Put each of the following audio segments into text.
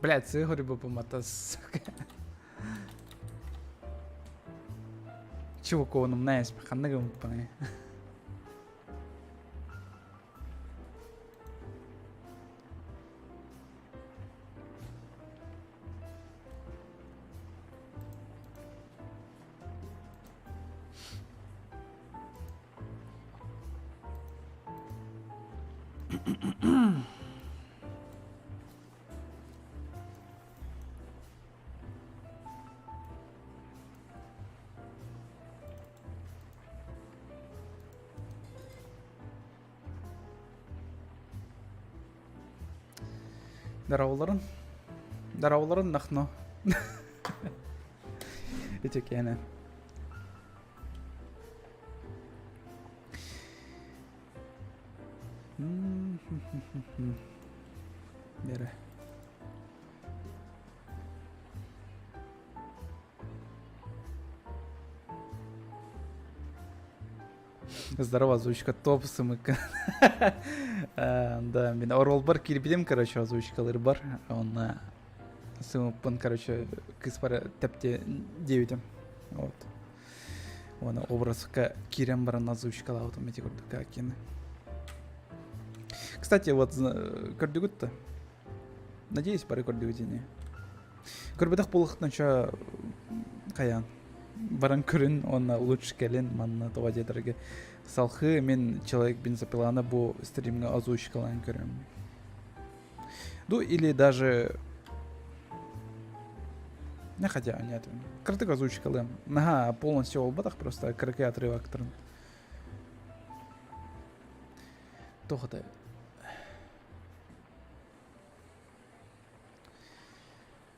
Блядь, сыһырбыппын сука. Чуваковным наэс ханнык гыммыппыный? Дарауларын. Дарауларын нахно. Итикене. Бere. Здорово, озвучка топ сымыка. Да, мин оролбар киирбитим, короче, озвучкалар бар. Онна сымыппын, короче, кыспар тепте диэбитим. Вот. Уонна образка киирэн баран озвучкалаабытым ити курдук киини. Кстати, вот көрдүгүт да? Надеюсь, бары көрдүгүт ини. Көрбөтөх буолуохтан чо хайаан баран көрүн уонна лучше кэлин манна тоҕо диэтэргэ салхыы мин человек бензопиланы бу стримҥа озвучкалаан көрөм. Ну или даже не хотя нет кырдык озвучкалыам наһаа полностью буолбатах просто кыракый отрывоктарын туох это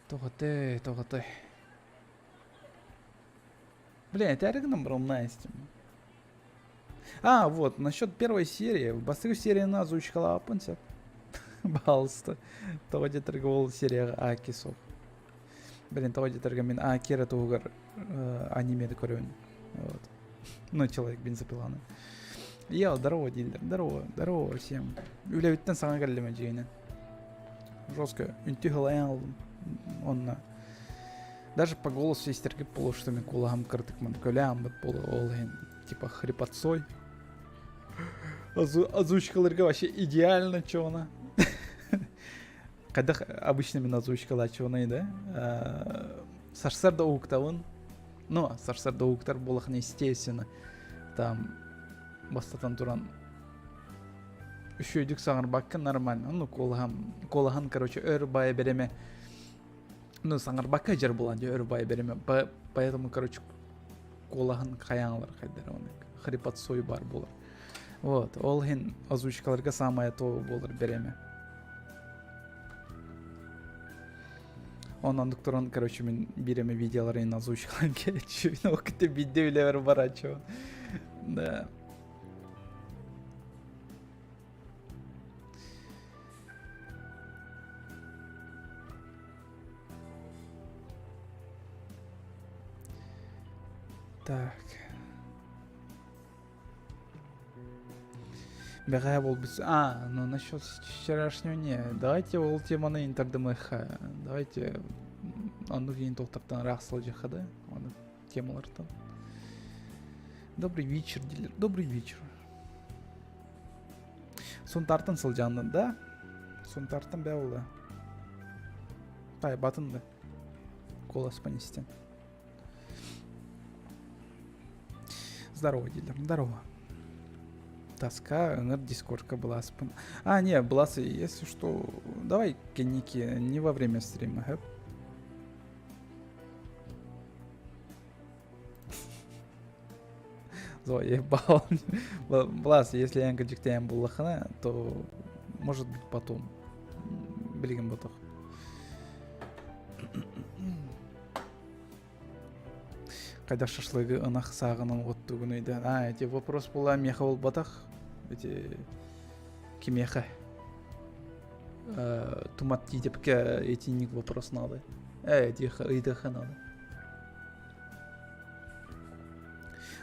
Тоҕотой, тоҕотой. Блин, это гынан баран А, вот, насчет первой серии. Бастакы серияны озвучкалаабыппын сөп. Пожалуйста. Тоҕо диэтэргэ ол серияҕа Аки суох. Блин, тоҕо диэтэргэ мин Аки эрэ туһугар анимены көрөбүн. Вот. Ну, человек бензопиланы. Я, здорово, дилер. Здорово, здорово всем. Үлэбиттэн саҥа кэллим дьиэнэн. Жестко үнтү хылайан алдым. Онно даже по голосу истэргэ буолуо, что мин кулаһым кырдык ман көлөөн буолуо ол иһин типа хрипотцой. Озвучкаларга вообще идеально чона. Хайдах обычно мин озвучкалааччыбыный да? Сарсыарда уһуктабын. Ну, сарсыарда уһуктар буолахына, естественно, там бастатан туран үчүгэйдик саҥарбакка нормально. Ну, куолаһам, куолаһан, короче, өр баайа береме. Ну, саҥарбакка дьэр буолан дьэ өр баайа береме. Поэтому, короче, куолаһын хайаҥалар хайдар оны хрипотцой бар буолар. Вот, ол иһин озвучкаларга самое то буолар береме. Онон туран, короче, мин биир эмэ видеоларын озвучкалаан кэлчүбүн, ол кытта биирдэ үлэбэр барааччыбын. Да. Так. Бэҕэһээ буолбут А, ну насчет вчерашнего не. Давайте ол теманы интердмх. Давайте оннук иин тохтортон ыраах сылдьыахха да оны темалартан. Добрый вечер, дилер. Добрый вечер. Сунтартан сылдьааннын да? Сунтартан бээ буолла. Тайбатын да. Голос понестен. Здорово, дилер. Здорово. Тоска, ыҥыр дискордка былааспын. А, не, Блас, если что, давай кэнники не во время стрима, хэп? Заебал. Блас, если я дьиктээм буллахына, то может быть потом. Билигин ботох. Хайдах шашлыгы ынах сааҕынан оттугун өйдөөн. А, эти вопрос була миэхэ буолбатах. Эти кимиэхэ? Тумат тиитепке этинник вопрос надо. Э, этиэхэ ыйдыахха надо.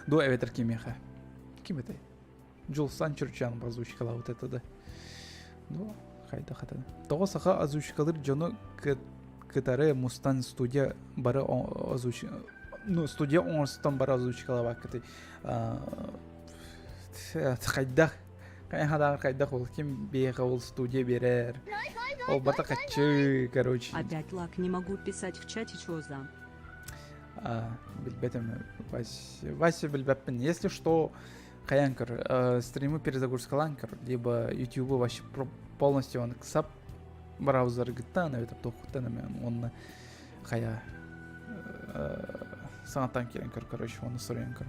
Дуо эбэтэр кимиэхэ? Ким этэй? Джулсан Чурчан озвучкалаабыт это да. Ну, Хайдах этэ? Тоҕо саха озвучкалыыр дьону кытары мустан студия бары озвуч ну студия оҥорсутан бары озвучкалаабаккытый хайдах хайдах хайдах ол ким биэхэ ол студия биэрэр ол бата хаччы короче Опять лак, не могу писать в чате, чё за? Билбэтим Вася, Вася билбэппин если что хайаан көр стримы перезагрузкалаан көр либо ютубу вообще полностью он сап браузергыттан эбэтэр туоххуттан эмэ уонна хайа саҥаттан киирэн көр короче уонна суруйан көр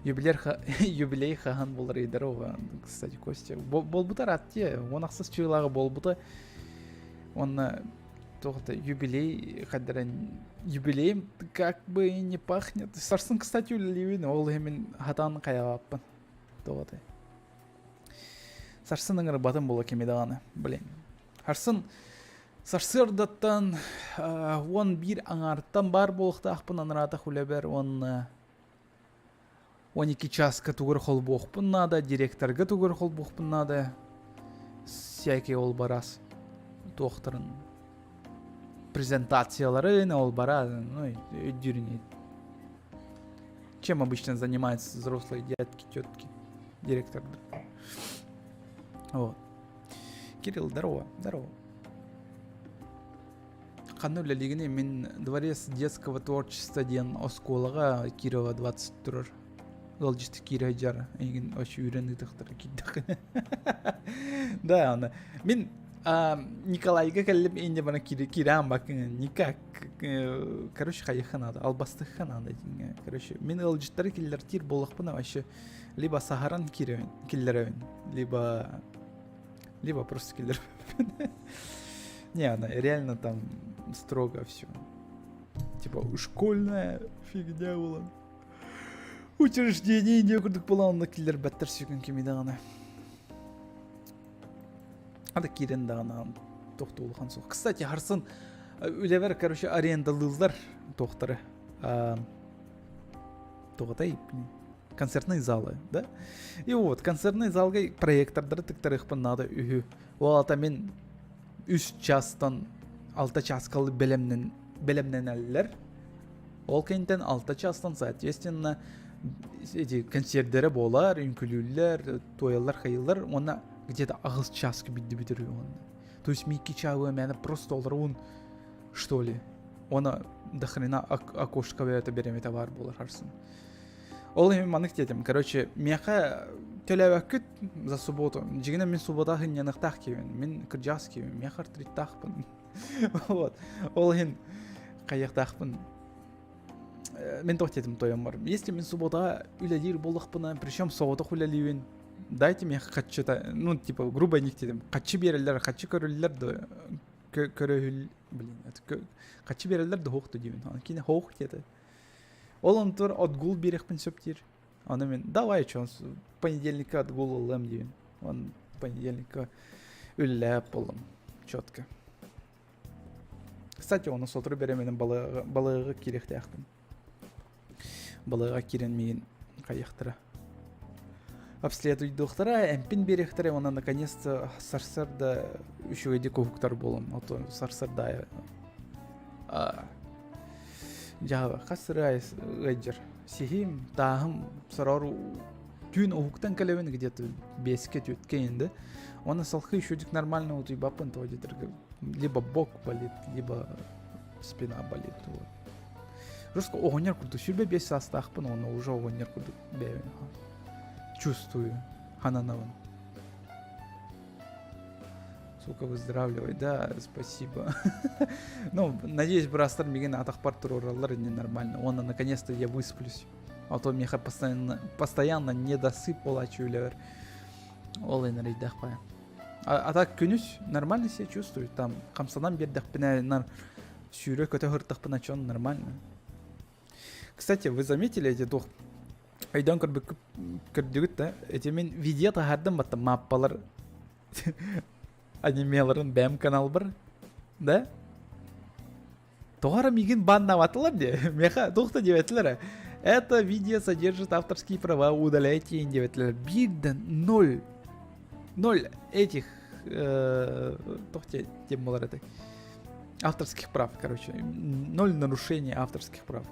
юбилей юбилей хаһан буолар здорово кстати Костя буолбута ыраатте уон ахсыс чыылааҕы буолбута уонна туох да юбилей хайдарын юбилейм как бы и не пахнет сарсын кстати үлэлиибин ол иһин мин хатаан хайаабаппын туох Сарсын ыҥырбатым буола кими даҕаны, блин. Сарсын сарсыардаттан 11 аҥаартан баар буолуохтаахпын анараатах үлэбэр уонна 12 чааска тугур холбуохпун наада, директорга тугур холбуохпун наада. Всякий ол барас туохтарын презентацияларын ол бара, ну, өйдүүрүн Чем обычно занимаются взрослые дядьки, тетки, директор. Вот. Кирилл, здорово, здорово. Ханна үлэлиигиний мин дворец детского творчества диэн оскуолаҕа Кирова 20 турар. Ыалдьыты киирэ сылдьар эйигин вообще үүрэн ыытыахтара киирдэххинэ. Да, аны мин Николайга кэллим инде бана киирэн бакын никак короче хайыха надо албастыха надо диҥҥэ короче мин ыалдьыттары киллэртиир буоллахпына вообще либо саһаран киирэбин киллэрэбин либо либо просто киллэрбэппин не она реально там строго все типа школьная фигня была учреждение диэ курдук буолан онно киллэрбэттэр сүгүн кими даҕаны Ада киирэн даҕаны тохтуу улахан суох. Кстати, харсын үлэбэр, короче, арендалыыллар туохтары. Туҕатай, концертные залы, да? И вот, концертный залга проектордары тыктарыахпын наада үһү. Ол ата мин үс частан алта часкалы бэлэмнэн бэлэмнэнэллэр. Ол кэнниттэн алта частан, соответственно, эти концерттэрэ буолар, үҥкүлүүллэр, туойаллар, хайыллар уонна где-то аҕыс чааска биирдэ бүтэр уонна. То есть микки чаабы мээнэ просто олоробун что ли. Уонна до хрена окошко бэйэтэ бириэмэтэ баар буолар харсын. Ол иһин маннык диэтим. Короче, миэхэ төлөөбөккүт за субботу. Дьиҥинэн мин суббота сынньаныахтаах киһибин. Мин кырдьаҕас киһибин. Миэхэ артриттаахпын. Вот. Ол иһин хайыахтаахпын мин туох диэтим тойоммор. Если мин субботаҕа үлэлиир буоллахпына, причем соҕотох үлэлиибин, дайте мне хаччыта, ну, типа, грубо них диэтим, хаччы биэрэллэр, хаччы көрүллэр да, көрөһүл, блин, это хаччы биэрэллэр да хоох диибин. Кини хоох диэтэ. Ол онтур отгул биэриэхпин сөп диир. Аны мин, давай, чё, понедельникка отгул ылыам диибин. Он понедельникка үлэлээп буоллум. Четко. Кстати, оны сотору беременин балыгы киириэхтээхпин. Балыга киирэн миигин хайыахтара. Обследуйдуохтара, эмпин биэриэхтэрэ уонна наконец-то сарсыарда үчүгэйдик уһуктар буолум. Ото сарсыарда дьаһаба хас сыры ыалдьар. Сиһим, тааһым сороор түүн уһуктан кэлэбин где-то беске түөткэ енді. Оны салхы еще нормально утуйбаппын то где либо бок болит, либо спина болит. Вот. Жестко оҕонньор курдук 25 саастаахпын уонна уже оҕонньор курдук бэйэбин чувствую хананабын. Сука, выздоравливай, да, спасибо. Ну, надеюсь, быраастар миигин атахпар туруораллар нормально. Уонна наконец-то я высплюсь. А то миэхэ постоянно, постоянно недосып буолааччы үлэбэр. Ол энэрийдэх баа. А, а так күнүс нормально себя чувствую. Там хамсанан биэрдэхпинэ нар сүүрэ көтө сыртахпына чон нормально. Кстати, вы заметили эти двух өйдөөн көрдүгүт да эти мин видео таһаардым батта маппалар анимеларын бэм каналбар да Тоҕо эрэ миигин баннаабатылар дии. Миэхэ туох да диэбэтилэр Это видео содержит авторские права, удаляйте диэбэтилэр. Биир да ноль. Ноль этих. туох диэн буолар этэй? Авторских прав, короче. Ноль нарушений авторских прав.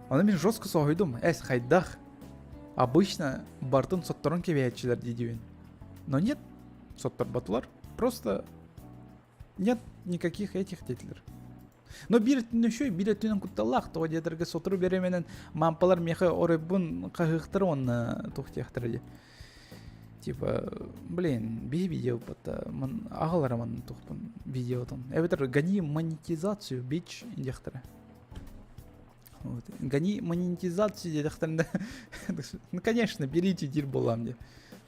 Аны мин жестко соһуйдум. Эс, хайдах? Обычно бартын сотторон кэбиһээччилэр дии Но нет, сотторботулар. Просто нет никаких этих диэтилэр. Но биир өттүнэн үчүгэй, биир өттүнэн кутталлаах. Тоҕо диэтэргэ сотору бириэмэнэн маампалар миэхэ оройбун хаһыахтара уонна туох диэхтэрэ дии. Типа, блин, биһи видео ман аҕалара манна туохпун видеотун. Эбэтэр гони монетизацию, бич диэхтэрэ. Вот. Гони монетизацию диэтэхтэринэ ну, конечно, берите диир буолаам дии.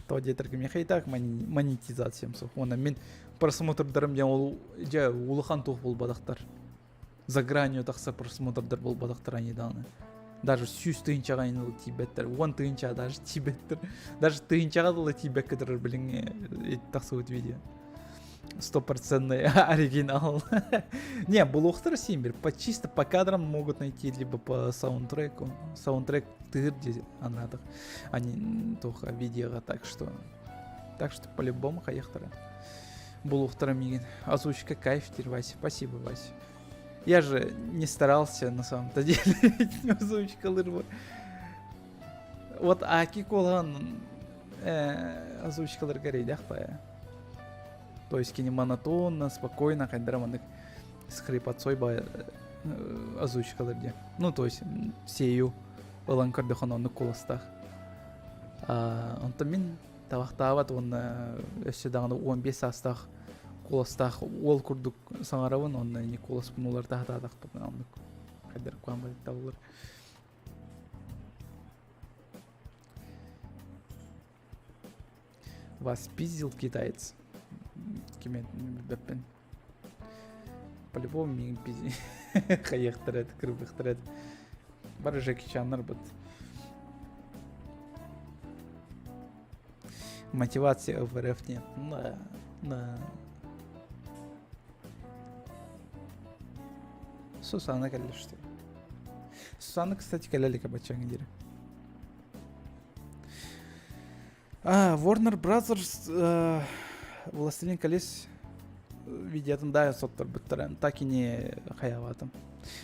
Тоҕо диэтэргэ миэхэ и так монетизациям суох. Уонна мин просмотрдарым диэн ол дьэ улахан туох буолбатахтар. За гранью тахса просмотрдар буолбатахтар они даҕаны. Даже сүүс тыһыынчаҕа ылы тиийбэттэр, уон тыһыынчаҕа даже тиийбэттэр. Даже тыһыынчаҕа дылы тиийбэккэ турар билиҥҥи тахсыбыт видео. Стопроцентный оригинал. Не, булуохтара син по чисто по кадрам могут найти, либо по саундтреку. Саундтрек тыыр дии анаатах, они туох видеоға, так что... Так что по-любому хайахтара. Булуохтара миигин. Озвучка кайф теперь, Вася. Спасибо, Вася. Я же не старался на самом-то деле. Озвучка лырба. Вот Аки Колан озвучкаларга эрэйдээх баайа. То есть кини монотонно, спокойно хайдара маннык с хрипотцой баайа озвучкалар диэн. Ну, то есть сею ылан көрдөхөн оннук куоластаах. Онтон мин табахтаабат уонна өссө даҕаны 15 саастаах куоластаах уол курдук саҥарабын уонна ини куоласпын уларыта сатаатахпына оннук хайдар куһаҕан табыллар. Вас пиздил китаец. Ким билбэппин. По-любому миигин пиздил. Хайыахтара эт, кырбыахтара эт. Бары Жеки Чаннар быт. Мотивация в РФ нет. На, на. Сусана кэллэ что Сусана, кстати, кэлэ илик баччаҥҥа диэри. А, Warner Brothers «Властелин колец» видеотын да сотторбуттара. Так и не хайаабатым.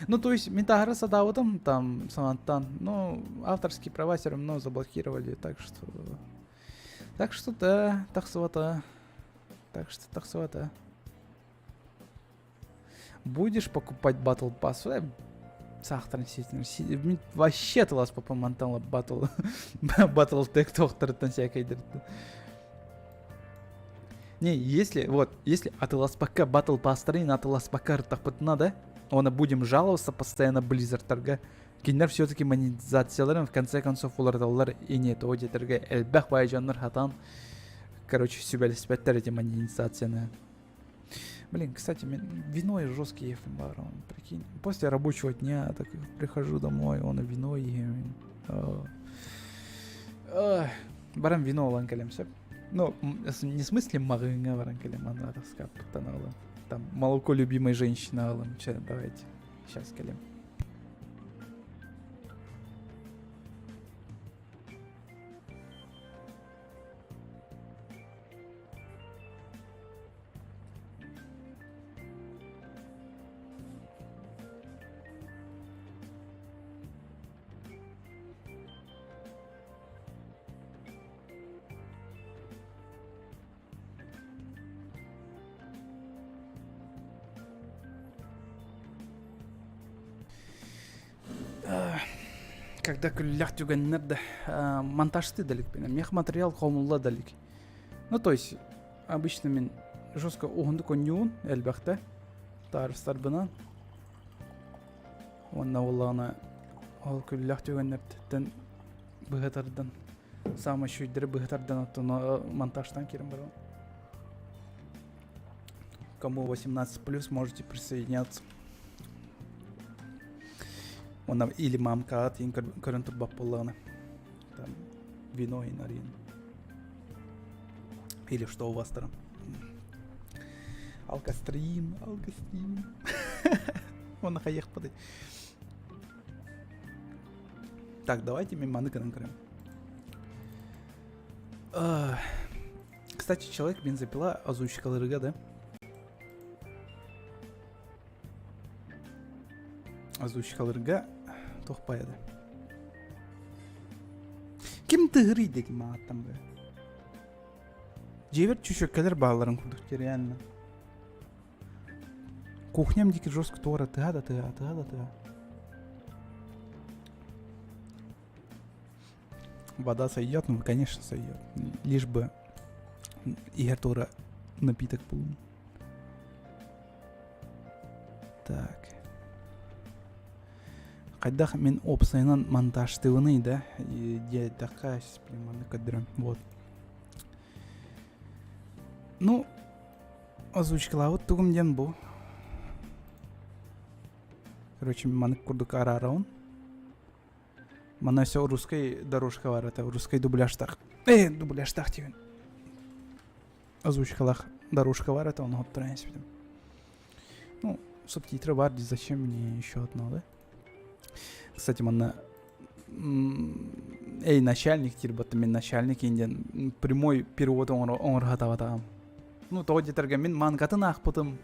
Ну, то есть, мин таһара сатаабытым там саҥаттан, но авторские права все равно заблокировали, так что... Так что да, тахсыбата. Так что тахсыбата. Будешь покупать Battle Pass? Саахтарын сиэтин. Вообще тылас мантан Battle Battle Tech туохтарыттан сээкэйдэртэн. Не, если, вот, если атыласпакка Battle Pass-тарын атыласпакка ыртахпытына да, оны будем жаловаться постоянно Blizzard-тарга, кинилэр все-таки монетизацияларын в конце концов уларыталлар и не то диэтэргэ элбэх баай дьоннор хатаан короче сүбэлэспэттэр эти монетизацияны. Блин, кстати, вино и жесткий ефим прикинь. После рабочего дня так прихожу домой, он и вино ем. Баран вино ылан кэлэм сөп. Ну, не в смысле маҕыыҥҥа баран кэлэм, аны скаппыттан ылам. Там молоко любимой женщины ылам. Че, давайте, сейчас кэлэм. Когда күллэх түгэннэр да монтажты да иликпин. Мех материал хомулла да илик. Ну, то есть, обычно мин жестко уһундук онньуун элбэхтэ таарыстарбынан. Уонна буоллаҕына ол күллэх түгэннэртэн быһа тардан саамай үчүгэйдэри быһа тардан оттон монтажтан киирэн барабын. Кому 18 плюс можете присоединяться. Уонна или мамкаҕа тиийэн көрөн турбат буоллаҕына там вино и нарин. Или что у вас там? Алкострим, алкострим. Уонна хайыахпытый. Так, давайте мин маны гынан көрөм. Кстати, человек бензопила озвучкаларыга да? Озвучкаларга туох баайда. Ким тыһырый дегин мааттан бу. Дьиэбэр чүчөккэлэр баалларын курдук реально. Кухням диэки жестко туора тыһа да тыһа, тыһа да тыһа. Вода сойдет? Ну, конечно, сойдет. Лишь бы иһэр туора напиток был. Так. Хайдах мин опсайынан монтажтыыбыный да диэтэххэ манны көрдөрөм вот ну озвучкалаабыт тугум диэн бу короче маннык курдук араарабын Манна все русской дорожка бар это русской дубляжтах. Э, дубляжтах диэн. Озвучкалах дорожка бар это он хоптуран испитим. Ну, субтитры бар, зачем мне еще одно, да? Кстати, манна эй, начальник диир батта мин начальник диэн прямой перевод оҥорһатабатаҕым. Ну, тоҕо диэтэргэ мин мангатын аахпытым,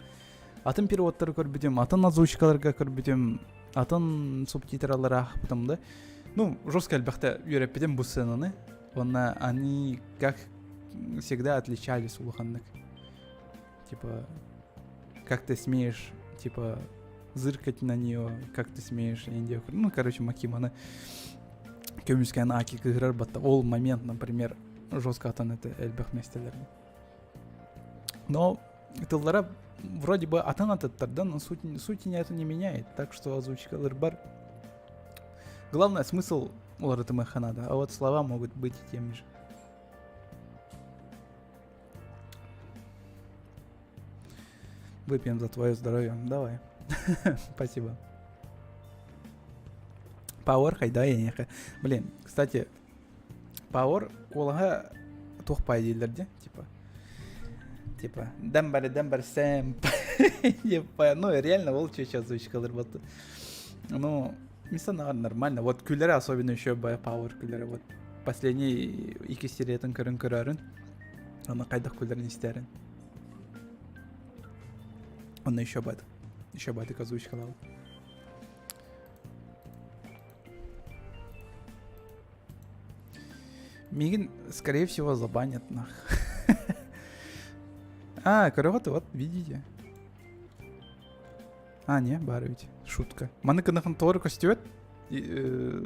атын переводтары көрбүтүм, атын озвучкаларга көрбүтүм, атын субтитралары аахпытым да. Ну, жестко элбэхтэ үөрэппитим бу сценаны. Уонна они, как всегда, отличались улаханнык. Типа, как ты смеешь, типа, зыркать на нее, как ты смеешь, ну, короче, Макиманы көмүскээн аки кыһырар батта ол момент, например, жестко атын это элбэх миэстэлэргэ. Но тыллара вроде бы атын атыттардан, но суть, суть это не меняет, так что озвучкалар бар. Главное, смысл уларытымыха надо, а вот слова могут быть и теми же. Выпьем за твое здоровье. Давай. Спасибо. Power хайда эйиэхэ. Блин, кстати, Power куолаһа туох пай дииллэр дии, типа. Типа, дэмбэри дэмбэр сэм. Ну, реально ол чуть озвучкалар вот. Ну, места нормально. Вот күллэри особенно еще Power күллэри. Вот последний икки сериятын көрөн көрөрүн. Аны хайдах күллэрин истэрин. Онно еще бат. Еще батык озвучкалал. Мигин, скорее всего, забанят нах. А, көрөҕүт, вот, видите. А, не, баар ведь. Шутка. Маны кынахын тоҕо көстүбэт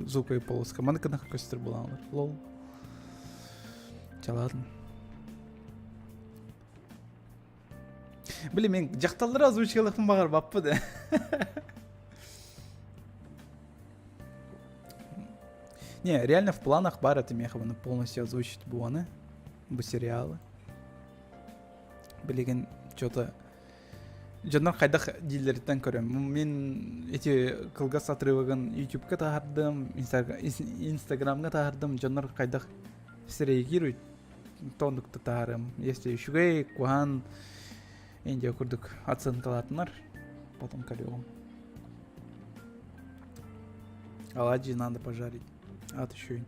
звуковой полоска. Маны кынахын көстөр булаалар. Лол. Чалаатын. Блин, мен дьахталлары озвучкалыахпын баҕарбаппын да. Не, реально в планах баар этэ миэхэ полностью озвучить буоны, бу сериалы. Билигин что-то дьоннор хайдах дииллэриттэн көрөм. Мин эти кылгас отрывогын ютубка таһардым, инстаграмга таһардым, дьоннор хайдах среагируют тондук таһарым. Если үчүгэй, куһаан Индия курдук оценкалаатынар, потом көрүөҕүм. Оладьи надо пожарить. Ат еще.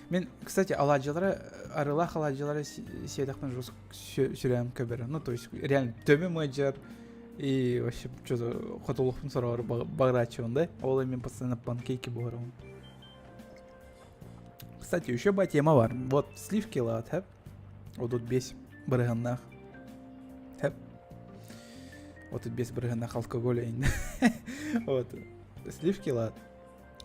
Мен, кстати, оладьялары, арылаах оладьялары сиэтэхпин жестко сүрэҕим көбөрө. Ну, то есть, реально, төбөм ыалдьар, и вообще, что-то хотолохпун сороҕор багырааччыбын да. Ол мен постоянно панкейки буһарабын. Кстати, еще ба тема бар. Вот сливки лаат, хэп. 35 бырыһаннаах. Хэп. 35 бырыһаннаах алкоголь эйин. Вот. Сливки лаат.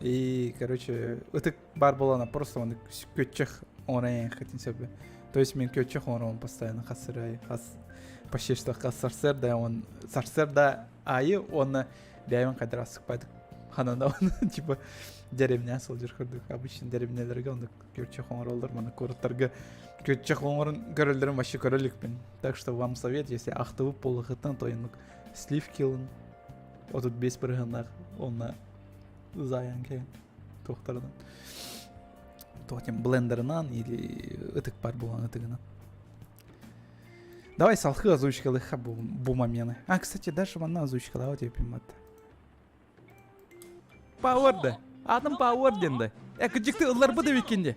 И, короче, ытык бар буолана просто он көччөх оҥорон хотин сөбү. То есть мен көччөх оҥоробун постоянно хас хас почти что хас сарсыарда он сарсыарда аайы уонна бэйэбин хайдах сыкпайдык ханана типа деревня сылдьар курдук обычно деревняларга оннук күөрчэх оҥороллор маны куораттарга күөрчэх оҥорон көрөллөрүн вообще көрө иликпин так что вам совет если ахтыбыт буоллахыттан то оннук сливки ылын 35 бырыһыаннаах уонна заайан кэлин туохтарынан туох диэн блендерынан или ытык бар буолан ытыгынан Давай салхы озвучкалыха бу, бу момены. А, кстати, даже манна озвучкалаабат эппин батта. Power да. Атын Power диэн да. Э, кырдьыкты ылларбыт эбиккин де.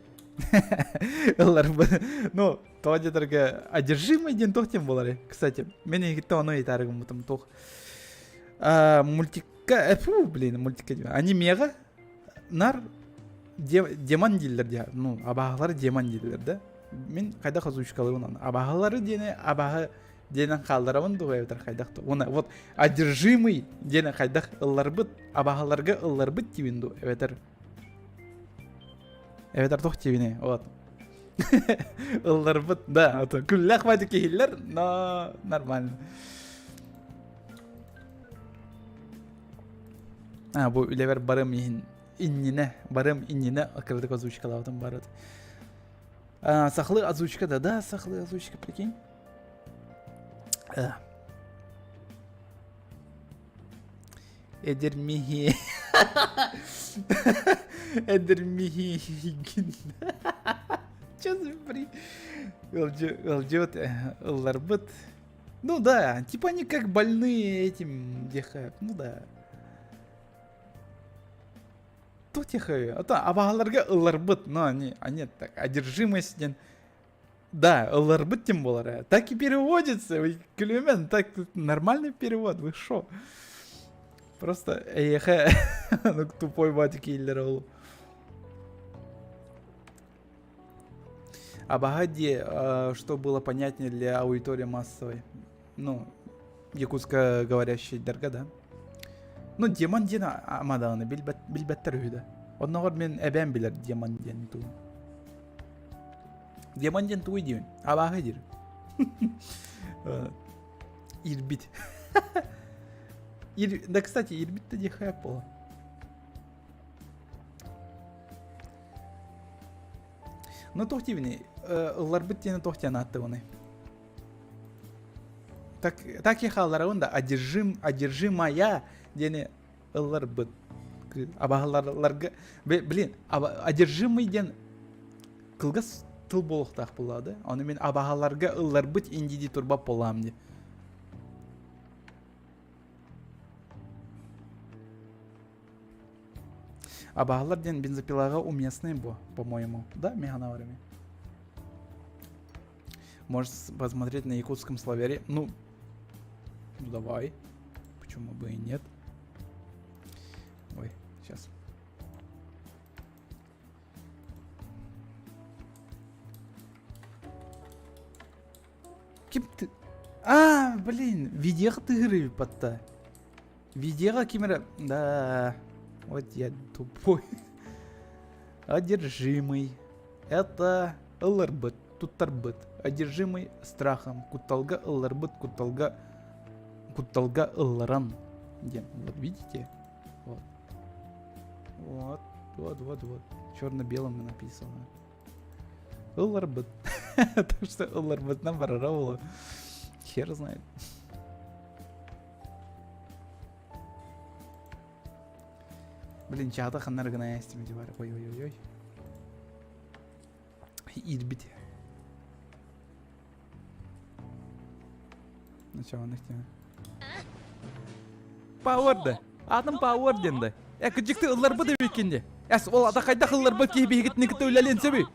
Ылларбыт. Ну, тоҕо диэтэргэ одержимый диэн туох диэн буоларый? Кстати, мен эһигиттэн ону ыйытаары гыммытым туох. Мультикка, фу, блин, мультикка анимеҕа нар демон дииллэр дии. Ну, абааһылары демон дииллэр да. Мин хайдах озвучкалыыбын аны. Абааһылары диэни абааһы диэнэн хаалларабын дуо эбэтэр хайдах уонна вот одержимый диэни хайдах ылларбыт абааһыларга ылларбыт диибин дуо эбэтэр эбэтэр туох диибиний вот ылларбыт да а то күллэх баайдык киһиллэр но нормально а бу үлэбэр барым иһин иннинэ барым иннинэ кыратык озвучкалаабытым барыт а, сахалыы озвучка да да сахалыы озвучка прикинь Эдермиһи Эдермиһигин Чё за бред? Ылдьыбыт ылларбыт. Ну да, типа они как больные этим дехают. Ну да. Туох тихо. А то абаһаларга ылларбыт, но они, они так одержимость диэн Да, ылларбыт тем более. Так и переводится. Күлүмэн, так нормальный перевод, вы шо? Просто эйэхэ ну тупой батик кииллэр ол. А Багади, что было понятнее для аудитории массовой? Ну, якутскоговорящий дэргэ да. Ну, демон диэн амадааны билбэттэр үһү да. Онноҕор мин эбээм билэр демон диэн тугун. Демон диэн тугуй диибин? Абааһы диир. Ирбит. Ир... Да, кстати, ирбит да диэхэ буола. Ну, туох диибиний? Ылларбыт диэни туох диэн ааттыбыный? Так, так и хаалларабын да, одержим, одержимая диэни ылларбыт. Абаһаларга, блин, одержимый диэн кылгас тыл буолуохтаах буолла да. Ону мин абаһаларга ылларбыт индиди турбап буолаам ди. Абаһалар диэн бензопилаҕа уместный бу, по-моему. Да, Механа время? Можешь посмотреть на якутском словаре. Ну, ну давай. Почему бы и нет? Ой, сейчас. Ким ты? А, блин, видео тыгыры патта. Видеоға кимера... Да, вот я тупой. Одержимый. Это ылларбыт, туттарбыт. Одержимый страхом. Кутталга ылларбыт, кутталга... Кутталга ылларан. Диэн. Вот видите? Вот. Вот, вот, вот, вот. Черно-белым написано. Ылларбыт. Так что ылларбытынан барара буолуо. Хер знает. Блин, чаата ханнар гына эстимити бар. Ой-ой-ой-ой. Ирбит. Ну что, он их Пауэр да. Атом Пауэр диэн да. Э, кыдьыкты ылларбыт эбиккин де. Эс, ол ата хайдах ылларбыт киһи биһигитини кытта үлэлиэн сөбүй?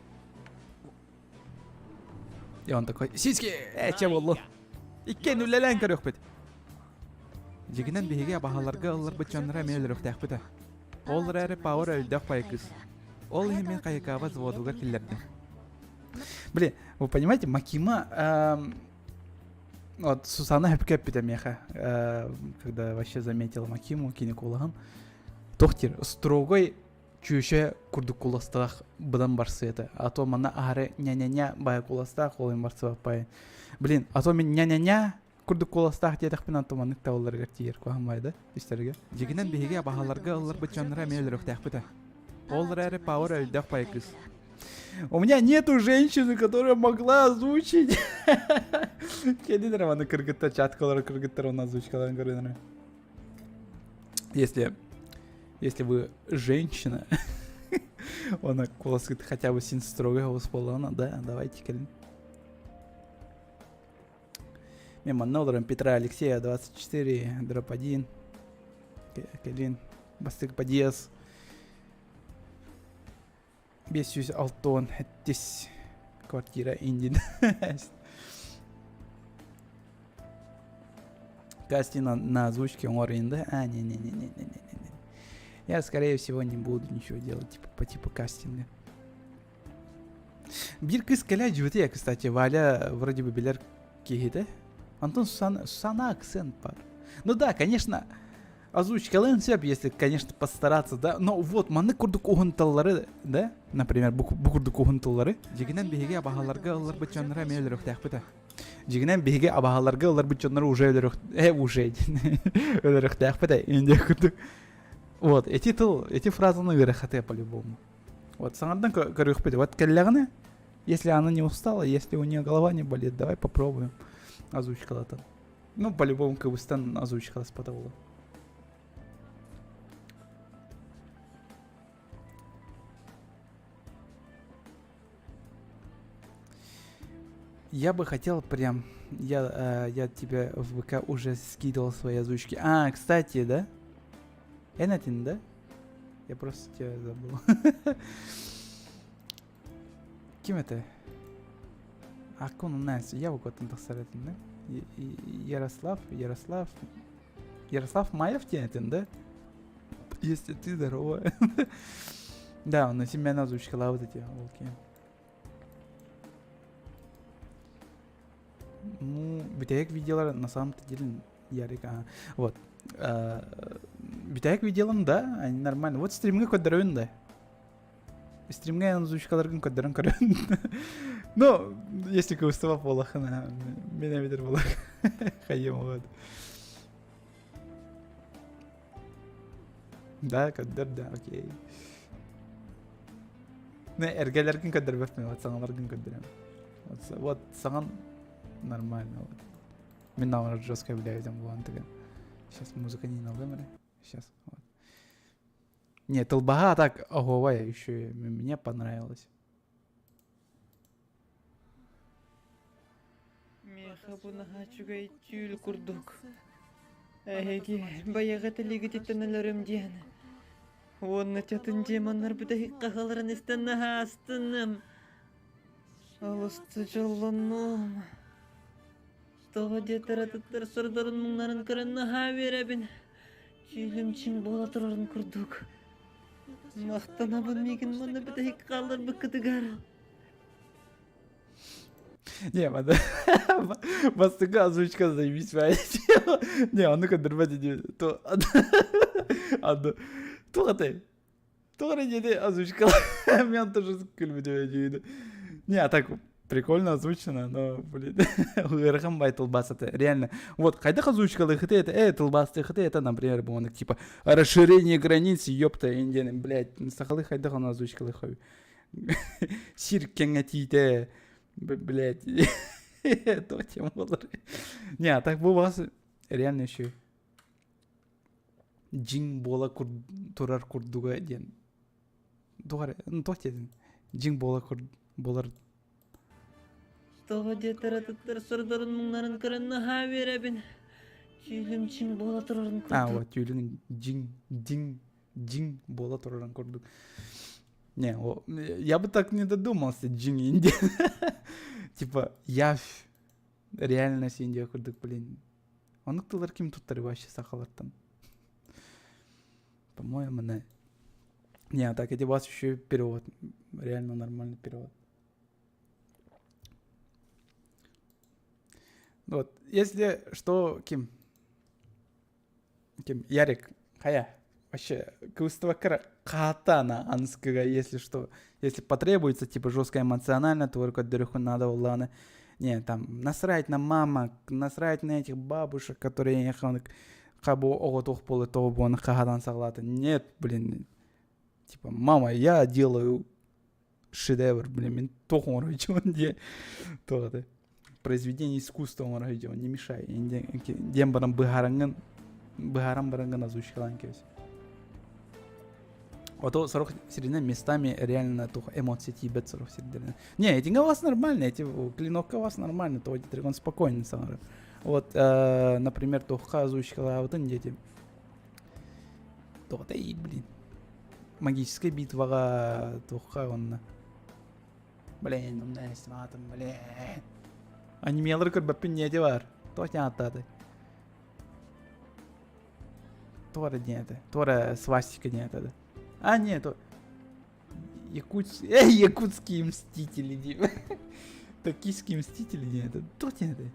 И он такой, сиськи, э, че боллун? Иккиэн үлэлээн көрүөхпүт. Дьигинэн биһиги абаһаларга ылларбыт дьонноро эмиэ өлөрүөхтээхпит ээ. Ол эрээри Пауэр өйдөөх байкыс. Ол иһин мин Хайыкаба взводугар киллэрдим. Блин, вы понимаете, Макима вот Сусана сөпкө эппитэ миэхэ, когда вообще заметила Макиму кини куолаһын. Туох диир, строгой чүөчэ курдук куоластаах быдан барсыа А то манна аһары ня-ня-ня бая куоластаах ол барсыбаппай. Блин, а то мин ня-ня-ня курдук куоластаах диэтэхпин а то маннык табылларыгар тиийэр куһаҕан да истэргэ. Дьигинэн биһиги абаһаларга ылларбыт дьонноро эмиэ өлөрүөхтээхпит ээ. Ол эрээри Пауэр өйдөөх бай кыыс. У меня нету женщины, которая могла озвучить. Кэлин романы кыргыттар чаткалары кыргыттар оны озвучкаларын көрөнөр. Если, если вы женщина, он куоласкыт хотя бы син строгой голос буоллаҕына, да, давайте кэлин. Мен манна олорон Петра Алексея 24, дроп 1. Кэлин, бастык подъезд. 567 квартира Индин. Кастинг на озвучке оҥорин, да? А, не-не-не-не-не-не. Я, скорее всего, не буду ничего делать, типа, по типу кастинга. Биир кыыс кэлэ дьүөтэ, кстати, Валя вроде бы билэр киһитэ. Антон Сусана, Сусана акцент бар. Ну да, конечно, озвучкалыан сөп, если, конечно, постараться, да. Но вот, маннык курдук уһун тыллары, да, например, бу, бу курдук уһун тыллары. Дьигинэн биһиги абаһаларга ылларбыт дьонноро эмиэ өлөрүөхтээхпит ээ. Дьигинэн биһиги абаһаларга ылларбыт дьоннору уже өлөрүөх... Э, уже өлөрүөхтээхпит ээ, индия курдук. Вот, эти тыл, эти фразаны ыарахатыа по-любому. Вот, саҥардан көрүөхпүт. Вот кэллэҕинэ, если она не устала, если у нее голова не болит, давай попробуем озвучкалатан. Ну, по-любому кыбыстан озвучкаласпата буолуо. Я бы хотел прям... Я тебе в ВК уже скидывал свои озвучки. А, кстати, да? Энатин, да? Я просто тебя забыл. Ким это? Акун Настя. Я вот тахсар этим, да? Ярослав, Ярослав, Ярослав Маев диэн да? Если ты здорова. Да, он на семена озвучкала вот эти волки. Ну, бүтэһик видеолар на самом-то деле Ярик, ага. Вот. Бүтэһик видеоларым, да, они нормально. Вот стримҥэ көрдөрөбүн да. Стримҥэ озвучкаларгын көрдөрөн көрөбүн. Ну, если кыбыстыбат буоллаххына, мин эбитер буоллах. Хайым вот. Да, көрдөр да, окей. Не, эргэлэргин көрдөрбөппүн, вот саҥаларгын көрдөрөм. Вот, вот саҥан нормально. Вот. Мин наоборот жестко являюсь буолан тыгын. Сейчас музыка не налым эрэ. Сейчас. Вот. Не, тылбаһа так оһуобай еще мне понравилось. Миэхэ бу наһаа үчүгэй түүл курдук. Эһиги баягы тилигититтэн өлөрүм диэн. Уонна чатын демоннар бүтэһик хаһаларын истэн наһаа астынным. Олус дьоллоннум. Тоҕо диэтэр атыттар сордорун муҥнарын көрөн наһаа үөрэбин. Түүлүм чиҥ буола турарын курдук. Махтанабын миигин манна бүтэһик хаалларбыккытыгар. Не, бастакы озвучка заебись Не, ону көрдөрбөт ини. То Аны туох этэй? Туох эрэ диэни озвучка Мен тоже күлбүтүм Не, а так прикольно озвучено, но, блин, ыарахан бай тылбаас это реально. Вот, хайдах озвучкалыхыты это, тылбаастыхыты это, например, буолан, типа, расширение границ, ёпта, индиан, блядь, сахалыы хайдах ону озвучкалыхы Сир кэҥэтиитэ, блядь, то тема буолар. Не, а так бу вас реально еще дьиҥ буола турар курдуга диэн туох эрэ туох диэтин дьиҥ буола буолар Тоҕо диэтэр атыттар сордорун муҥнарын көрөн наһаа үөрэбин. Түүлүм чиҥ буола турарын А, курдук. вот түүлүн дьиҥ дьиҥ дьиҥ буола турарын курдук. Не, о, я бы так не додумался, дьиҥ Индия. Типа, явь, реальность Индия курдук, блин. Оннук тыллар ким туттар вообще сахалартан? По-моему, не. Не, а так эти вас еще перевод. Реально нормальный перевод. Вот, если что, Ким, Ким, Ярик, хайа, вообще, кыбыстыбакка хаатана анскыга, если что, если потребуется, типа, жестко эмоционально, только көрдөрүххүн надо буоллаҕына, не, там, насрать на мамок, насрать на этих бабушек, которые хабу оҕотуох буола тоҕо буону хаһадан саҕалаата. Нет, блин, типа, мама, я делаю шедевр, блин, мин туох оҥоройдьуон диye туох это произведение искусства оҥоройдьуон не мешай диэн баран быһаараңҥын быһааран бараҥҥын озвучкалаан кэбис Ото сорох сиринэн местами реально туох эмоция тиийбэт сорох сирдэринэн. Не, этиҥэ у вас нормально, эти клинокка у вас нормально, то он спокойно саҥарар. Вот, например, туохха озвучкалаабытын дети. Туох и блин. Магическай битваҕа туохха онно. Блин, умна эстиматым, блин. Анимелары көрбөппүн не бар. Туох диэн ааттааты? Туора диэн этэ. Туора свастика диэн этэ. А, нет, то... Якутс... Эй, якутские мстители диэн. Токийские мстители диэн этэ. Туох диэн этэ?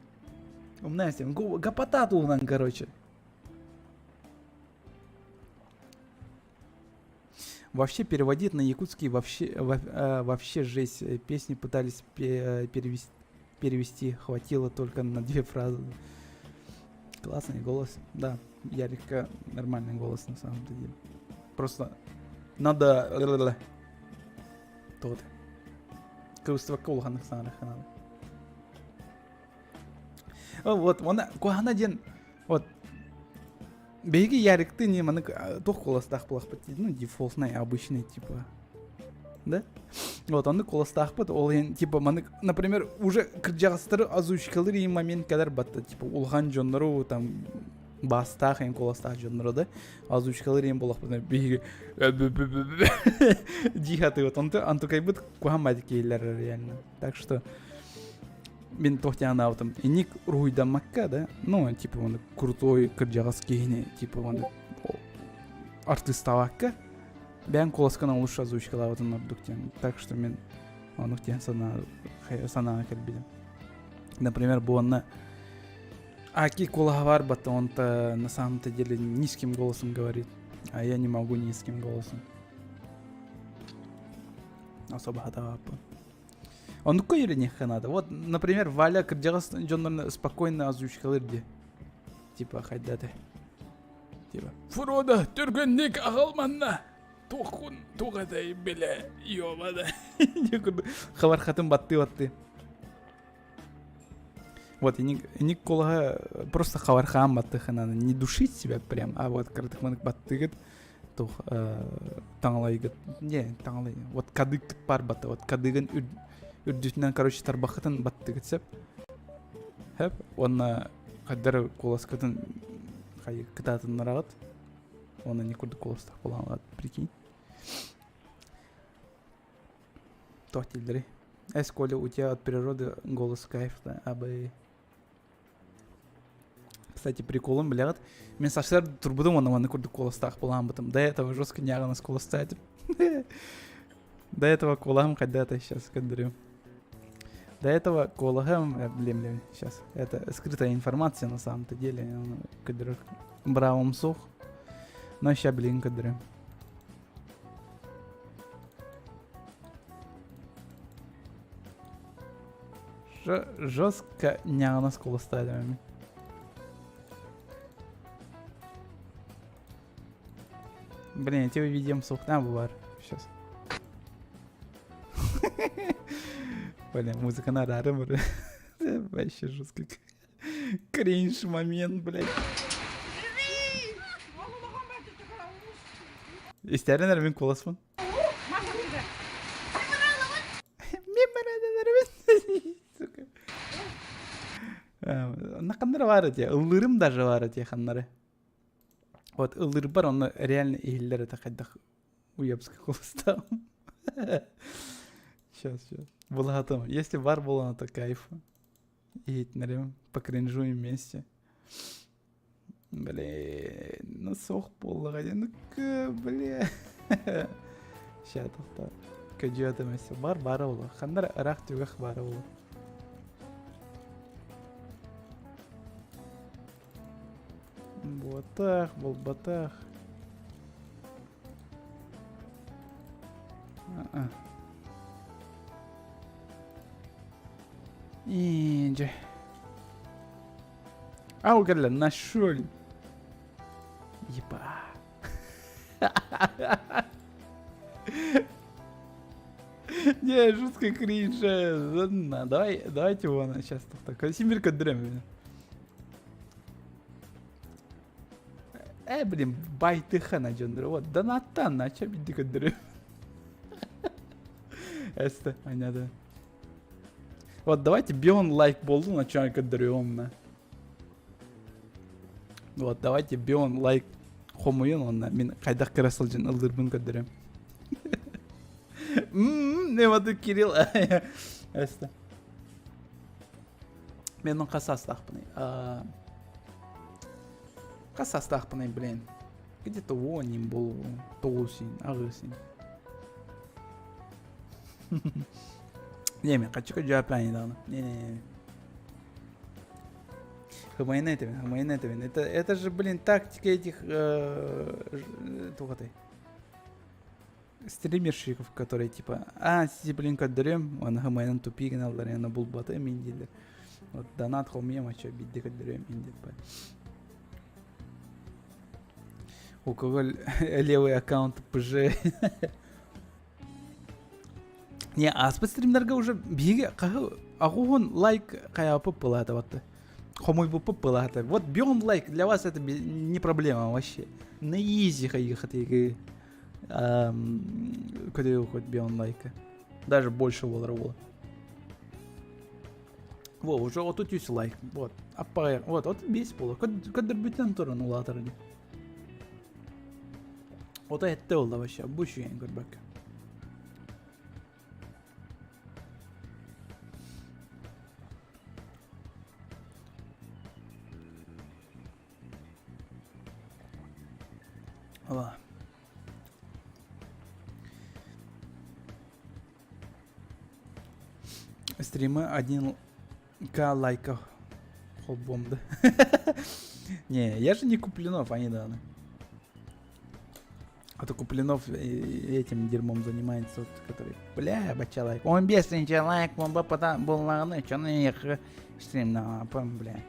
Умна эстим. Гапота туһунан, короче. Вообще переводить на якутский вообще, вообще жесть. Песни пытались перевести, перевести, хватило только на две фразы. Классный голос, да. Ярика нормальный голос на самом деле. Просто надо тот. Кыбыстыбакка улаханнык саҥарыахха надо. Вот, уонна куһаҕана диэн вот биһиги Яриктыы не маннык туох куоластаах буолахпыт ну дефолтный обычный типа да вот оннук куоластаахпыт ол иһин типа маннык например уже кырдьаҕастары озвучкалыыр иһин момент кэлэр батта типа улахан дьоннору там баастаах иһин куоластаах дьоннору да озвучкалыыр иһин буолахпытына биһиги дии сатыыбыт онту антукайбыт куһаҕан баайдык киһилэр реально так что мин туох диэн анаабытым инник уруһуйдаммакка да ну типа он крутой кырдьаҕас киһини типа он артыыстаабакка бэйэҥ куоласкынан лучше озвучкалаабытын ордук диэн так что мин оннук диэн санаа санааҕа кэлбитим например бу онно Аки куолаһа баар бата он-то на самом-то деле низким голосом говорит а я не могу низким голосом особо хатаабаппын Оннукка үөрэниэххэ наада. Вот, например, Валя кырдьаҕас дьоннорун спокойно озвучкалыыр дии. Типа хайдаты. Типа Фродо, түргэнник аҕал манна! Туоххун туох этэй билэ, ёбада. Хабархатын баттыы-баттыы. Вот, иник куолаһа просто хабархаан баттыахха надо. Не душить себя прям, а вот кыратык баттыгыт туох таҥалайгыт не таҥалай вот кадык бар бата вот кадыгын үрдүтүнэн короче тарбаххытын баттыгыт сөп хөп уонна хайдар куоласкытын хай кытаатыннараҕыт уонна не курдук куоластах буолан прикинь туох дииллэрий эс Коля у тебя от природы голос кайф да абы Кстати, приколум билэҕит. Мин сарсыар турбутум уонна маннык курдук куоластаах буолааммытым. До этого жестко ньааҕынас куоластаатым. До этого куолаһым хайда это сейчас көрдөрүм. До этого куолаһым, блин, блин, сейчас. Это скрытая информация на самом-то деле. Көрдөрөр бравым суох. Но сейчас, блин, көрдөрүм. Жестко ньааҕынас куоластаатым Блин, я тебя видим сухна бывар. Сейчас. Блин, музыка на рарым. Вообще жестко. Кринж момент, блядь. Истэрин эрэ мин куоласпын. Сука. Ханнары баар этэ, ыллыырым даже баар этэ ханнары. Вот ыллыырбар онно реально иһиллэр этэ хайдах уебский куоластаам. Сейчас, сейчас. Булаатым. Если бар буолан, то кайф. Иһитинэрим, покринжуем вместе. Блин, ну суох буоллаҕа дии, ну бля. Ща тохтоо. Көдьүөтүм өссө бар баара буолуо. Ханна эрэ ыраах түгэх баара буолуо. Буотах, буолбатах. А-а. Индже. Аугала нашел. Еба. Не, жестко кринж. Давай, давайте его сейчас такой. Симир кадрем. Э, блин, байтыхана дьоннор. Вот, донаттан, нача бидди көддөрү. Эсте, понятно. Вот давайте бион лайк болду, нача көддөрү Вот, давайте бион лайк хомуйун онна мин хайдах кыра сылдьан ыллырбын көрдөрөм. Нема Кирилл. Эсте. Мен onun хас саастаахпыный? Хас саастаахпыный, блин? Где-то уон был, тоҕус аҕыс. Не, мен хочу жапани даҕаны. Не-не-не. Хымайын этибин, хымайын этибин. Это же, блин, тактика этих туох стримерщиков, которые типа, а, си, блин, көрдөрүм, оны хымайынан тупи гыналлар, аны булбаты мин дииллэр. Вот донат хомуйам, а чё, бидде көрдөрүм мин дип. У кого левый аккаунт ПЖ. Не, ааспыт стримнерге уже биһиги хаһы аҕуһун лайк хайаапыт былаата батты. Хомуйбуппут былаата. Вот бион лайк для вас это не проблема вообще. На изи хайыхатыгы көтө хоть бион лайка. Даже больше болар буола. Во, уже 33 лайк. Вот. Аппа, вот, 35 буола. Көдөрбүтэн туран улаатар ди. Ото этте болла вообще. Бу үчүгэй көрбөккө. Ала. Стримы 1к лайков. Холбом, да? Не, я же не Куплинов, они да. А то Куплинов этим дерьмом занимается, вот, который, бля, бача лайк. Он бесный лайк, он бы потом был на что на их стрим на, бля.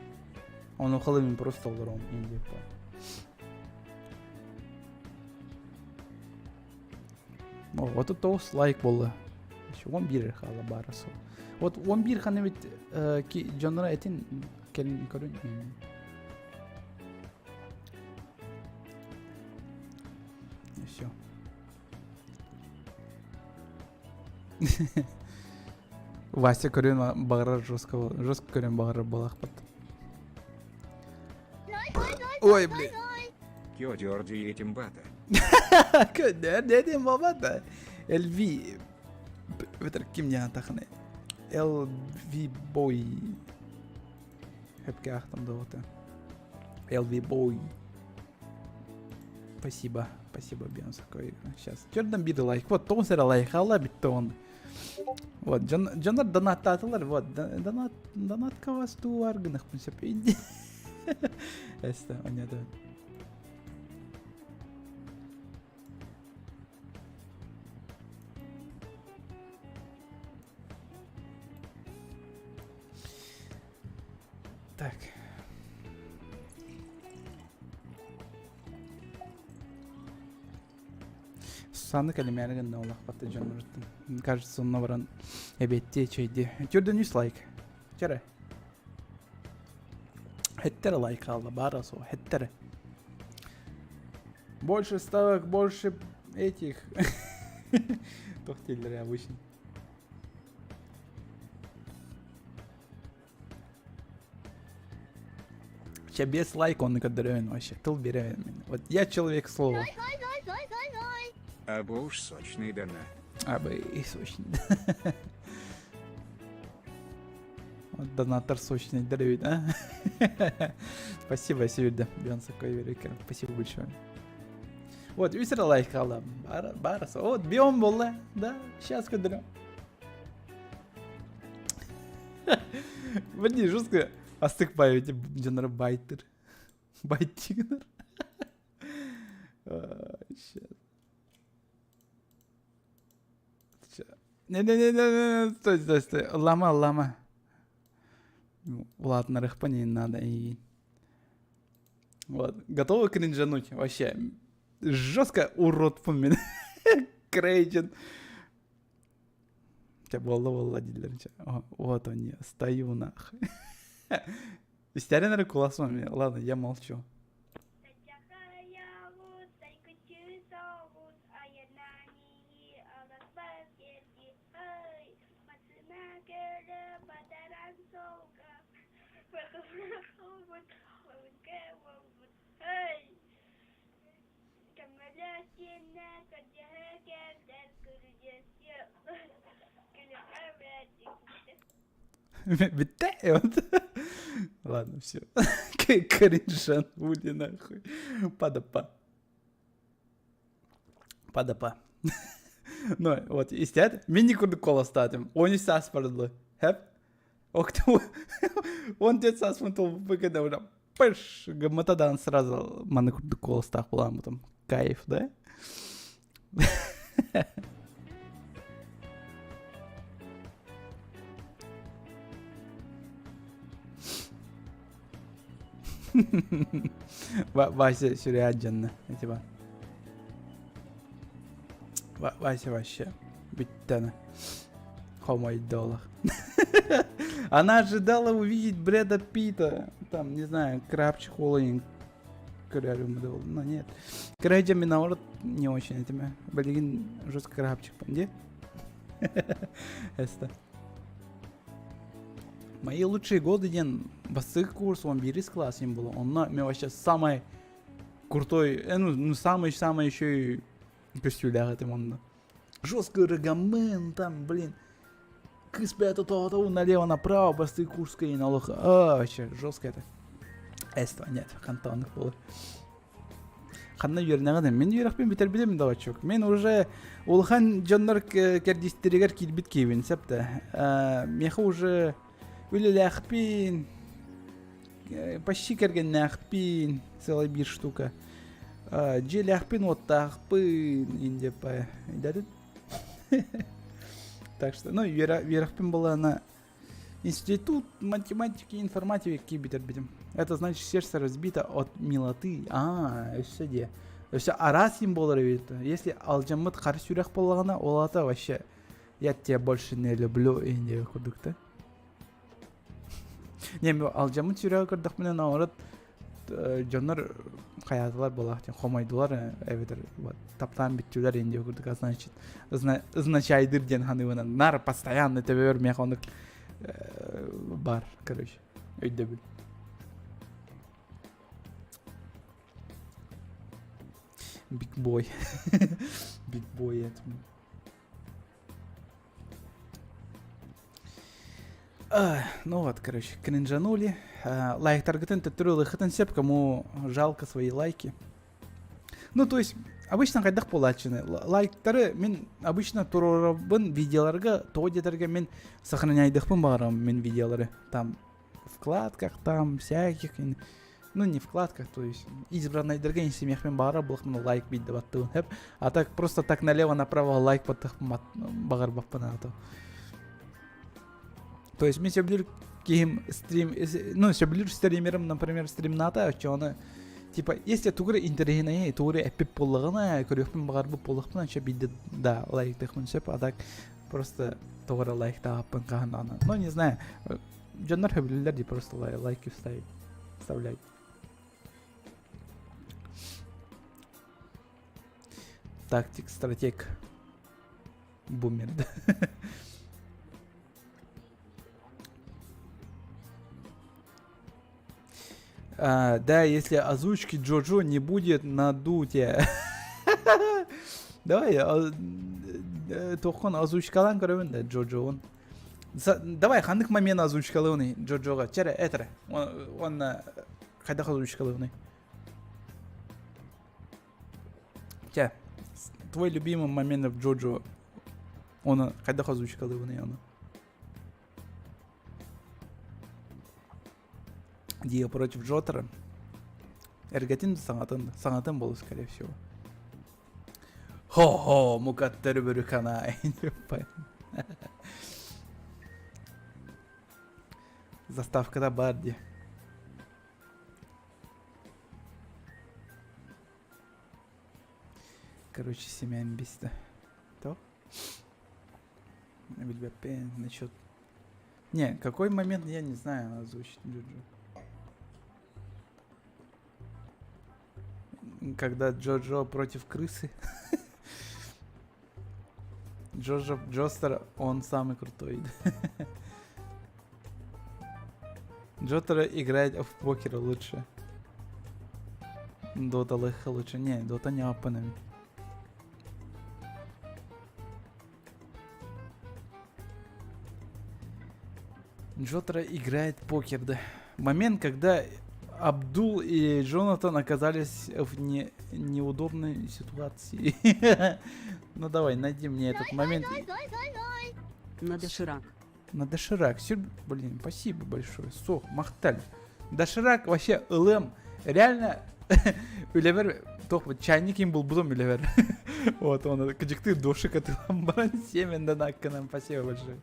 Он ухалым просто олорон, типа. О, вот тут тоғыз лайк болды. Еще 11 хаала баара сол. Вот 11 ханы ведь дьоннора этин кэлин көрүн. И все. Вася көрүн баҕарар жестко, жестко көрүн баҕарар буолахпыт. Ой, блин. Кёдёрди этим бата. Дедим бабата. LV. Ветер ким не атахны. LV Boy. Хөпке ахтам доҕото. LV Boy. Спасибо. Спасибо, Бионс. Сейчас. Чердан биир лайк. Вот, тоҕус эрэ лайк хаала бүтте он. Вот, дьоннор донаттаатылар. Вот, донат, донатка вас тууар гынахпын сөп. Эсте, онята. Так. Саны кэлимээри гынна улахпатта дьоннорутун. Кажется, онно баран эбиэттиэ чэйдиэ. Төрдөн үс лайк. Чэрэ. Хэттере лайк хаалла баара суох хэттере. Больше ставок, больше этих. Туох дииллэрэ обычно. Чэ, без лайк он көрдөрөбүн вообще. Тыл биэрэбин. Вот я человек слова. Або уж сочный донат. Абы и сочный. Вот донатор сочный дарит, а? Спасибо, Сюда. Спасибо большое. Вот, үс лайк хаалла. Барыс. Вот, бион буолла. Да, сейчас көрдөрөм. Блин, жестко. Астык бай, дьоннор байтыр. Байтигнер. Сейчас. Не-не-не-не, стой, стой, стой. Лама, лама. Улаатыннарыахпын не надо. И... Вот. Готовы кринжануть? Вообще. Жестко урод мин. Крейджен. Буолла буолла дииллэр. Вот они, стою нахуй. Истэрин эрэ куласым. Ладно, я молчу. Бүттэ Ладно, все. Кринжанули нахуй. Падапа. Падапа. Ну, вот, истят, мини курдук колостатым. Он саас бардылы. Хэп. Он дед саас мын когда уже пыш, гыммата сразу маны курдук колостаах буолан потом. Кайф, да? Вася сүрэ дьанна типа Вася вообще бүттәне хомойдолах. Она ожидала увидеть Брэда Питта. Там, не знаю, крабчик Холлинг көрөрүм но нет. Короче, мен наоборот не очень этими. Блин, жестко крабчик, где? Эста. Мои лучшие годы ден бастык курс, он бирис класс им было. Он на, мне вообще самый крутой, ну, самый-самый еще и көстүүлээх этим онно. Жесткий рогомен там, блин. Кыс то налево-направо, бастык курска и налог. А, вообще жестко это. Эста, нет, хантанных было. Ханна үөрэнэҕин мин үөрэхпин бүтэрбитим доҕоччук. Мин уже улахан дьоннор кэрдиистэригэр киирбит киһибин сөп да. Миэхэ уже үлэлээхпин, почти кэргэннээхпин, целая биир штука. Дьиэлээхпин, уоттаахпын, индеппа. Так что, ну, үөрэхпин была Институт математики и информатики бүтэрбитим. Это значит сердце разбито от милоты. А, өссө диэ. Өссө араас буолар эбит. Если алдьаммыт хара сүрэх буоллаҕына, ол аата вообще я тебя больше не люблю диэн курдук да. Не, алдьаммыт сүрэҕи көрдөхпүнэ наоборот дьоннор хайаатылар буолаах диэн хомойдулар эбэтэр вот таптаан бүттүлэр диэн курдук значит означайдыр диэн ханыыбынан нар постоянно төбөбөр миэхэ оннук бар короче өйдөбүл Big boy. Big boy Ну вот, короче, кринжанули. Лайктаргытын төттөрү ылыхытын сөп, кому жалко свои лайки. Ну, то есть, обычно хайдах буолааччыны. Лайктары мин обычно туруорабын видеоларга, тоҕо диэтэргэ мин сохраняйдыхпын баҕарам мин видеолары. Там вкладках, там всяких, ну не вкладках, то есть избранныйдарга инсимиэхпин баҕара буолахпын лайк биирдэ баттыбын хэп. А так просто так налево-направо лайк баттахпын баҕарбаппын аата. То есть мин сөбүлүүр киһим стрим, ну сөбүлүүр стримерим, например, стримната, оччоҕуна типа если тугу эрэ интэриэһинэйи, тугу эрэ эппит буоллаҕына, көрүөхпүн баҕарбыт буоллахпына, оччо биирдэ да лайктыахпын сөп, а так просто тоҕо эрэ лайктаабаппын хаһан даҕаны. Ну не знаю, дьоннор сөбүлүүллэр дии просто лайки вставить, вставлять. Тактик, стратег. Бумер. А, да, если озвучки Джоджо не будет на дуте. Давай, туоххон озвучкалаан көрөбүн да Джоджоун. Давай, ханнык момент озвучкалыыный Джоджоға. Чэрэ, этэрэ. Он хайдах озвучкалыыный? Чэ, твой любимый момент в Джоджо. Он хайдах озвучкалыыный оны? Дио против Джотера. Эргэтин саҥатын, саҥатын болу, скорее всего. Хо-хо, мукаттары бүрүканай. Заставкада бар ди. Короче, семья бистэ. То? Билбэппин насчет... Не, какой момент, я не знаю, озвучить Джоджо. Когда Джоджо против крысы. Джоджо Джостер, он самый крутой. Джотера играет в покер лучше. Дота лыха лучше. Не, Дота не апанами. Джотро играет покер, да. Момент, когда Абдул и Джонатан оказались в не неудобной ситуации. Ну давай, найди мне этот момент. На доширак. На доширак. Сюр... Блин, спасибо большое. Сох, махталь. Доширак вообще ылым. Реально, үлэбэр туох чайник им булбутум үлэбэр. Вот он кыдьыктыы дошик атылан баран семендан аккынан спасибо большое.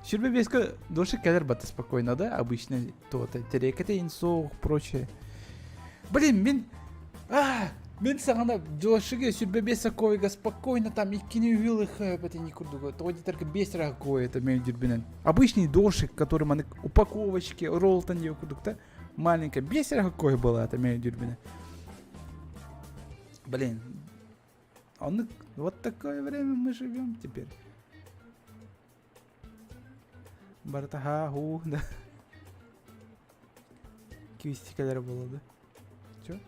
Сүрбэ беске дошик кэлэр бата спокойно, да? Обычно то-то терекете инсоох, прочее. Блин, мин а, мин саҕана дошиге сүрбэ бес сакойга спокойно там иккини үһү ылых не курдук. Тоҕо диэтэргэ бес ракой это мен дүрбүнэн. Обычный дошик, который манык упаковочки, роллтон диye курдук та маленькая бес ракой была это мен дүрбүнэн. Блин, он, вот такое время мы живем теперь. Барыта ха-ху, да. Квистикалар буолла Чё?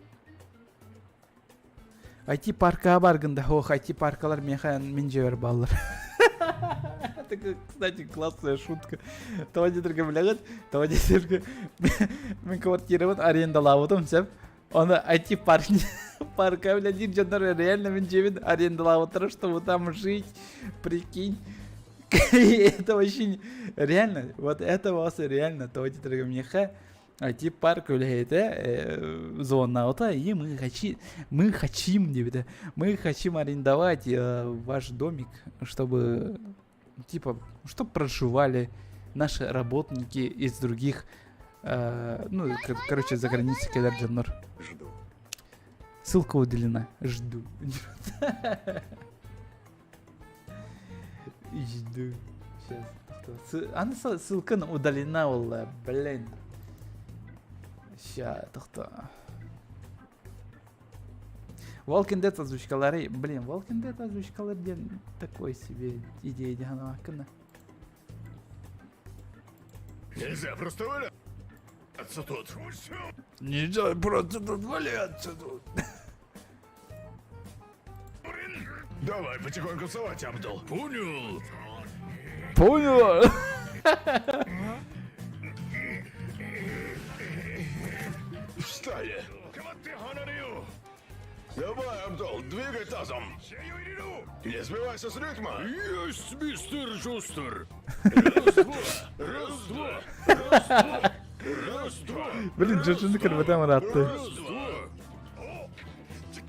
IT-паркаҕа баргын да, ох, IT-паркалар миэхэ мин дьиэбэр бааллар. Это, кстати, классная шутка. Тоҕо диэтэргэ билэҕит? Тоҕо диэтэргэ мин квартирабын арендалаабытым сөп. Оны IT-парк парка үлэлиир дьоннор реально мин дьиэбин арендалаабыттара, чтобы там жить, прикинь. Это вообще реально, вот это вас реально, тоҕо диэтэргэ миэхэ IT-парк үлэһитэ звоннаабыта, и мы хотим, мы хотим, диэбитэ, мы хотим арендовать ваш домик, чтобы, типа, чтобы проживали наши работники из других, ну, короче, за границей кэлэр дьоннор. Жду. Ссылка удалена. Жду. Жду. Сейчас. Аны ссылка удалена буолла, блин. Ща, тохто. Walking Dead озвучкалары, блин, Walking Dead озвучкалары диэн такой себе идея диэн аккына. Нельзя просто валяться тут. Нельзя просто тут валяться тут. Давай потихоньку вставать, Абдул. Понял. Понял. Встали. Давай, Абдул, двигай тазом. Не сбивайся с ритма. Есть, мистер Жустер. Раз, два, раз, два, раз, два, раз, два. Блин, Джорджины кырбатам ыраатты. Раз, два.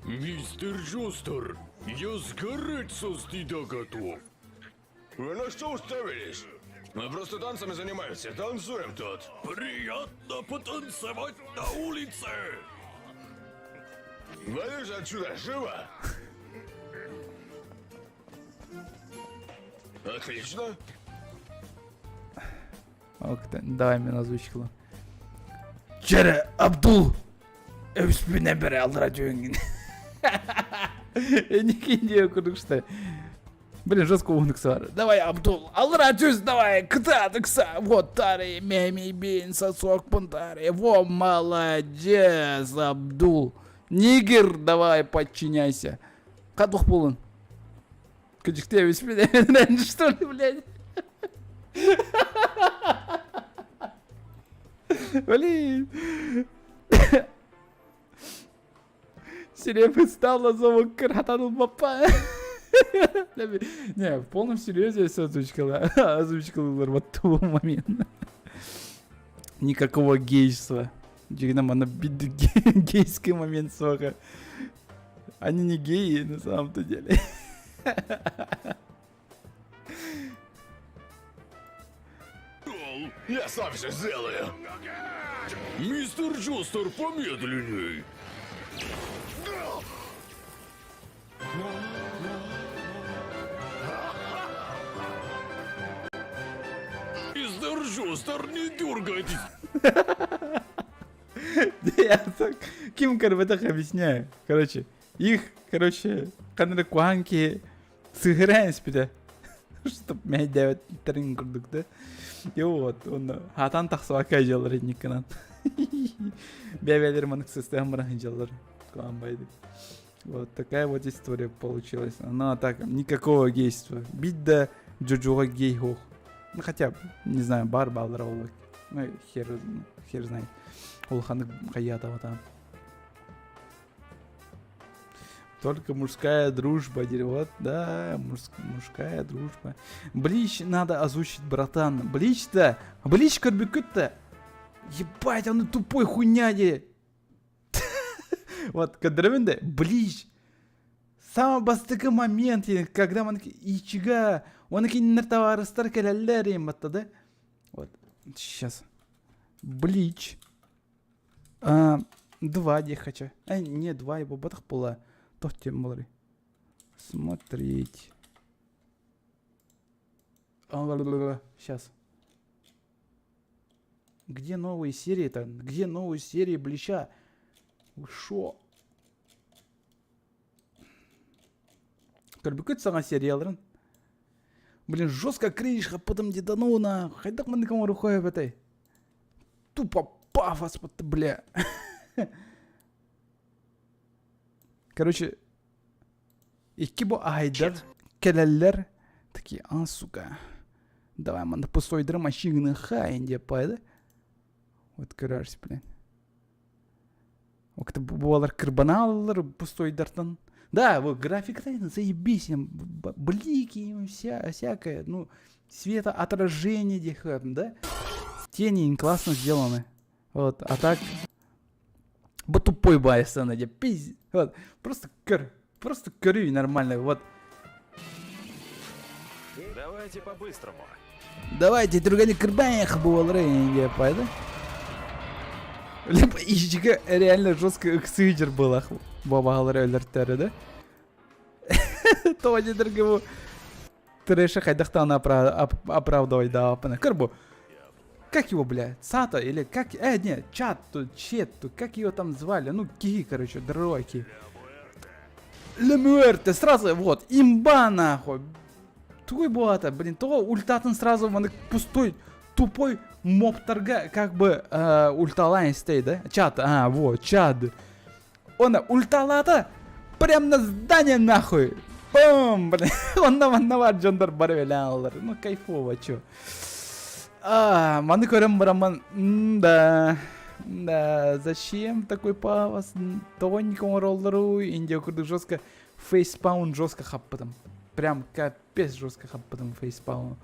Мистер Жустер, я сгорать со стыда готов. Вы на что уставились? Мы просто танцами занимаемся, танцуем тут. Приятно потанцевать на улице. Вали же отсюда, живо! Отлично. Ок, давай мен озвучкала. Чэрэ, Абдул! Өспүнэ бэрэ алдыра дьүөҥҥүн. Эникин диэ курдук что. Блин, жестко уһунук Давай, Абдул, алра түс, давай, кытаат ыкса, вот тары, меми бин, сосок пунтари, во, молодец, Абдул. Нигер, давай, подчиняйся. Кадух булун. Кыдьыкты эбиспин, что ли, блядь? Блин. Сирепы стала звук кыратан папа. Не, в полном серьезе все озвучкала. Озвучкала вот того момент. Никакого гейства. Дьиҥинэн манна гейский момент суоҕа. Они не геи на самом-то деле. Я сам все сделаю. Мистер Джостер, помедленней. Мистер Джостер, не дергайтесь. Я так ким көрбөтөх объясняю. Короче, их, короче, ханна куһаҕан киһи сыһыраан испитэ. Чтоб мэһэйдээбэттэрин курдук да. И вот, он хатан тахсыбакка дьаллар инниккынан. Бэйбэлэр маннык сыстыһан баран дьаллар. Куһаҕан байды. Вот такая вот история получилась. Она так, никакого гейства. Бит да Джоджоҕа гей суох. Ну, хотя, не знаю, бар баллар ол. Ну, хер, хер знает. Улаханнык хайаатабата. Только мужская дружба, вот, да, мужская дружба. Блич надо озвучить, братан. Блич-то, Блич көрбүккүт-то. Ебать, он тупой хуйня де. Вот, көрдөрөбүн да, Блич. Самый бастакы момент, когда маннык Ичига, оны кинилэр табаарыстар кэлэллэр батта да. Вот, сейчас. Блич. А, два дехача. А, не, два его батах была. Тох тем болары. Смотреть. Сейчас. Где новые серии-то? Где новые серии Блича? Вы шо? Көрбүккүт саҥа серияларын? Блин, жестко кринж хаппытым дедану на. Хайдах маннык оҥоруохха эбэтэй? Тупо пафос, бля. Короче, икки бу аһайдар кэлэллэр такие, а, сука, давай манна пустойдары машины хайн деп пайды. Вот көрөрс, блин. Окта буолар кырбаналлар пустойдартан. Да, вот графика заебись, блики, вся, всякое, ну, светоотражение да? Тени классно сделаны. Вот, а так Бу тупой баайы сцена дьэ пиз вот просто көр просто көрүй нормально вот Давайте по-быстрому. Давайте түргэнник кырбаах буолар диэп да Либо ичигэ реально жестко ыксыыр буолах бабаалар өлөртөрө да Тоҕо диэтэргэ бу трэша хайдахтаҕына оправдывать дааппына көр бу как его, бля, Сато или как, не, Чат, Чет, как ее там звали, ну, киһи, короче, дроки. Лемуэрте, сразу, вот, имба, нахуй. Тугуй буолата, блин, того ультатын сразу, он пустой, тупой мобтарга, как бы, э, ульталайн стей, да? Чат, а, вот, чад. Он ульталата прям на здание, нахуй. Бум, блин, онно манна бар дьоннор бары өлөөллөр. Ну, кайфово, чё. А, маны көрөн бараммын, да, да, зачем такой пафос, тоненько оҥороллору, индия курдук жестко фейспалм жестко хаппытым. Прям капец жестко хаппытым фейспалм.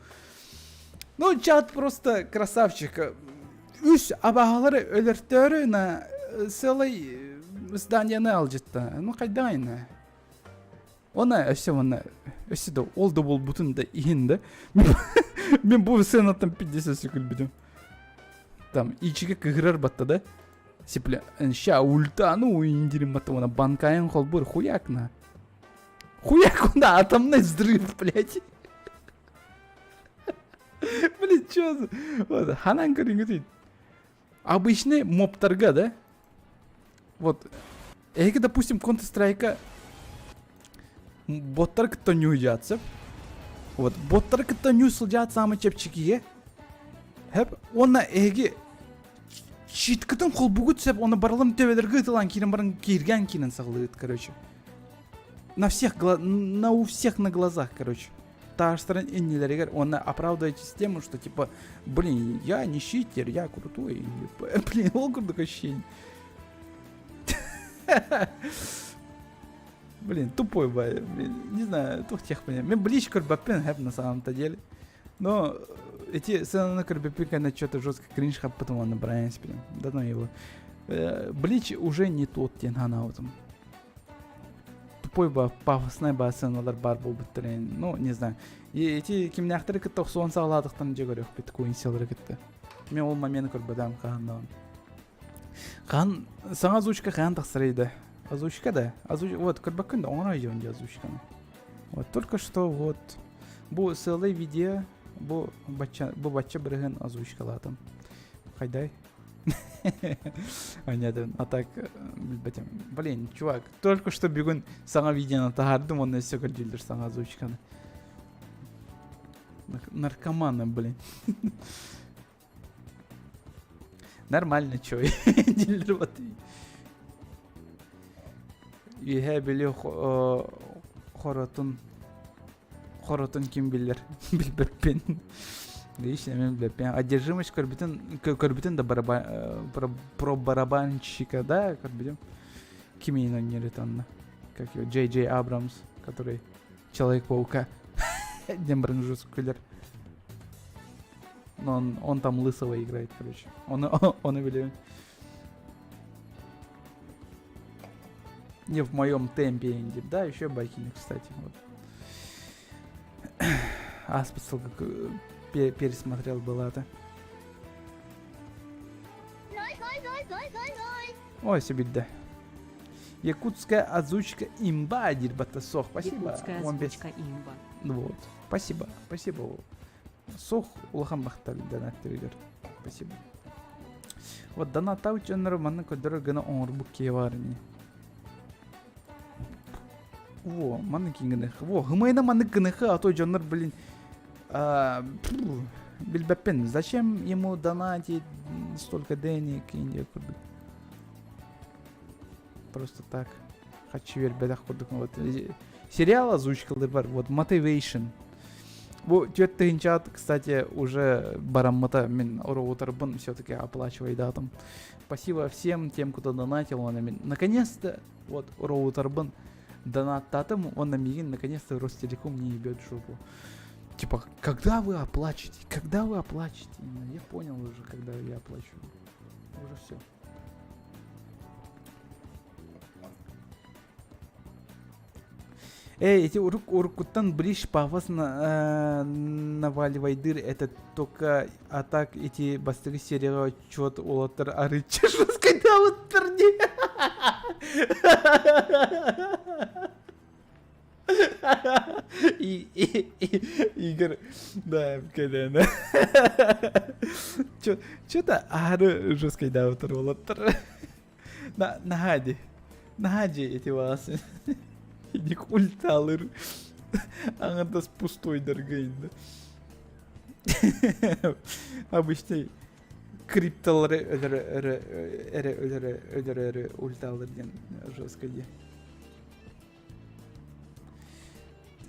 Ну, чат просто красавчик. Үс абаһалары өлөртөөрү на целый зданияны алдьытта. Ну, хайдайна. Она өссө уонна өссө да ол да буолбутун да иһин да мен бу сценаттан 50 күлбүтүм. Там ичигэ кыһырар батта да. Сипле ща ультану индирим батта уонна банкайын холбур хуяк на. Хуяк на атомный взрыв, блядь. Блин, чё за... Вот, ханан көрүҥүтүй. Обычный мобтарга, да? Вот. Эһиги, допустим, Counter-Strike боттар кытта ньуйдьаатсып. Вот, боттар кытта нью сылдьаат саамай чэпчэкигэ. Хэп, уонна эһиги читкытын холбугут сөп, оны барылым төбөлөргө ытылан киирэн баран кииргэн киирэн саҕалыыт, короче. На всех, на у всех на глазах, короче. Таастарын иннилэригэр уонна оправдываете тем, что типа, блин, я не читер, я крутой. Блин, ол курдук ощущение. Блин, тупой бай, блин, не знаю, туох тех Мен Блич көрбөппүн хэп на самом-то деле. Но эти сцены көрбөппүн что-то жестко кринж хаппытым уонна Брайан блин. Да ну его. Блич уже не тот диэн ханаабытым. Тупой ба пафосный ба сценалар баар буолбуттарын, ну, не знаю. И эти кимнээхтэри кытта охсуон саҕалаатахтарын дьэ көрүөхпүт Куинсилары кытта. Мен ол моменты көрбөтөм хаһан даҕаны. Хаһан саҥа озвучка хаһан тахсарый да? Озвучка да. Озвуч... Вот, көрбөккүн да, оҥоро дьон дии озвучканы. Вот, только что вот бу сыалай видео бу бачча бу бачча бырыһын озвучкалаатым. Хайдай. Понятно. А так, билбэтим. Блин, чувак, только что бүгүн саҥа видеоны таһаардым, онно өссө көрдүүллэр саҥа озвучканы. Наркоманы, блин. Нормально, чё, дииллэр вот. Үөһээ Бүлүү хоротун хоротун ким билэр билбэппин. Лично мен билэппин. Одержимость көрбүтүн көрбүтүн да бараба, про, про барабанщика, да, көрбүтүм. Кимин ойнур онно? Как его? Джей Джей Абрамс, который Человек-паука. Диэн баран күлэр. Но он там лысого играет, короче. Он и Не в моем темпе инди. Да, еще Бакини, кстати. Вот. Аспасыл пересмотрел была-то. Ой, себе Якутская озвучка имба, диир Сох. Спасибо. Якутская озвучка имба. Вот. Спасибо. Спасибо. Сох улахан махтал донаттарыгар. Спасибо. Вот донаттаабыт дьоннору манна көрдөрөр гына оҥорбут киһи баар ини. Во, маннык гыных. Во, хымайна маннык гыныхы, а то дьоннор, блин, а, билбэппин. Зачем ему донатить столько денег Индия курдук? Просто так. Хочу биэрбэтэх курдук. Вот. Сериал озвучкалар бар. Вот Motivation. Бу түөрт тыһыынчаат, кстати, уже бараммыта мин роутербын все-таки оплачивайдаатым. Спасибо всем тем, кто донатил, он мин наконец-то вот роутербын донаттаатым, он миигин наконец-то Ростелеком не ебет жопу. Типа, когда вы оплачете? Когда вы оплачете? Я понял уже, когда я оплачу. Уже все. Эй, эти урук уруккуттан бриш пафосно наваливайдыр это только а так эти бастыгы серияга чет уолаттар арыччы жескайдаабыттар дии. И, и, и, Игорь, да, кэлэн. Чё-то аһары жесткайдаабыттар уолаттар. На, наһаа дии. Наһаа дии ити баас. Иник ульталыр. Аҥардас пустойдарга инде. Обычный крипталары өлөрө өрө эрэ өлөрө өлөрө өрө ульталыр диэн жестко дии.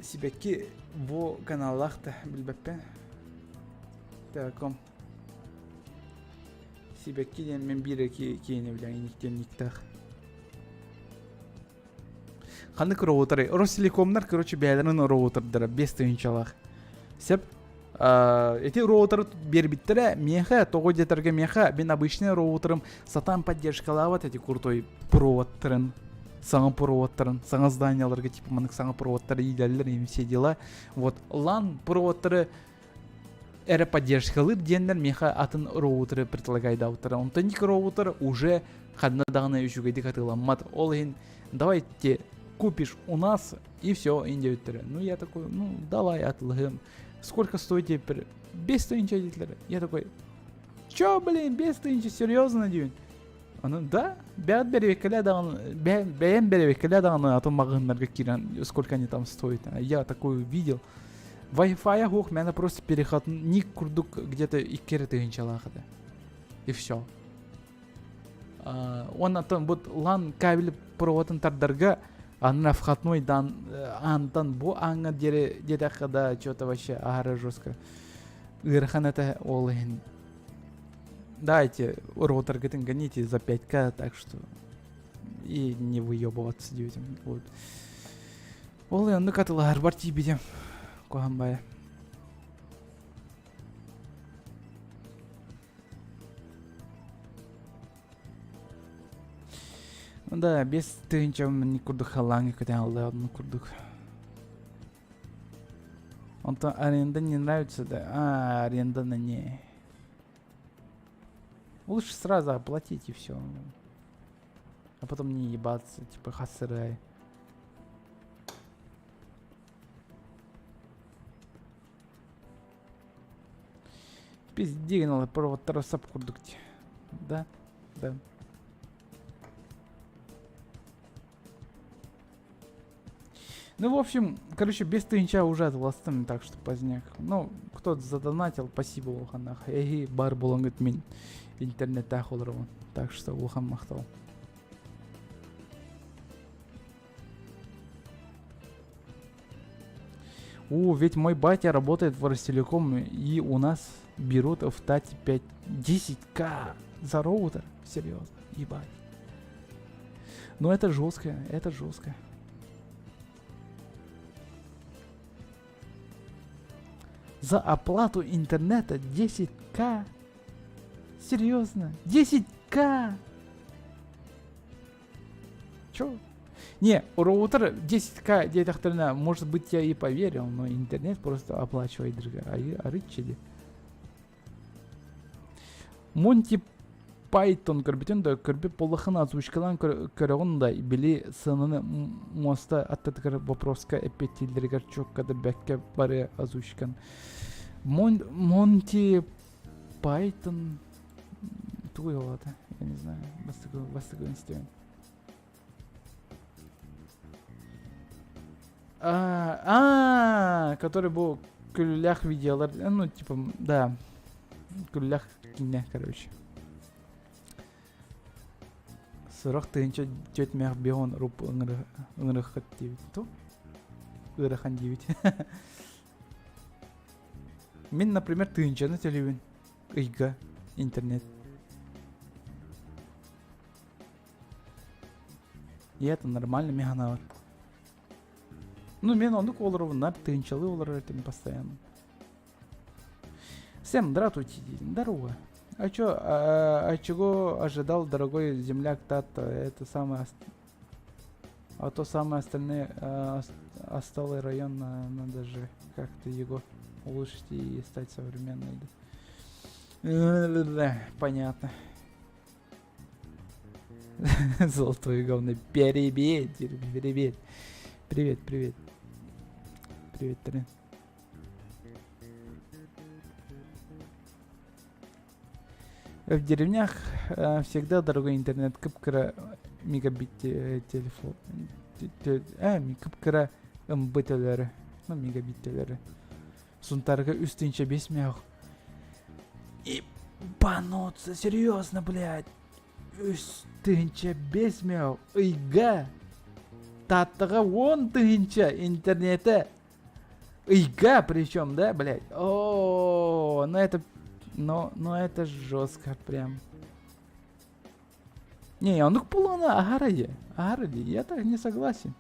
Сибэкки бу каналлаах да билбэппин. Телеком. Сибэкки диэн мин биир киини билэн иниктиэн никтээх. Ханнык роутеры? Ростелекомнар, короче, бэйэлэрин роутердара 5 тыһыынчалаах. Сеп эти роутеры биэрбиттэрэ миэхэ, тоҕо диэтэргэ миэхэ, мин обычный роутерым сатаан поддержкалаабат эти крутой проводтарын саҥа проводтарын, саҥа зданияларга типа маннык саҥа проводтары иилэллэр и все дела. Вот LAN проводтары эрэ поддержкалыыр диэннэр миэхэ атын роутеры предлагайдаабыттара. Онтон ник роутер уже ханна даҕаны үчүгэйдик атыыламмат. Ол иһин давайте купишь у нас и все, диэбиттэрэ. Ну я такой, ну давай атылыһым. Сколько стоит теперь? Без тысячи диэтилэр. Я такой, чё, блин, без тысячи, серьезно диэн. Аны да, бэйэм бэрэбиэккэлээ даҕаны, бэйэм бэрэбиэккэлээ даҕаны атын маҕаһыыннарга киирэн сколько они там стоят. Я такое видел. Wi-Fi суох, мээнэ просто переходник курдук где-то икки эрэ тыһыынчалаах этэ. И все. Уонна оттон бу LAN кабель проводын тардарга аны входной дан аантан бу ааҥҥа диэри диэтэххэ да что-то вообще аһара жестко ыарахан этэ ол иһин Давайте роутергытын гоните за 5к, так что и не выебываться диэтим. Вот. Ол оннук атылаһарбар тиийбитим. Куһаҕан баайа. Да, 5 тыһыынча курдук халлааҥҥа көтөн аллаҕын курдук. Онтон аренда не нравится, да? А, аренда на не. Лучше сразу оплатить и все. А потом не ебаться, типа хасырай. Пиздигнал проводтара сап курдук Да, да. Ну, в общем, короче, без тыһыынча уже атыыластым, так что поздняк. Ну, кто-то задонатил, спасибо улаханнаах. Эһи баар буолаҥҥыт мин интернеттээх олоробун. Так что улахан махтал. О, ведь мой батя работает в Ростелеком, и у нас берут в Тате 5, 10к за роутер. Серьезно, ебать. Ну это жестко, это жестко. За оплату интернета 10к. Серьезно? 10к! Чё? Не, роутер 10к диэтэхтэринэ, может быть, я и поверил, но интернет просто оплачивай арыччы дии. Монти Пайтон көрбүтүн да көрбүт буоллаххына озвучкалаан көрөҕүн да били сыананы муоста аттатыгар вопроска эппиэттииллэригэр чуокка да бэккэ барыа озвучкан. Монти Пайтон тугуй ол аата? Я не знаю. Бастакы бастакы институт. А, а, который был күллэх видеолар, ну, типа, да, күллэх кине, короче. Сорох тыһыынча түөрт мэх бион руп ыҥырыххыт диэбит. То? Ыарахан диэбит. Мин, например, тыһыынчаны төлүүбүн. Ыйга интернет. И это нормально механавар. Ну, мен оннук олоробун, тыһыынчалыы олорор этим постоянно. Всем здравствуйте, здорово. А чё, а, а чего ожидал дорогой земляк Тата? Это самое... А то самое остальные, а, осталый район, надо же как-то его улучшить и стать современной. Понятно. Золотое говно. Перебей, перебей. Привет, привет. Привет, Трин. В деревнях э, всегда дорогой интернет кып-кыра мегабит телефон э кып-кыра МБ төлөрү ну мегабит төлөрү Сунтарга үс тыһыынча биэс мөөх Ебануться, серьезно, блядь. Үс тыһыынча биэс мөөх ыйга. Тааттаҕа уон тыһыынча интернетэ. Ыйга причем, да, блядь? О, ну это, но, но это жестко прям. Не, оннук буолуона аһара дии, аһара дии, я так не согласен.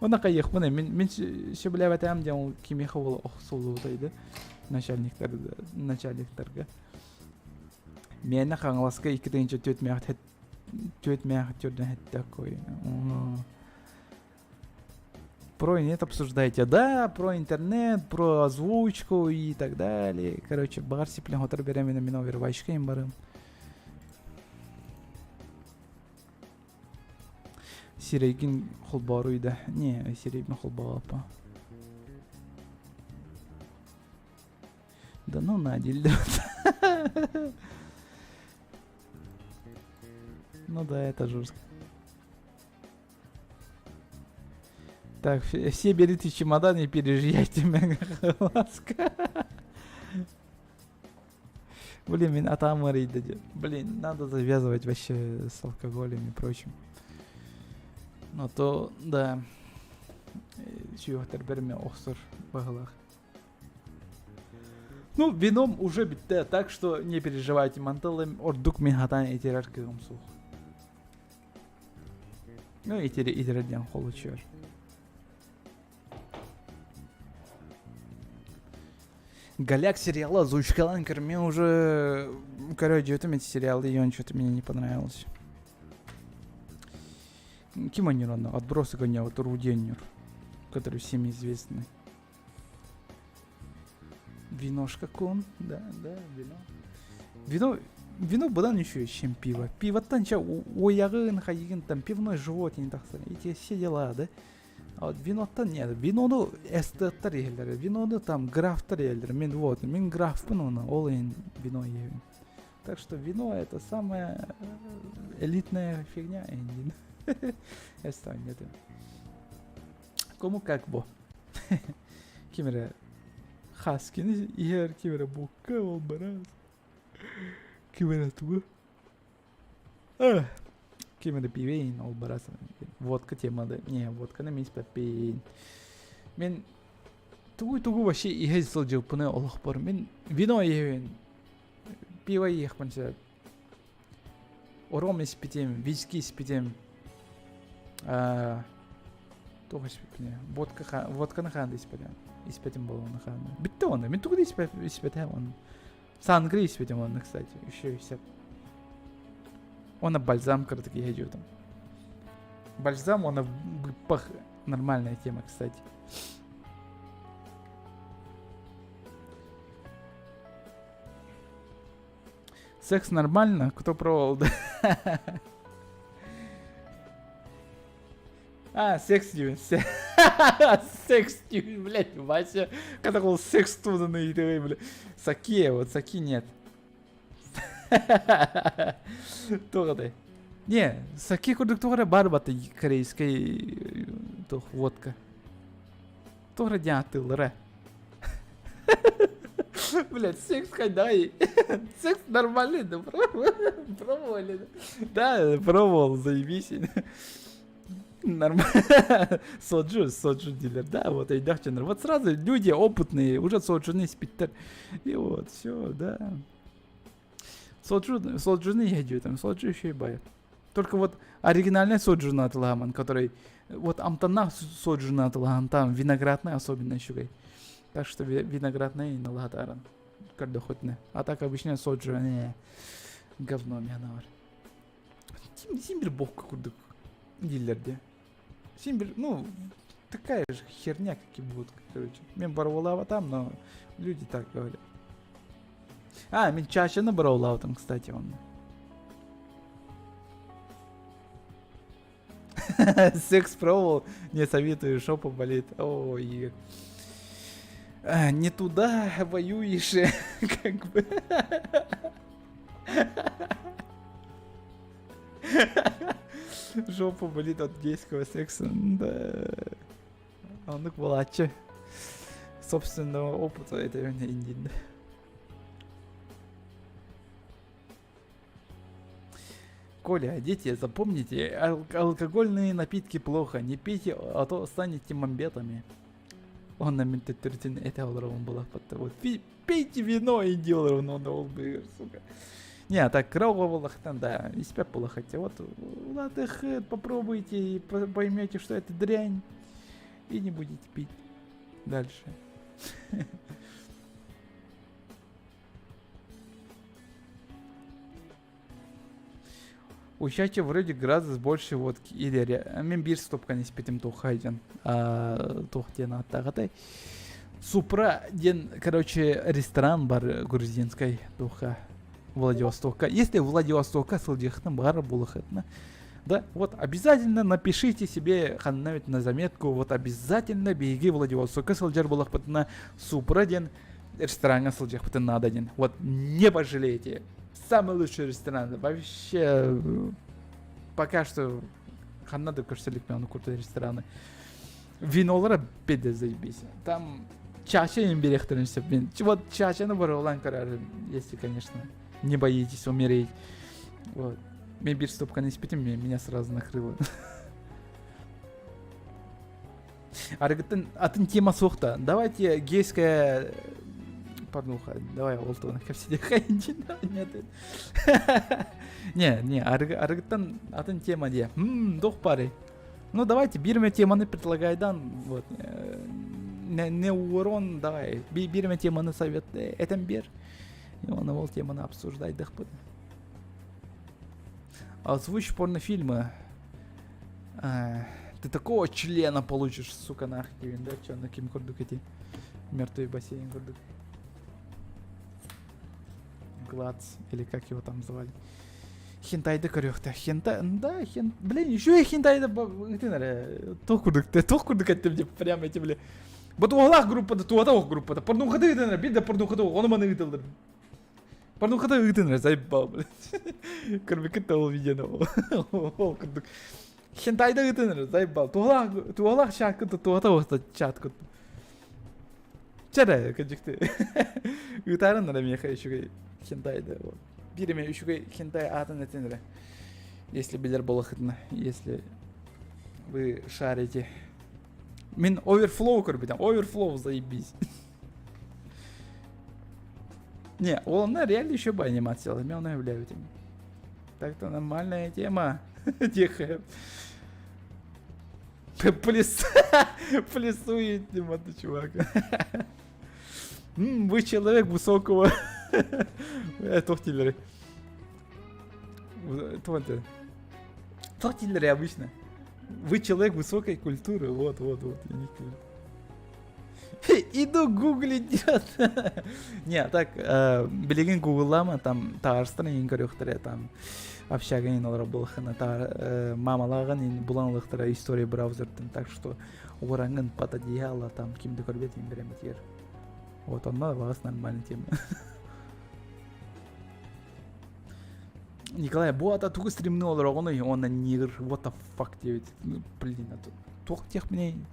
Онно хайыахпын мин мин сөбүлээбэтэҕим диэн ол кимиэхэ буола охсуллубутай да начальниктарга начальниктарга. Миэнэ Хаҥаласка икки тыһыынча түөрт мээхт түөрт мээхт төрдөн эттэккой. Про нет обсуждайте. Да, про интернет, про озвучку и так далее. Короче, баҕар сиплен хотор беремин мин овервачка им барым. Сирэйгин холбооруй да. Не, сирэйбин холбоопа. Да ну на, Ну да, это жестко. Так, все берите чемодан и переезжайте Мегаласка. Блин, мин атам ыарыйда Блин, надо завязывать вообще с алкоголем и прочим. Но то, да, сүһүөхтэрбэр эмэ охсор быһыылаах. Ну, вином уже бүттэ, так что не переживайте, мантылым ордук мин хатаан итирэр кыаҕым суох. Ну, итирэр диэн холучуйар. Голяк сериала озвучкалаан мне уже... Короче, это эти сериалы, и он что-то мне не понравился. Ким онно отбросы вот Руденнер, который всем известный. Виношка кун, да, да, вино. Вино, вино быдан еще, чем пиво. Пивоттан ча уойаҕын, хайыгын, там пивной живот не тахсан. Эти все дела, да? А вот виноттан нет. Винону эстеттар иһэллэр. Винону там графтар иһэллэр. Мин вот, мин графпын оны, ол иһин вино иһэбин. Так что вино это самая элитная фигня. Эстан нет. Кому как бо. Ким эрэ хаскины иһэр, ким эрэ бука ол барас. Ким эрэ тугу? Ким эрэ пивейн ол барас. Водка темада. Не, водканы мин испэппин. Мин тугу-тугу вообще иһэ сылдьыбыппыный олохпор. Мин вино иһэбин, пиво иһиэхпин сөп. Ром испитим, виски испитим. Туох испиппиний? Водка, водканы хаан да испэтим. Испэтим буолуону хаан. Бүттэ онно. Мин тугу да испэтим онно. Сангри испитим онно, кстати. Еще и Оны бальзам кырдык иһэ дьиэтим. Бальзам, он быппах нормальная тема, кстати. Секс нормально? Кто пробовал, да? А, секс дьюн. Секс дьюн, блядь, Вася. Когда был секс туда на блядь. Саки, вот саки нет. Туох Не, саки курдук туох эрэ баар бата корейскай туох водка. Туох эрэ диэн ааттыыллара. Блядь, секс хайдай. Секс нормальный, да пробовали. Да, пробовал, заебись. Нормально. Соджу, соджу дилер. Да, вот, өйдөөх Вот сразу люди опытные, уже соджуны испиттэр. И вот, все, да. Соджу, соджуны я там, соджу еще и бай. Только вот оригинальный соджу атылааман, который вот амтаннаах соджуну атылаан, там виноградный особенно үчүгэй. Так что виноградный налаатааран көрдөхүтүнэ. А так обычно соджу, не, говно мяна бар. Син бир бокка курдук дииллэр дии. Син бир, ну, такая же херня, как и будут, короче. Мен боруобалаабатам, но люди так говорят. А, мин чачаны боруобалаабытым, кстати, он. Секс пробовал, не советую, жопа болит. Ой, не туда воюешь, как бы. Жопа болит от гейского секса. Да. Оннук буолааччы. Собственного опыта это иннин. Коля, дети, запомните, алкогольные напитки плохо, не пейте, а то станете мамбетами. Онно мин төттөрүтүн этэ олоробун булахпатта. Вот пейте вино и делай он ол сука. Не, а так кыра буоллахтан, да, испэт буолахатте. Вот латехет, попробуйте и поймете, что это дрянь, и не будете пить дальше. Учача вроде градус больше водки или мин биир стопканы испитим туохай диэн туох диэн ааттааҕытай Супра диэн короче ресторан бар грузинскай туохха Владивостокка если Владивостокка сылдьыахтын баар буолахытына да вот обязательно напишите себе ханна на заметку вот обязательно биһиги Владивостокка сылдьар буолахпытына Супра диэн рестораҥҥа сылдьыахпытын наада диэн вот не пожалеете самый лучший ресторан вообще пока что ханна да көрсөлүк ону курдук рестораны винолара беде заебись там чача им берехтерин сөп мен вот чачаны боруобалаан көрөр если конечно не боитесь умереть вот мен биир стопканы испитим меня сразу накрыло Арыгыттан атын тема суох да. Давайте гейская порнуха. Давай ол туһунан кэпсэтиэххэ Нет. Не, не, арыгыттан атын тема дии. Туох баарый. Ну давайте биир эмэ теманы предлагайдан вот не, не урон давай биир эмэ теманы совет этэн биэр. И оны ол теманы обсуждайдыхпыт. Озвучь порнофильмы. Ты такого члена получишь, сука, нах, да? Че, на ким курдук эти? Мертвый бассейн курдук. Глац, или как его там звали. Хентайды көрүөхтэ. Хентай, да, хен... Блин, еще и хентайды... Туох курдук, туох курдук эттим деп прямо эти, бля. Ботугалаах группада, туатаох группада. Порнухаты ыытан бир да порнухаты ону маны ыытыллар. Порнухата ыытын заебал, блядь. Көрбүккүт ол видеоны ол курдук. Хентайда ыытын заебал. Туһалаах туһалаах чааккыт туһата уоста чаат кут. Чэрэ кэдьикти. Ыытаарын эрэ миэхэ үчүгэй хентайда. Биир эмэ үчүгэй хентай аатын этин эрэ. Если билэр буолахытына, если вы шарите. Мин Overflow көрбүтүм. Overflow заебись. Не, он реально еще бы анимация, мен оны являю Так-то нормальная тема. Тихо. Пляс... Плясует, Дима, ты чувак. Вы человек высокого... Туох дииллэрий? Туох дииллэрий обычно? Вы человек высокой культуры, вот, вот, вот. Иду гуглить. Не, так, билигин гугллаама, там таарыстан иин көрүөхтэрэ, там общага иин олоро булахына, мамалааҕын иин булан ылыахтара история браузертан, так что уораҥҥын под одеяло там ким да көрбөт иин беремитигэр. Вот онно баҕас нормальный тема. Николай, бу ата тугу стримни олороҕунуй уонна нигр what the fuck диэбит. Блин, туох диэхпиний?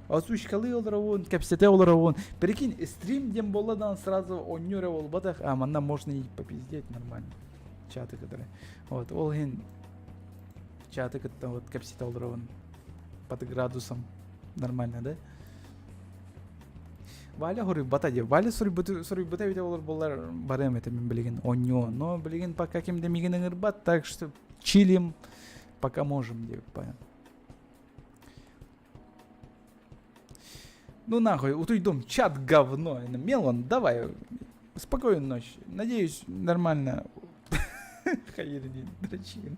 Озвучкалыы олоробун, кэпсэтэ олоробун. Прикинь, стрим диэн буолла да сразу оонньуу эрэ буолбатах, а манна можно и попиздеть нормально. Чаты кытары. Вот, ол иһин чаты кытта вот кэпсэтэ олоробун под градусом. Нормально, да? Валя суруйбата диye. Валя суруйбута эбитэ олор буоллар барыам этэ мин билигин оонньуо. Но билигин пока ким да миигин ыҥырбат, так что чилим пока можем диэбит понял. Ну нахуй, утуйдум, чат говно. Мелон, давай, спокойной ночи. Надеюсь, нормально. Хайырдин, дрочин.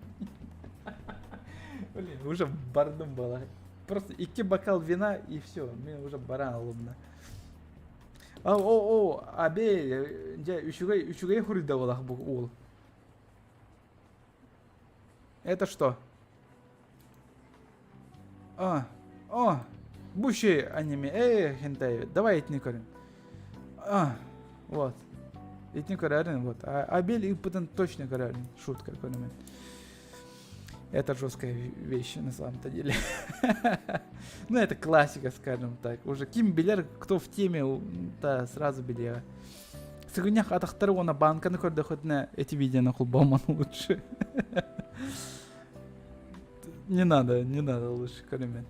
Блин, уже бардым была. Просто икки бокал вина и все, мен уже баран алымна. О, о, о, абе, дьэ, үчүгэй, үчүгэй хуруйда буолах бу уол. Это что? А, о, бу аниме, эй, хентай, давай итини көрүн. А, вот. Итини көрөрүн, вот. А, Абель ыппытын точно көрөрүн, шутка көрүмэн. Это жесткая вещь на самом-то деле. Ну, это классика, скажем так. Уже ким билэр, кто в теме, да, сразу билиэҕэ. Сыгынньах атахтары уонна банканы көрдөхөтүнэ эти видеоны холбоомон лучше. Не надо, не надо лучше көрүмэн.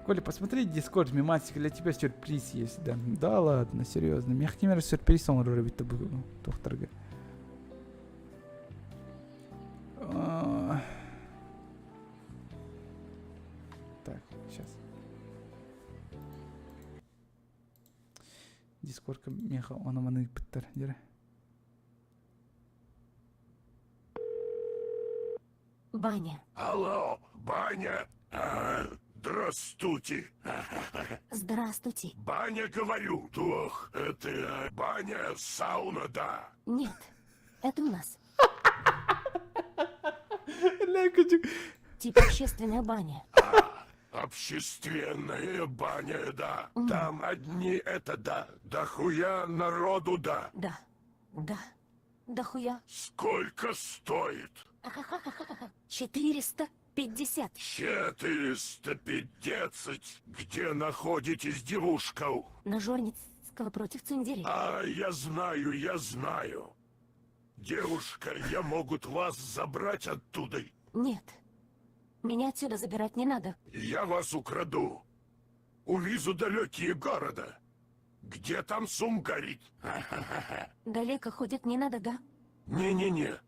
Коля, посмотри Дискорд, мемасик, для тебя сюрприз есть, да. Да ладно, серьезно. Мехтимер сюрприз оҥорор эбит туохтарга. Так, сейчас. Дискордка меха оны маны ыппыттар дьэрэ. Баня. Алло, баня. А, здравствуйте. Здравствуйте. Баня, говорю. Ох, это баня, сауна, да. Нет, это у нас. Типа общественная баня. А, общественная баня, да. Там одни это да. Да хуя народу да. Да, да. Да хуя. Сколько стоит? 450. 450. Где находитесь, девушка? На Жорницкого против Цундери. А, я знаю, я знаю. Девушка, я могут вас забрать оттуда. Нет. Меня отсюда забирать не надо. Я вас украду. Увезу далекие города. Где там сум горит? Далеко ходить не надо, да? Не-не-не.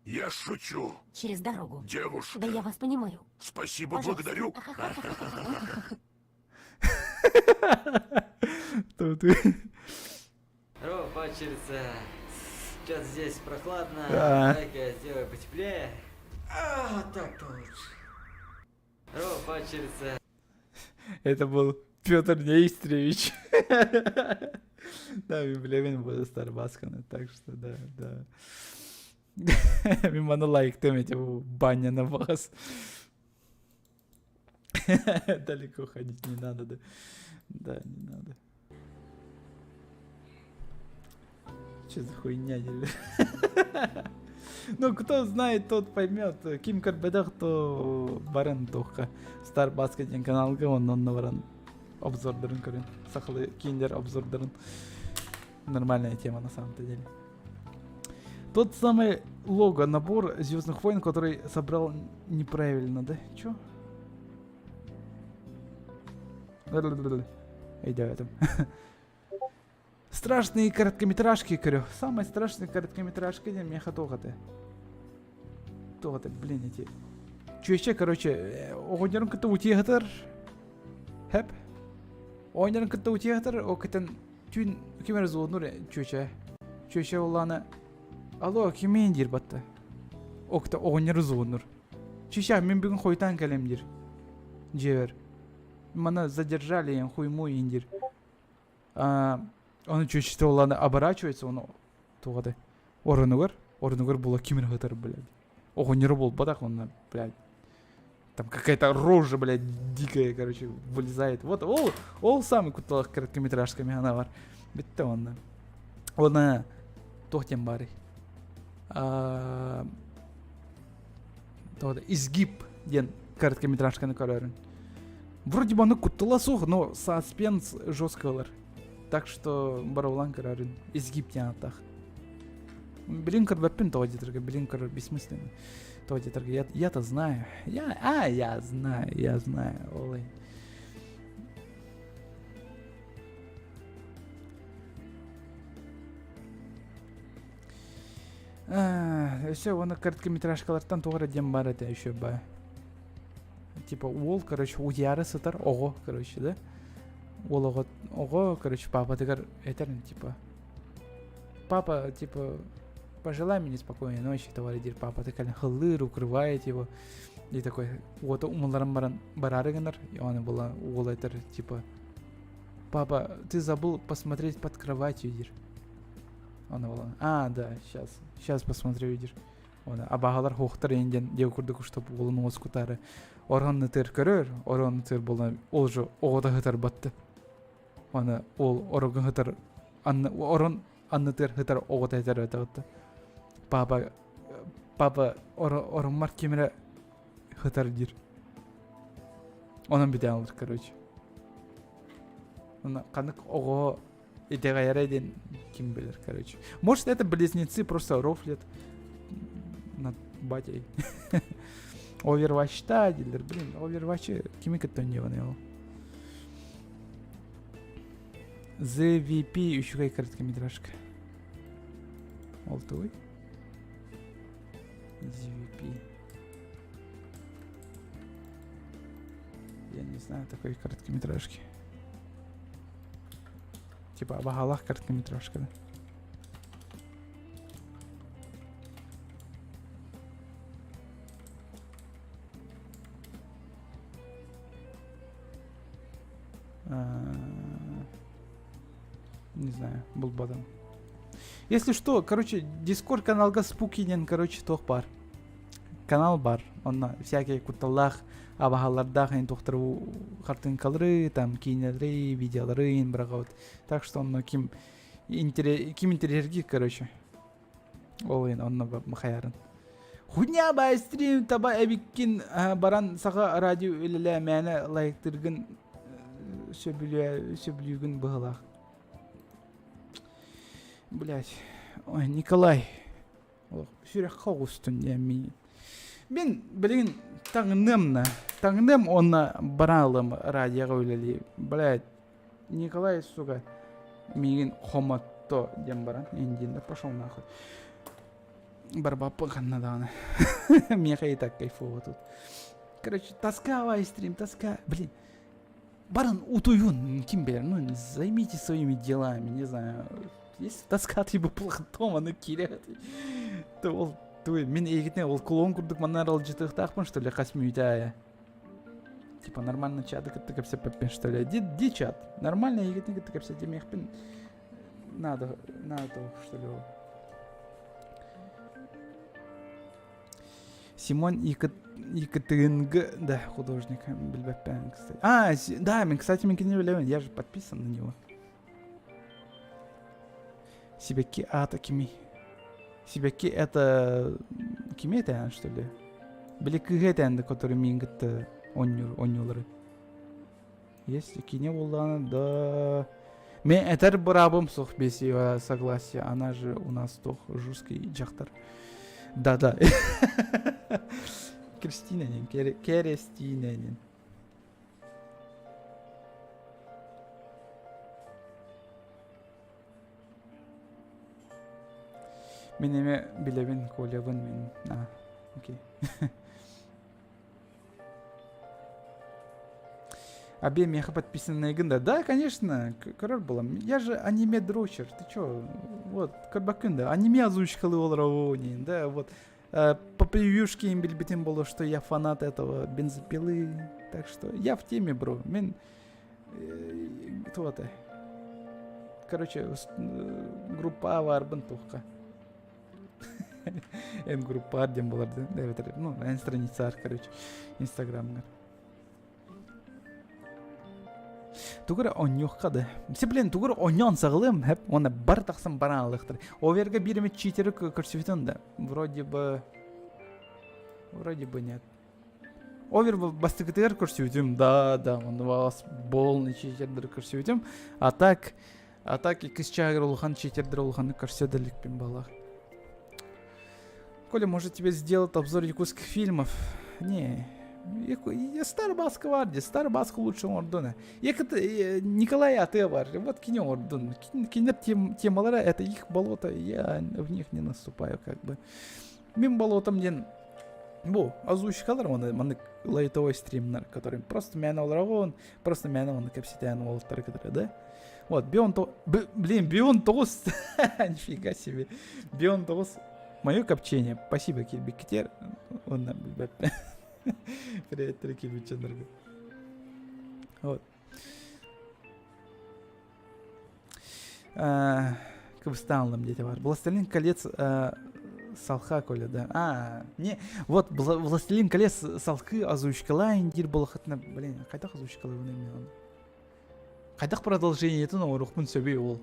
Я шучу. Через дорогу. Девушка. Да я вас понимаю. Спасибо, Пожалуйста. благодарю. Тут Здорово, падчерица. Сейчас здесь прохладно. Да. Дай-ка я сделаю потеплее. А, так-то лучше. Здорово, падчерица. Это был Петр Нейстревич. Да, мин билэбин буолла Старбасканы, так что да, да. Мин маны лайктым эти баня на вас. Далеко ходить не надо, да. Да, не надо. Че за хуйня? Ну, кто знает, тот поймет. Ким көрбөтөх, то баран туохха. Star Basket диэн каналга онно баран обзордарын көрүн. Сахалы киндер обзордарын. Нормальная тема на самом-то деле. Тот самый лого, набор Звездных войн, который собрал неправильно, да? Чё? Өйдөөтүм. Страшные короткометражки көрө. Самые страшные короткометражки диэн миэхэ туох этэ? Туох этэ, блин, эти... Чүөчэ, короче, оҕонньорун кытта утуйа Хэп. Оҕонньорун кытта утуйа ол кытын түүн ким эрэ звонур чүөчэ. Чүөчэ улаана Алло, кимиин диир батта. Ол кытта оҕонньору звонур. Чүөчэ, мин бүгүн хойутаан кэлэм диир. Дьиэбэр. Мана задержали, хуйму диир. Ону чүөчэтэ улаана оборачивается, ону туох этэй оронугар, оронугар була ким эрэ сытар, блядь. Оҕонньоро буолбатах онно, блядь. Там какая-то рожа, блядь, дикая, короче, вылезает. Вот ол, ол самый кутталах короткометражками она бар. Бүттэ онно. Она туох диэн баарый? Изгиб диэн короткометражканы көрөрүн. Вроде бы ону куттала суох, но саспенс жестко ылар. Так что барабылан көрөрүн. Изгиб диэн ааттаах. Блин, көрбөппүн тоҕо диэтэргэ, блин, көрөр бессмысленно. Тоҕо диэтэргэ, я, я-то знаю. Я, а, я знаю, я знаю. Олай. Өссө уонна короткометражкалартан туох эрэ диэн баар этэ еще ба. Типа уол, короче, утуйаары сытар оҕо, короче, да? Уол оҕо, оҕо, короче, папатыгар этэр, типа, папа, типа, пожелай мне спокойной ночи, товарищ диир папа кэлэн хыллыыр, укрывает его. И такой, уота умулларан баран бараары гынар, и он была уол этэр, типа, папа, ты забыл посмотреть под кроватью диир. Она была, а, да, сейчас, сейчас посмотрю, диир. Оны абаһалар хуохтар эйин диэн диэ курдук чтобы уолун уоскутаары орон ытыр көрөр, орон ытыр буолан ол же оҕото сытар батты. Оны ол орогун сытар анны орон аннытыгар сытар оҕото этэр этэ Папа папа ороммар ким эрэ сытар диир. Онон бүтэн алар короче. Ханнык оҕо итэҕэйэрэ диэн ким билэр, короче. Может, это близнецы просто рофлят над батей. Overwatch'та дииллэр, блин, Overwatch кими кытта оонньуубун ол? The VP үчүгэй короткометражка. Ол тугуй? ZVP. Я не знаю такой короткометражки. Типа абаһалаах короткометражка да. Не знаю, булбатым. Если что, короче, Дискорд каналга Спуки диэн, короче, туох баар. Канал бар. Онно всякие кутталлаах абаһалардаах эн туохтары хартыынкалары, там киинэлэри, видеолары ин быраҕабыт. Так что онно ким интере ким интэриэһиргиир, короче. Ол ин онно махаярын. Хуйня бай стрим таба эбиккин баран саха радио үлэлээ мээнэ лайктыргын сөбүлүү сөбүлүүгүн быһылаах. Блять. Ой, Николай. Сүрэххэ оҕустун диэн мин. Мин билигин таҥныам на. Таҥныам уонна бараалым радиоҕа үлэлии. Блядь, Николай, сука, миигин хомотто диэн баран, индиэннэ пошел нахуй. Барбаппын ханна даҕаны. Миэхэ и так кайфово тут. Короче, тоска стрим, тоска. Блин, баран утуйун, ким билэр, ну, займитесь своими делами, не знаю. Если тоска ты бы плохо дома, ну киирэ. То ол туй мин эйгитин ол клоун курдук манна аралдьытыахтаахпын что ли хас мүнүүтэ Типа нормально чаты кытта кэпсэппэппин что ли? Ди, ди чат. Нормально эйгитин кытта кэпсэтимиэхпин надо, надо что ли. Симон Екатеринг, да, художник, билбэппин, кстати. А, да, мен, кстати, мен кинини билэбин, я же подписан на него. Сибэкки аата кимий? Сибэкки это кими этээн, что ли? Били кыыһы этээн да, который миин кытта оонньуур, оонньуулары. Есть кини буоллаҕына да... Мен этэр быраабым суох без ее согласия. Она же у нас туох жесткий дьахтар. Да-да. Кристина диэн, Керестина диэн. Мин эмэ билэбин, Колябын мин. А, окей. Абе меха подписанная да? Да, конечно, көрөр булам. Я же аниме дрочер, ты чё? Вот, көрбөккүн да. Аниме озвучкалы олоробун, да, вот. По превьюшке им билбитим было, что я фанат этого бензопилы. Так что я в теме, бро. Мен кто это? Короче, группа баарбын туохха. Эн группа диэн буолар да ну эн страницаар короче инстаграмҥар тугу эрэ онньуохха да все блин тугу эрэ онньоон саҕалыам хэп уонна бар тахсан баран алыахтар оверга биир эмит читери көрсүбүтүн да вроде бы вроде бы нет Овер бастакытыгар көрсүбүтүм да да онно вас полный читердер көрсүбүтүм а так а так иккис чаагыр улахан читердер улаханнык көрсө да иликпин балах Коля, может тебе сделать обзор якутских фильмов? Не, Старбаска бар де, Старбаска лучше оҥордун. Николай Аты бар, вот кини оҥордун. Кинилэр темалара это их болото, я в них не наступаю как бы. Мин болотом диэн бу озвучкалар оны маннык лайтовый стримнар, который просто мээнэ олороҕун, просто мээнэ оны кэпсэтээн уолаттары кытары, да? Вот, Бион то... Блин, Бион тоҕус! Нифига себе. Бион тоҕус Мое копчение. Спасибо, килбиккитер. Онна билбэппин. Привет, килбичченерге. Вот. Кыбыстаалым дети бар. Властелин колец Салха Коля, да. А, не, вот Властелин колец Салхы озвучкалаан диир буолахытына, блин, хайдах озвучкалабын мен Хайдах продолжениетин оҥоруохпун сөбүй ол?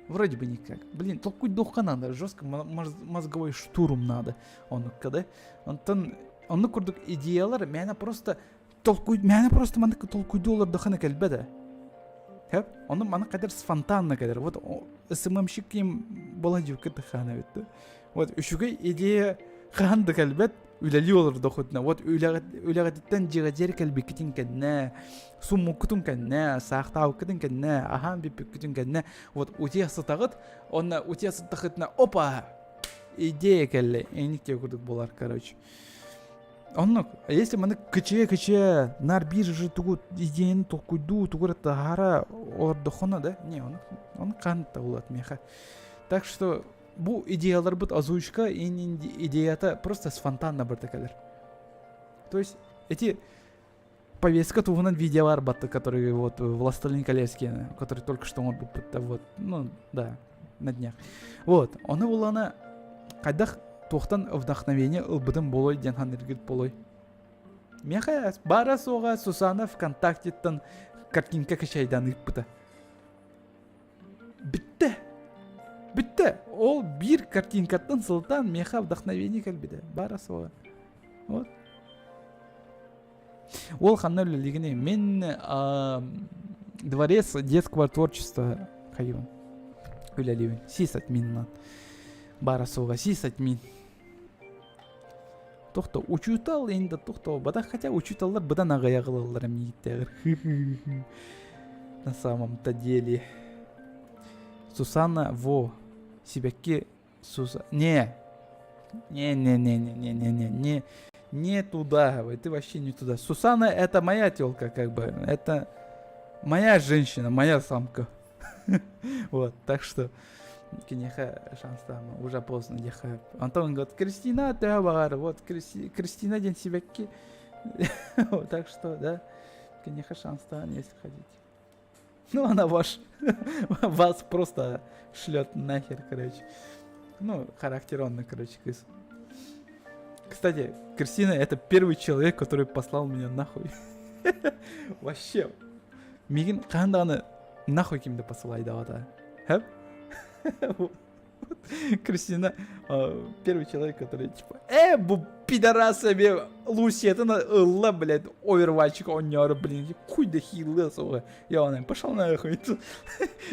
Вроде бы никак. Блин, толкуйдуохха надо, жестко мозговой штурм надо. Оннукка да. Онтон оннук курдук идеялар мээнэ просто толкуй мээнэ просто маннык толкуйдуу олордоххуна кэлбэт Хэп, ону маны кадыр спонтанно кэлэр. Вот СММщик ким була дьүккэ тахаана эбит. Вот үчүгэй идея хаһан да кэлбэт үлэлии олордоххутуна вот үлэҕититтэн дьиэҕэ кэлбиккитин кэннэ суммуккутун кэннэ саахтаабыккытын кэннэ аһаан бүппүккүтүн кэннэ вот утуйа сытаҕыт онно утуйа сыттаххытына опа идея кэллэ эник диэ курдук буолар короче оннук если маны кычыйа-кычыйа нар биир же тугу идеяны толкуйдуу тугу эрэ таһаара олордоххуна да не ону ону хаһан да булат миэхэ так что Бу идеяларбыт озвучка идеята просто спонтанно барда кэлэр. То есть эти повестка туһунан видео бар батты, который вот Властелин колец который только что он вот, ну да, на днях. Вот, оны булана хайдах туохтан вдохновение ылбытым болой диэн ханыргыт болой. Меха бара суоҕа Сусана ВКонтактеттан картинка качайдан ыыппыта. Бүттэ. Бүттэ. Ол биир картинкаттан сылтаан миэхэ вдохновение кэлбитэ. Баара суоҕа. Вот. Ол ханна үлэлиигиний? Мин Дворец детского творчества хайыбын. Үлэлиибин. Сисадминнан. Баара суоҕа сисадмин. Тохто учуутал инде тохто бада хотя учууталлар быдан аҕыйах ылаллар эмииттээҕэр на самом-то деле Сусанна во сибэкки Суза не не не не не не не не не не туда ты вообще не туда Сусана это моя телка как бы это моя женщина моя самка вот так что киниэхэ шанстаама уже поздно диэхэ Антон говорит Кристина төһө баҕар вот Кристина диэн сибэкки так что да киниэхэ шанстаан если хотите ну она ваш вас просто шлет нахер короче ну характеронный короче кыз кстати Кристина это первый человек который послал меня нахуй вообще миигин хаһан даҕаны нахуй ким да посылайдаабата хэп Кристина первый человек который типа э бу пидорас эбе Лусиятын ылла блядь оверватчик оонньоору блин хуй да хилла суоҕа я он пошел нахуй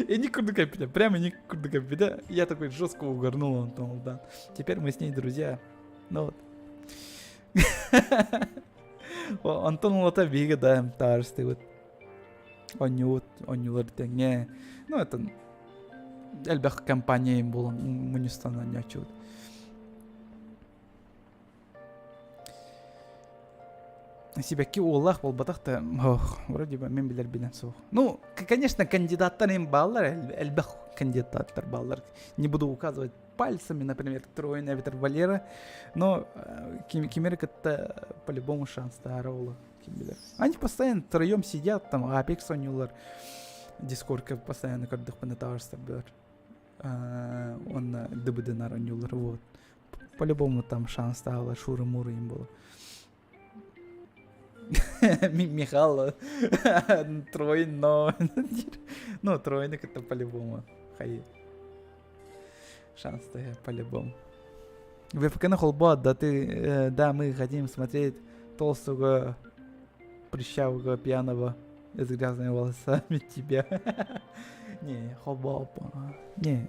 и не курдук эппитэ прямо не курдук эппитэ я такой жестко угорнул он да теперь мы с ней друзья ну вот Онтон улата биһиги да табаарыстыыбыт. Оонньуубут, оонньуулар тэҥҥэ. Ну, это... Элбэх компания буолан мунньустан оонньооччубут. Сибэкки уоллаах буолбатах да, ох, вроде бы мен билэрбинэн суох. Ну, конечно, кандидаттар им бааллар, элбэх кандидаттар бааллар. Не буду указывать пальцами, например, Троин эбэтэр Валера, но кимери кытта по-любому шанстаара ол ким билэр. Они постоянно втроем сидят, там Apex оонньуулар, Дискордка постоянно көрдөхпүнэ табарыстар уонна ДБДнар оонньуулар, вот. По-любому там шанстаалар, шуры-муры им было. Михаил Троин, но... Ну, Троин это по-любому. Хай. Шанс по-любому. ВПК холбо, да ты, да, мы хотим смотреть толстого, прыщавого, пьяного с грязными волосами тебя. Не, холбо, не.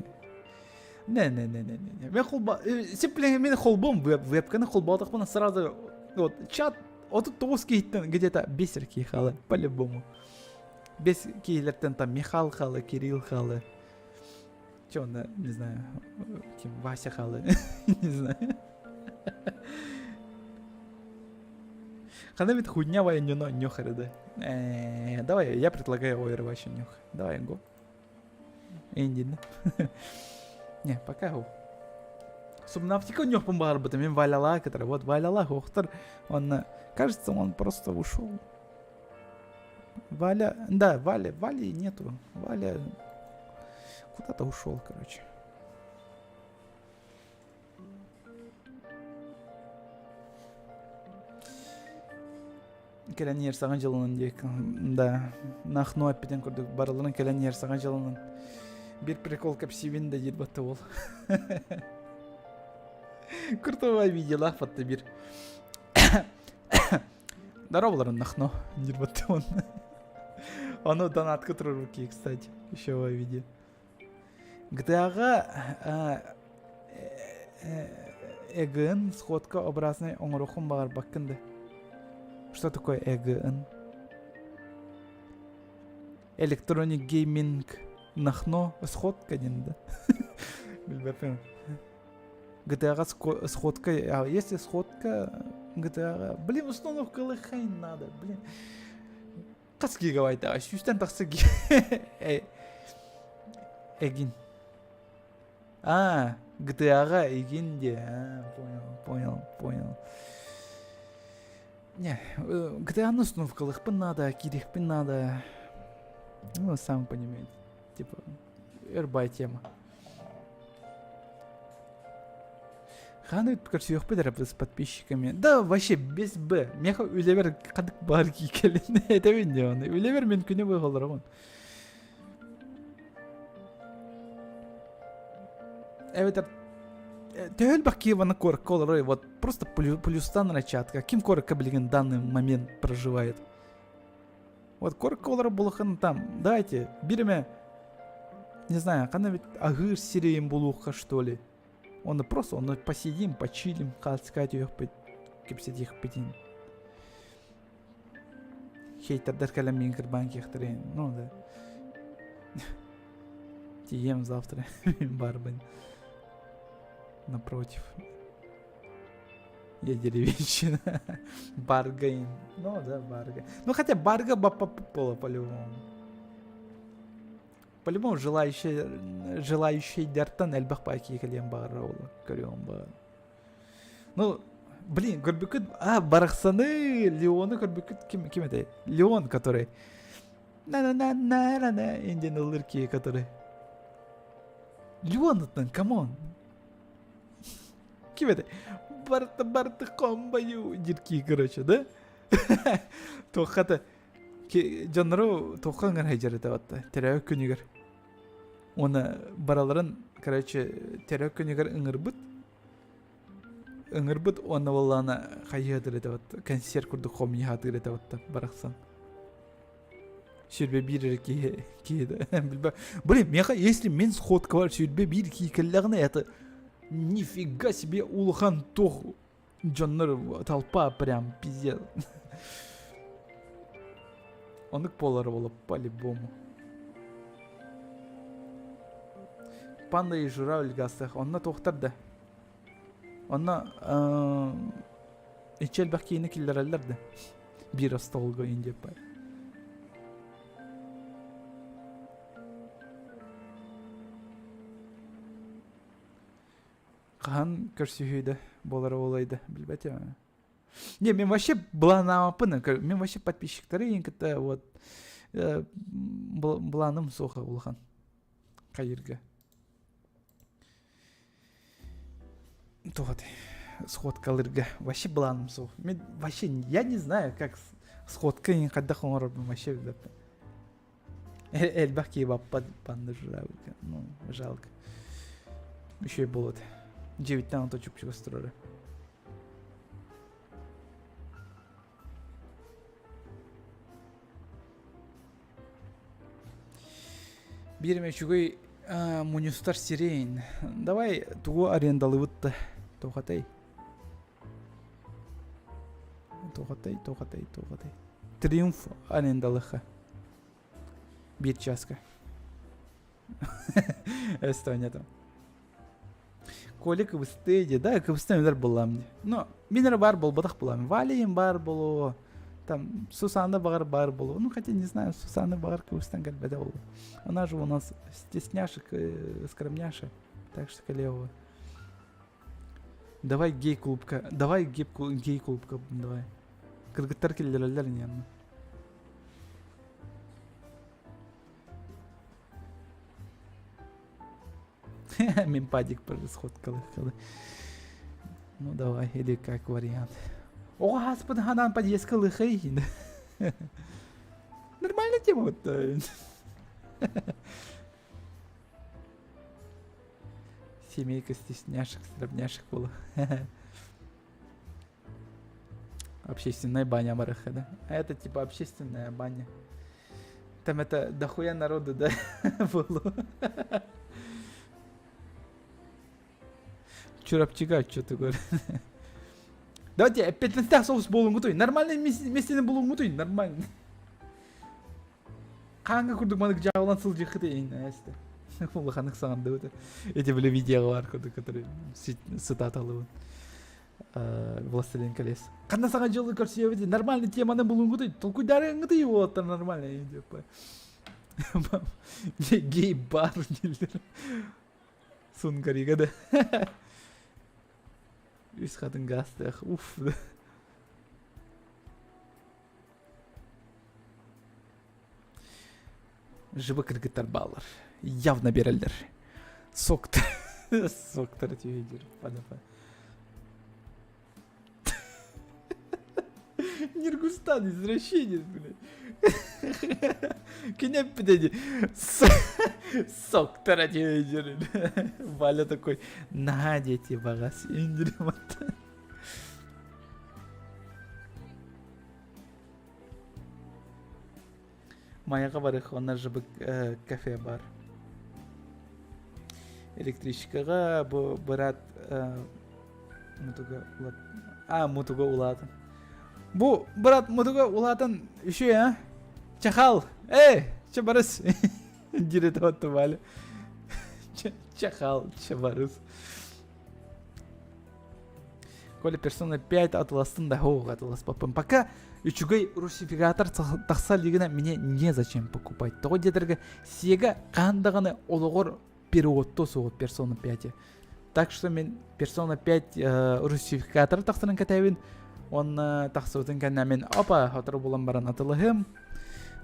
Не, не, не, не, не, не. Мен холбо, сипле мен холбом вебканы холбоотохпуна сразу вот чат 39 киһиттэн где-то бесер киһи хаалар по-любому. Бес киһилэртэн там Михал хаалы, Кирилл хаалы. Че он, не знаю, ким Вася хаалы, не знаю. Хана бит хуйня вайнюно нюхары да. Давай, я предлагаю Overwatch нюх. Давай, го. Эндин. Не, пока го. Субнавтика нюхпун баарбыта мен Валяла, который вот Валяла хохтар, он, кажется, он просто ушел. Валя, да, Валя, Вали нету. Валя куда-то ушел, короче. Кэлэн иһэр саҥа дьылынан диэк, да, нахну эппитин курдук барыларын кэлэн иһэр саҥа дьылынан бир прикол кэпсиибин да диир батта уол. Куртовай видеолаах батта бир. Здороваларын нахно диир батта он. Ону донатка турар руки, кстати, еще в видео. GTA-ҕа ЭГН сходка образный оҥоруоххун баҕарбаккын да? Что такое ЭГН? Electronic Gaming нахно сходка диэн да? Билбэппин. GTA-ҕа сходка, а если сходка GTA-ҕа, блин, установкалык хайн надо, блин. Хас гигабайтаҕа? Сүүстэн тахса эгин. А, GTA-ҕа игин диэ. А, понял, понял, понял. Не, GTA-ны установкалыахпын надо, киириэхпин надо. Ну, сам понимаете. Типа, эр тема. Ханы көрсүөхпүт эрэ с подписчиками. Да, вообще без Б. Меха үлэбэр хадык бар киикэлин этэбин дии оны. Үлэбэр мен күнү быһа олоробун. Эбэтэр төһө элбэх Киеваны куоракка олорой, вот просто плюстан чатка. Ким куоракка билигин данный момент проживает? Вот куоракка олорор булахан там, давайте, бириме, не знаю, ханна ведь аһыыр сирэйин булуохха что ли. Оны просто, оны посидим, почилим, хаалцкаать үөхпүт, кэпсэтиэхпитин. Хейтердер кэлэн миин кырбаан киэхтэрин, ну да. Тиийиэм завтра, барбын. Напротив. Я деревенщина. Баргайн. Ну да, Барга. Ну хотя Барга пола по-любому. По-любому желающий, желающийдартан элбэх баки кэлиэн баҕарар ол көрүөм баҕар. Ну, блин, көрбүккүт, а, барахсаны, Леоны көрбүккүт ким, ким этэй? Леон, который на-на-на-на-на-на Индиан ыллыр киһи, который Леон come on. Ким этэй? Барты барты комбаю диир киһи, короче, да? Туоххата дьоннору туохха ыҥыр сылдьар этэ батта төрөөбүт күнүгэр уонна бараларын короче төрөөбүт күнүгэр ыҥырбыт ыҥырбыт уонна буоллаҕына хайыһыатыр этэ батта консерв курдук хомуйаатыыр этэ батта барахсан 21 эрэ киһи киһи да билбэт блин миэхэ если мин сходкабар 21 киһи кэллэҕинэ это нифига себе улахан туох Дьоннор толпа прям пиздец. Оннук буолар буолуо по-любому. Панда и журавль гастах. Онно туохтар да. Онно ичи элбэх киини киллэрэллэр да. Биир остолго индиэппай. Хаһан көрсүһүү да буолара буолай да билбэтим. Не, мен вообще былааннаабаппын. Мен вообще подписчиктары ең кытта вот былааным суоха улахан хайырга. Туох сходкалырга вообще былааным суох. Мен вообще я не знаю, как сходка ең хайдах оҥорорбун вообще билбэппин. Элбэх киһи баппат панда журавльга. Ну, жалко. Еще и болот. Дьиэбиттэн ото чуп-чугас турара. Биир эмэ үчүгэй мунньустар сирин. Давай тугу арендалыбыт да туохатай. Туохатай, туохатай, туохатай. Триумф арендалыха. Биир часка. Эстония там. Коля кыбыстыы дии, да, кыбыстан өлөр буоллаҕым дии. Но мин эрэ баар буолбатах буолаам. Валя им баар буолуо, там Сусанна баҕар баар буолуо. Ну, хотя не знаю, Сусанна баҕар кыбыстан кэлбэтэ буолуо. Она же у нас стесняшек, скромняша, так что кэлиэ Давай гей-клубка, давай гей-клубка, давай. Кыргыттар киллэрэллэр ини онно. Мин падик сходкалыххалы. Ну давай, или как вариант. Оҕо хаспыт ханаан подъездка лыхай. Нормальная тема вот. Семейка стесняшек, стробняшек была. Общественная баня барыха, да? А это типа общественная баня. Там это дохуя народу, да, было. Чурапчига, что ты говоришь? Давайте 15 соус болуҥҥутуй. Нормальный местени булуҥҥутуй, нормально. Хаанга курдук манык дьаабылан сылдьыаххыт иһин эстэ. Улаханнык саҥардыбыт. Эти били видеоҕа бар курдук, который сытааталыбын. Властелин колец. Ханна саҥа дьылы көрсүөбүт нормальный теманы булуҥҥутуй, толкуйдарыҥҥытый уолаттар нормально Гей-бар дииллэр. Сунгарига да. Үс хатын гаастаах. Уф. Живы кыргыттар баалар. Явно берэллэр. Соктар. Соктар түһүйдүр. Панапа. Нергустан извращенец, блядь. Кинеппит Соктар түһүйдүр. Валя такой, на, дети, бағас индирим Майаҕа барых, онно жыбык кафе бар. Электричкаҕа бу быраат мутуга а мутуга улаатан. Бу брат мутуга улаатан үчү а? Чахал! Эй, че барыс? Дире Валя. Чахал, че барыс? Коля Persona 5 атыластын да хоуг атыласпаппын. Пока үчүгэй русификатор тахса илигинэ мне незачем покупать. Тоҕо диэтэргэ Sega хаһан даҕаны олоҕор переводто суох Persona 5. Так что мен Persona 5 русификатор тахсарын кэтэбин. Уонна тахсыбытын кэннэ мен опа сотору булан баран атылыһым.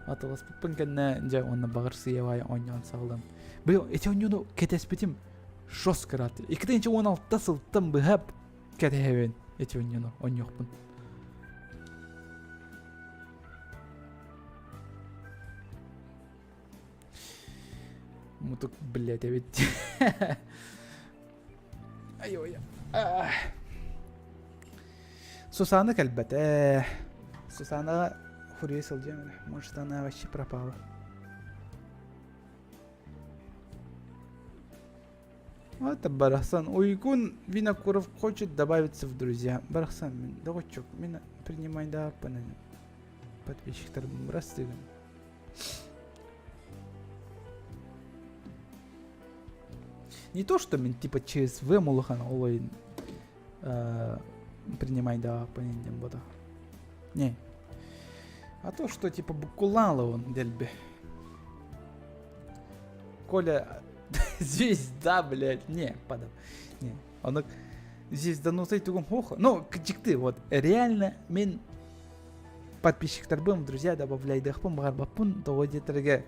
Атыласпыппын кэннэ дьэ уонна баҕар сыйабай оонньоон саҕалым. Быйыл эти оонньууну кэтэспитим жестко рад. 2016 сылтан быһа кэтэһэбин эти оонньууну оонньуохпун. Мутук, блядь, эбит. Ай-ой. Сусана кэлбэтэ. Сусана хуруйа сылдьан Может, она вообще пропала. Это Барахсан. Уйгун Винокуров хочет добавиться в друзья. Барахсан, мин доҕоччук, мин принимай да подписчиктар бырастыгын. Не то, что мин типа ЧСВ улахан ол иһин принимайдаабаппын диэн буолла. Не. А то, что типа буккулаалабын дэлби. Коля звезда, блядь. Не, падал. Не. Ону звезданутый тугум хох. Ну, дьикти, вот реально мин подписчиктарбын, друзья добавляйдыахпын баҕарбаппын, тоҕо диэтэргэ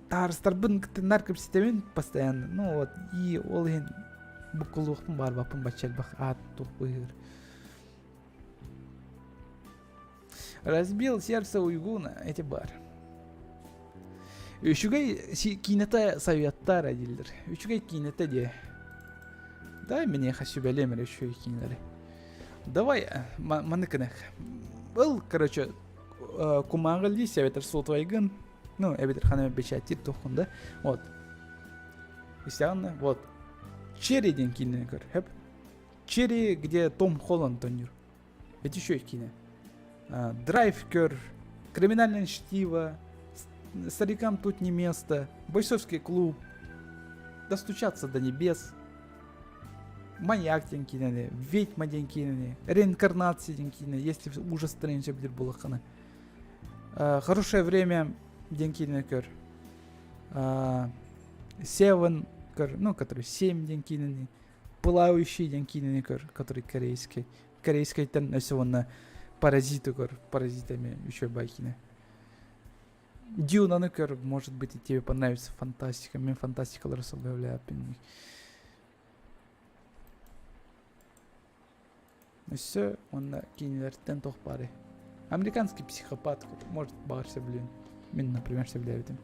таарыстарбын кытыннар кэпсэтэбин постоянно. Ну вот, и ол иһин буккулуохпун баҕарбаппын бачча элбэх аат туох быыһыыр. Разбил сердце Уйгуна, эти бар. Үчүгэй киинэтэ советтар дииллэр. Үчүгэй киинэтэ диэ. Дай миэхэ сүбэлиэм эрэ үчүгэй киинэлэри. Давай маны гынах. Был, короче, кумааҕы лиис эбэтэр сотовайгын, ну, эбэтэр хана печаттир туххун да. Вот. Истэҕин вот. Черри диэн киинэни көр. Хөп. Черри, где Том Холланд тоннюр. Это еще киинэ. Драйв көр, Криминальное чтиво, Старикам тут не место, Бойцовский клуб, Достучаться до небес, Маньяк диэн киинэни, Ведьма диэн киинэни, Реинкарнация диэн киинэ, если ужас билэр буоллаххына. Хорошее время диэн киинэни көр. Seven көр, ну, который 7 диэн киинэни, Пылающий диэн киинэни көр, который корейский. Корейскайтан өссө уонна Паразиты көр, паразитами еще байкины. Дюнаны көр, может быть, и тебе понравится фантастика. Мен фантастикалары сөбүлээппин. Өссө уонна киинэлэртэн туох баарый? Американский психопат, может, баҕар сөбүлүөн. Мин, например, сөбүлээбитим.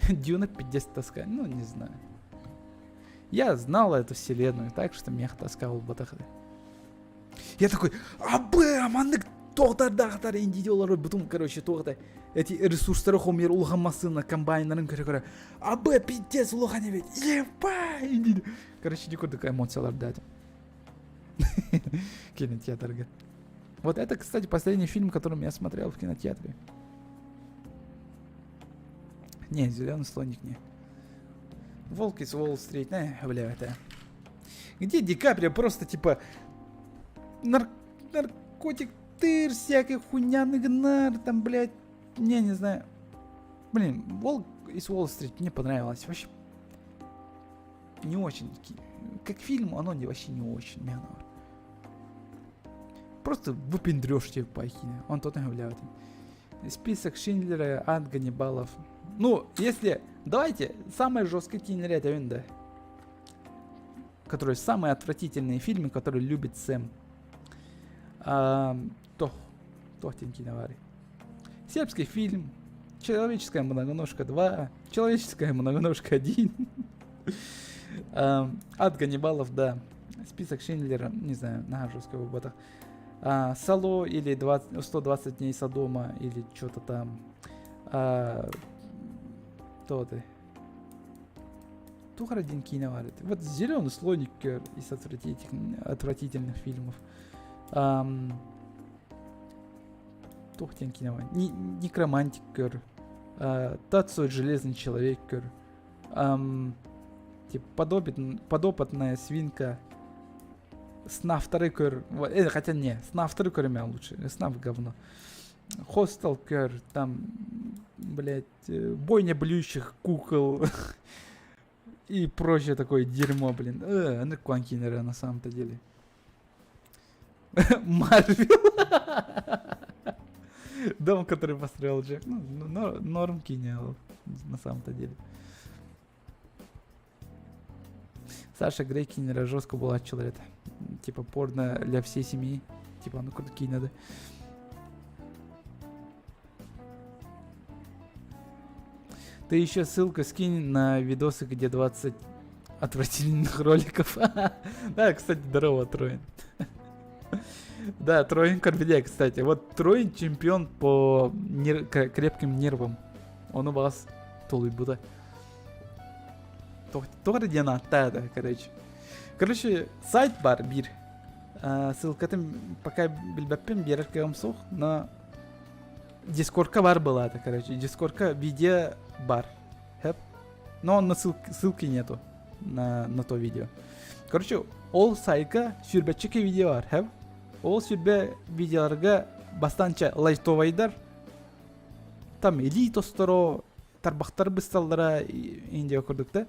Дюна пиздец тоска. Ну, не знаю. Я знал эту вселенную, так что мех тоска буолбатах. Я такой, абы, маннык тоҕтардаахтар индидиолары бутум, короче, туохта эти ресурстары хомуйар улахан массыына комбайннарын көрө-көрө абы пиздец улахан эбит ебать короче ити курдук эмоциялардаатым кинотеатрга вот это кстати последний фильм который я смотрел в кинотеатре не зеленый слоник не Волк из Уолл-стрит, не, бля, это. Где Ди Каприо просто типа нар наркотик тыр, всякой хуйня гнар, там, блядь, не, не знаю. Блин, Волк из Уолл-стрит мне понравилось. Вообще не очень. Как фильм, оно не, вообще не очень, мне Просто выпендрешь тебе пахи. Он тот не Список Шиндлера, Ад Ганнибалов. Ну, если... Давайте, самое жесткое кино это да. Который самые отвратительные фильмы, которые любит Сэм. А, то, то киновары. Сербский фильм, Человеческая многоножка 2, Человеческая многоножка 1. Ад Ганнибалов, да. Список Шиндлера, не знаю, на жесткого бота. А, Сало или 20, 120 дней Содома или что-то там. А, то ты. Тух один киноварит. Вот зеленый слоник из отвратительных, отвратительных фильмов. Um, туох диэн киинэ Некромантик көр. Тацуо Железный человек көр. Типа подопит, подопытная свинка. Снафтары көр. Хотя не, снафтары көрүмэ лучше. Снаф говно. Хостел көр, там, блядь, бойня блюющих кукол. И прочее такое дерьмо, блин. Аны киинэлэрэ на самом-то деле. Марвел. Дом, который построил Джек. Ну, норм киинэ на самом-то деле. Саша Грей киинэлэрэ жестко была человек. Типа порно для всей семьи. Типа, ну какие надо. Ты еще ссылку скинь на видосы, где 20 отвратительных роликов. Да, кстати, здорово, Троин. Да, Троин Корбеде, кстати. Вот Троин чемпион по крепким нервам. Он у вас толуйбута. Тоҕо диэн ааттаа короче. Короче, сайт бар биир. Ссылкатын пока билбэппин биэрэр кыаҕым суох, но Дискордка бар была это, короче. Дискордка видео бар. Хэп. Но он на ссылки, ссылки нету на, на то видео. Короче, ол сайка сүүрбэччики видео бар, хэв? Ол сүүрбэ видеоларга бастаанча лайтовайдар там илии тосторо тарбахтар бысталлара индия курдук да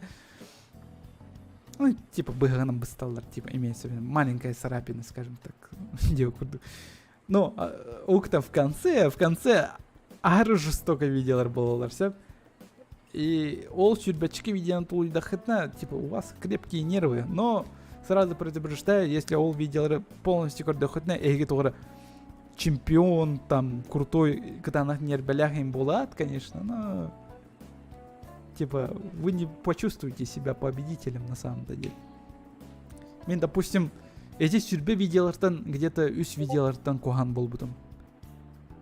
ну типа быһаҕынан бысталлар типа имеется в виду маленькая царапина скажем так диэ курдук но ол там в конце в конце ары жестоко видеолар буолалар сөп и ол сүүрбэччики видеоны тулуйдаххытына типа у вас крепкие нервы но сразу предупреждаю если ол видеолары полностью көрдөххүтүнэ эһиги тугара чемпион там крутой кытаанах нербэлээх им буолаат конечно но типа вы не почувствуете себя победителем на самом-то деле мен допустим эти сүүрбэ видеолартан где-то үс видеолартан куһаҕан буолбутум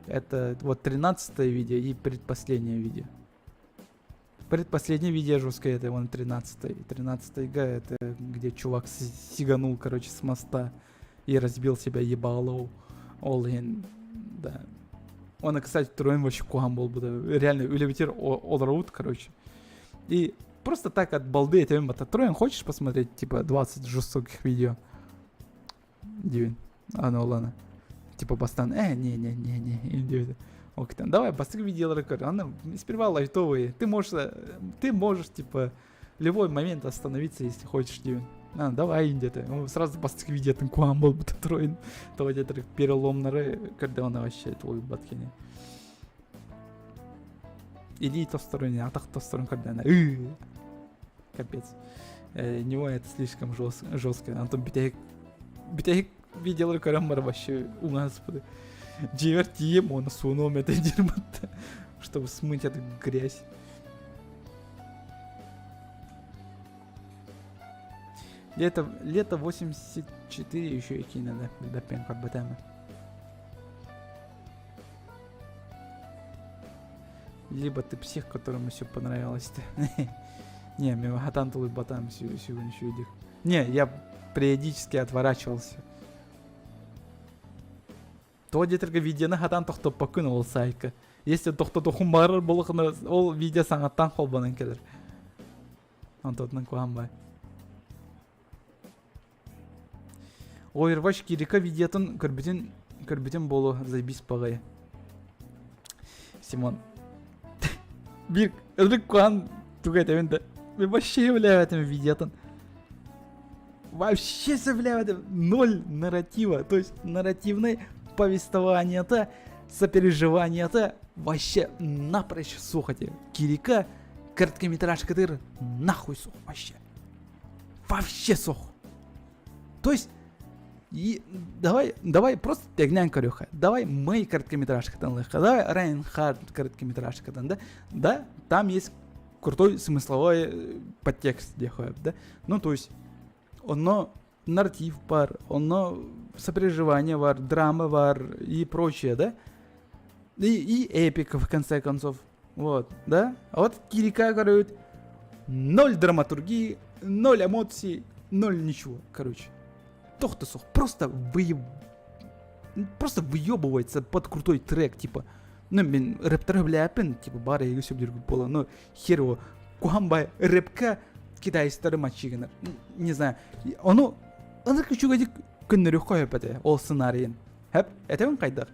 это вот 13 видео и предпоследнее видео Предпоследнее видео жесткое, это вон 13 13 г, это где чувак сиганул, короче, с моста и разбил себя ебало. Ол иһин, да. Он, кстати, троим вообще куһаҕан буолбута. Реально, үлэбитигэр олоробут, короче. И просто так от балды этэбин бата. Троим хочешь посмотреть, типа, 20 жестоких видео? Диибин. Аны оланы. Типа бастан, э, не-не-не-не, диэбитэ. Ол давай бастакы видеолары көр. Аны сперва лайтовые. Ты можешь, ты можешь, типа, любой момент остановиться, если хочешь, диибин. А, давай где-то. Сразу бастакы видеотын куһаҕан буолбута троин. Тоҕо диэтэр переломнары көрдөҕүнэ вообще тулуйбат кини. Илии тосторун, атах тосторун көрдөҕүнэ. Капец. Него это слишком жестко. Антон бүтэһик бүтэһик видеолары көрөн барып вообще уҥа Дьиэбэр тиийиэм уонна суунуом этэ диир чтобы смыть эту грязь. Лето, лето 84 еще идти надо, билбэппин көрбөтөм. Либо ты псих, которому все понравилось-то. Не, мен хатан тулуйбатам сүүгүн үчүгэй Не, я периодически отворачивался. Тоҕо диэтэргэ видеоны хатан тохтоппоккун ол сайка. Если тохтотохун баарар буоллахына ол видео саҥаттан холбонон кэлэр. Онтотунан куһаҕан бай. Overwatch Кирика видеотун көрбүтүн көрбүтүн буолуо заебись баҕайы. Симон. Биир өлүк куһаҕан тугу этэбин да. Мен вообще сөбүлээбэтим видеотун. Вообще сөбүлээбэтим. Ноль нарратива. То есть нарративное повествование-то, сопереживание-то вообще напрочь суох этэ. Кирика короткометражкатыгар нахуй суох вообще. Вообще суох. То есть и давай, давай просто тэҥнээн көрүөххэ. Давай Мэй короткометражкатан ылыахха. Давай Райнхард короткометражкатан, да? Да, там есть крутой смысловой подтекст диэхэ да? Ну, то есть, онно нарратив баар, онно сопереживание баар, драма баар и прочее, да? И эпика, в конце концов. Вот, да? А вот Кирика, говорит, ноль драматургии, ноль эмоций, ноль ничего, короче. Туох да суох, просто выеб... Просто выебывается под крутой трек, типа. Ну, мин рэптеры билээппин, типа, баар эйгэ сөбүлүүр буола, но хер его. Куһаҕан бай рэпка китайстары мочи гынар. Не знаю. Ону ынырык үчүгэйдик көннөрүөххэ сөп этэ, ол сценарийын. Хэп, этэбин хайдах?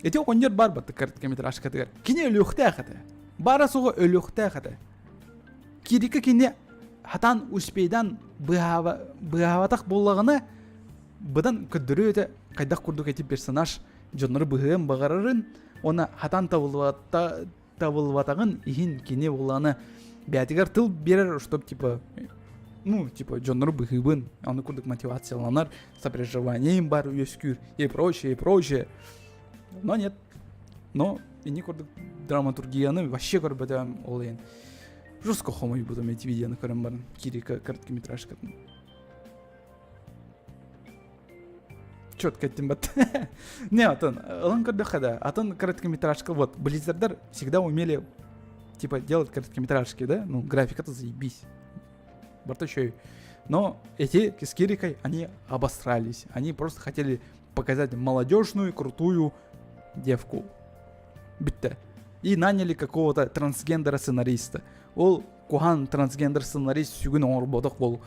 Ити оҕонньор баар батты короткометражкатыгар. Кини өлүөхтээх этэ. Баара суоҕа өлүөхтээх этэ. Кирика кини хатан успейдан быһаабатах буоллаҕына быдан көрдөрүө этэ хайдах курдук эти персонаж дьоннору быһыан баҕарарын уонна хатан табыллыбатаҕын иһин кини буоллаҕына бэйэтигэр тыл биэрэр чтоб типа ну типа дьоннору быһыыбын ону курдук мотивацияланар сопереживанием бар үөскүүр и прочее и прочее но нет но ини курдук драматургияны вообще көрбөтөм ол иһин жестко хомойбутум эти видеоны көрөн баран Кирика короткометражкатын четко эттим бат не атын ылан көрдөххө да атын короткометражка вот Blizzardдар всегда умели типа делать короткометражки да ну графика-то заебись барыта еще но эти с Кирикой они обосрались они просто хотели показать молодежную крутую девку бүттэ и наняли какого-то трансгендера сценариста ол куһаан трансгендер сценарист сүгүн оҥорботох ол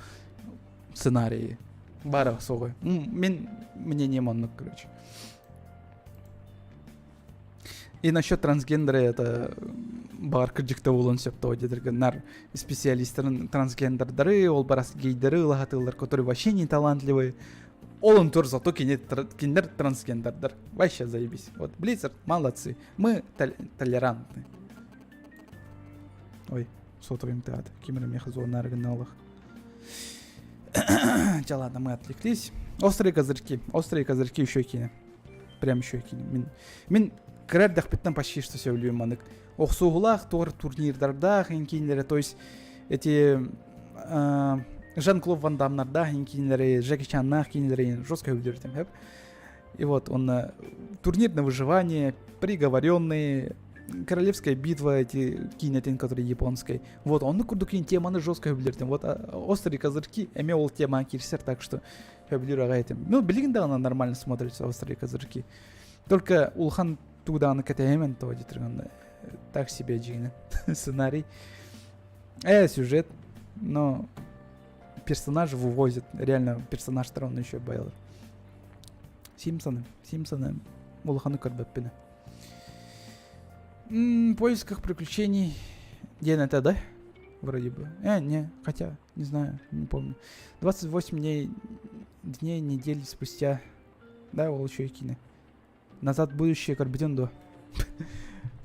сценарийы. Бара суоҕуй. Мин мнением оннук, короче. И насчет трансгендера это баар кырдьыкта буолуон сөп тоҕо диэтэргэ нар специалистарын трансгендердары ол барас гейдары ылаһатыыллар которые вообще не талантливые ол онтур зато кинилэр трансгендердар вообще заебись вот Blizzard молодцы мы толерантны ой сотовым театр ким эрэ миэхэ зоннары гынналах Ча ладно мы отвлеклись острые козырьки острые козырьки еще кини Прям еще кини. Мин, мин кыра эрдэхпиттэн почти что сөбүлүүм манык. Охсуһулаах туор турнирдардаах инкииннэри, то есть эти Жан-Клод Ван Дамнардаах инкииннэри, Джеки Чаннаах кииннэри жестко сөбүлүүр И вот он турнир на выживание, приговоренные, Королевская битва, эти киинэтин, который японской. Вот, он курдук теманы жестко сөбүлүүр Вот острые козырьки, эмиэ ол тема киирсэр, так что Сөбүлүүр аҕай этим. Ну, билигин даҕаны нормально смотрится острые козырьки. Только улахан тугдааны кэтэһэмэн того диэтиргэн так себе дьиҥинэн сценарий. Сюжет, но персонаж вывозит. Реально персонажтар он еще баялар. Симпсоны, Симпсоны улаханы көрбөппүнэ. В поисках приключений диэн это, да? Вроде бы. Не, хотя, не знаю, не помню. 28 дней, дней, недель спустя. Да, ол еще киинэ. Назад в будущее көрбүтүн дуо?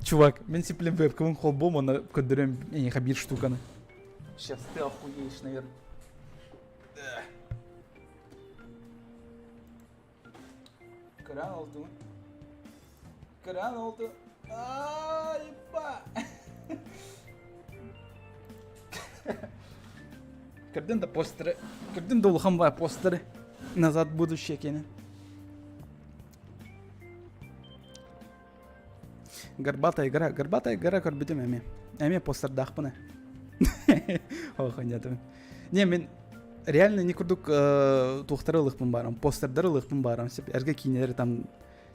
Чувак, мен сиплем вебкамын холбом, оны көрдөрөм эйиэхэ биир штуканы. Сейчас ты охуеешь, наверное. Кыран oldu. Кыран oldu. Ай, Көрдүн да постеры. Көрдүн да улахан баа постеры. Назад в будущее киинэ. Горбатая гора. Горбатая гора көрбүтүм эмиэ. Эмиэ постердаахпын Ох, нет. Не, мен реально не курдук туохтары ылыхпын баарам, постердары ылыхпын баарам. Эргэ киинэлэри там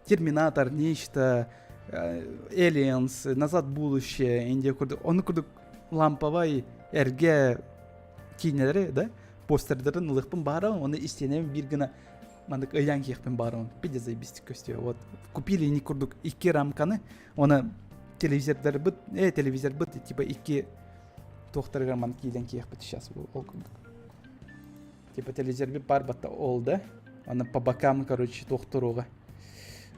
Терминатор, нечто, Aliens, Назад в будущее, Индия курдук. Ону курдук ламповай эргэ киинэлэри, да, постердарын ылыхпын баарам, оны истиэнэбин биир гына маннык ыйаан киэхпин баарам. Пиздец заебись көстүө. Вот купили не курдук икки рамканы, оны телевизордарбыт, телевизорбыт типа икки туохтарыгар ман киилэн киэхпит сейчас ол курдук. Типа телевизорбит бар батта ол да. Аны по бокам, короче, туохтуруга.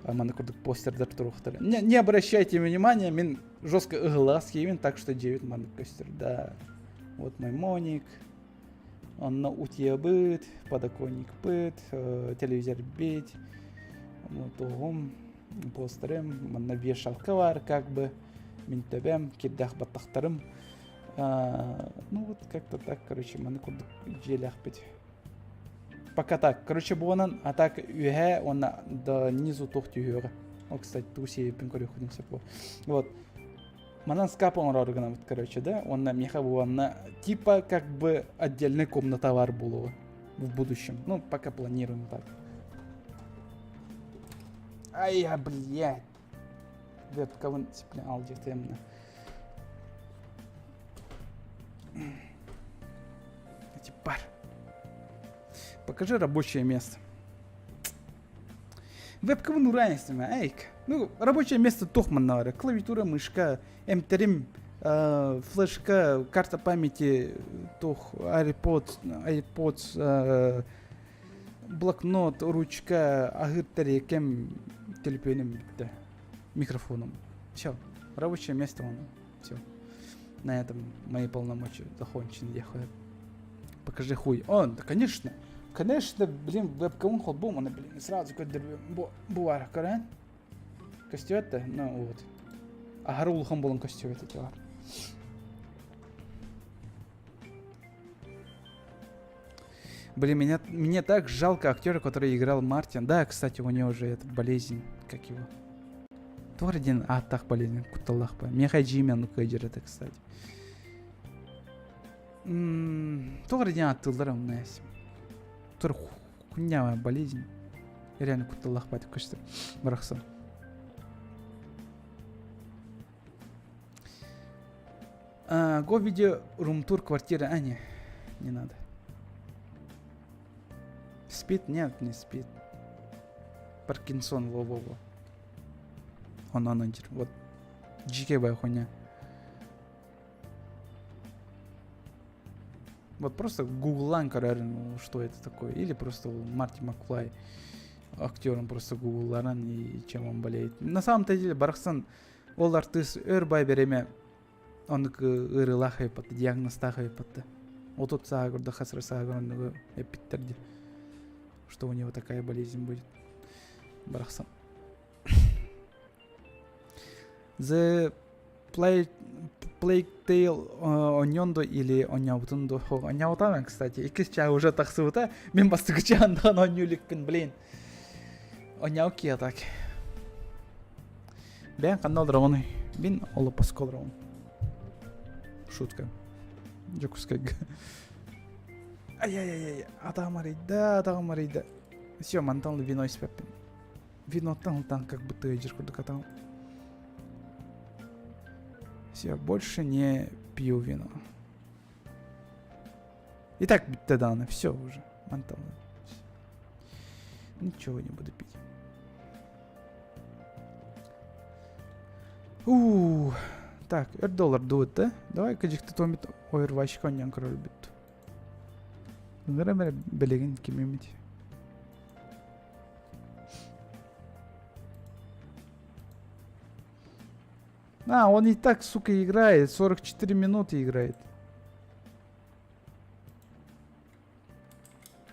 Маны курдук постердар туруохтар. Не, не обращайте внимания, мин жестко ыгылаас киевин, так что дьиэбит маннык көстөр. Да. Вот мой моник. Онно утуйабыт, подоконник быт, телевизор бит. Вот оҕом, постерым, манна вешалка бар, как бы. Мин төбөм, кирдээх баттахтарым. Ну вот как-то так, короче, маны курдук дьиэлээхпит. Пока так. Короче, буонан, а так үһэ уонна да низу туох түһүөҕэ. Ол, кстати, тугу сиэбиппин көрүөххүтүн сөп Вот. Манан скап оҥорор гынабыт, короче, да? Уонна миэхэ буонна типа как бы отдельная комната бар буолуоҕа в будущем. Ну, пока планируем так. Ай, я, блядь. Вебкабын цеплял алдьятыамна. Эти пар. Покажи рабочее место. Вебкабын ураайыстыма, эйк. Ну, рабочее место туох манна баар. Клавиатура, мышка, эмтэрим, флешка, карта памяти, туох, AirPods, AirPods, блокнот, ручка, аһыыр тэриэкэм, төлөпүөнүм бүттэ. Микрофоном. Все. Рабочее место он. Все. На этом мои полномочия закончены. Я хуй. Покажи хуй. О, да, конечно. Конечно, блин, вебкамын холбум, оны, блин, сразу көрдөрбүм. Бу бар, көрөн. Көстүбэт да, ну вот. Аһары улахан буолан көстүбэт эти бар. Блин, меня, мне так жалко актера, который играл Мартин. Да, кстати, у него же эта болезнь, как его. Туох диэн ааттаах болезнь, кутталлаах ба. Миэхэ эдьиийим кыдьыр это, кстати. Туох диэн ааттыыллар онно Тур хуйня болезнь. Реально кутталлаах ба көстөр. Барахсан. А, го видео румтур квартиры. А, не, не надо. Спит? Нет, не спит. Паркинсон, во-во-во. Он, он, он, вот. Дьиикэй хуйня. Вот просто гугллаан көрөр, ну, что это такое. Или просто Марти Макфлай актерын просто гуглларан и чем он болеет. На самом-то деле барахсан ол артыыс өр бай бириэмэ оннук ыарыылаах эппатта, диагнозтаах эппатта. Отут сааһыгар хас эрэ сааһыгар оннугу эппиттэр дии. Что у него такая болезнь будет. Барахсан. The Play Plague Tale оонньоон дуо или оонньообутун дуо? Оонньообутаҕын, кстати. Иккис чаа уже тахсыбыта. Мин бастакы чаандаан оонньуу иликпин, блин. Оонньоу киһи так. Бэйэҥ ханна олороҕунуй? Мин олоппоско олороҕун. Шутка. Дьокуускайга. Ай-яй-яй-яй, атаҕым арыйда, атаҕым арыйда. Все, мантан вино испэппин. Виноттан ылтан как будто ыйдьыр курдук атаҕым. Все, больше не пью вино. И так бүттэ даҕаны, все уже. Мантан Ничего не буду пить. У, так, өр доллар дуут да? Давай кыдьыкты томит Overwatch коньян көрөрбүт. Ыҥыра эрэ билигин кимимит. А, он и так, сука, играет. 44 минуты играет.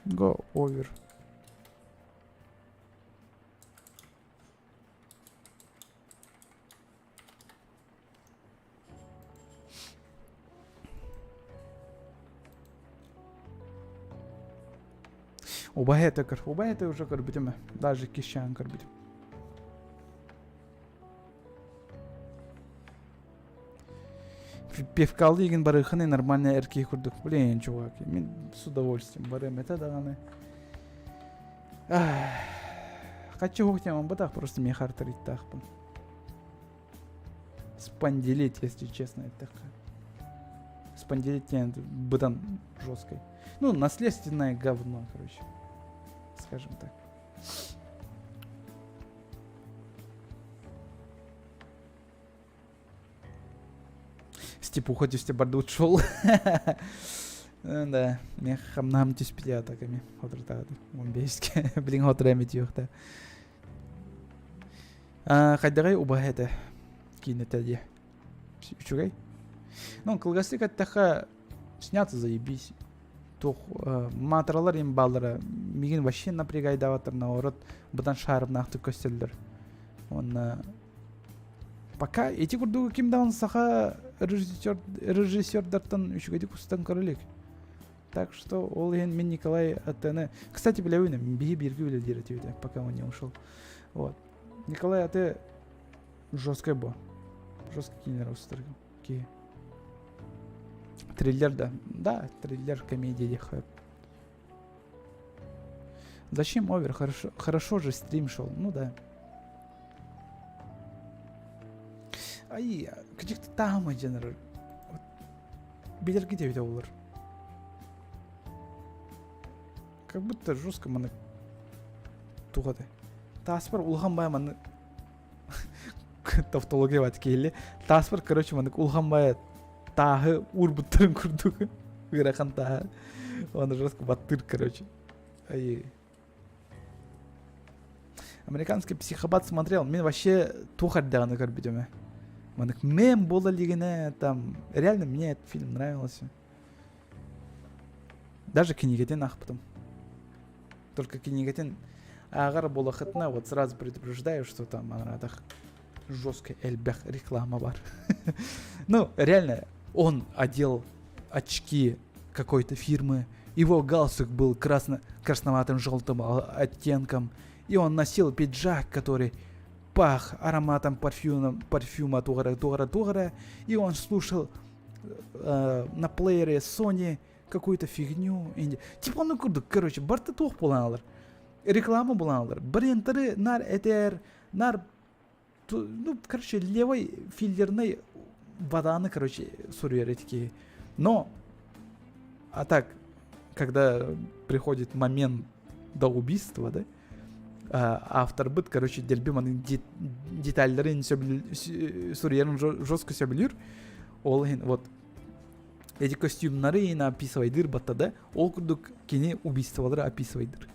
Go over. Убаһа этэ көр. Убаһа этэ уже көрбүтүм. Даже кищаан көрбүтүм. Пивкалы игин барыхыны нормально эркий курдук. Блин, чувак, мен с удовольствием барым. Это даҕаны. Хочу хук бытах, просто мне хартарыттаахпын. Спонделить, если честно, это Спонделить быдан жесткой. Ну, наследственное говно, короче. Скажем так. Степуха түстэ бардыбыт шел. Да, мен хамнаһым түспүтэ атаками хотуртаады. Он беске. Блин, хотура эмит Хайдаҕай убаһа этэ киинэтэ дии. Үчүгэй. Ну, кылгастык эттэххэ, сняться заебись. Туох маатыралар имбаллара мигин вообще напрягайдаабаттар наоборот быдан шаарымнаахтык көстөллөр. Уонна пока ити курдугу ким даҕаны саха режиссер режиссердартан үчүгэйдик устан көрө илик. Так что ол иһин мин Николай Атыны... Кстати, билэбин, биһи бииргэ үлэлиир этибит, пока он не ушел. Вот. Николай Аты жесткой бо. Жесткий кинер устар. Ки. Триллер, да. Да, триллер, комедия, диэхэ. Зачем овер? Хорошо, хорошо же стрим шел. Ну да. Ай, каких-то там один. Билэргит эбитэ буолар. Как будто жестко маны туох этэй. Тааспар улахан баай маны тавтология бат киһили. Тааспар короче маннык улахан баай тааһы уурбуттарын курдук ыарахан тааһы. Оны жестко баттыыр короче. Ай. Американский психопат смотрел. Мин вообще туох эрдэҕинэ көрбүтүм ээ. Маннык мем буола илигинэ там реально мне этот фильм нравился. Даже кинигэтин аахпытым. Только кинигэтин ааҕар буолахытына вот сразу предупреждаю, что там анараатах жесткий элбэх реклама бар. Ну, реально, он одел очки какой-то фирмы, его галстук был красно красноватым желтым оттенком, и он носил пиджак, который пах ароматом парфюма, парфюма тугара тугара тугара, и он слушал на плеере Sony какую-то фигню. Типа ну курдук, короче, барыта туох буолан Реклама буолан Брендтары нар этэр, нар ну, короче, левой филлерной. Бадааны, короче, суруйар эти Но, а так, когда приходит момент до убийства, да, авторбыт, короче, дэлби манын детальларын суруйарын жестко сөбүлүүр. Ол иһин вот эти костюмнары описывайдыр батта да, ол курдук кини убийстволары описывайдыр.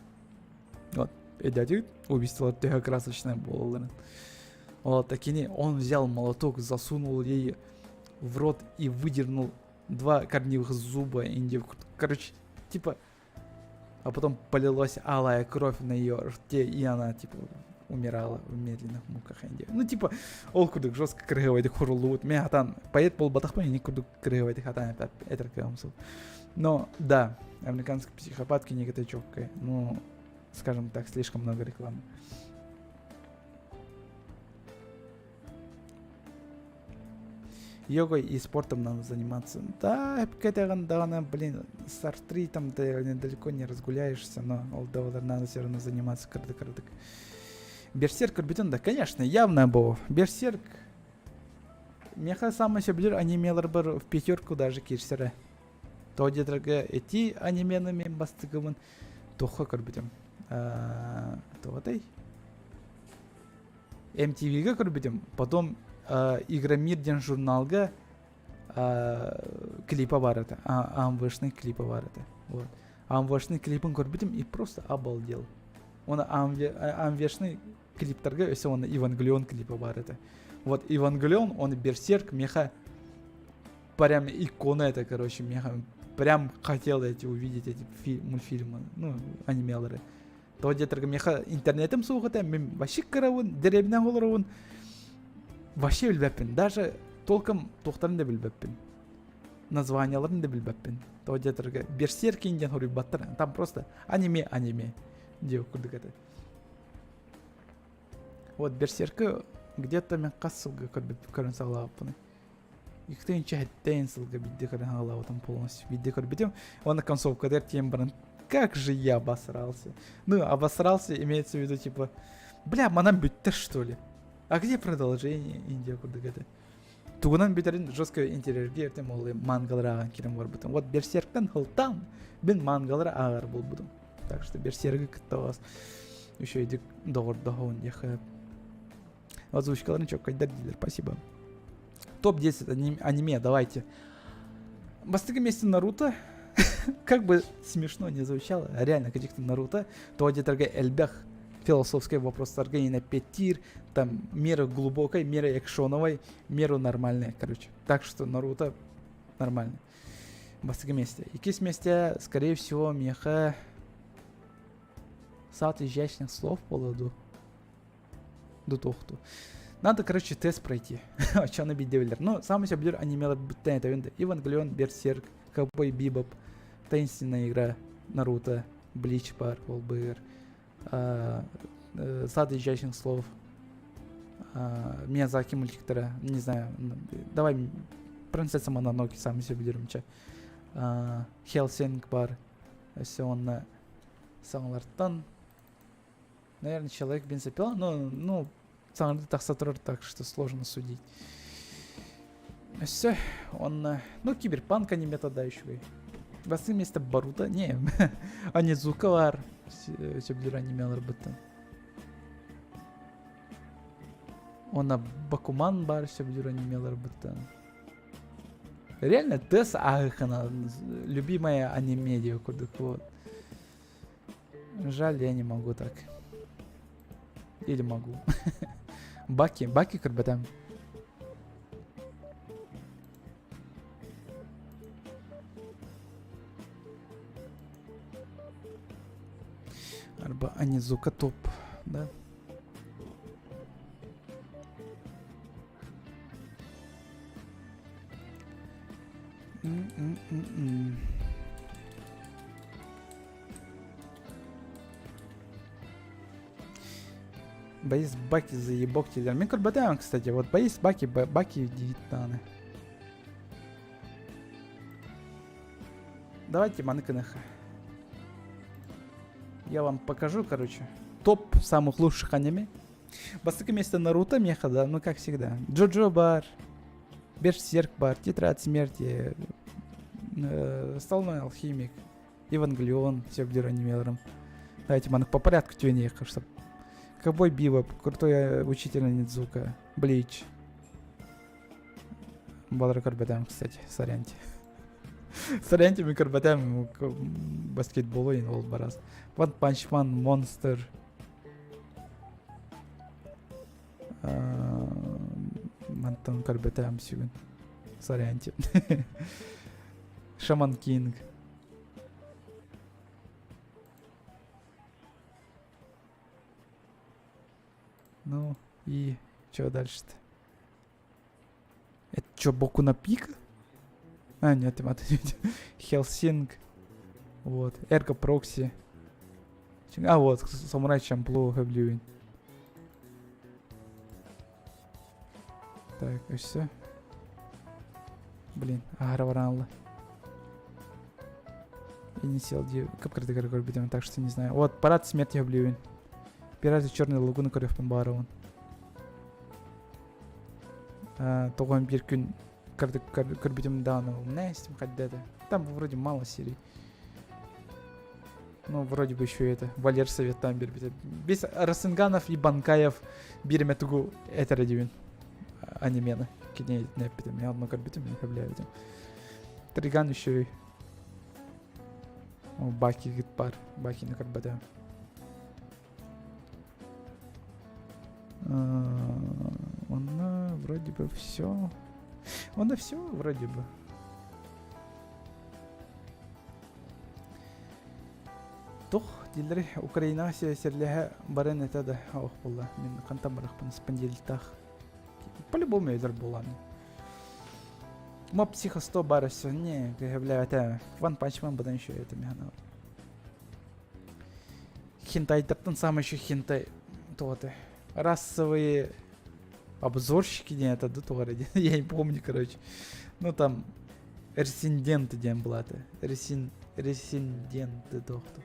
Вот, өйдөөтүгүт убийстволар төһө красочная буолалларын. Вот, а кини, он взял молоток, засунул ей в рот и выдернул два корневых зуба индив. Короче, типа, а потом полилась алая кровь на ее рте, и она, типа, умирала в медленных муках Индии. Ну, типа, ол курдук жестко кыргыбайдык хуруллубут. Мен хатан поэт буолбатахпын, ини курдук кыргыбайдык хатан этэр Но, да, американский психопат книга четкая. Ну, скажем так, слишком много рекламы. Йогой и спортом надо заниматься. Да, да, блин, с артритом ты далеко не разгуляешься, но ол надо все равно заниматься кырдык-кырдык. Берсерк көрбүтүн да, конечно, явно был. Берсерк Меха самый сөбүлүүр анимелар в пятерку даже киирсэрэ. То диэтэргэ эти анимены мен бастыгыбын туохха көрбүтүм. Туотай? MTV-га көрбүтүм. Потом Игромир диэн журналга клипа бар этэ. АМВшный клипа бар этэ. Вот. АМВшный клипын көрбүтүм и просто обалдел. Оны АМВшный клиптарга өссө оны Евангелион клипа бар этэ. Вот Евангелион, он Берсерк, меха прям икона это, короче, меха прям хотел эти увидеть эти мультфильмы, ну, анимелары. То диэтэргэ меха интернетим суох этэ, мин вообще кырабын, дэриэбинэ олоробун, вообще билбэппин, даже толком туохтарын да билбэппин, названияларын да билбэппин. То диэтэргэ Берсеркин диэн хоруйбаттар, там просто аниме, аниме диэбит курдук этэ. Вот Берсеркы где-то мен хас сылга көрөн саҕалаабыппыный. Икки хэттэн сылга бидде көрөн хаалаабытым полностью. Бидде көрбүтүм. Уонна концовкадыр тиийэн баран как же я обосрался. Ну, обосрался имеется в виду, типа, бля, манан бүттэ, что ли? А где продолжение Индия курдук этэ? Тугунан бүтэрин жестко интэриэһиргиир ол мангалары ааҕан киирэн барбытым. Вот Берсерктен сылтаан мин мангалары ааҕар буолбутум. Так что Берсерги кытта вас үчүгэйдик доҕордоһон диэхэ. Озвучкаларын чөккайдар диилэр, спасибо. Топ-10 аниме, давайте. Бастакы месте Наруто. Как бы смешно не звучало, реально, каких-то Наруто, то диэтэргэ элбэх философскай вопростарга и эппиэттиир, там мера глубокой, мера экшоновой, меру нормальная, короче. Так что Наруто нормально. Бастакы месте. Иккис месте, скорее всего, миэхэ Сад изящных слов буолуо дуу Надо, короче, тест пройти. Очону биирдэ Ну, самый сөбүлүүр анимелар бүттэн этэбин Евангелион, Берсерк, Ковбой Бибоп, Таинственная игра, Наруто, Блич баар, ол быыр, Сад изящных слов, Миядзаки мультиктара, не знаю, давай Принцесса Мононоке саамай сөбүлүүрүм чэ. Хелсинг баар, өссө уонна саҥалартан наверное, человек бензопила, но ну саҥарды тахса турар, так что сложно судить. Все, он, ну, киберпанк аниме тогда еще. Бастакы место Боруто, не, Онидзука баар, сөбүлүүр анимелар быттан. Уонна Бакуман баар сөбүлүүр анимелар быттан. Реально, Тесс Ахана, любимая аниме курдук, вот. Жаль, я не могу так. Или могу. Баки, Баки көрбөтөм. Арба Онидзука топ, да? М-м-м-м. Борис Баки заебок дииллэр. Мин көрбөтөм, кстати. Вот Борис Баки, Баки диит даҕаны. Давайте маны гыныха. Я вам покажу, короче. Топ самых лучших аниме. Бастакы место Наруто миэхэ, да, ну как всегда. Джоджо баар. Берсерк бар, Тетрадь смерти, Стальной алхимик, Евангелион, все где анимелером. Давайте маннык по порядку түөниэххэ, чтобы Ковбой Бибоп, крутой учитель Онидзука, Блич. Балары көрбөтөм, кстати, соряньте. Соряньте мен көрбөтөм баскетболу ол барас. One Punch Man, Monster. Мантан көрбөтөм сүгүн. Соряньте. Шаман Кинг. Ну и что дальше-то? Это что, Боку на пик? А, нет, это Хелсинг. Вот. Эрго Прокси. А, вот, Самурай Чамплу Хэблюин. Так, и все. Блин, аһара бараанла. И не сел ди кып-кырдыгар көрбүтүм, так что не знаю. Вот, парад смерти Обливин. Пираты Черной лагуны көрүөхпүн баарыбын. Тоҕон биир күн көрбүтүм даҕаны умнайстым хайда Там вроде мало серий. Ну, вроде бы еще это. Валер советтаан биэрбитэ. Без Расенганов и Банкаев биир тугу этэрэ диибин. Анимены. Кини эппитим. Я одно көрбүтүм, не хөбүлээбитим. Триган еще Баки бар. Бакины көрбөтөм. Онно вроде бы все. Онно все вроде бы. Тух дииллэр Украинаҕа сирэсэрлэһэ баран этэ да ох буолла мин хантан барахпын спандилтах по-любому өлөр буолан Моб Психо 100 бар өссө не көһөблээбэтэ One Punch Man быдан еще это механа хентайдартан самый еще хентай туоты расовые обзорщики диэн это тугара диэн я не помню короче ну там Ресинденты диэн былааты. Ресин... Ресинденты тохту.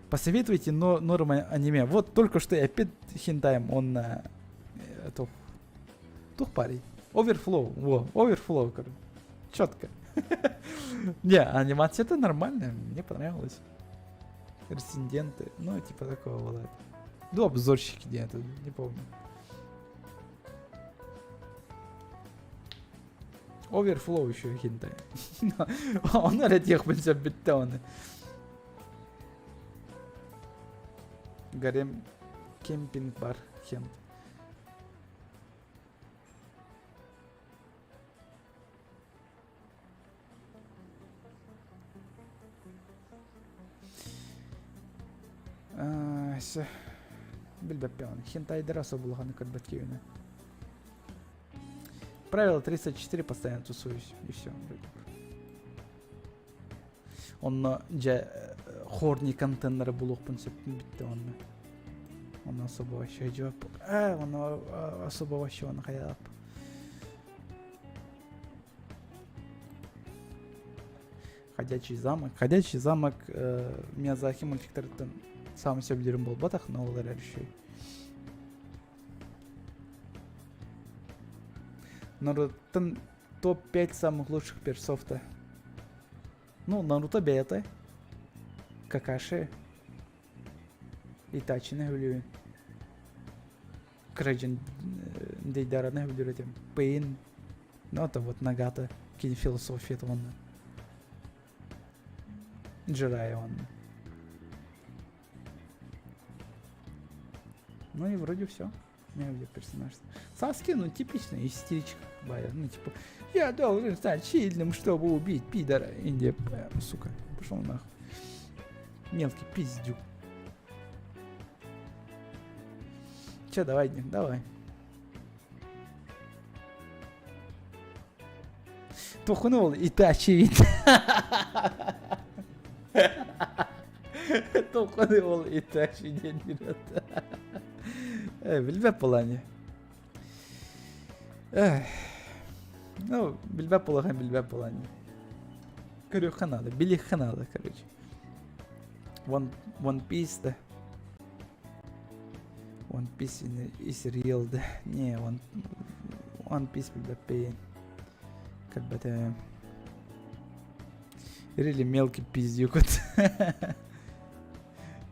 Посоветуйте но, норм аниме. Вот только что я опять хентаем, он на... Тух. Тух парень. Оверфлоу. Во, оверфлоу, короче. Четко. Не, анимация это нормальная, мне понравилось. Ресинденты, ну, типа такого вот. Ну, обзорщики где-то, не помню. Overflow еще хентай. Оны эрэ диэхпин сөп бүттэ оны. Гарем кемпинг бар хент. Все. Билбэппин. Хентайдара особо көрбөт киһини. Правило 34 постоянно тусуюсь. И все. Онно дьэ хорни контеннары булуохпун сөп бүттэ онно. Онно особо вообще жауап. А, онно особо вообще оны хайалап. Ходячий замок. Ходячий замок э, Миядзаки мультиктарыттан саамай сөбүлүүрүм буолбатах, но ол эрэр үчүгэй. Наруто топ-5 самых лучших персов-то. Ну, Наруто бэйэтэ. Какаши. Итачины сөбүлүүбүн. Кыра дьон Дейдараны сөбүлүүр этим. Пейн. Ну, это вот Нагата. Кини философията уонна. Джирайя уонна. Ну и вроде все. У меня персонаж. Саски, ну, типичная истеричка. Бая. Ну, типа, я должен стать сильным, чтобы убить пидора. Индия, сука, пошел нахуй. Мелкий пиздюк. Че, давай, давай. Тухнул Итачи. Тухнул Итачи диэн Билбэт буолаани. Ну, билбэт буолахан билбэт буолаани. Көрүөххэ наада, билиэххэ наада, короче. One, One Piece да. One Piece is real да. Не, One... One Piece билбэппин. Көрбөтөм. Или мелкий пиздюк.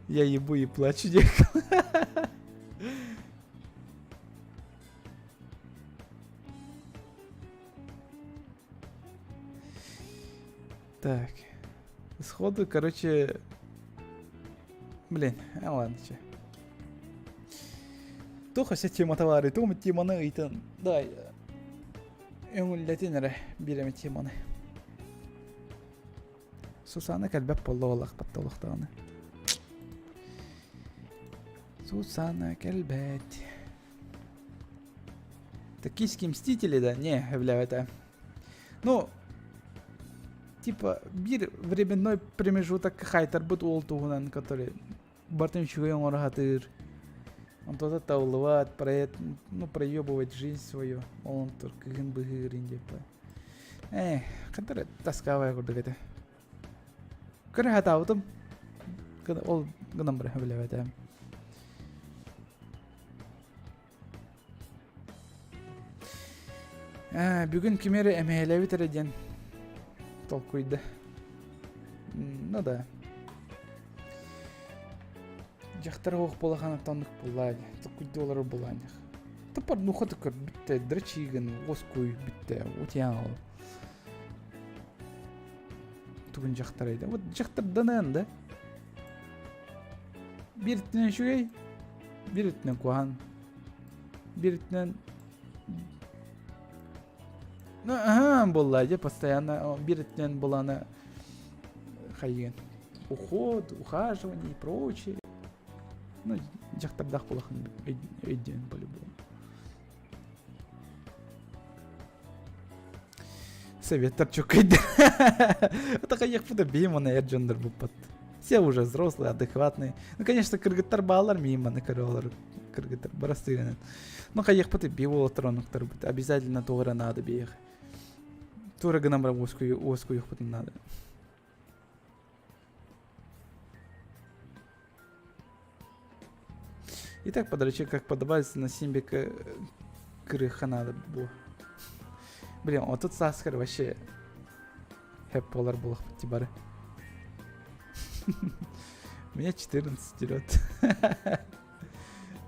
Я ебу и плачу, Так. Сходу, короче... Блин, а ладно, че. Туох өссө темата баарый? Тугум теманы ыйтан. Дай. Өҥүллэтин эрэ биир эмэ теманы. Сусана кэлбэт буолла олохпат олохтоҕуна. Сусана кэлбэт. Токийские мстители, да? Не, бля, Ну, типа, биир временной промежуток хайтарбыт уол туһунан, который бартын үчүгэй оҥоро сатыыр. Онтон табыллыбат, проект, ну, проебывать жизнь свою. Ол онтур кыһын быһыырын диэппэ. Э, хантара таскаабай курдук этэ. Көрө сатаабытым. Ол гынан баран билэбэтэ. Ээ, бүгүн кими эрэ эмэһэлээбит эрэ диэн толкуйда. Ну да. Дьахтар оһох буолаханыттан оннук буллаа дии. Толкуйда олорор булаанньах. Туппар нуха тыкыр бүттэ, драчигын, уоскуй бүттэ, утян ол. Тугун дьахтар айда. Вот дьахтарданан да. Биир өттүнэн үчүгэй, биир өттүнэн куһаҕан. Биир өттүнэн Ну, ага, буолла дьэ постоянно биир өттүнэн булана хайыгын уход, ухаживание и прочее. Ну, дьахтардаах буолахын өйдөөн по-любому. Советтар чөкөйдө. Это хайыахпыта биим оны эр дьоннор буппат. Все уже взрослые, адекватные. Ну, конечно, кыргыттар баалар миим маны көрө олор кыргыттар барастыгынан. Ну, хайыахпыта би уолаттар бут. Обязательно туора надо биэх. Туора гынан баран уоскуйухпутун надо. Итак, подрачи, как подобается на Симбика крыха надо было. Блин, вот тут Саскар вообще хэп болар булах тибары. Мне 14 лет.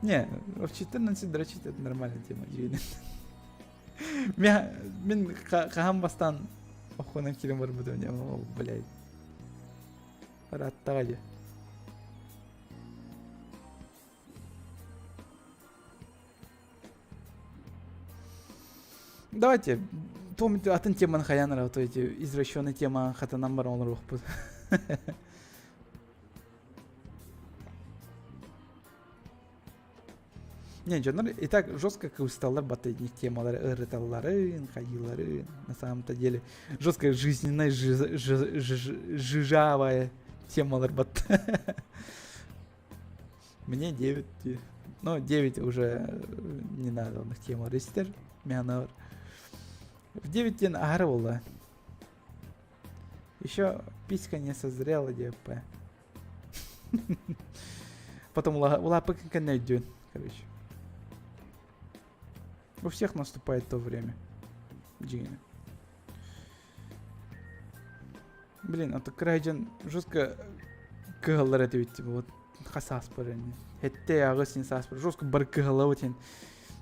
Не, в 14 дрочить это нормальная тема, дьиҥинэн. Мин хаһан бастаан охуонан киирэн барбытым, блядь. Ырааттаҕа дии. Давайте, помните, атын теманы хайаан эрэ, то эти извращенные тема хатанан баран олоруохпут. Не, дьоннор и так жестко кыбысталлар батыйник темалары ырыталларын, хайыыларын. На самом-то деле жесткая жизненная жижавая темалар бат. Мне 9. Ну, 9 уже не надо онных темалар истер. Мянор. В 9 ден аһара буолла. Еще писька не созрела, ДП. Потом улапы кэннэ короче. У всех наступает то время. Дьиҥинэ. Блин, а то кырайдьан жестко кыһаллар этибит типа вот хас ааспар ини. Хэттэ аҕыс син сааспар жестко бар кыһаллабыт ин.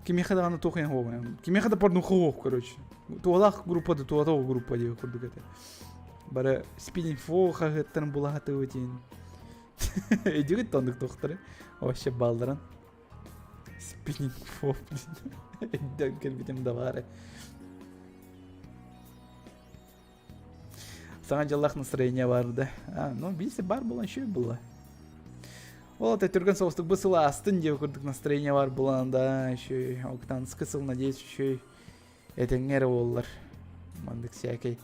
Кимиэхэ даҕаны туох иһин хуоҕун. Кимиэхэ да порнуха хуох, короче. Туолаах группа да туотоох группа диye курдук этэ. Бары спининфо хаһыаттарын булаһатыбыт ин. Өйдүгүт оннук туохтары? Вообще балларын. Спининфо, блин. Өйдөөн кэлбитим да баары. Саҥа дьыллаах настроение баар да. А, ну, биирсе бар буолан үчүгэй буолла. Ол это түргэн соҕустук бу сыл аастын диэн курдук настроение бар буолан да еще октанскы сыл надеюсь еще этэҥҥэ эрэ буоллар. Маннык всякий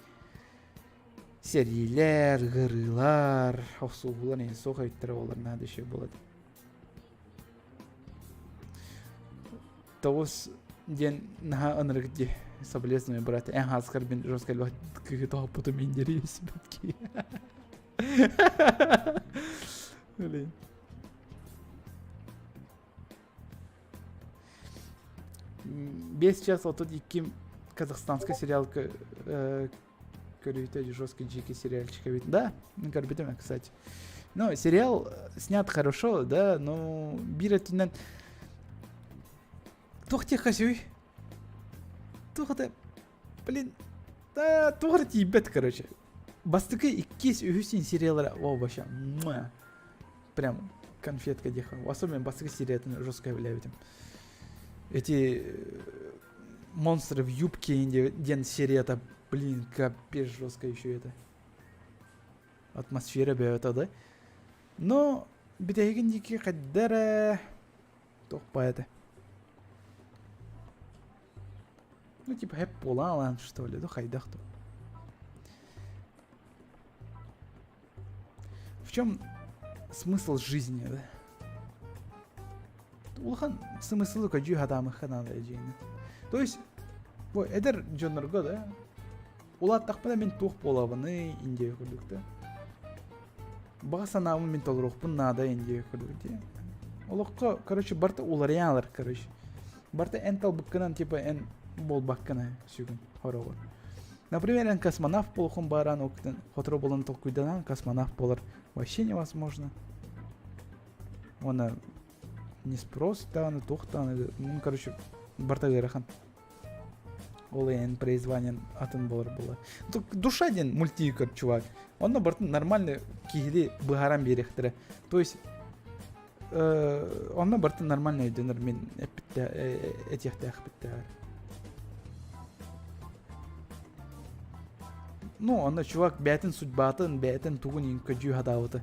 сэриилэр, ыарыылар, охсуһуулар эҥин суох эбиттэрэ буоллар наада еще буолат. Тоҕус диэн наһаа ынырык дии. Соболезную, брат. Эн хааскар мин жестко элбэх кыыһы тоһоппутум индириис бэтки. Блин. 5 час 32 казахстанский сериал көрүүтэ жесткий дикий сериальчик эбит. Да, көрбүтүм, кстати. Ну, сериал снят хорошо, да, но биир өттүнэн туох диэххэ сөбүй? Туох это, блин, да, туох эрэ тиийбэт, короче. Бастакы иккис, үһүс сериаллара, о, вообще, муа, прям конфетка диэххэ. Особенно бастакы сериятын жестко билээбитим. Эти монстры в юбке диэн серията, блин, капец жестко еще это. Атмосфера бөҕөтө да. Но бүтэһигин диэки хайда эрэ туох это. Ну типа хэп буолаалаан что ли, да хайдах то. В чем смысл жизни, да? Улахан смыслы көдьүү хатаамыхха наада дьиэни. То есть, бу эдэр дьоннорго да, улааттахпына мин туох буолабыный индия курдук да. Баҕа санаабын мин толоруохпун наада индия курдук дии. Олоххо, короче, барыта уларыйаалар, короче. Барыта эн талбыккынан, типа, эн буолбаккына сүгүн хороҕор. Например, эн космонавт буолуохун бааран октын хоторо буолан толкуйданан космонавт буолар вообще невозможно. Уонна не спрос даҕаны, туох даҕаны, ну, короче, барыта ыарахан. Ол эн призваниен атын буолар буолар. Душа диэн мультик көр, чувак. Онно барытын нормально киһили быһааран биэриэхтэрэ. То есть онно барытын нормально өйдөнөр мин этиэхтээхпиттээҕэр. Ну, онно чувак бэйэтин судьбатын, бэйэтин тугун көдьүү хатаабыта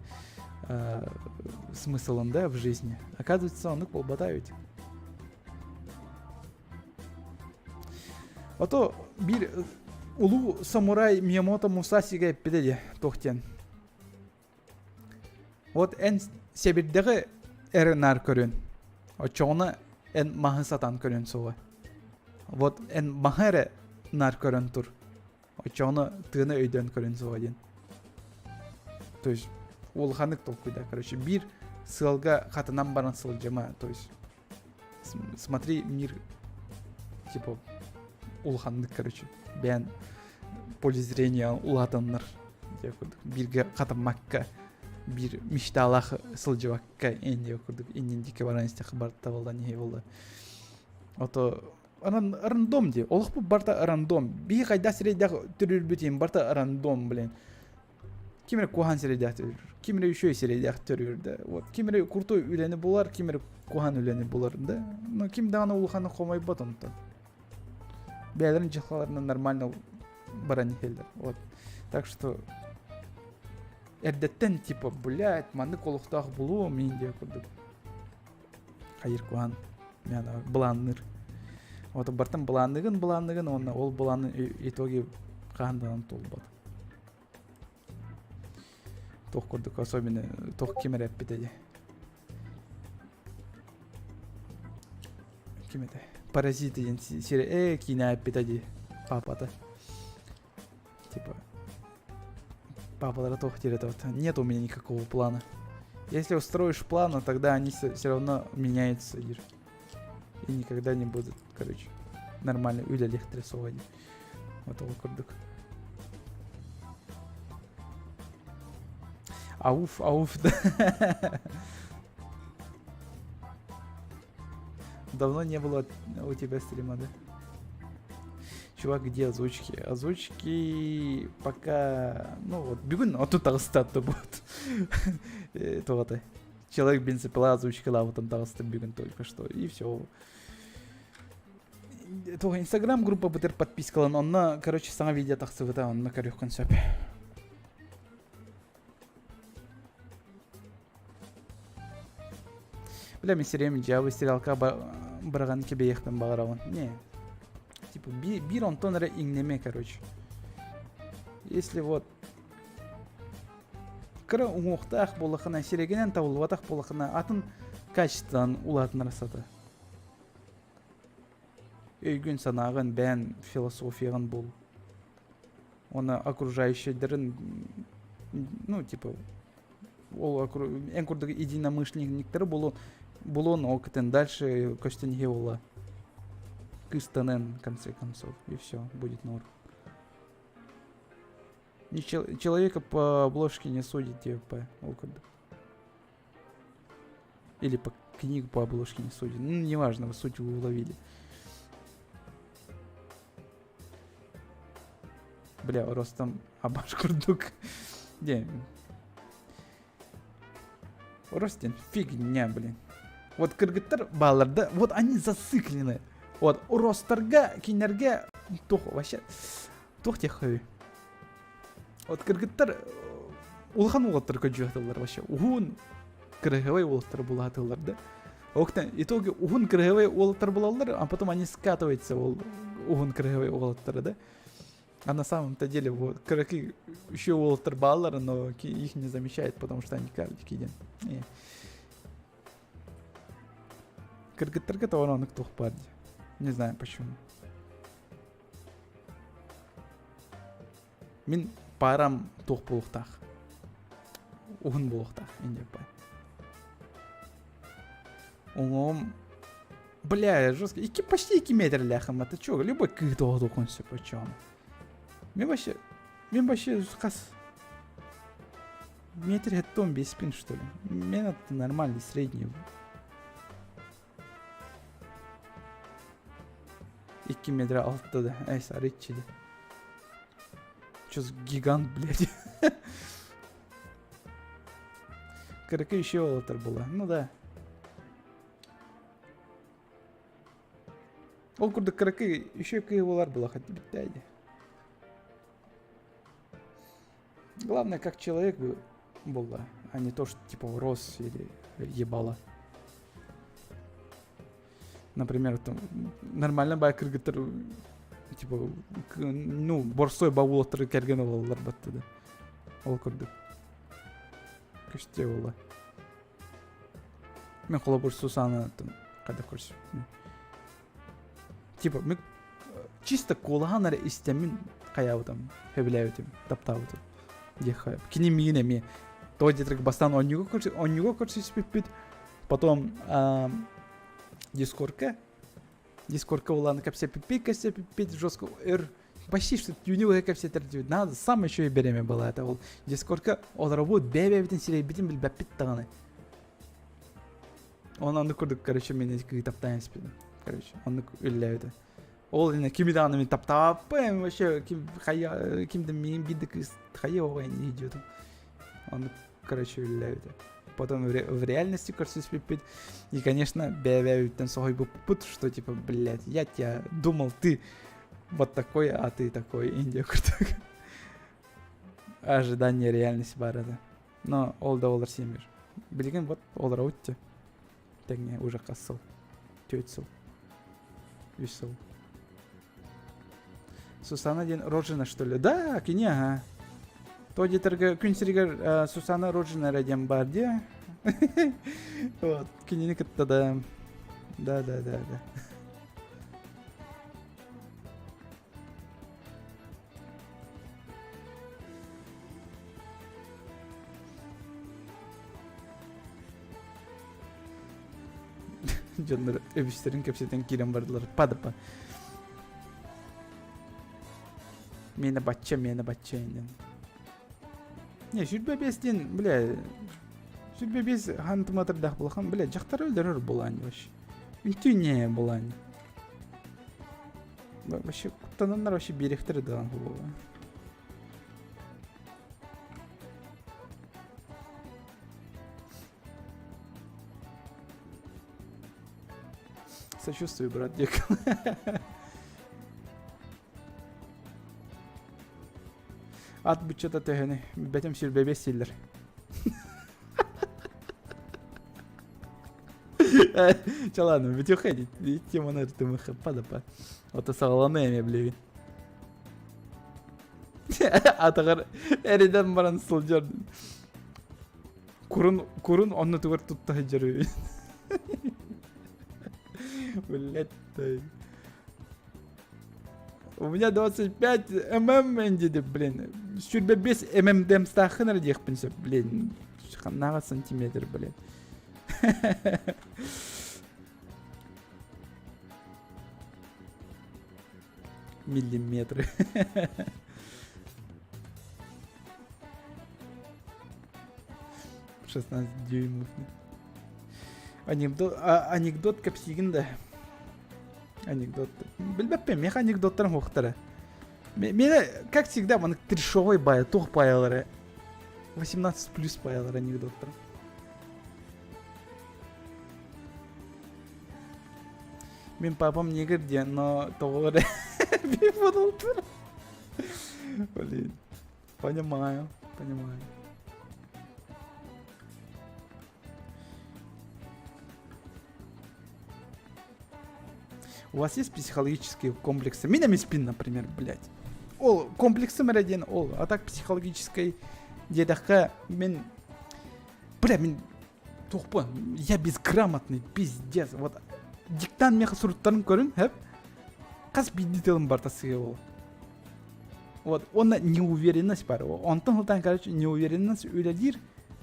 смыслын да в жизни. Оказывается, оннук буолбата ведь. А то биир улуу самурай Миямото Мусасига эппитэ дии туох диэн. Вот эн сэбирдэҕи эрэ наар көрүөн. Оччоҕуна эн маһы сатаан көрүөн суоҕа. Вот эн маһы эрэ наар көрөн тур. Оччоҕуна тыаны өйдөөн көрүөн суоҕа диэн. То есть улаханнык толкуйда, короче, биир сыалга хатанан баран сылдьыма, то есть смотри мир типа улаханнык короче бэйэн поле зрения улаатаннар курдук бииргэ хатаммакка биир мечталаах сылдьыбакка инде курдук иннин диэки баран истэххэ барта буолла иһи буолла ото рандом дии олохпут барта рандом биһи хайдах сирэйдээх төрүүрбүт барта рандом блин Ким эрэ куһаҕан сирэйдээх төрүүр, ким эрэ үчүгэй сирэйдээх төрүүр да. Вот ким эрэ крутой үлэни булар, ким эрэ куһаҕан үлэни булар да. Но ким даҕаны улаханы хомойбот онтон. Бэйэлэрин дьылҕаларынан нормально баран иһэллэр. Вот. Так что эрдэттэн типа, блядь, маннык олохтоох булуом мин диэ курдук. Хайыр куһаҕан былаанныыр. Вот бартан былаанныгын былаанныгын уонна ол былаанын итоге хаһан даҕаны туолбат. Туох курдук особенно туох ким эрэ эппитэ дии. Ким этэ? Паразиты диэн сири ээ киинэ эппитэ дии папата. Типа папалара туох диир этэ Нет у меня никакого плана. Если устроишь план, тогда они все равно меняются диир. И никогда не будут, короче, нормально үлэлиэхтэрэ суоҕа дии. Вот ол курдук. Ауф, ауф, да. Давно не было у тебя стрима, да? Чувак, где озвучки? Озвучки пока... Ну вот, бүгүн оту таҕыста будет. Туох Человек бензопила озвучкалаабытын таҕыстым бүгүн только что. И все. Туох Инстаграм группа бытыр подпискалан, онно, короче, саҥа видео тахсыбыта, онно көрүөххүн сөп. Бля, мин сирэйим дьаабы сериалка быраҕан кэбиһиэхпин баҕарабын. Не. Типа, биир онтон эрэ иҥнэмэ, короче. Если вот кыра уҥуохтаах буоллаххына, сирэйгинэн табыллыбатах буоллаххына, атын качестводан улаатынара сата. Өйгүн-санааҕын, бэйэн философияҕын бул. Уонна окружающийдарын, ну, типа, ол эн курдук единомышленниктары булуон, булуон ол кытын дальше көстөн иһиэ буолла. Кыстанен, в конце концов, и все, будет норм. И человека по обложке не судит, типа, Или по книгу по обложке не судит. Ну, неважно, вы суть вы уловили. Бля, Ростом Абаш курдук. Не. Ростин, фигня, блин. Вот кыргыттар баалар да, вот они зациклены. Вот Росторга, кинерге, тух, вообще, тух тех Вот кыргыттар улахан уолаттар көдьүөхтыллар вообще. Уһун кырыһывай уолаттар булаатыллар да. Октан итоге уһун кырыһывай уолаттар булаллар, а потом они скатываются ол уһун кырыһывай уолаттары да. А на самом-то деле вот кыракый еще уолаттар баалар, но их не замечают, потому что они карлики диэн. Кыргыттарга тоҕо оннук туох баар дии. Не знаю почему. Мин парам туох буолуохтаах. Уһун буолуохтаах индиаппай. Уҥуом Бля, жестко. Икки, почти 2 метрлээхим. Это чё, любой кыыс тоҕотуохун сөп оччоҕуна. Мен вообще, мен вообще хас метр хеттон беспин что ли. Мен это нормальный, средний. 2 метр алты да. Эй, сарыччы да. Чё за гигант, блядь? Кыракый еще уолаттар была. Ну да. Ол курдук кыракый еще кыһы буолар была хоть бүттээди. Главное, как человек была, а не то, что типа рос или ебало. Например, там нормально бай кыргыттар типа ну борсой бабулаттары кэргэн олаллар батты да. Ол курдук. Көстө була. Мен холобур Сусана там когда көрсүп. Типа мен чисто куолаһан эрэ истэммин хайаабытым, сөбүлээбитим, таптаабытым. Диэххэ. Кини миигин эмиэ то диэтрик бастаан онньуга онньуга көрсүспүппүт, потом дискордка дискордка улааны кэпсэппиппит кэпсэппиппит жестко өр почти что түүнү быһа кэпсэтэр диэбит надо сам еще и береме была это ол дискордка олоробут бэйбэбитин сирэйбитин билбэппит даҕаны Он оннук курдук, короче, мени таптаан испитим. Короче, оннук үллээбитэ. Ол ine кими даҕаны мин таптаабаппын вообще ким хайа ким да миин биир кыыс хайа оҕо не идиотум. Оннук, короче, үллээбитэ. Потом в реальности көрсүспүппүт. И, конечно, бэйбэбиттэн соһуйбуппут, что типа, блядь, я тебя думал, ты вот такой, а ты такой, Индия курдук. Ожидание реальность бар это. Но ол да олар сиэмир. Билигин вот олар утте. Тэҥҥэ уже хас сыл. Түөрт сыл. Үс сыл. Сусана диэн Роджина, что ли? Да, кини аха. То диэтэргэ күн сиригэр Сусана Роджина эрэ диэн баар дии. Вот, кинини кытта да. Да, да, да, да. Дьоннор өбүстэрин кэпсэтэн киирэн бардылар. Падапа. Миэнэ бачча, миэнэ бачча иннин. Не, сүрбэ бес диэн, бля, сүрбэ бес хантыматырдаах булахан, бля, дьахтар өлөрөр булаан вообще. Үнтүү не булаан. Вообще, куттананнар вообще биэрэхтэр даҕаны буолуо. Сочувствую, брат, диэк. Ат быччата төһөнү бэтим сүрбэбиэс силлэр. Чэ ладно, бүтүөххэ теманы ырытымыхха падапа. Ото саҕаланыа эмиэ билэбин. Атаҕар эридэн баран сылдьар. Курун, курун оннутугар тутта сылдьар үһү. Блять. У меня 25 мм диди, блин. Сүрбэ 5 мм демстаахын эрэ диэхпин сөп, блин. Ханнааҕа сантиметр, блин. Миллиметры. 16 дюймов. Анекдот, а, анекдот кэпсиигин да. Анекдот. Билбэппин, миэхэ анекдоттарым суохтара. Миэнэ, как всегда, маннык трешовой баайа, туох баайалара. 18 плюс баайалар анекдоттар. Мин папам негр диэн, но тоҕо эрэ буолтар. Блин. Понимаю, понимаю. У вас есть психологические комплексы? Меня миспин, например, блядь. Ол комплексым эрэ диэн ол. А так психологической диэтэххэ мин бля мин туохпун я безграмотный пиздец вот диктант миэхэ суруттарын көрүн хэп хас биирдии тылым барыта сыыһа буолар вот уонна неуверенность бар онтон сылтаан короче неуверенность үлэлиир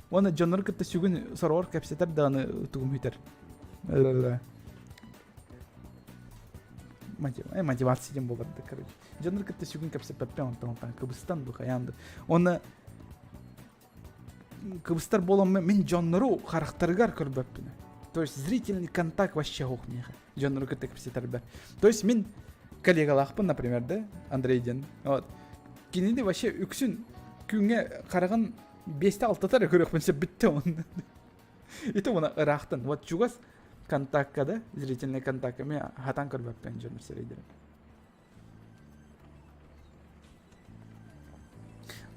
уонна дьоннору кытта сүгүн сороҕор кэпсэтэр даҕаны тугум бүтэр мотивация диэн буолар да короче дьоннору кытта сүгүн кэпсэппэппин онтон сылтаан кыбыстан ду хайаан да уонна кыбыстар буоламмын мин дьоннору харахтарыгар көрбөппүн. То есть зрительный контакт вообще суох миэхэ. Дьоннору кытта кэпсэтэрбэр. То есть мин коллегалаахпын, например, да, Андрей диэн. Вот. Кинини вообще үксүн күҥҥэ хараҕын биэстэ алтата эрэ көрүөхпүн сөп бүттэ он. Ити уна ыраахтан. Вот чугас контакка да, зрительный контакка мен хатан көрбөппүн дьоннор сирэйдэрин.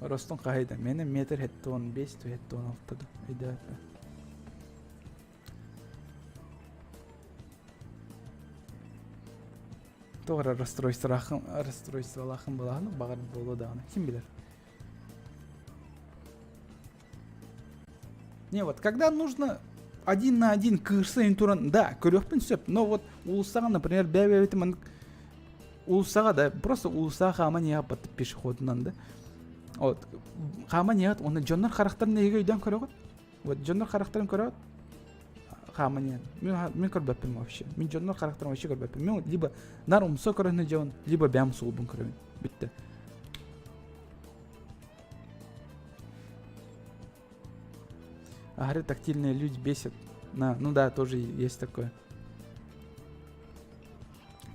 Ростун хаһыйда? Миэнэ метр 75 76 да өйдөөтө. Тоҕо эрэ расстройстволаахын расстройстволаахын былаһын баҕар буолуо даҕаны. Ким билэр. Не, вот когда нужно один на один кыырса туран, да, көрүөхпүн сөп, но вот уулуссаҕа, например, бэйэ-бэйэбитин маннык уулуссаҕа да, просто уулуссаҕа хааман иһэ пешеходунан да. Вот, хааман иһэт, уонна дьоннор харахтарын эһиги өйдөөн көрөҕүт. Вот дьоннор харахтарын көрөҕүт, хааман иһэн. Мин, мин көрбөппүн вообще. Мин дьоннор харахтарын вообще көрбөппүн. Мин либо нар умса көрөн дьон, либо бэйэм суолбун көрөбүн. Бүттэ. Ары тактильные люди бесят. На, ну да, тоже есть такое.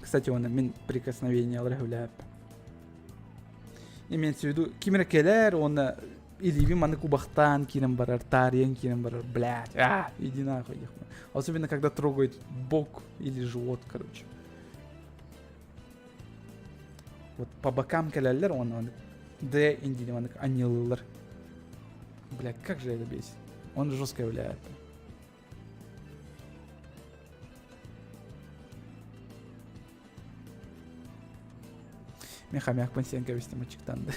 Кстати, он мин прикосновение алрахуляп. Имеется в виду, ким эрэ кэлэр, уонна илиибин маннык убахтаан киирэн барар, таарыйан киирэн барар, блядь, а, иди нахуй. Особенно, когда трогает бок или живот, короче. Вот по бокам кэлэллэр уонна маннык Д индини маннык анньылыыллар. Бля, как же это бесит. Он жестко влияет. Мен хомякпын сиэн кэбистим ачыктанды.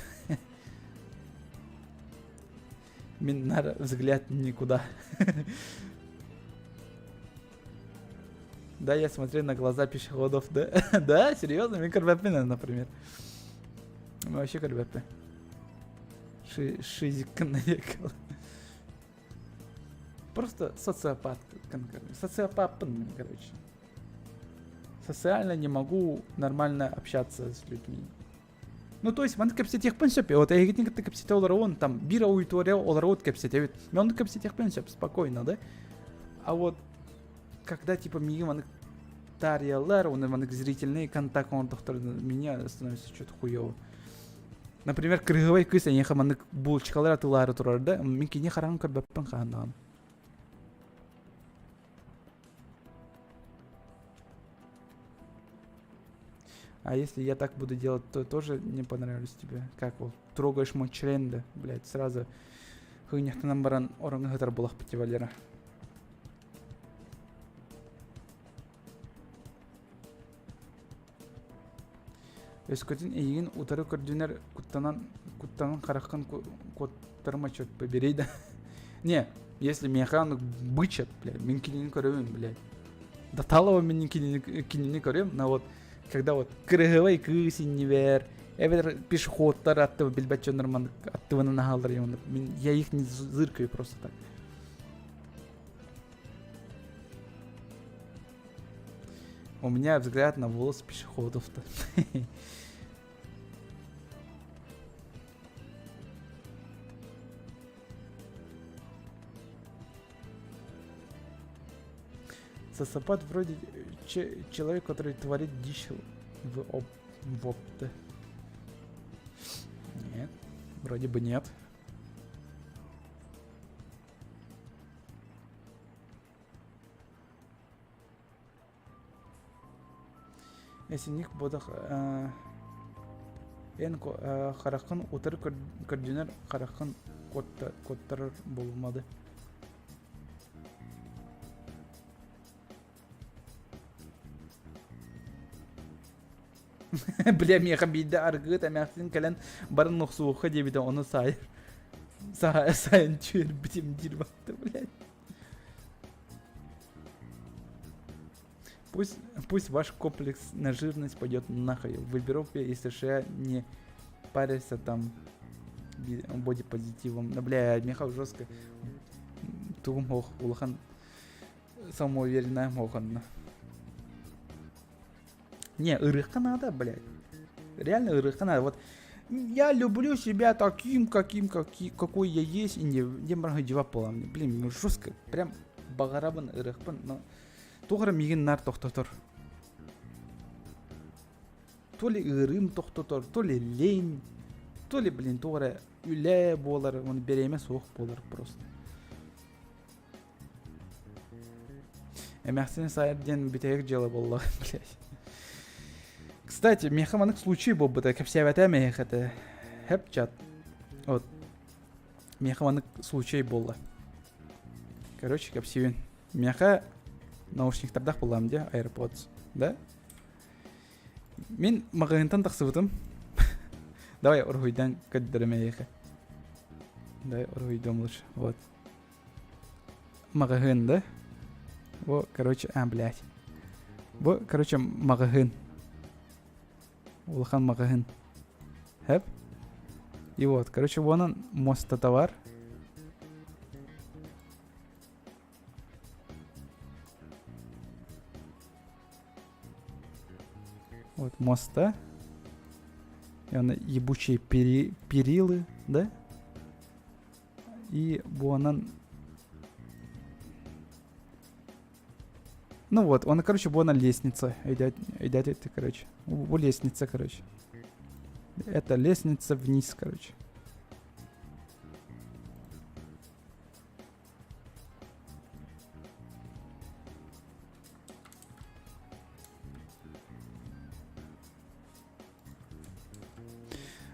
Мин нар взгляд никуда. Да, я смотрю на глаза пешеходов, да? Да, серьезно? Мен көрбөппүн, например. Мен вообще көрбөппүн. Шизиккин наехал. Просто социопат, социопатпын, короче. Социально не могу нормально общаться с людьми. Ну, то есть, маннык кэпсэтиэхпин сөп. Вот эһигитин кытта кэпсэтэ олоробун, там, биир аудитория олоробут кэпсэтэбит. Мен оннук кэпсэтиэхпин сөп, спокойно, да? А вот, когда, типа, миигин маннык таарыйаллар, уонна маннык зрительный контакт оҥордохторуна, меня становится что-то хуёво. Например, кырыһыбай кыыс эйиэхэ маннык булочкалар атыылаары турар да, мин кини хараҕын көрбөппүн хаһан даҕаны. А если я так буду делать, то тоже не понравлюсь тебе. Как вот трогаешь мой член, да, блядь, сразу хыгынньахтанан баран ороҥҥо сытар буолахпыт Валера. Өскөтүн эйигин утары көрдүнэр куттанан куттанан хараххын куоттарыма черт побери да. Не, если миэхэ ону бычат, блядь, мин кинини көрөбүн, блядь. Даталова мин кинини, кинини көрөм, но вот когда вот кырыһыбай кыыс иннибэр, эбэтэр пешеходтар аттыбы билбэт дьоннор маннык аттыбынан аһаллар мин я их не зыркаю просто так. У меня взгляд на волос пешеходов-то. Социопат вроде человек, который творит дичь в, об, в опте. Нет, вроде бы нет. Эсинник бодох эн хараххын утары көрдүнэр хараххын куоттарар буолумады. Бля, миэхэ биирдэ аргыыт эмээхсин кэлэн барын охсуохха диэбитэ, ону саайар. Сайын түөрбүтүм диир батта, блядь. Пусть, пусть ваш комплекс на жирность пойдет нахуй. В Европе и США не парятся там бодипозитивом. Да, бля, миэхэ жестко. Тугум ох, улахан самоуверенная моханна. Не, ырыхха надо, блядь. Реально ырыхха надо. Вот я люблю себя таким, каким, каки, какой я есть, и не, не дела Блин, ну жестко, прям баҕарабын ырыахпын, но туох эрэ миигин наар тохтотор. То ли ыарыым тохтотор, то ли лень, то ли, блин, туох эрэ үлэ буолар, оны бириэмэ суох буолар просто. Эмээхсин сайар диэн бүтэһик дьыала буолла, блядь. Кстати, миэхэ маннык случай буолбута, кэпсээбэтэ миэхэ этэ. Хэп чат. Вот. Миэхэ маннык случай буолла. Короче, кэпсиибин. Миэхэ наушниктардаах буоллаҕым дии, AirPods, да? Мин маҕаһыынтан тахсыбытым. Давай уруһуйдан көрдөрөм эйиэхэ. Давай уруһуйдуом лучше. Вот. Маҕаһыын, да? Бу, короче, а, блядь. Бу, короче, маҕаһыын. Улахан маҕаһыын. Хэп. И вот, короче, вон он, моста товар. Вот моста. И он ебучие пери перилы, да? И буонан Ну вот, он, короче, буона лестница. Идет, идет, короче. У лестница, короче. Это лестница вниз, короче.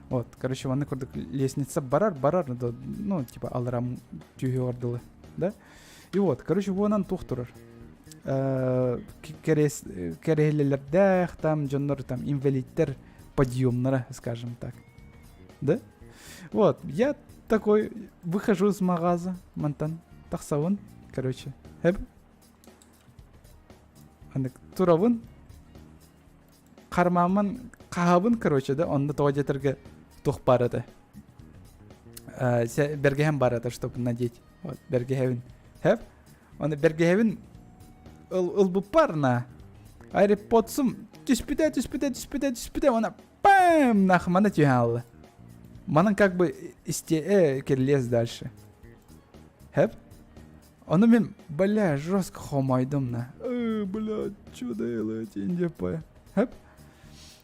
Вот, короче, маннык курдук лестница барар, барар, ну, типа алларам түһүөр дылы, да? И вот, короче, буонан туох турар. Кэрэһилэлэрдээх там дьоннор там инвалидтэр подъемнара, скажем так. Да? Вот, я такой выхожу из магаза, мантан, тахсабын, короче, хэп. Аны турабын, Хармааммын хаһабын короче да онно тоҕо диэтэргэ туох баар этэ бэргэһэм баар этэ чтобы надеть вот бэргэһэбин хэп оны бэргэһэбин ылбыппар на AirPods'ум түспүтэ түспүтэ түспүтэ түспүтэ она пам нахмана түһэн алла манан как бы исте э кирлез дальше хэп Ону мин, бля, жестко хомойдум на. Э, бля, что делать, индепа. Хэп.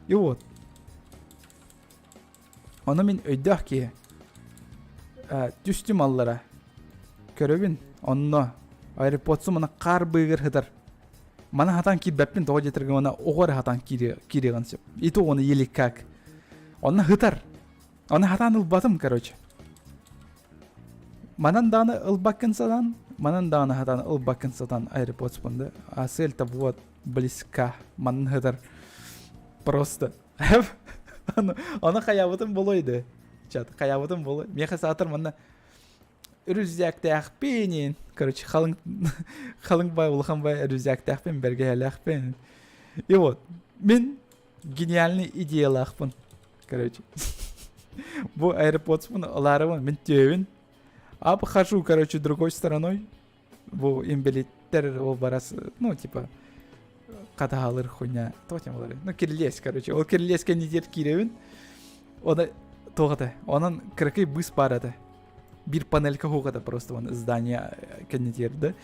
И вот. Ону мин өйдөөх киһи. Түстүм аллара. Көрөбүн, онно. AirPods'ум мана хаар быыгыр сытар. Мана хатан киирбэппин тоҕо диэтэргэ мана оҕо эрэ хатан киириэҕин сөп. И то оны еле как. Онно сытар. Аны хатаан ылбатым, короче. Манан даҕаны ылбаккын сатаан, манан даҕаны хатаан ылбаккын сатаан AirPods да. А цель-то вот близка. Манан сытар просто. Аны хайабытым болойды. Чат, хайабытым болой. Меха саатар манна үрүзээктээхпин. Короче, халыҥ халыҥ бай улахан бай үрүзээктээхпин, бэргэһэлээхпин. И вот, мин гениальный идеялаахпын. Короче, бу AirPods'пун ылаарыбын, мин түөбүн. Обхожу, короче, другой стороной. Бу инбэлиттэр ол барас, ну, типа, хатаһалыр хуйня. Туох тем олары? Ну, кирлес, короче. Ол кирлеске нидер кииребин. Оны туох этэ? Онон кыракый быыс баар этэ. Биир панелька хуох этэ просто он здание кэннитиэрдэ.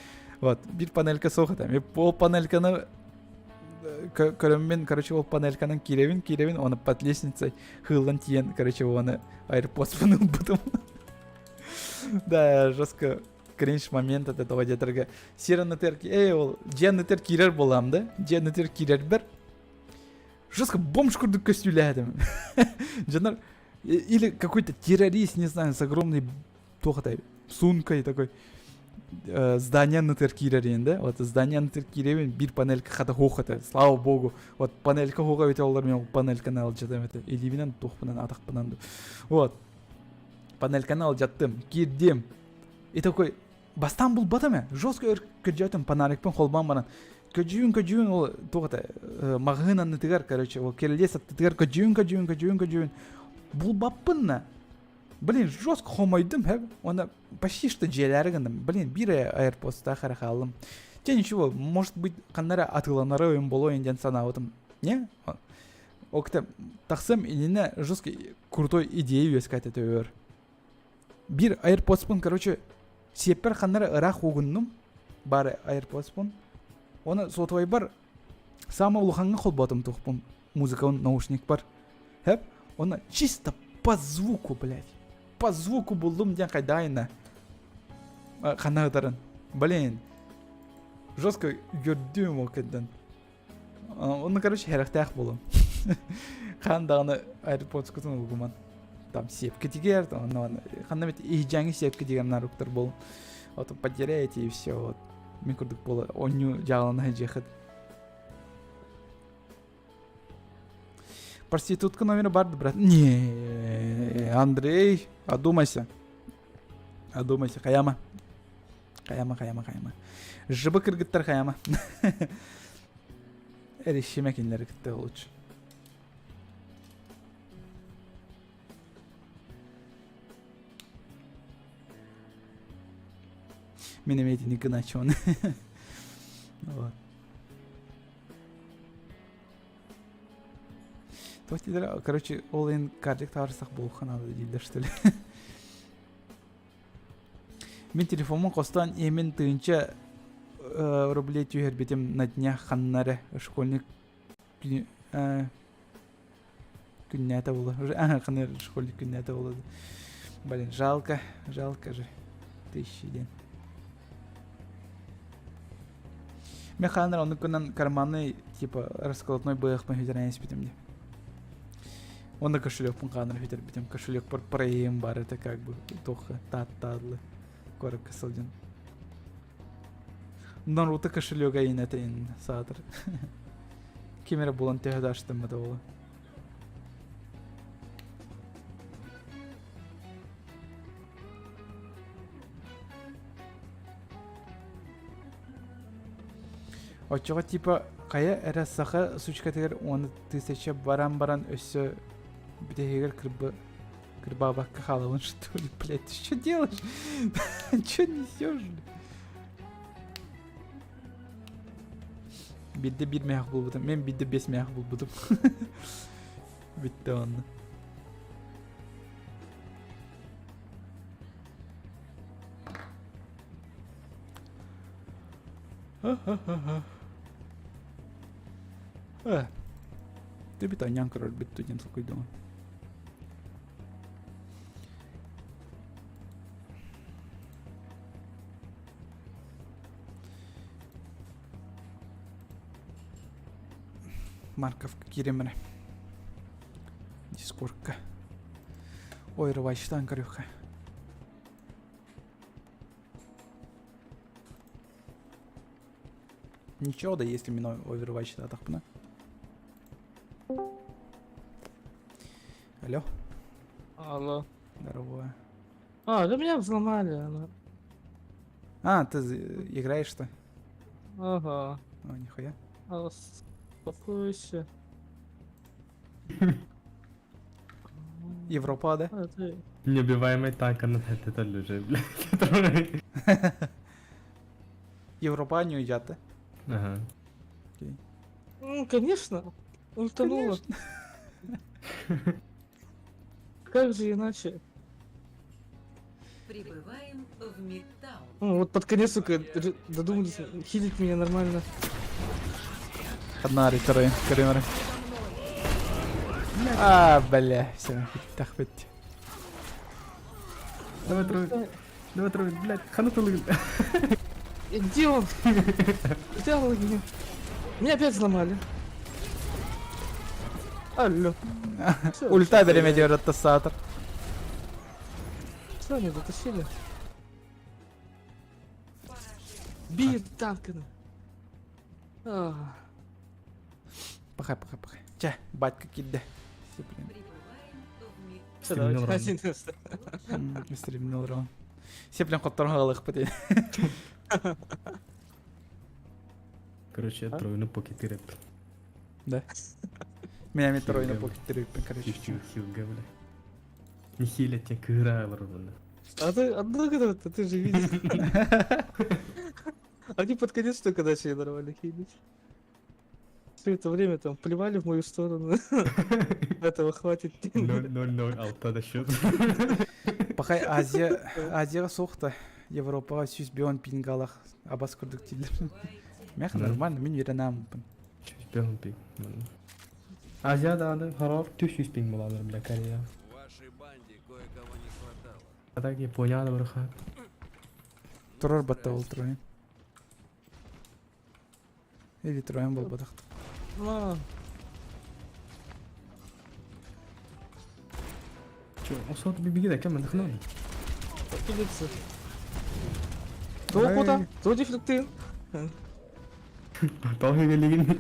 Вот, биир панелька суох этэ. Ол панельканы көрөммүн, короче, ол панельканан киирэбин, киирэбин, оны под лестницей хыыллан тиийэн, короче, оны AirPods-пын ылбытым. Да, жестко кринж момент это того диэтэргэ сир аннытыгар эй ол дьиэ аннытыгар киирэр буолаам да дьиэ аннытыгар киирэрбэр жестко бомж курдук көстүүлээтим дьоннор или какой-то террорист не знаю с огромной туох этэй сумкой такой здание аннытыгар киирэр да вот здание аннытыгар киирэбин биир панелька хата хуох этэ слава богу вот панелька хуоха эбитэ олор мен панельканы алдьатам этэ илиибинэн туохпунан атахпынан вот панельканы алдьаттым киирдим и такой бастаан булбатым ээ жестко өр көрдөөтүм фонарикпын холбоон баран көдьүүн көдьүүн ол туох этэ маҕаһыын аннытыгар короче ол кирилиэс аттытыгар көдьүүн көдьүүн көдьүүн көдьүүн булбаппын на блин жестко хомойдум һэ уонна почти что дьиэлээри гынным блин биир аирпостаах эрэ хааллым те ничего может быть ханна эрэ атыыланара өйүм буолуо диэн санаабытым не ол кытта тахсым иннинэ жестко крутой идея үөскээтэ төбөбөр Биир AirPods-пун, короче, сиэппэр ханна эрэ ыраах угуннум. Баар AirPods-пун. Оны сотовайбар саамай улахаҥҥа холбоотум туохпун музыкабын наушникпар. Хэп, оны чисто по звуку, блядь. По звуку буллум диэн хайдаайына. Ханна ытарын. Блин. Жестко үөрдүм ол кэннэн. Оны, короче, хэрэхтээх буолуом. Хаан даҕаны AirPods-кутун угуман. Там сиэпкитигэр, онно ханна бит иһдьээҥи сиэпкитигэр наруктар буолун. Вот потеряете и все. Вот. Мин курдук буола онньу дьаалана сылдьыахыт. Проститутка номера бар, брат. Не, Андрей, одумайся. Одумайся, Хаяма. Хайама, хайама, хайама. Жыбы кыргыттар хайама. Эришиме кинилэри кытта лучше. Мин эмиэ итини гыначчыбын. Вот. Короче, ол эн карлик таарсах буолуохха наада дииллэр что ли. Мин телефоммун хостоон иэмин тыһыынча рублей түһэрбитим на днях ханна эрэ школьник күннээтэ буолла. Ханна эрэ школьник күннээтэ буолла. Блин, жалко, жалко же. Тысячи диэн. Мен хаанар оннук гынан карманный типа расколотной быахпын хүтэрэн испитим дии. Онно кошелекпун хаанар хүтэрбитим. Кошелекпар проем бар это как бы туохха тааттааллы куоракка сылдьан. Наруто кошелега инэтин саатар. Ким эрэ булан төһө да аштыммыта буолуо. Оччоҕо типа хайа эрэ саха сучкатыгар уон тысяча баран баран өссө бүтэһигэр кырбы кырбаабакка хаалабын что ли, блядь, ты что делаешь? Что несешь? Биирдэ биир мээх булбутум, мен биирдэ бес мээх булбутум. Бүттэ онно. Ты бит аньян көрөр бүттү диэн толкуйдуҥ. Марковка кииримэрэ. Дискордка. Ой, рвачтан көрүөххэ. Ничего, да если мен Overwatch атахпына. Алло. Алло. Здорово. А, да меня взломали. Она. А, ты играешь-то? Ага. О, нихуя. А, Успокойся. Европа, да? А, ты... Неубиваемый танк на это лежит, блядь. Европа не уйдет, да? Ага. Окей. Ну, конечно. Ультанула. Как же иначе? Прибываем в Мидтаун. Ну, вот под конец, сука, додумались хилить меня нормально. Одна второй, коридоры. А, бля, все, тахпет. Давай трой. Давай трой, блядь, хану ты Где он? Где он? Меня опять взломали. Алло. Ульта береме держит Тассатор. Что они затащили? Бей танками. Пахай, пахай, пахай. Ча, батька кидде. Все, блин. Все, давайте один. Стримнул раунд. Все, блин, хотторон галых пути. Короче, я тройну покетыреп. Да. Меня метрой на покетыреп, короче. Хилга, бля. Не хилят тебя, кыра ровно. А ты, однако, ты же видишь. Они под конец только начали нормально хилить. Все это время там плевали в мою сторону. Этого хватит. 0-0-0, алта до счет. Пахай Азия, Азия сохта. Европаҕа 105 пингалах абас курдук дииллэр. Мэх нормально, мин үөрэнэм. 105 пинг. Азия даҕаны хороор 300 пинг буолаллар бля Корея. А так Япония да барха. Турар батта ол троен. Или троен буолбатах. Чё, осот бибиги да кем мандахна? Кидается. То куда? То дефлектын. Тоҕо билигин.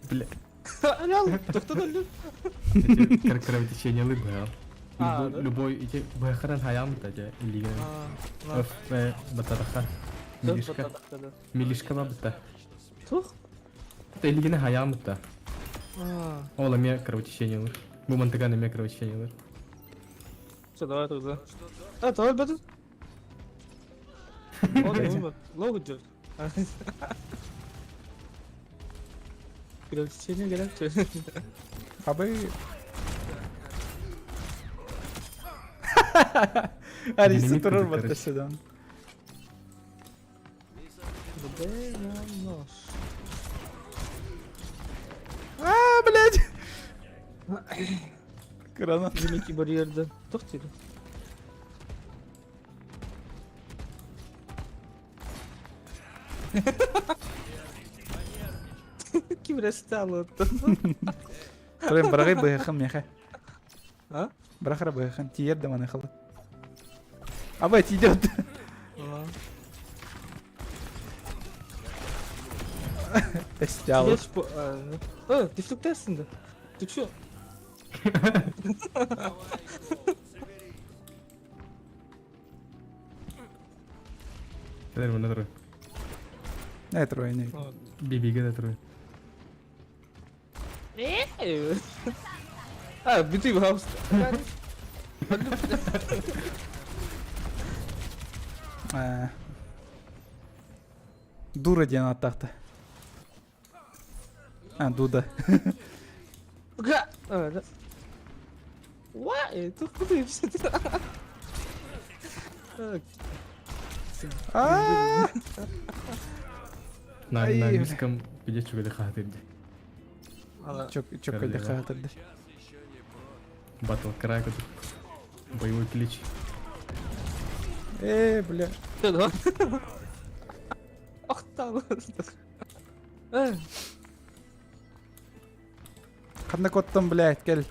Бля. Алял, тоқтат Кровотечение лыбы. Любой эти бэхаран хаям таja илигин. Өф батараха. Милишка. Милишка бабыта. Тух? Илигин хаям та. Ол эме кровотечение лыр. Бу мантыган эме кровотечение лыр. Все, давай тогда. А, давай, бэтэ. Он логу идет. Кровотечение горячее. Абы... Ариса турар батта седан. А, блядь! Гранат. Великий барьер, да. Тохтили. Ким растало Тройын барагай быһыхын меха. А? Барахара быһыхын тиер да маны халы. Абай тиидет. Эстял. Э, дефлектесің да. Ты чё? Кэлэр мына трой. Не трой, не. Бибиге да трой. А, биты хаус. Дура диэн аттахта. А, Дуда. Га! Why? Тут куда А! На на английском где чугали хатырды. Чок чокали хатырды. Батл Cry боевой клич. Э, бля. Ах там. Э. Ханна коттон, блядь, кел.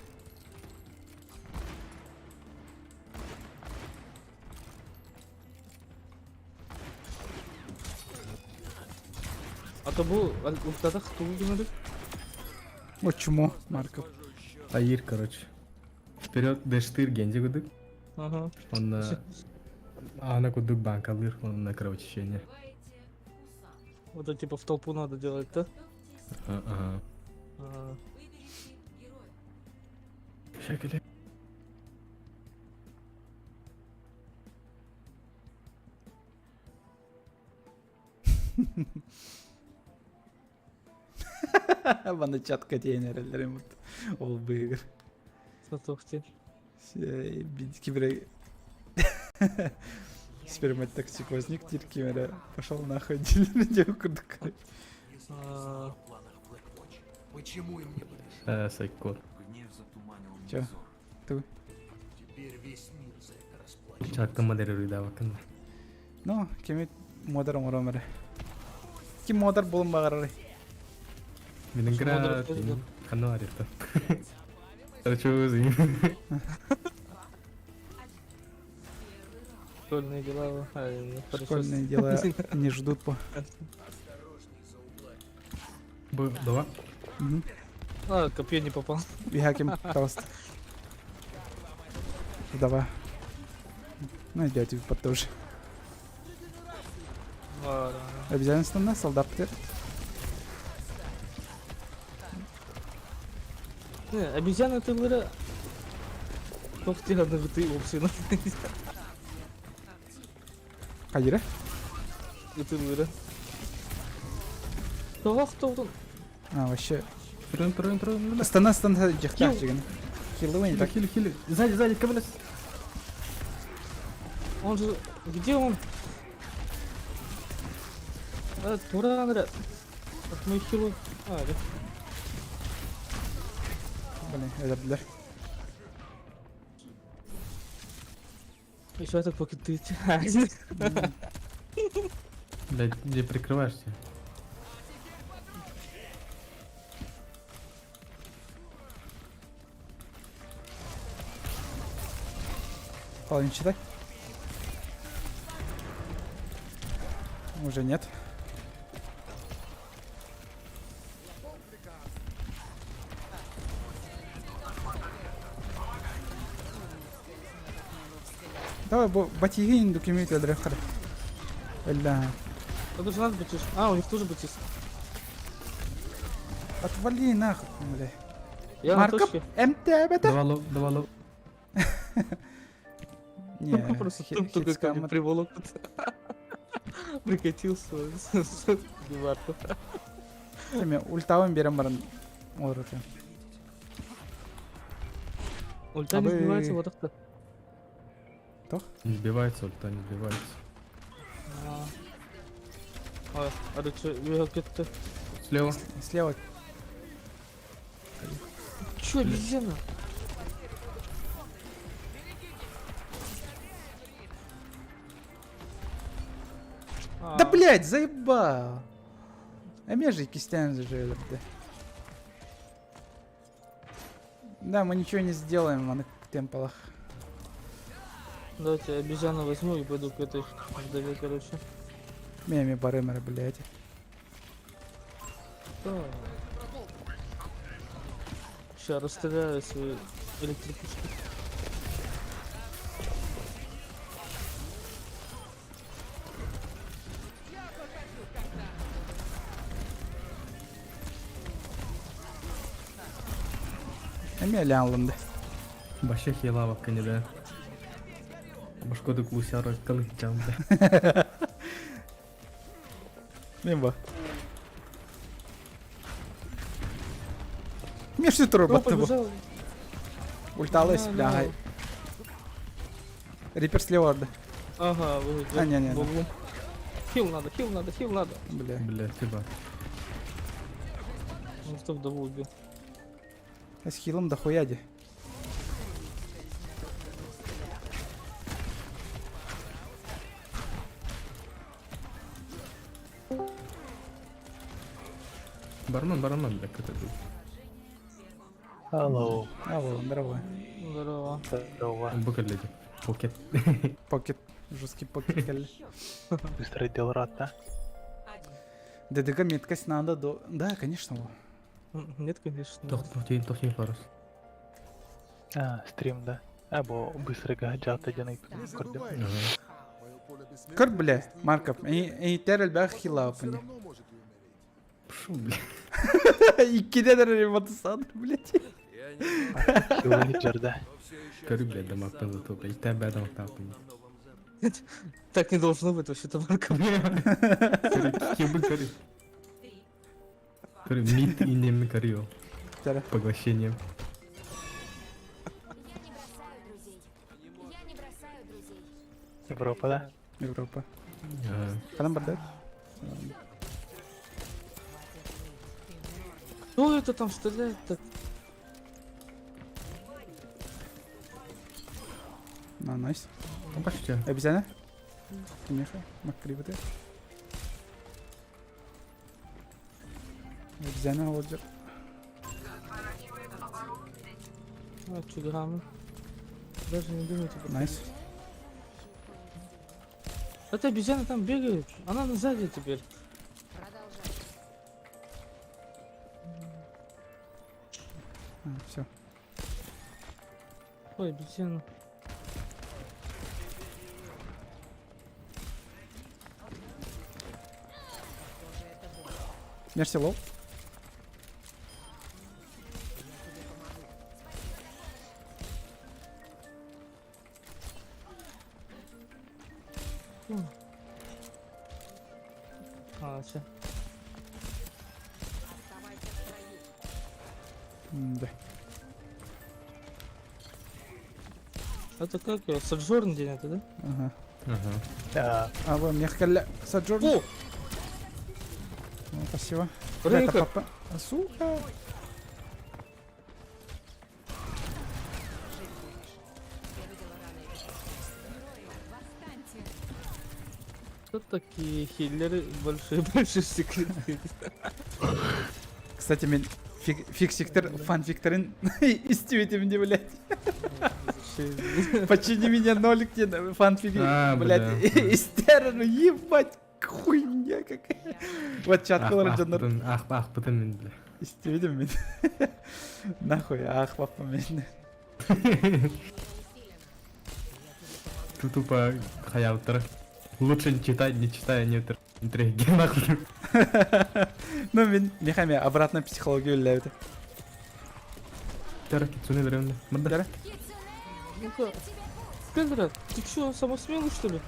А то бу ультадах тулдунары. О, чмо, Марков. Таир, короче. Вперед, дэштыр гензи гудык. Ага. Он на... Ана кудык банкалыр, он на кровотечение. Вот это типа в толпу надо делать, да? Ага. Шакали. Бана чат контейнер ол быгыр. Сатохти. Кибер... Сперматоксикозник диир ким эрэ пошел нахуй диэн курдук. Сайко. Чё? Ту. Чаттан модеры да бакын. Ну, кими модер оҥором эрэ. Ким модер булун баҕарарый? Ленинград. Ханна арета. Короче, Школьные дела. Школьные дела не ждут по. Давай. А, копье не попал. Бихаким, пожалуйста. Давай. Ну, идете потуже. Обязательно солдат теперь. Не, обезьяны ты говоря. Ох ты, ты вообще. Хайыра? Ытылыра. Тоҕох тоҕдун. А, вообще. Трын, трын, трын. Стана, стана, дьахтах дьигин. Хилы не так. Хили, хили. Сзади, сзади, КВЛС. Он же... Где он? А, тура, Андре. От моих хилов. А, да. Блин, это бля. Еще это покидыть. Блядь, где прикрываешься? Половину читай. Уже нет. Давай, батигин документ өлөрөхөр. Өллө. Это же нас бутишь. А, у них тоже бутис. Отвали нахуй, бля. Я на Марков точке. МТБ. Давай лоу, давай лоу. Не, Просто тук только ко мне приволок. Прикатился. Дебарку. Эме ультабын берем баран. Олор Ульта не сбивается, вот так-то. Не сбивается, ульта не сбивается. А, а ты что, я где-то... Слева. Слева. Чё, обезьяна? Да блять, заебал. Эме же кистян же Да, мы ничего не сделаем на темпалах. Давайте обезьяну возьму и пойду к этой вдове, короче. Меми барымера, блять. Да. Сейчас расстреляю свою электропушку. Эме лянлынды. Вообще хила не да. Башкоды кусяра калыхтям, бля. Мимба. Мне что это робот был? Ульталась, бля. Рипер слева, да. Ага, вы. А, не, не, не. Хил надо, хил надо, хил надо. Бля. Бля, типа. Ну что вдову убил. А с хилом дохуяди. Бармен, бармен, бля, как это был. Алло. Алло, здорово. Здорово. Здорово. Букет, Покет. Покет. Жесткий покет. Быстро дел рад, да? ДДГ меткость надо до... Да, конечно. Нет, конечно. Тохтин фарус. А, стрим, да. А, бо быстро гаджата дянай көрдüm. Көр, бля, Марков, и терел бях хила опыни. Пшу, бля. Иккиде ремонт блядь. Хилы жерде. Көрү, бля, дамактан зато, бля, итә бә дамактан. Так не должно быть вообще-то, Марков. Кебы көрү. Көрү, мид и нем көрү. Поглощение. Европа, да? Европа. Ханан барда? Кто это там стреляет так? На, найс. Почти. Обезьяна? Меха, Маккрибы Обезьяна олдер. А, чугам. Даже не думайте. Найс. Это обезьяна там бегает. Она сзади теперь. А, все. Ой, обезьяна. Мерси лоу. А, все. Да. Это как его? Соджорн день это, да? Ага. Ага. Да. А, вы мне хотели Соджорн? О! Ну, спасибо. Бля, это Рейка! папа. А, Сука! Кто такие хиллеры? Большие-большие секреты. Кстати, мен фик фиксиктер фанфиктерин истибитим де, блядь. Почини меня нолик где фанфики, А, блядь, бля. истер, ну ебать, хуйня какая. Вот чат кылар дьоннор Ах, ах, потом мен, бля. истибитим мен. Нахуй, ах, папа мен. Тут тупо хаяутер. Лучше не читать, не читая, не интриги, нахуй. Ну, мен мехаме обратно психологию үлләбит. Тер, кицуне берем. Мында. Дәрі? Ну-ка. Пендра, ты чё, самый смелый что ли?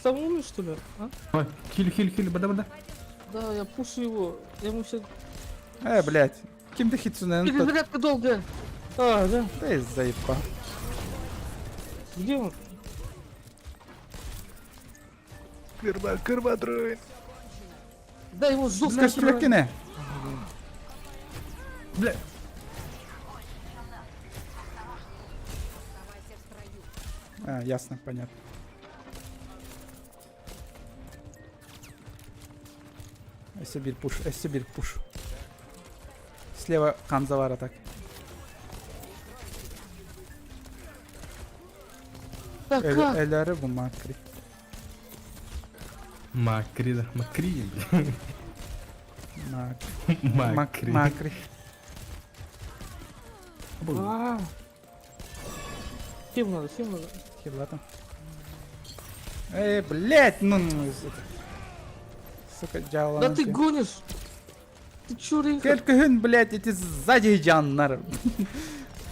Самый умный что ли? А? Ой, хил, хил, хил, бада, бада. Да, я пушу его. Я ему сейчас... Э, блядь. Кимді хитсунен? Перезарядка долгая. А, да. Да заебал. Где он? Кырба, кырба, друид. Да, его жестко. Скажи, кіне? Бля. А, ясно, понятно. Эсебир пуш, Эсебир пуш. Слева Ханзавара так. Да как? Эляры бу макри. Макри, да. Макри, бля. Мак- Макри. Макри. А. Хил надо, хил надо. Херла там. Эй, блядь, ну, ну, сука. Сука, дьявола. Да ты гонишь! Ты чё, Рейнхард? Кэлькүһүн, блядь, эти сзади жаннар.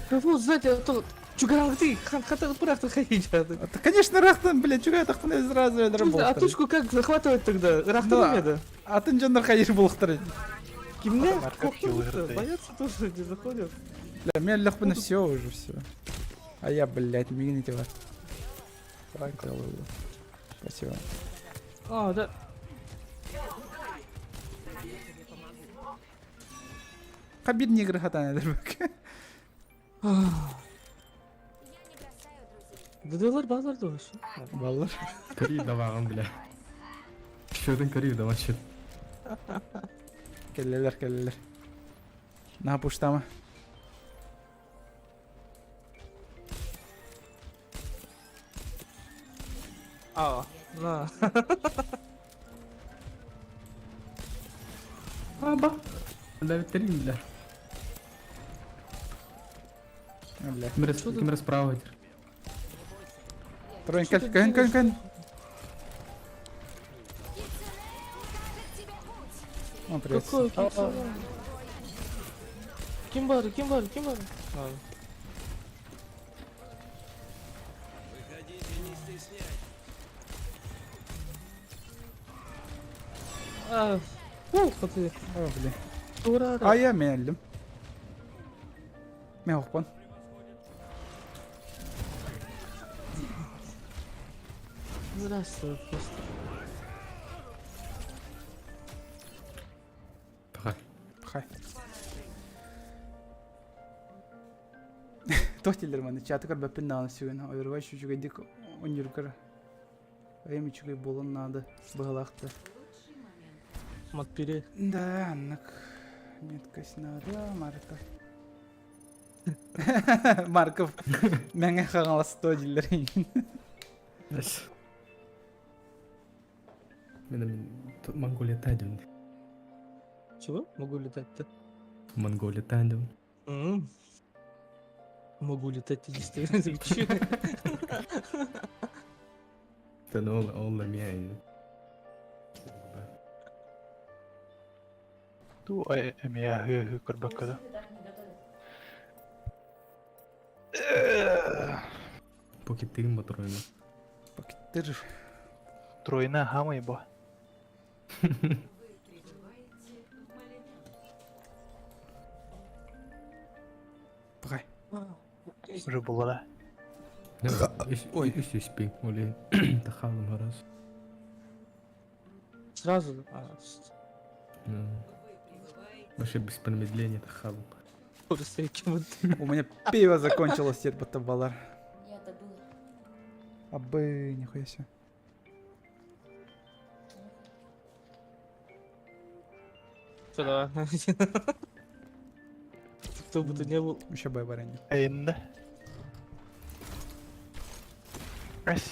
Кого сзади, а то... Чугаранг ты, хан хата пырахта хайджа. Да, конечно, рахтан, блядь, чугай тахтан сразу А точку как захватывать тогда? Рахтан Да. да. Атын жаннар хайыр булықтыр. Кимне? Марков хилыр, Боятся тоже, не заходят. Бля, меня легко все уже, все. А я, блядь, мигните вас. Так, Спасибо. А, да. Хабир негр хатан эдербек. Дыдылар балар да вообще. Баллар. Кори даваган, бля. Счетын кори давай, счет. Келлелер, келлелер. На пуштама. А, на. Аба. Да, три, бля. А, бля. Ким расправа Троин, кэль, кэн, кэн, кэн. О, привет. Какой киксона? Ким бары, ким бары, ким бары? А. А, ух ты. О, бля. Ура, А я меллим. Мен оқпан. Здравствуй, просто. Пахай. Пахай. Туох дииллэр маны чаты көрбөппүн даҕаны сүгүн Overwatch үчүгэйдик оонньуургар эйэм үчүгэй буолуон наада быһалаах да. Матпири. Да, аннык меткость надо, Марков. Марков Мэҥэ Хаҥалас то дииллэр Мен Монголия тайдым. Чего? Могу летать-то? Монголия тайдым. Могу летать, действительно звучит. Тэн ол ол эмиэ Ту эмиэ аһыы-аһыы көрбөккө да. Покеттыгын ботуруйна. Покеттыр. Тройна хамай бо. Вы прибываете в Малинян. Пахай. Уже было, да? Ой, үс үспин, оли тахалым харас. Сразу? А, Вообще без промедления тахалым. Просто У меня пиво закончилось, теперь батабалар. Я добыла. Абы, нихуя себе. Что, давай. Кто бы ты ни был. Еще бы варенье. Эйнда.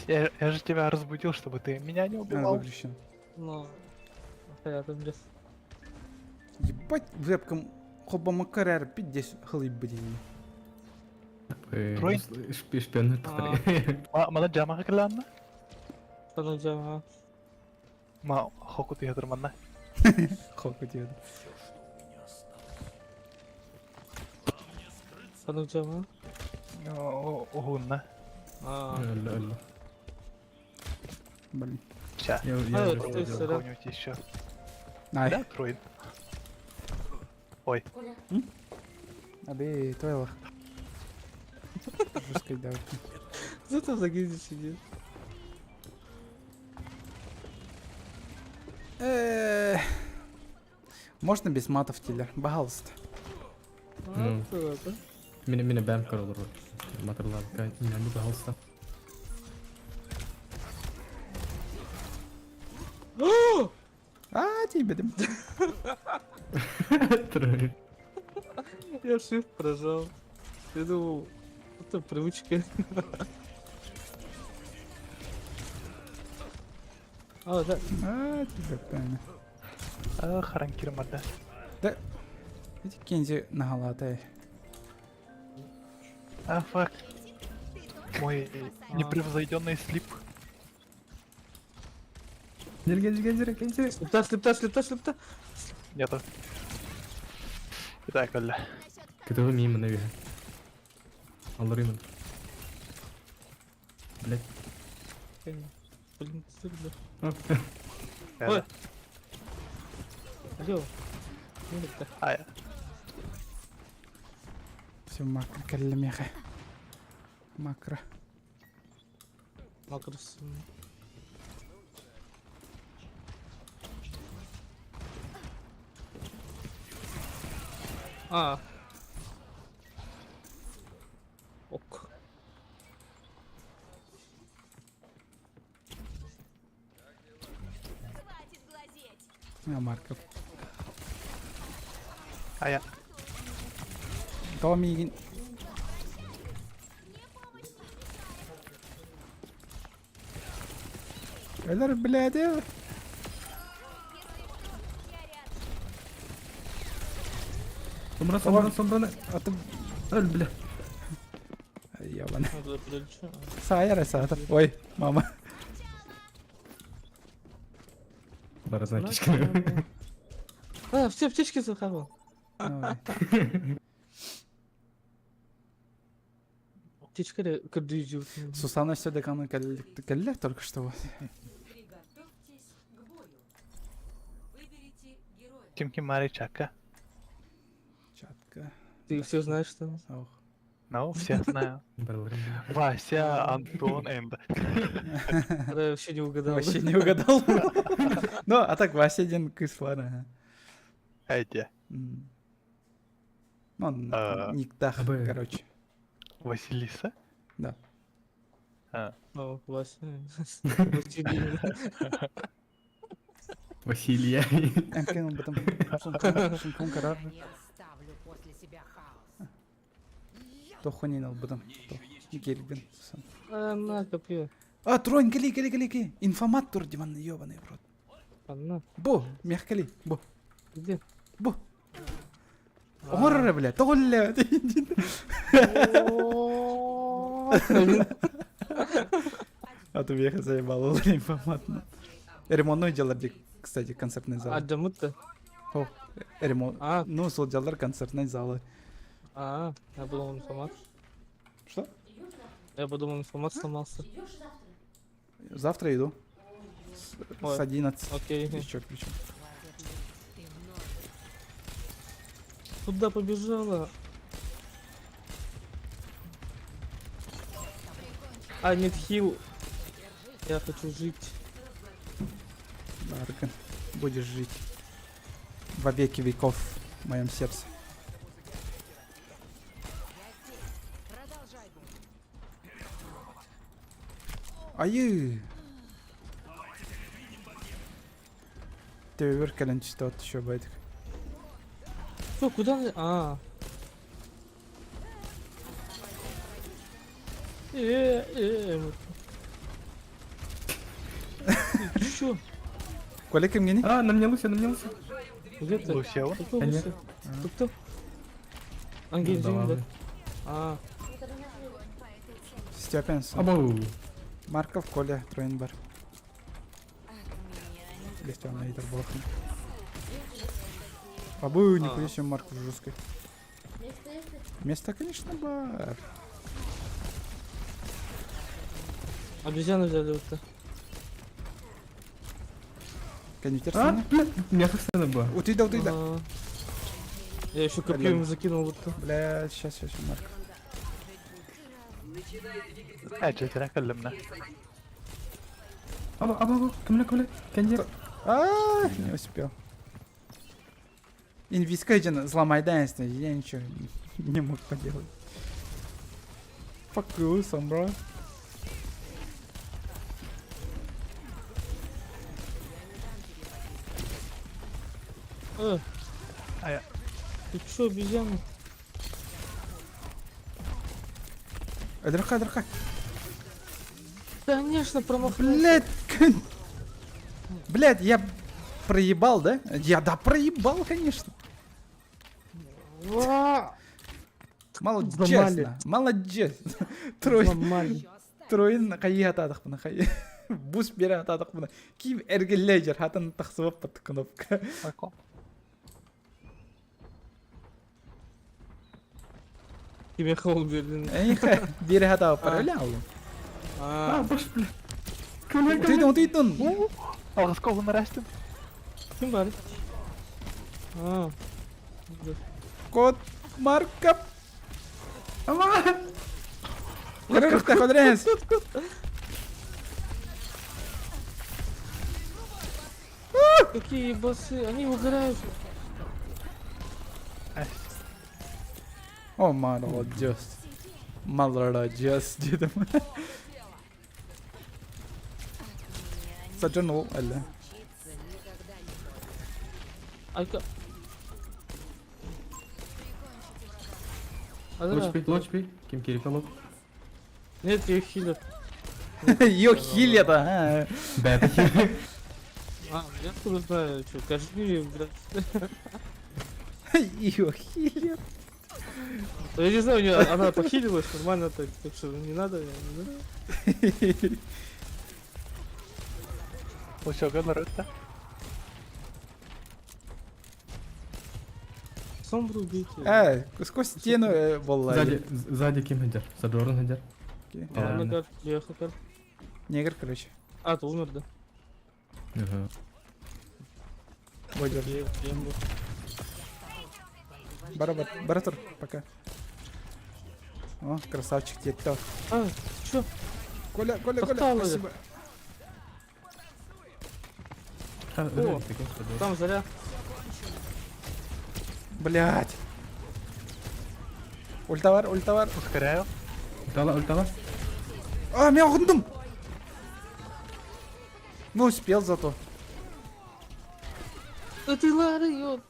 Я, я же тебя разбудил, чтобы ты меня не убивал. выключен. Ну, понятно, блядь. Ебать, вебкам хобамакар пиздец хлыб блин. Трой? Шпион Мана жамаға кіланна? Ана жамаға. Ма хоку тиһэтер манна. Хоку тиһэтер. Ана жамаға. Уһунна. Алла, алла. Блин. Ща. Я, я Кого-нибудь еще. Ай. Да, Троин? Ой. Абе, твоя Жесткой давки. Что там за гильдия сидит? Можно без матов, Тиллер? Пожалуйста. Ну. Меня меня бэм королор. Матерлар, меня не пожалуйста. А, тебе дым. Я shift прожал. Я думал, это привычка. А, да. А, тебе правильно. А, харанкир марда. Да. Эти Кензи нагалатай. А, фак. Мой непревзойденный слип. Гель, гель, гель, гель. Слепта, слепта, слепта, слепта. Нету. Итак, Оля. Который мимо наверх. Аллариман. Блять. Блин, Ой. Алло. А, Все макро каллемеха. Макро. Макро. А. Ок. А, Марков. А я. Томигин. Элер, блядь, э. Сомбра, сомбра, сомбра. А ты... Аль, бля. Ебаный. Сайра, сата. Ой, мама. Баразна кишка. А, все аптечки захавал. Аптечка кырдыжу. Сусана все деканы кэлле только что вот. Приготовьтесь к бою. Выберите героя. Ким ким Мари Чака. Чатка. Ты все знаешь, что? Ох. Ну, всех знаю. Барыларын билэр. Вася, Антон, Энда. Да, я вообще не угадал. Вообще не угадал. Ну, а так Вася один кыыс баар. ага. Эти. М. Ну, он А. никтах, Абы. короче. Василиса? Да. А, О, Вася. Василий. Василия. Эмкин потом сумкун карар. Не оставлю после себя хаос. Тохунин албытым. Гербин. А, на, копье. А, Тронь, кали, кали, кали, кали. Информат тур, диван, ебаный в рот. А, на, Бо, мягкали, бо, где? бо. Орре, бля, толля. А то я заебал информат. Ремонтной делар, кстати, концертный зал. А, Джамутта? О, ремонт. А. Ну, сол делар концертный залы. А, я подумал, информат. Что? Я подумал, информат сломался. Завтра иду. С, Ой. с 11. Окей. Еще включу. Куда побежала? А, нет, хил. Я хочу жить. Барган, будешь жить во веки веков в моем сердце. Ай! Ты кэлэн что еще будет. Что, куда? она- А. Э. Ты чё? Коля ким А, на мне Луся, на мне Луся. Где ты? Лусева? Кто Да нет. Луся? Ты кто? Ангель Ну, да? давай. А, Степен. Абау. Марков, Коля, Троенбар. Лестян на Итербохен. Абы, нихуя себе Марков жесткий. Место, конечно, бар. обезьяну взяли вот-то. Коньютер А, бля, меня хасана была. Утыда, утыда. А. Я еще копье Блин. им закинул вот-то. Бля, сейчас, сейчас, Марков. أجل كلمنا. Аба, аба, аба, кімле, кімле, кенде. А, не успел. Инвискайджен взломай дайнство, я ничего не мог поделать. Fuck you, Сомбра. Э. Ты чё, обезьяна? Драка, драка. Конечно, промахнулся. Блять, Блять, я проебал, да? Я да проебал, конечно. А! Молодец, Взломали. молодец. Трой, Взломали. Троин хайы атадық хайы. Бус бере атадық бұны. Ким эргелле жер хатын тақсыбап бат кнопка. Прикол. Тебе холл бердин. Эйха, бере хата параля. А, А, баш, бля. Кімле, кімле. Утыйтын, утыйтын. Алғысқа нарастым. ким бар? А. Да. Код Марка. Аба. Кыргызта кодырес. Какие басы? Они выгорают. О, молодец. Молодец, дедом. Саджанул, әлі. Айка. Лоч пей, лоч пей. Ким керек алып. Нет, ее хилят. Ее хилят, ага. Бә, А, я откуда знаю, что, каждый блядь. Ее хилят. Я не знаю, у нее она похилилась нормально так, так что не надо. не надо. Лусева нарыта. Сомбру убейте. Сквозь стену болла. Сзади, сзади ким хедер? Садорн хедер. Окей. А, Ладно. Накар, Лехакар. Негр, короче. А, ты умер, да? Ага. Бодер. Я- я умер. Барабар, Баратур, пока. О, красавчик тиэттэ. А, чё? Коля, Коля, Коля, Тоқтал спасибо. О, там заря. Блять. Ультавар, ультавар. Ускоряю. Ультала, ультала. А, мен оҕундум! Ну, успел зато. Да ты Лара, ёп.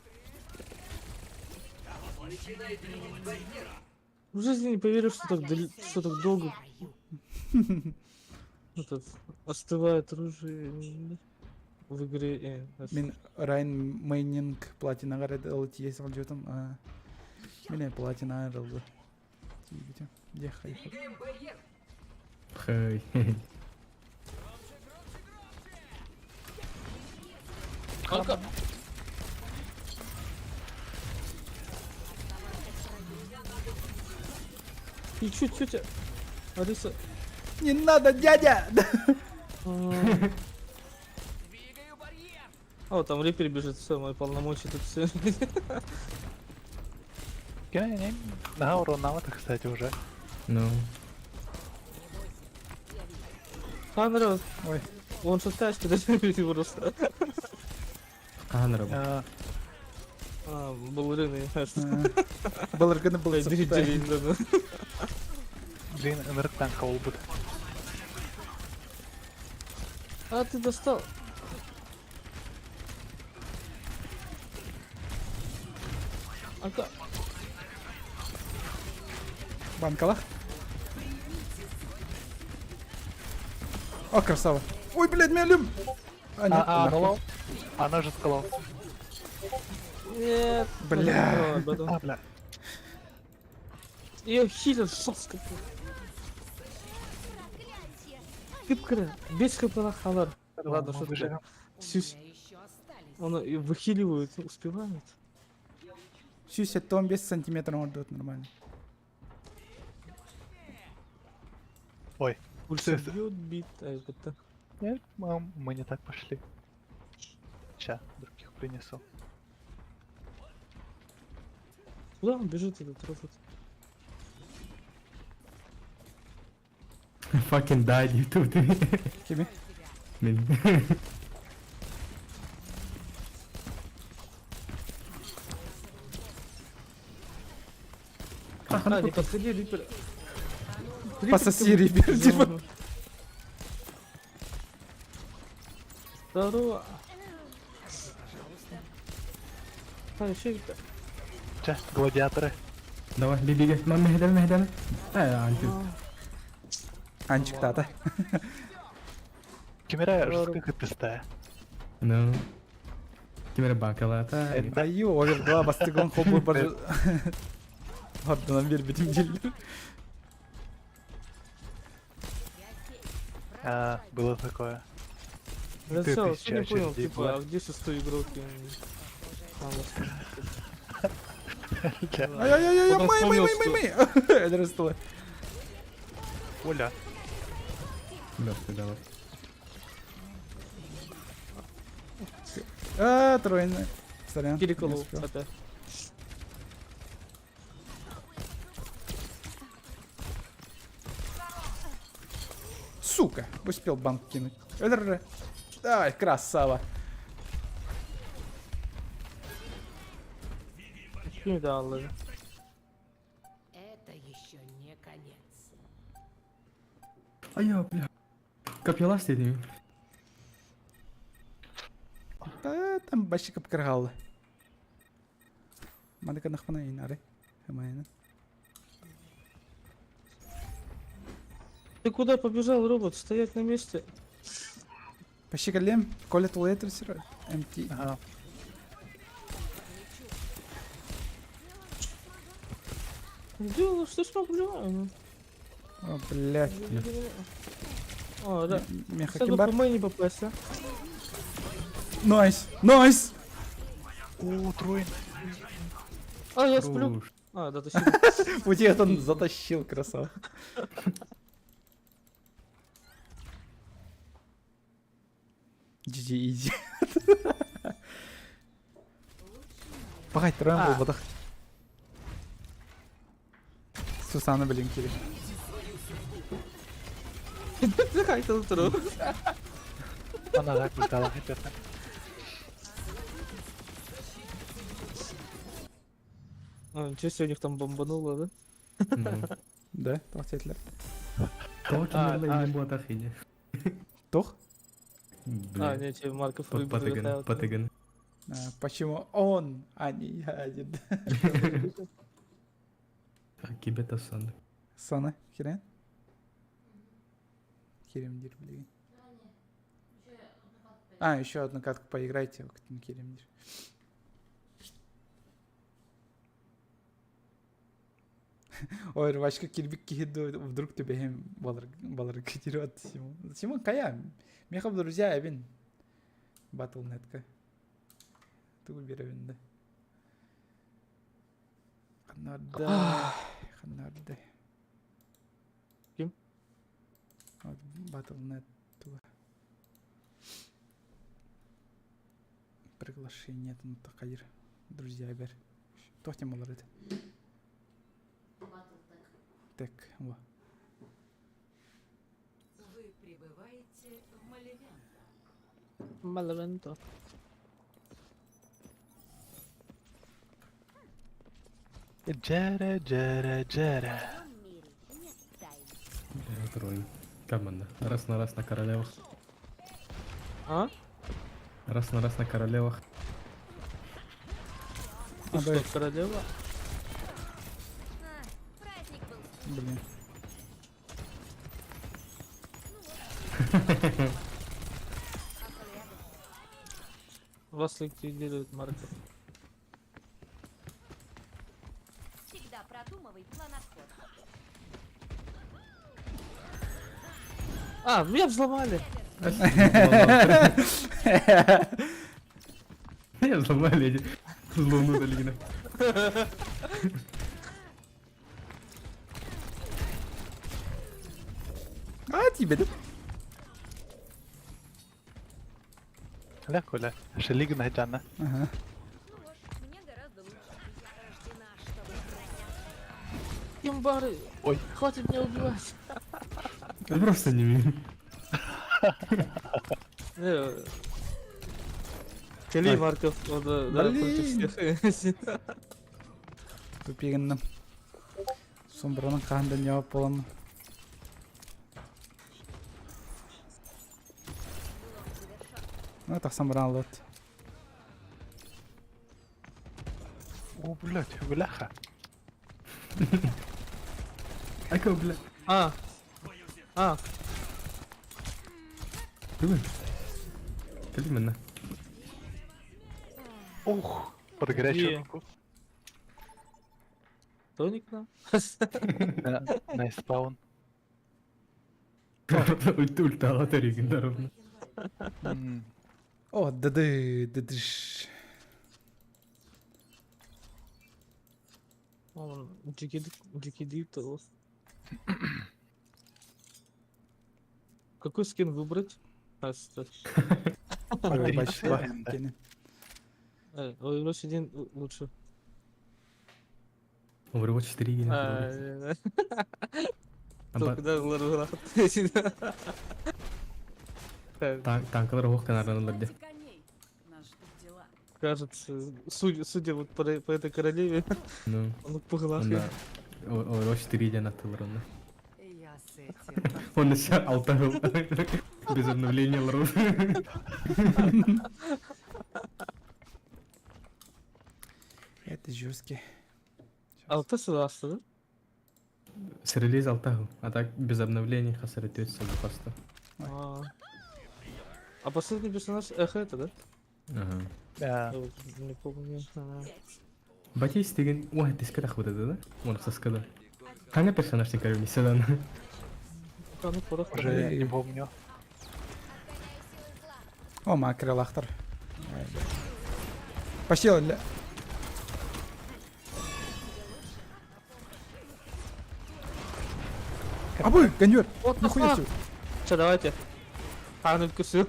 В жизни не поверю, что так, что так долго этот, остывает оружие в игре. Мин Райн Мейнинг платинаҕа эрэ тиийэ сылдьыбытым. Мин платина ылды. Тиийбитим. Дьэ, Хей. Анка! И чё, тетя? Алиса. Не надо, дядя! О, там Риппер бежит, все, мои полномочия тут все. Не-не-не. На урон навык, кстати, уже. Ну. Ханра, Ой. он что тачки даже просто. Ханра. А, А, был рынок, не знаю, что. Былыргыны был Блин, Блин, ынырык танка буолбут. А, ты достал. Анка. Банкалах. О, красава. Ой, блядь, меня люм. А, нет, А, а, нахуй. ну лол. Она же сказала. Нет. Бля. Об этом. А, бля. Ее хилят жестко. Кыпкыры, без хп халар. Ладно, Мы что выживем. У Сюсь. меня еще остались. Он и выхиливает, успевает. Сюся том без сантиметра ордут нормально. Ой, Пульс бьет, бит. А, это... нет, мам, мы не так пошли. Ща, других принесу. Куда он бежит, этот робот? Fucking died, YouTube. Кими? Мин. А, не подходи, Риппер. Пососи, Риппер, типа. Здорово. А, еще Риппер. Ча, гладиаторы. Давай, беги, беги. Мам, мehдeme, мehдeme. А, анчик. Анчик тата. Кимера жестко кытыстая. Ну. Кимера банкалата. Даю, овер 2, бастыгон хобу бар. Ладно, нам вербитим делили. А, было такое. Да Ты все, вообще не тысяча понял, очередей типа, была. а где шестой игрок? Я не- Мало Ай-яй-яй-яй, Потом май, май, май, вспомнил, май, май. Это расстало. Оля. Да, давай. А, тройная. Сорян. не Переколол успел. опять. Сука, успел банк кинуть. РР. Ай, красава. Не дал даже. Это еще не конец. А я, бля. Копьелас дедим. Да, там башик обкаргал. Мадыка нахмана инары. Хамайна. Ты куда побежал, робот? Стоять на месте. Пощекалем, Коля тулетер сиро. МТ. Ага. Дело, что ж проблема? О, блядь. О, да. Меха Сейчас бы кимбар. по мне не попасть, а? Найс, найс. О, троин. А, я сплю. Хорош. А, да, ты У тебя он затащил, красава. GG easy. Пахать, троем был, бодах. Сусана блин кири. Хайтал туру. Она так ультала это. А, ничего себе, у них там бомбануло, да? Ну. Да, тоқ тетілер. Тоқ кинерлер ең буатақ иде. Тоқ? А, не, тебе Марков Патыгын, патыгын. Почему он, а не я один? Кибета сан. Сана, херен? Херемдир, блин. А, еще одну катку поиграйте, Херемдир. Ой, рвачка кирбик кихиду, вдруг тебе хем балар балар китирот Симон. Симон кая. Меха друзья эбин. Батлнетка. Тугу беребин да. Ханарда. Ханарда. Ким? Вот Battle.net туга. Приглашение там такайыр. Друзья бер. Тохтем олар это. Так, во. Вы прибываете в Малевенто. Малавенто. Джере, джере, джере. Трой. Команда. Раз на раз на королевах. А? Раз на раз на королевах. Ты А, что, да. королева? Блин. Вас ликвидирует Марков. Всегда продумывай план отхода. А, меня взломали! Я взломали эти. Злону долина. А тебе да? Ля, Коля, шелигна джана. Ага. Мне гораздо лучше. Кимбары! Ой. Хватит меня убивать! Я просто не умею. Не, Кали Ай. Марков, он, да, против Блин. всех. Тупигіннім. Сомбраның қанды не боламын. Ну, тақсан бран алады. О, блядь, бляха. Ака, бля. А! А, Түгін. Кали мені. Ух, под горячую Где? руку. Тоник нам? На, на спаун. Ульта ульта алатар егін О, дыды, дыдыш. Он Дикий Дип Какой скин выбрать? А, Ой, Патриция бачба, Энда. кені. Overwatch 1 лучше. Overwatch 4 егін. А, Только да, лар- Танкалар оқ канардан де. коней. Нас ждут дела. Кажется, судя, судя вот по, по этой королеве, Ну, он по голове. онда Overwatch 4 ден аттылар онда. Я с этим. Он еще алтагыл. Без обновления лру. Это жесткий. Алта сыласты, да? С релиз алтагыл. А так без обновлений хасаретется просто. А. А последний персонаж Эхо это, да? Ага. Да. Я вот не помню. А. Батист деген, ой, тискада хватает, да? Вон соскада. Қандай персонаж сен көріп седан? А, ну, порох. Уже не помню. О, макрелахтар. Почти, ля. Абы, конвер! Вот Нихуя себе! Че, давайте. А, ну вкусил.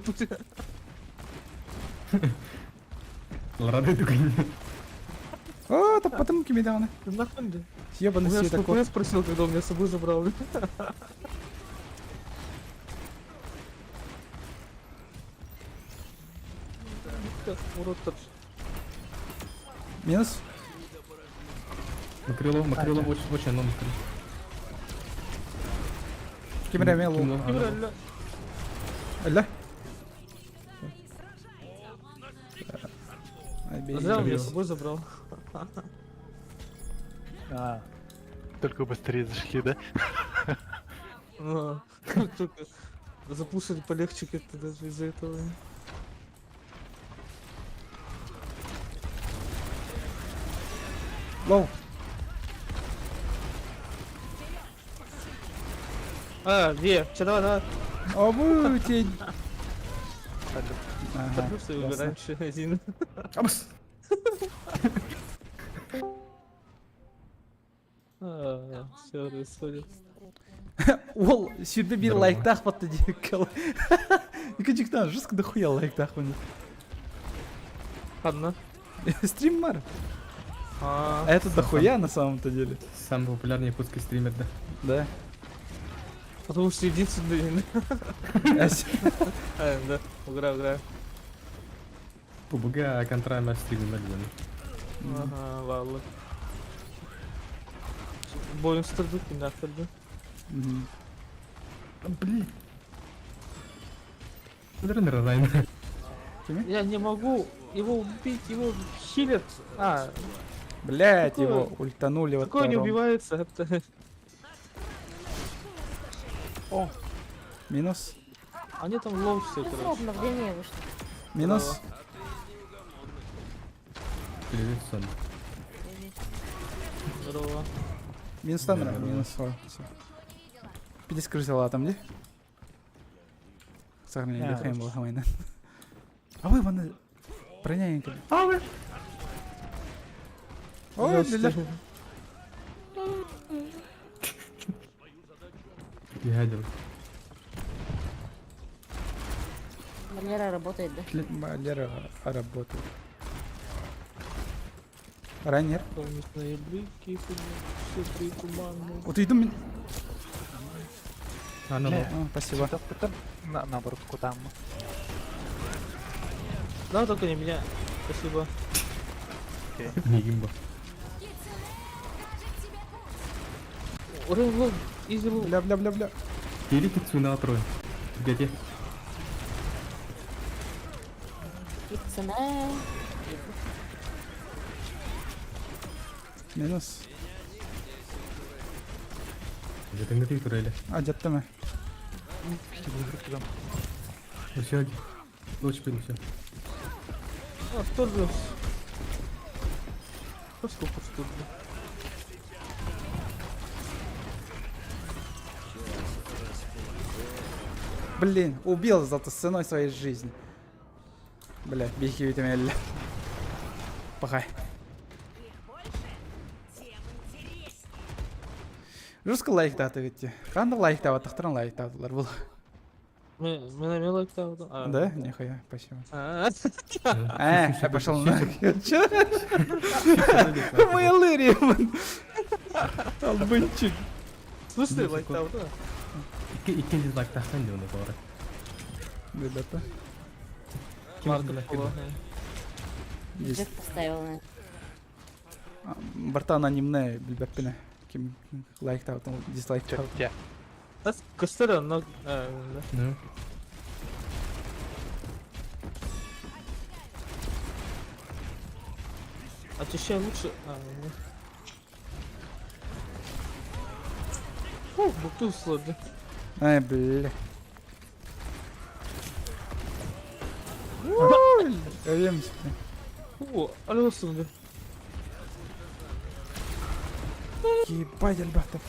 Ларады дүкен. О, таппатым кими даҕаны. Нахуй да? Ебаный У меня светокор. я спросил, когда он меня с собой забрал. Урод тот. Минус. Макрилов, Макрилов очень, очень оно Макрилов. Ким эрэ мел. Өллө. Зря он меня с собой забрал. А, только быстрее зашли, да? Ну, Только запушили полегче как-то даже из-за этого. Low. А, где? Че, давай, давай. Обу тебе. Ага, Поднулся и ясно. раньше один. Абс! А, все происходит. Ол сюда бир Здорово. лайктах батты диэккэл. Икичиктан жестко дохуя лайктах мын. Одна. Стрим мар. А, А это дохуя на самом-то деле. Самый популярный якутский стример, да. Да. потому что единственный. А с- А, да, угра, угра. Пубуга контра мэр стример диэн. Ага, ладно. Боюм стырдык, инактырды. Мгм. Блин. Райнер. Я не могу его убить, его хилят. А, Блять, Какое- его ультанули вот такое не убивается. Это... О. Минус. Они там low все, короче. обновление вышло. Минус. Привет, сон. Здорово. Минус танра. Минус. О, всё. Пидес крысила там, где? Сохранение А, дыхаем было хамайна. А вы вон броня А вы. Ой, ля Ядер. Валера работает, да? Валера работает. Раннер. Солнечные блики, все туманы. Вот иду мен. А, ну, Бля. А, спасибо. На, наоборот, куда мы? Да, только не меня. Спасибо. не гимба. Рын, low, easy low. Бля, бля, бля, бля. Или кицуна трое. Где? Цена. Минус. Где ты турели? А, где-то мы. Все, лучше пил, все. А, вторглся. Просто вторглся. Блин, убил зато с ценой своей жизни. Бля, бихи витамин Пахай. Жестко лайк даты ведь. Қандай лайк табаттықтырын лайк табдылар бұл. Мен мен лайк табдым. А. Да? Нихуя, спасибо. А, Э, я пошел на. Че? Моя лыри, Албанчик. В смысле лайк табдым? Икки дизлайк тахтан диэн баар. Ребята. Марка Поло. Здесь. Джек поставил на. Барта анонимная билбеппине. Ким лайк табытын, дизлайк табытын. Чё, Нас көстөр онно. А, да. Ну. Очищай лучше. А, ну. Фу, букту слабый. Ай, бля. Өлеміз. О, алло, сынды. Ебать, альбахтов.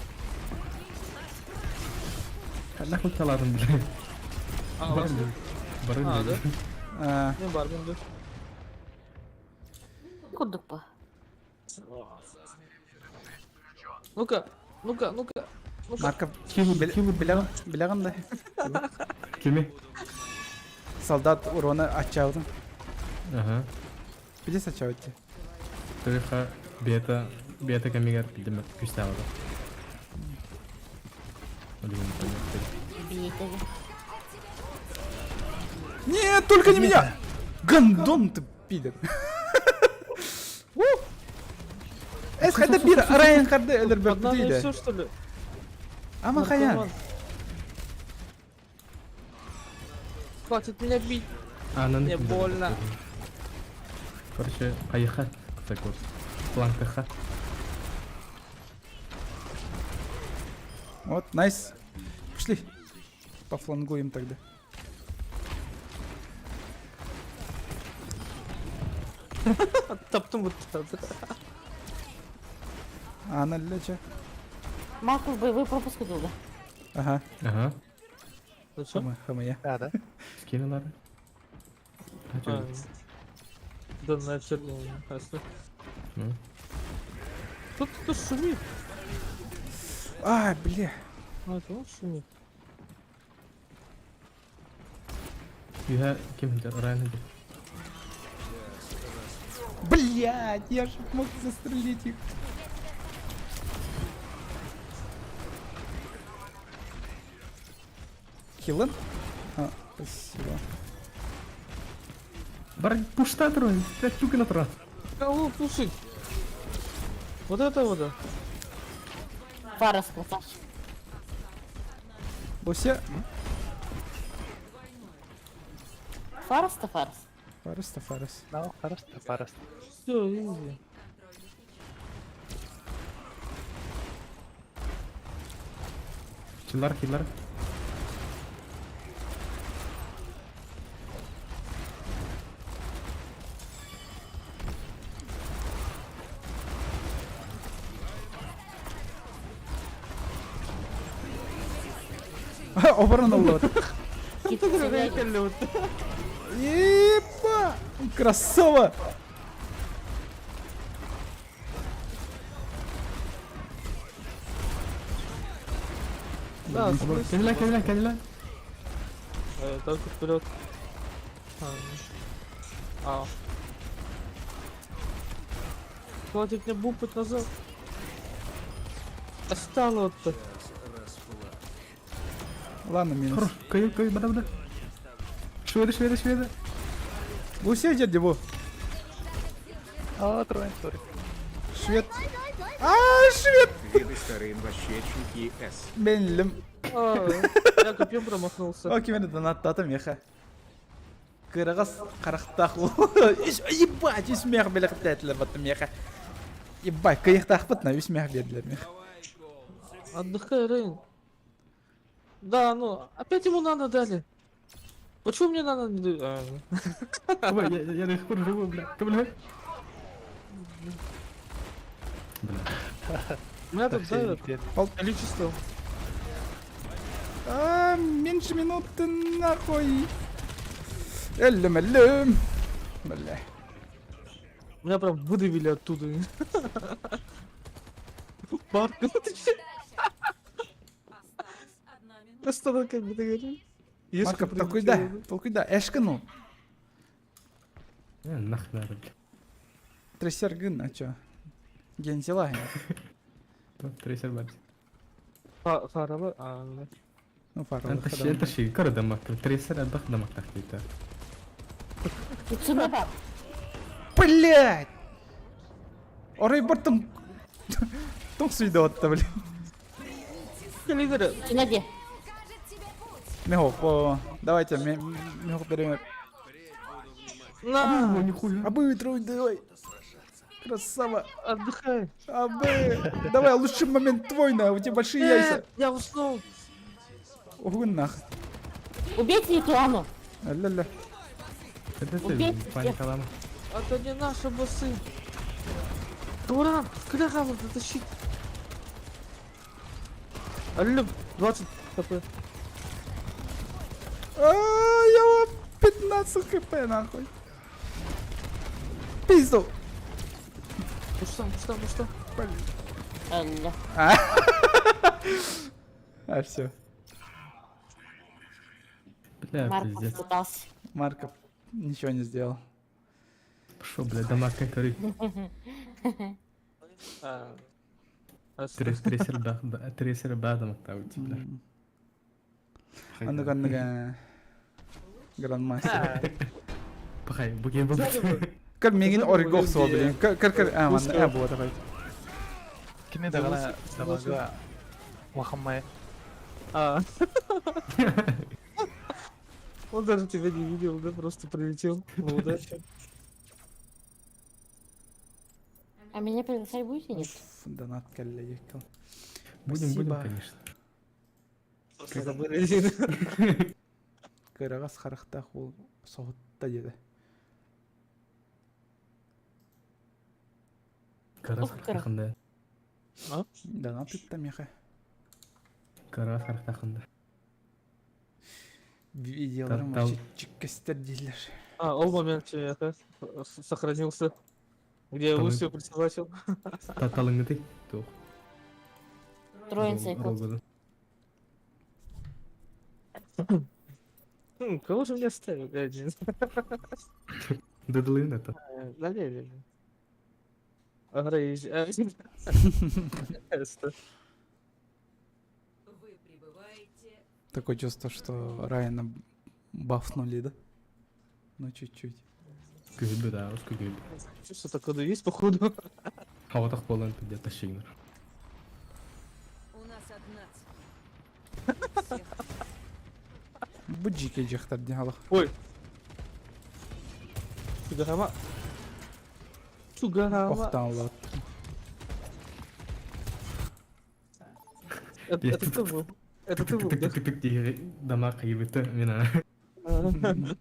Нахуй таладым, бля. А, Бар Бар А, да? А, Не бар, мен Курдук по. Ну-ка, ну-ка, ну-ка. Ну-ка. Марков. Ким Билягын да. Кими? Солдат урона ачаудын. Ага. Пидес ачаудты. Тыха. Бета, бета кэмигэр билдим күүстээх этэ. Ол иһин Бета. Нет, только не меня! Гандон ты, пидор. Эс хайда бир Райан харды өлөр Одна и бөптүйдө. все, что ли? Ама хаян. Наркоман. Хватит меня бить. Анан Мне больно. Короче, хайыха такой. Планкаха. Вот, найс. Пошли. Пофлангуем тогда. Таптым вот это. Ана леча. Марков боевой пропуск долго. Ага, Ага. Ну что? хама, хама я. Да, да. Скинулар. А, Да нахер, ну, ясно. Ну. Тут кто шумит? А, бля. А, это он шумит. Юха ким Райан хиджар. Блядь, я же мог застрелить их. Хилен? А, спасибо. Бар пушта трон, блядь, тука на трон. Кого пушить? Вот это вот. да. Фарас красавчик. Луся. Фарас-то Фарас. Фарас-то Фарас. Ну, хорошо, хорошо. Все, изи. Хиллар, хиллар. Оборона лот. Кит, Еба! Красава! Да, слышь. Кэлла, кэлла, кэлла. Только вперед. А, ну. А. Хватит мне бупать назад. Остало вот-то. Ладно, минус. Хорош. Кой, кой, бада, бада. Шведы, шведы, шведы. Луся идет, его. А, трое, сори. Швед. А, швед! Виды старые инващечники С. Бенлим. А, Я копьем промахнулся. О, кимени донаттата меха. Кырагас карахтах. Ебать, үс мех беле кыптәтләр батты меха. Ебать, кыяктах бит на үс мех берделер мех. Отдыхай, Рейн. Да, ну, опять ему надо дали. Почему мне надо не дают? А, Ой, я до сих пор живу, бля. Ты, бля. Бля. Меня тут давят количеством. А, меньше минуты нахуй. Эллим, эллим. Бля. Меня прям выдавили оттуда. Марк, ну ты че? Осталась одна минута. Просто как бы ты говоришь. Марков, толкуйда, толкуйда. Эшкину. Нахуй надо, бля. Тресер гын, а чё? Гензила. Трейсер бар. Хараба, а, да. Ну, фарал. انت شي انت شي كره دمك трейсер الضغط دمك تحتيته Кицунеба. Блять! Орой бортом. Том суйда отта, блин. Лидеры, Кицунаде. Михо, по... Давайте, Михо перемер. на, нихуя. Абы, трой, давай. Красава. отдыхай. Абы. Давай, лучший момент твой, на, у тебя большие яйца. Я уснул. Ого, нах. Убейте эту Анну. Ля-ля. Это ты Убейте всех. паника лама. Это не наши боссы. Туран, куда надо дотащить? Алло, 20 хп. А, я вам 15 хп, нахуй. Пизду. Ну что, ну что, ну что? Алла. А, все. Бля, Марков пиздец. пытался. Марков ничего не сделал. Пошел, бля, дамаг который. А, Трейсер трейсер баадам тибля. Аннык аннык Грандмастер. Пахай, буген бу. Көр мигин оригох суо билин. Көр көр көр а манна а буо такой. Кини даҕаны далага улахаммай. А. Он даже тебя не видел, да, просто прилетел. Ну, удачи. А меня приглашать будете, нет? Донат кэллэ дьеккел. Будем, будем, конечно. Просто забыли. Кыраҕас харахтаах уол соһутта диэтэ. Карас Ох, харахтахында. Донат ытта миэхэ. Карас харахтахында. Видеоларым Тал- вообще чиккестер дииллэр. А, ол момент это сохранился. Где я Там- Лусию присобачил. Таталыңыты. Тух. Троица и кот. Кого же мне оставил, один? Дадылын это. Да не, не, не. Агра изи. Вы прибываете Такое чувство, что Райана бафнули, да? Ну, чуть-чуть. Күһүбү да, ус күһүбү. Чувство такое есть, походу. Хаватах болан пидя ташигнер. У нас одна цель. У всех Бу жике жактар дихалах. Ой. Чугарама. Чугарама. Охтан лат. Это ты был? Это ты был, да? Тык тык дама кайбыты мина. Вы прибываете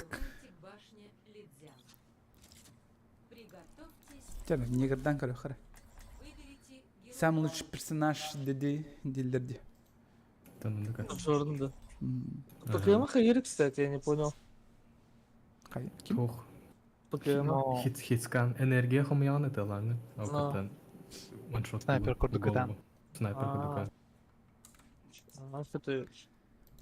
к башне Лидзян. Приготовьтесь, Тяна, негрдан көрө хара. выберите героя. Самый лучший персонаж диди дилдерди. Танындыка. Джордан, да. Покема Хаири, кстати, я не понял. Кай. Ким? Тух. Покема. Но Хит хитскан энергия хомян это ланы. Алкатан. Ваншот. Снайпер курдукатан. Снайпер курдукан. А, что ты...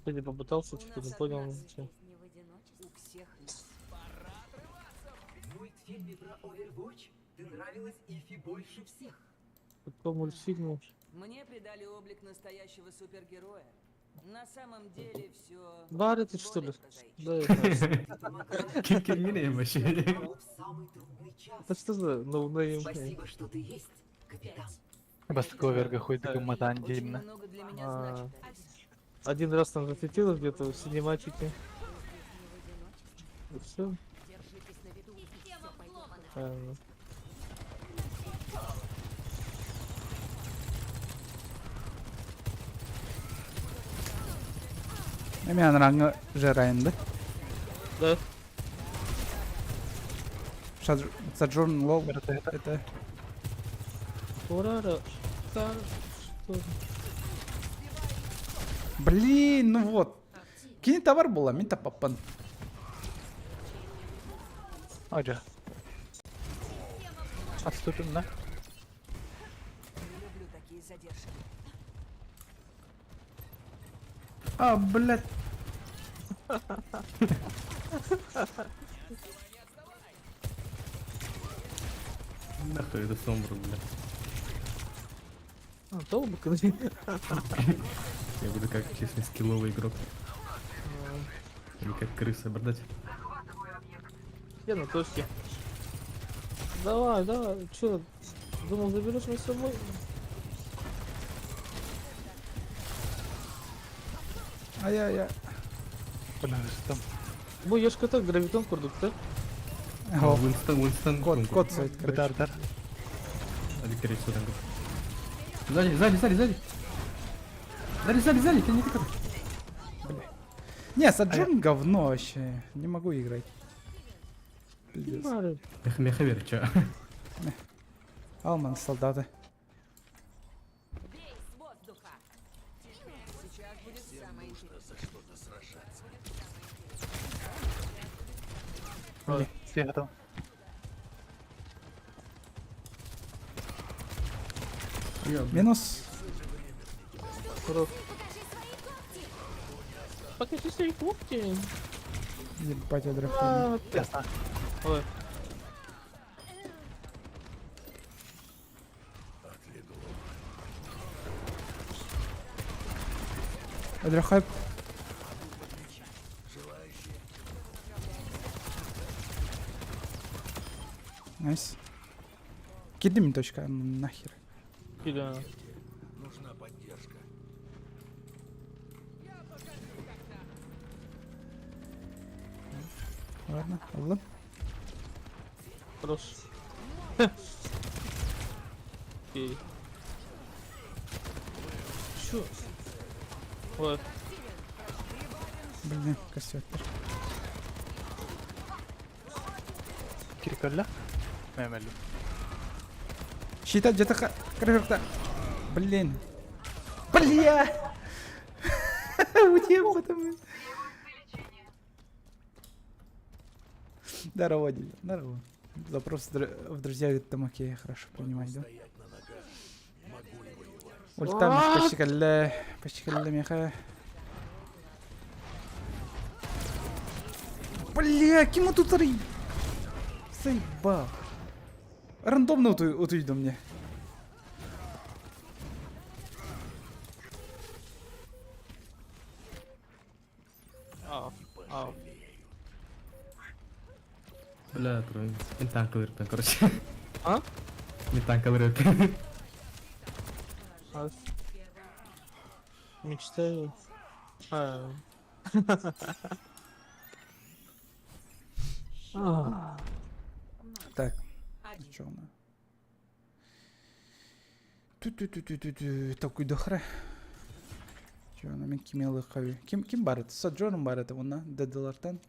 Ты не попытался, У что-то нас не понял. одна ничего. цель. Не в одиночестве. У всех нас. Какой мультфильм? Мне придали облик настоящего супергероя. На самом деле все. Барри ты что ли? Да, я знаю. Ким ким не вообще. Это что за ноунейм? бастакы оверга хуйдыгы матан Очень диимна. много для меня А. значит. Один раз там засветилось где-то в синематике. И все. Держитесь на виду. Всё пойдет. Эми анраңы же Райан, да? Да. Саджурн лол. Это Это Урара. Та- Что? Блин, ну вот. Кини товар була, мин тапаппан. Ожа. Отступим, да? Не люблю такие задержки. А, блядь. Нахуй это сомбру, бля. А, толбок. Я буду как честный скилловый игрок. Или как крыса бродать. Я на точке. Давай, давай. Че? Думал, заберешь меня с собой? Ай-яй-яй. Блин, там. Бу ешка так гравитон курдук, да? О, Уинстон, Уинстон. Кот, кот стоит, короче. Бедардар. Электричество там. Сзади, сзади, сзади, сзади. Сзади, сзади, сзади, ты не такой. Не, Саджурн говно вообще. Не могу играть. Пиздец. Барри. Меха, меха вер, чё? Алман, солдаты. Бей с воздуха. Сейчас будет самое интересное. Все готовы. Минус. Урок. Покажи свои когти. Ебать, я драпнул. А, Ясно. Ой. Өлөрөхөп. Найс. Кирдим точка, нахер. Кида. Нужна поддержка. Ладно, ыллым. Хорош. Окей. Чё? Ой. Блин, костер. Кирикалла? Мемелю. Щита где-то крыхта. Блин. Бля! Утем потом. Здорово, Дилер. Здорово. Запрос в друзья говорит, там окей, хорошо, принимай, да? Ультам почти калле, почти калле меха. Бля, кем тут ры? Заебал. Рандомно утуйду мне. А, а. Бля, трой. Мен танкалар короче. А? Мен танкалар А. Мечтаю. А. А. Так, чё она? Ту-ту-ту-ту-ту-ту, такой дохра. Чё она мен кимелы хави. Ким ким барыт? Саджорн барыт онна дедилартан.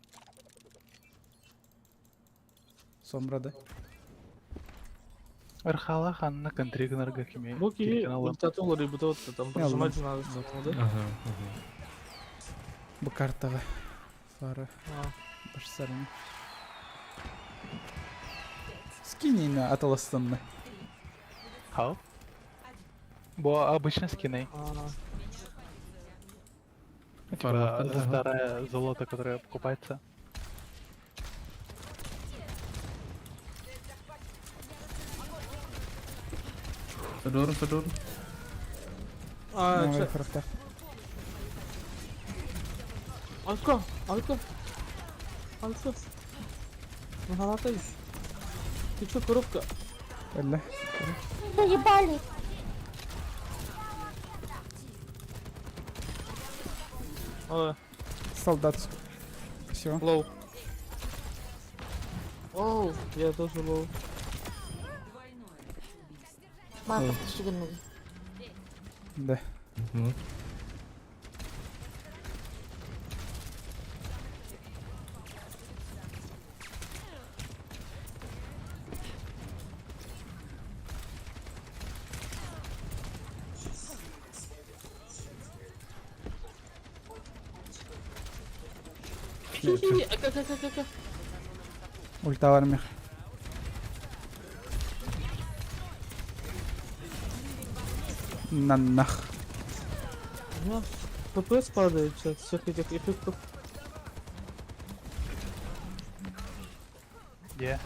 Сомрада. Архала ханна контригнарга кими. Боки, Кириканалам. ультатулар и бутот, там прожимать надо, да? Ага, ага. Бу картаға. Фара. А. Башсарны. Скинь на аталастанны. Хау? Бо обычно скины. А. Типа Фара, за ага. старое золото, которое покупается. Садорн, Садорн. А, Ну, чё? фракта. Алка, алка. Алка. Нагалатай. Ты чё, коробка? Әллә. Заебали. Ой, Солдат. Все. Low. Оу, я тоже low. Марков, ты щегольный. Да. Ну. Хи-хи, ака-ка-ка-ка-ка. Ульта бар мех. На нах. У меня ППС падает сейчас, всех этих эффектов. Где?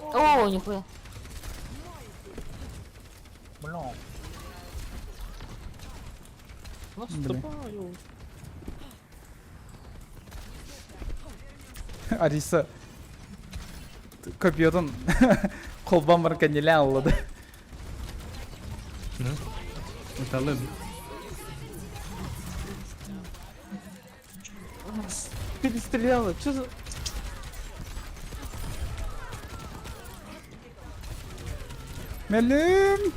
О, нихуя. Бля. Наступаю. Ариса. Копьетон колбан бар канеля аллады. Ну. Ульталым. Перестреляла, чё за... Мелем!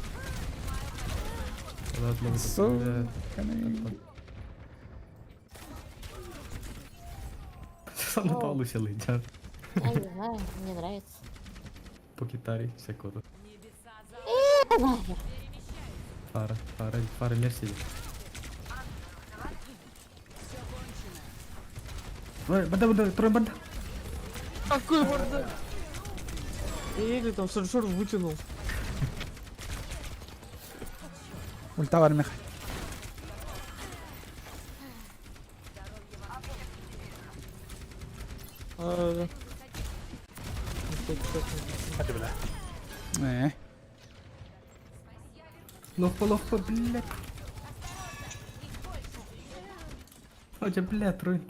Ладно, Сука. Сам на полу летят. Я не знаю, мне нравится. По гитаре всякого. Нахер. Фара, фара, фара мерси. Ой, банда, банда, трое банда. Какой бардак? Я еле там шаршор вытянул. Ульта бар мех. А, Ты, бля. Э. Лохпа, лохпа, блядь. Хотя, бля, трой.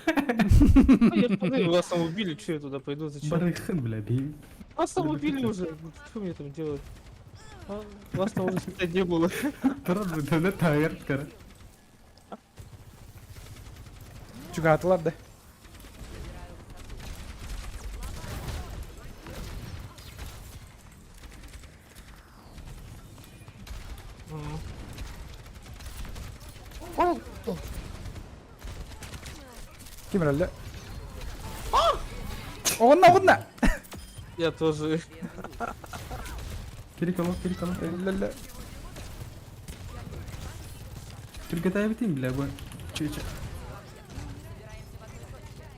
А Вас там убили, что я туда пойду, зачем? Барыхын, бля, бей. Вас там убили уже, что мне там делать? А, Вас там уже считай, не было. Туран, бля, тайр, кара. Чугаатылар да. Ким эрэллэ? Оҕунна, оҕунна! Я тоже. Кирикало, кирикало. Өллөллө. Түргэтээбитин, бля, бу. Чүчэ.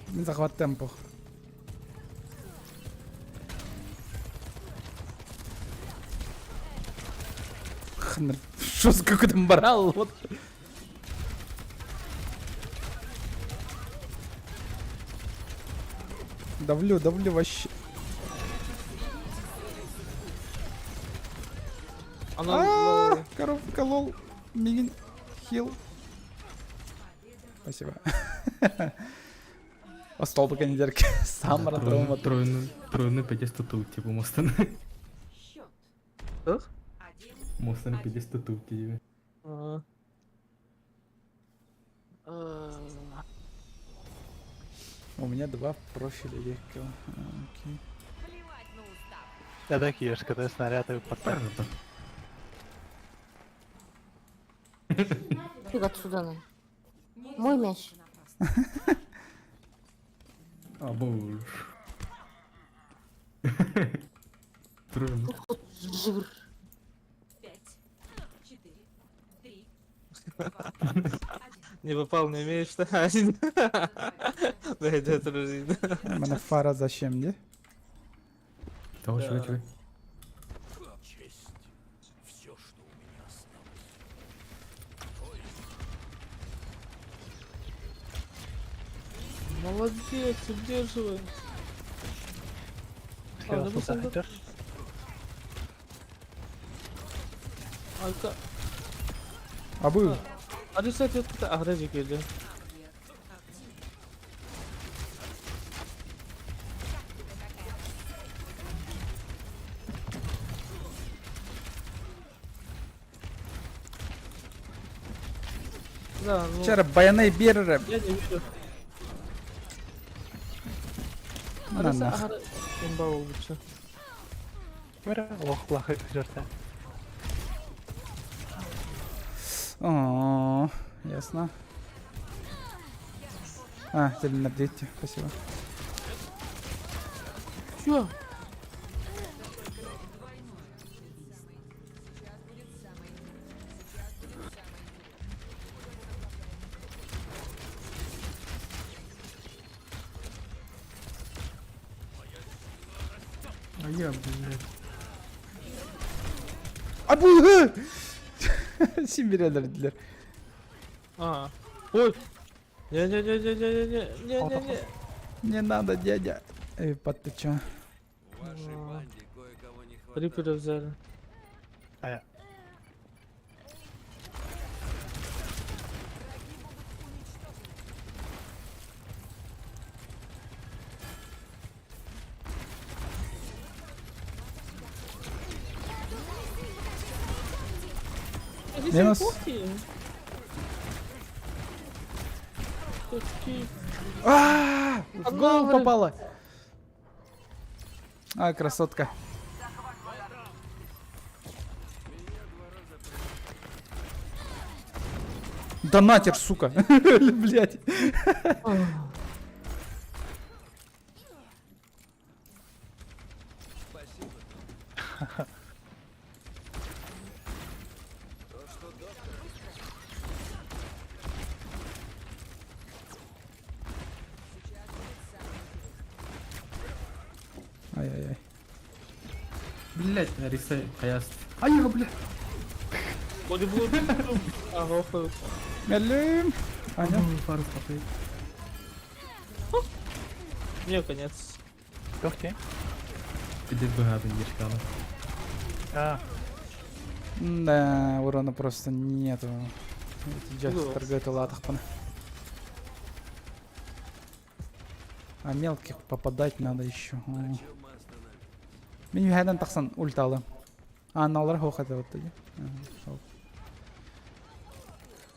Мин захват темпо. Что с какой-то морал? Вот. Давлю, давлю вообще. Она... А, коровка лол. Мигин хил. Спасибо. О, столбика не дерг. Сам травма. Тройну, тройну 500 типа, мостаны. Ах? Мостаны 500 типа. А. А. У меня два профиля ехала. Окей. Я так ешь, когда снаряды подставил. Фиг отсюда. на. Мой мяч. А, боже. Тройну. Жир. Не попал, не имеешь, что? Да, это жизнь. У меня фара зачем, не? Того, чего, чего. Честь. Все, что у меня осталось. Молодец, удерживай. Слева А, да сюда мы идешь? Арка... Абы. Алиса, ты тут агрезик или? Да, ну, Вчера баянай беререм. я не верю. На Алиса, нах. агре- Имба лучше. Мира, лох, плохо идешь, да. О, ясно. А, теленардите, спасибо. Чё? А я, блядь. Абы! Симбирелер А. Ой! Не-не-не-не-не-не-не-не-не. Не надо, дядя. Эй, под ты чё? Рипера взяли. А я. Минус. А, В голову попала. А, красотка. Донатер, сука. Блять. Ай-яй-яй. Блядь, Ариса, хаяст. А я, блядь. Ага, охуй. Мелим. Аня. Фару попал. Мне конец. Ух ты. Пиздец быһаатын дешканы. А, Да, урона просто нету. Эти джастарга латахпана. А мелких попадать надо еще. Мин үһәдән тахсан ульталы. Аналар хоқ это вот тоді.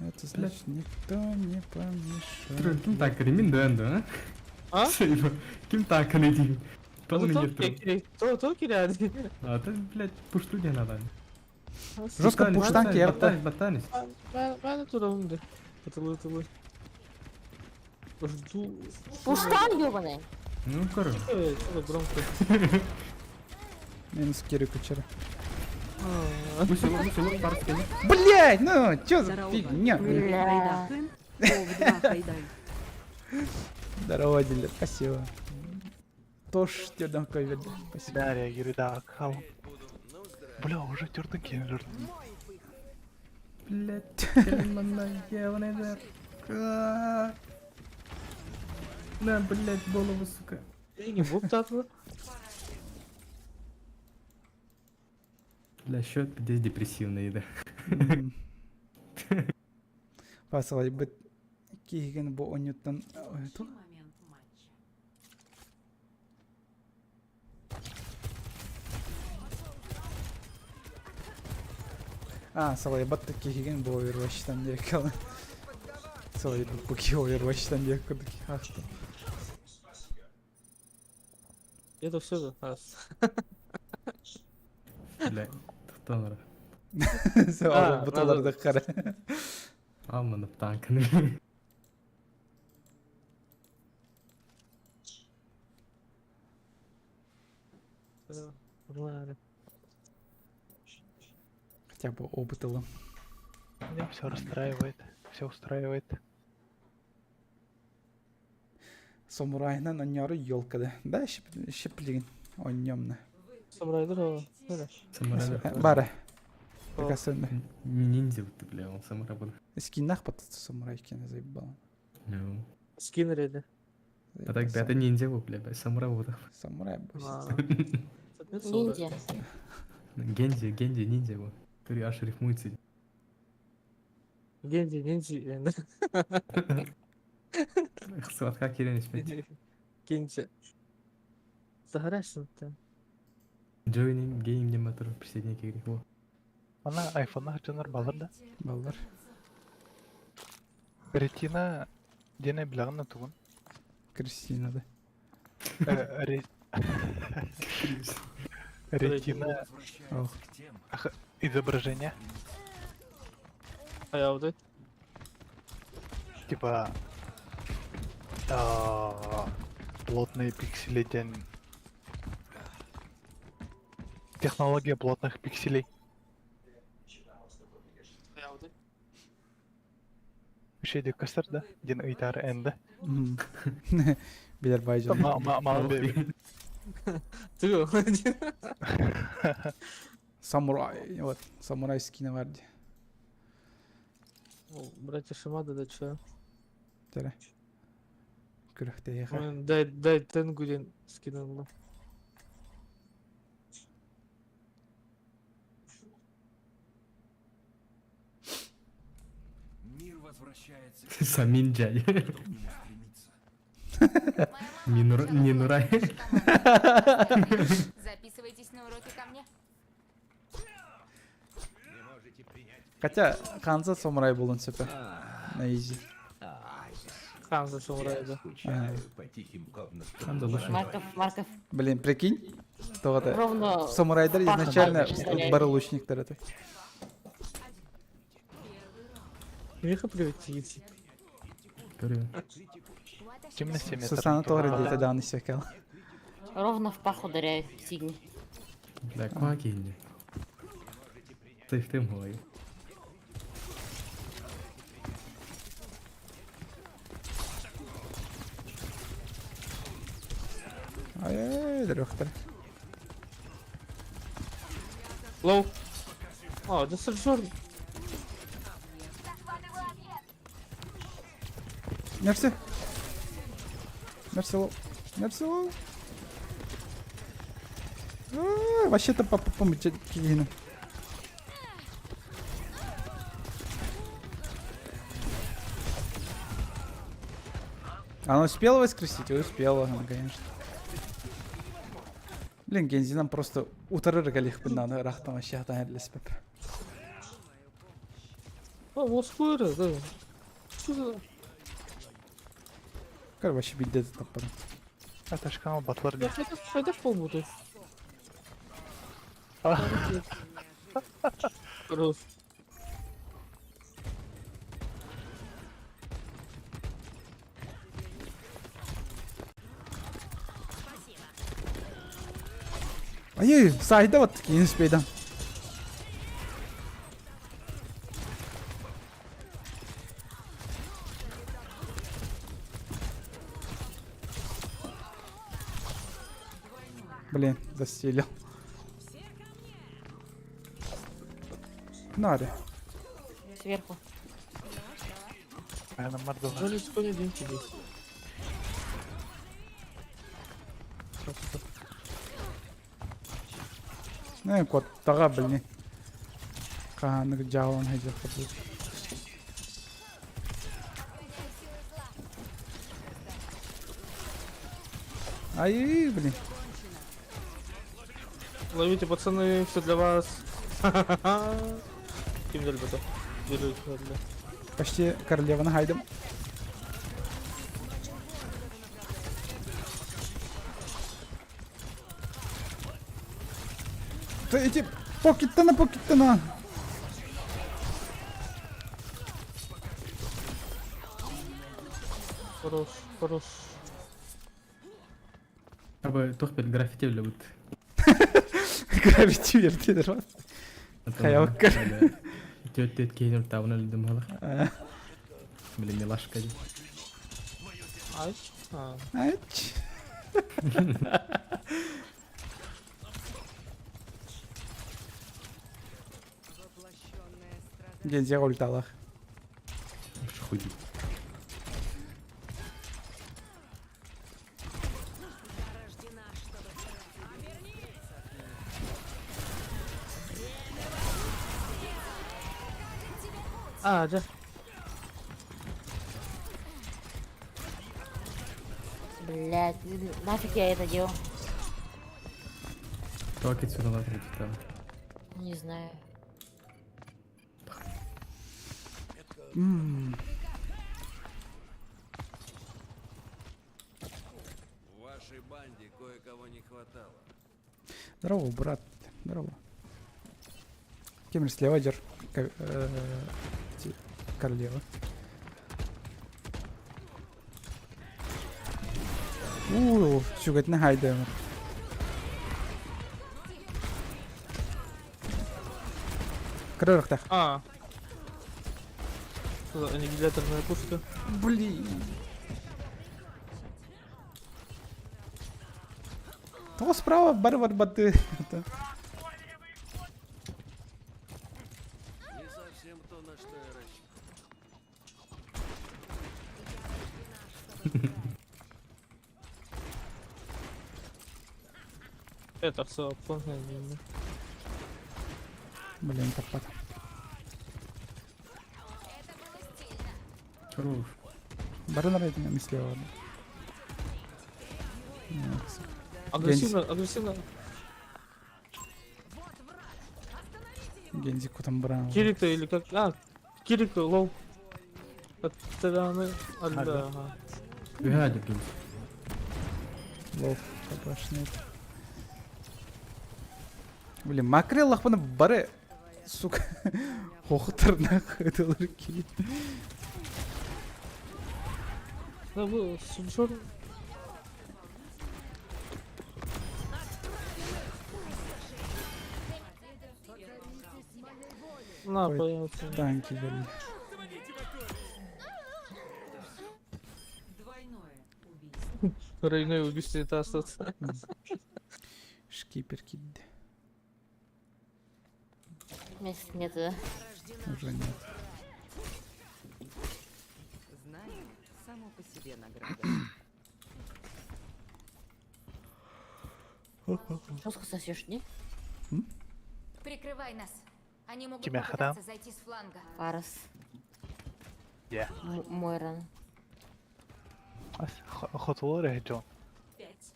Это значит, никто не помешает. Ким такыры мин дөөн да? А? Ким такыры дейм? Толы То не кири, то то кири. А ты, блядь, пушту не надо. Жестко пуштан керті. Батанис, батанис. Мен турамды. Тылы тылы. Жду. Пуштан, ёбаный! Ну, короче. Э, громко. Минус Кири кучера. Блять, ну, чё за фигня? Бля. Здорово, Дилер, спасибо. Тош терден көйберді. Спасибо. да, реагируй, да, хал. Бля, уже терден келер. Блядь, На, блядь, голову, сука. Не буп татлы. Бля, счет пиздец депрессивный, да. Пасалай бит киген бу онюттан А, салай батты киген бу Overwatch'тан декалы. Салай бу ки Overwatch'тан декалы ахты. Это все за нас. Бля, тохтонор. Сау буталарды кара. Аманы танкны. Хотя бы опытылы. Меня все расстраивает, все устраивает. Самурайнан оннору елкада. Да, щеплигин. Оннемна. Самурай здорово. Самурай. Бара. Прикасынды. Ниндзя, ты, бля, он самурай был. Скинах под самурай кена заебал. Ну. Скин реди. А так, да, это ниндзя был, бля, самурай был. Самурай был. Ниндзя. Гензи, Гензи, ниндзя был. Который аж рифмуется. Гензи, ниндзя. Сладка кирен испеть. Гензи. Загорайся ты. Джоини гейм не мотор присоединение к игре. Во. Она айфонах жанар балар да. Баллар. Ретина дене билягын тугун. Кристина, да. Ретина Ох. изображение. А я вот Типа плотные пиксели день. Технология плотных пикселей. Үшеде көстөр да, ден ыйтар энді. Билер байжан. Мал беби. Ты Самурай. Вот, самурай скина варди. Братья Шимада, да чё? Тере. Күрөхтейха. Дай, дай Тенгудин скинула. Мир возвращается Саминджай. к нему стремиться. Не Нурай. Записывайтесь на уроки ко мне. Хотя Ханза самурай был он супер. На изи. Ханза самурай, да. по тихим комнатам. Ханза лучше. Марков, Марков. Блин, прикинь. То Ровно Самурайдар паха изначально представляет. бары лучниктар это. Миха, привет, Тигити. Говорю. Темно 7 Сусана Тора дейді даны секал. Ровно в пах ударяю, Сигни. Бля, кваки не. Ты в тым голове. Ай-яй-яй, дрөхтер. Лоу. А, да Саджорн. Мерси. Мерси лоу. Мерси лоу. Вообще-то папа киһини. Она успела воскресить? Успела, она, конечно. Блин, Гензи нам просто утарыр галихпын надо рахтан вообще хатан эрлеспеп. А, Москва, да. Что за... Көр вообще билде таппадым. Аташкама батлар Я дии. хайдах, хайдах буолбутуй? Хорош. Ай, сайда вот такие не успейдам. Блин, застелил. Надо. Сверху. Ана мардала. Здесь. Не, кот, тага, блин. Каханык жаалан хайжа хабы. Ай, блин. Ловите, пацаны, все для вас. Ким ребята? Берите. Почти королева хайдым. Ты эти покиттана покиттана. Хорош, хорош. Абы тух бер граффити биле бут. Гравити вердилер var. Хаялкар. Төт төт кейнер табын өлдüm хала. Биле милашка ди. Ай. А. Ач. Гензе ульталах. Хуй. А, да. Блять, нафиг я это делал? Токи сюда латыр Не знаю. В вашей банде кое-кого не хватало. Здорово, брат. Здорово. Кемер слева дер. Королева. У, чугатны хайда. Кырырыктах. А. Что за аннигиляторная пушка? Блин. Того справа барвар баты. Это. Не совсем то, на что я рассчитывал. Это все, понял. Блин, таппат. Хорош. Бары рейтинг слева. Агрессивно, агрессивно. Гензи там брал. Кирита или как? А, Кирика, лол. Ага. Ага. Гадик. Лов, кабашный. Блин, макрел лахпаны бары, сука, хохтарнах это ки. Да, вы, Суншор. На, понятно. Танки, блин. Двойное убийство. Тройное убийство это остаться. Шкипер кид. Мест нет, да? Уже нет. Знание само по себе награда. Жестко сосешь, не? Прикрывай нас. Они могут Кимиэхэ там? попытаться зайти с фланга. Фарас. Дьэ. Мойран. Хотулар эһи дьон. Пять.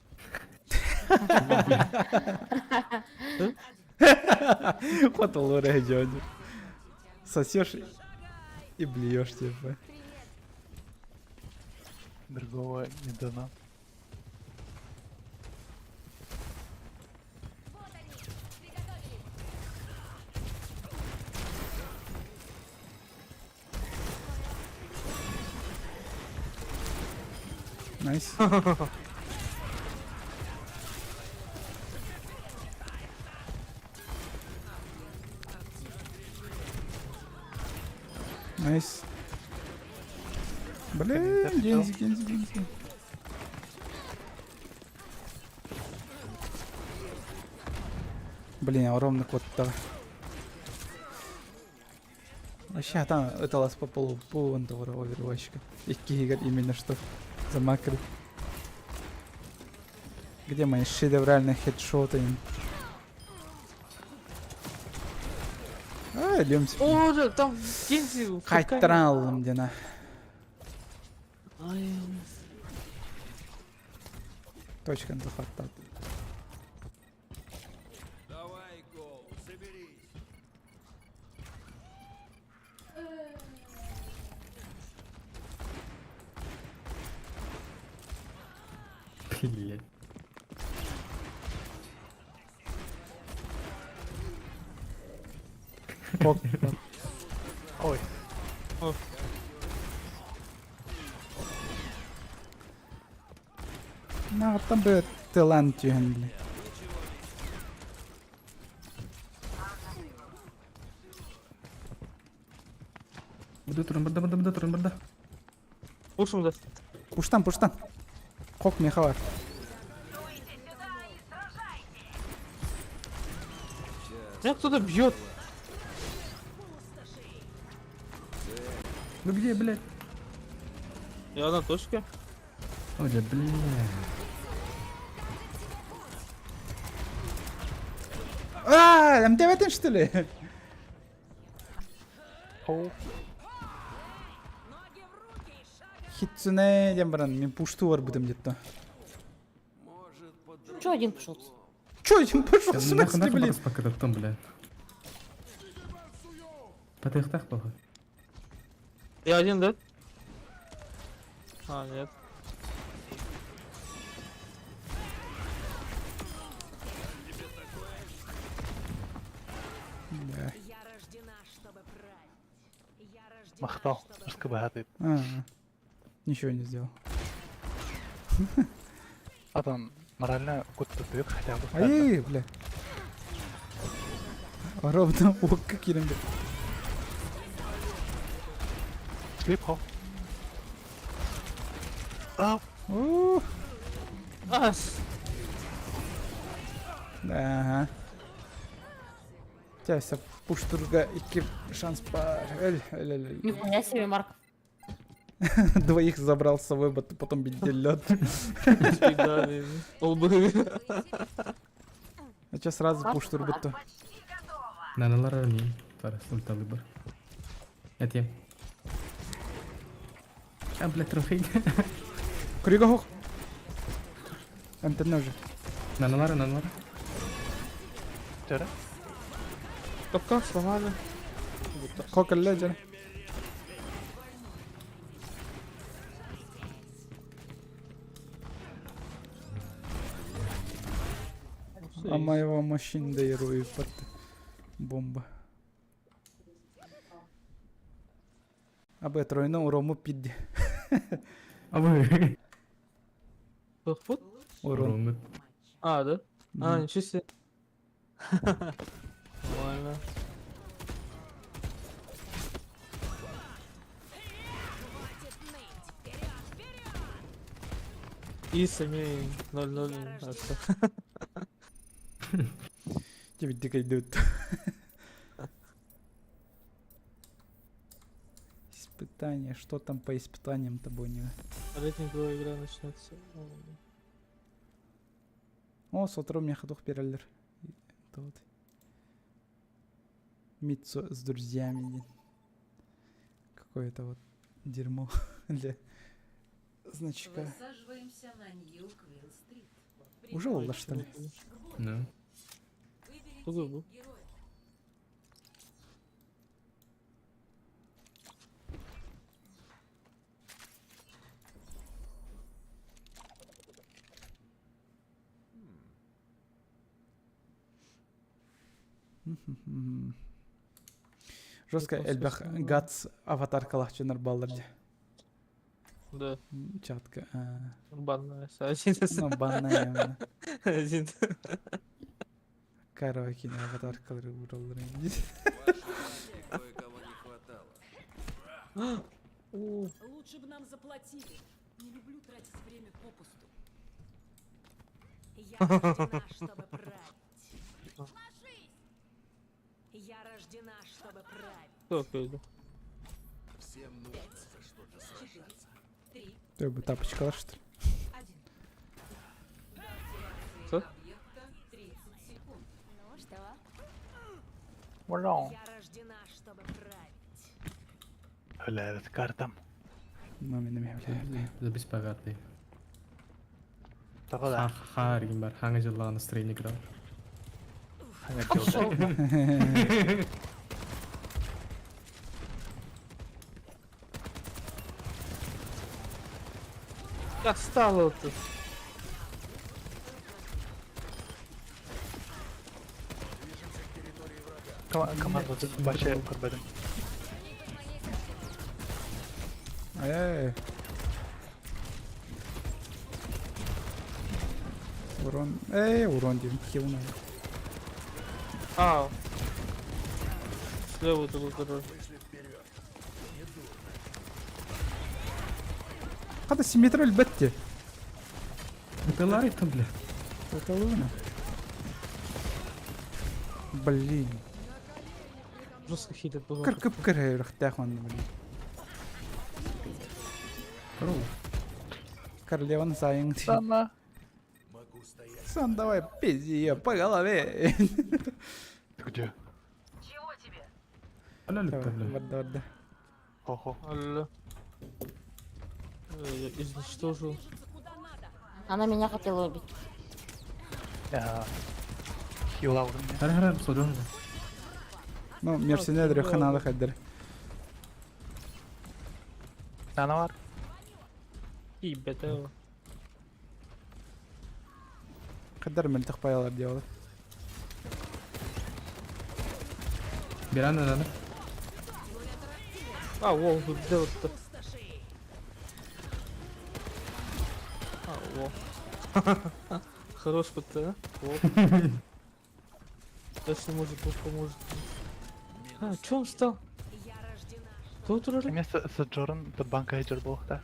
Хотолор дядя. Сосешь и блюешь, типа. Другого не дано. Найс. Найс. Блин, Гензи, Гензи, Гензи. Блин, ровно кот Вообще там это лас по полу полу оверватчика. Икки именно что за макры. Где мои шедевральные хедшоты? А, идемте. О, да, там Гензи в капкане. Хайтралом дена. Ай, Точка захватат. Давай, Гол, соберись. Блять. Ок. Ой, На, там бы талант тюген, бля. Буда туран барда барда буда туран барда. Пушим, да. Пуштан, пуштан. Хок мехавар. Меня кто-то бьет. Вы где, блять? Я на точке. Ой, да, блядь. А, МТВ что ли? оу, Хитсуне, дем баран, мен пушту бар будем где-то. Чё один пошел? Чё этим пошел? В Нахуй смысле, нахуй блин? барыс пока блядь. Потыхтах плохо. Я один, да? А, нет. Да. Я рождена, чтобы править. Я рождена, махтал, СКБ А, Ничего не сделал. А там морально куда-то дает хотя бы. Ай, бля. Ровно ок кирем. Слип хо. А, У, А, Ага. Тебя пуштурга икки шанс бар. Эль, эль, эль, эль. Нихуя себе, Марк. Двоих забрал с собой, потом бить лед. нифига, блин. Олбы. А сейчас сразу пуштур бутто. Наналар не. Тарас, ульталы бар. Это А, блядь, трофей. Крига хох. МТН уже. Наналара, наналара. Вчера? Капкан сломали. Хок леджер. А моего машин дайрую под бомба. Абы тройно урому пидди. А вы. Фут? Урон. А, да? А, ничего себе. Нормально. И сами 0-0. а всё. Тебе дико идут. Испытание. Что там по испытаниям-то, Бонни? Рейтинговая игра начнется. О, сотору миэхэ туох биэрэллэр. Вот. Мицу с друзьями диэн. Какое-то вот дерьмо для значка. Высаживаемся на Нью-Квилл-стрит. Уже олла, что ли? Да. Тугу бу. Жестко элбэх Гац аватаркалаах дьоннор бааллар дии. Да. Чатка. Банная. Один. Ну, банная именно. Один. Караоке аватаркалары уураллар. Кое-кого не хватало. Лучше бы нам заплатили. Не люблю тратить время попусту. Я рождена, чтобы править. Ложись! Я рождена, чтобы править. Кто пойду? Всем нужно за что-то сражаться. Три, Ты бы тапочка, что ли? один. Что? Объекта 30 секунд. Ну что? Ура. Я рождена, чтобы править. Үлээбит картам. Ну, мин эмиэ бля. Забись пагатый. Тоҕо да. Хаар бар. Хаҥа дьыллаҕа настроение кыра. Хаҥа дьылда. Достало ты. Команда бача көрбөтүм. Ай-яй-яй. Урон. Эй, урон диэн. Хил надо. А. Слева другой король. Хата симметрия өлбөт. Это там, бля. Это Блин. Жестко хилит было. Кыркып кыры манна, блин. Королева сайын. Сана. Сан, давай, пизди ее по голове. Ты где? Аля Давай, бля. Варда, варда. Хо-хо. Алло. Я изничтожил. Она меня хотела убить. Хила у меня. Хара хара содон. Ну, мерсенедр ханада хаддер. Нана бар. И бета. Хаддер мөлтөх паялар делали. Бирана надо. А, воу, тут делать-то. А, во. Хорош ПТ, а? Во. Дальше может, Бог поможет. А, чё он встал? Кто турали? Эмиэ Саджорн под банка хеджер буолуохтаах.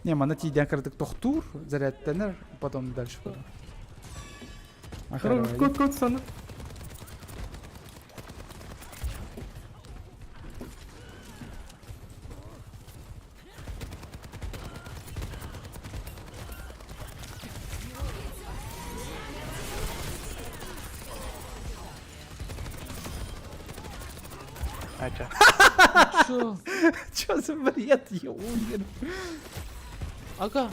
Не, манна тиийдэн кырдык тохтуур, зарядтанар, потом дальше куда. Кот кот сана. Айча. Чё? Чё за бред? Я умер. Ага.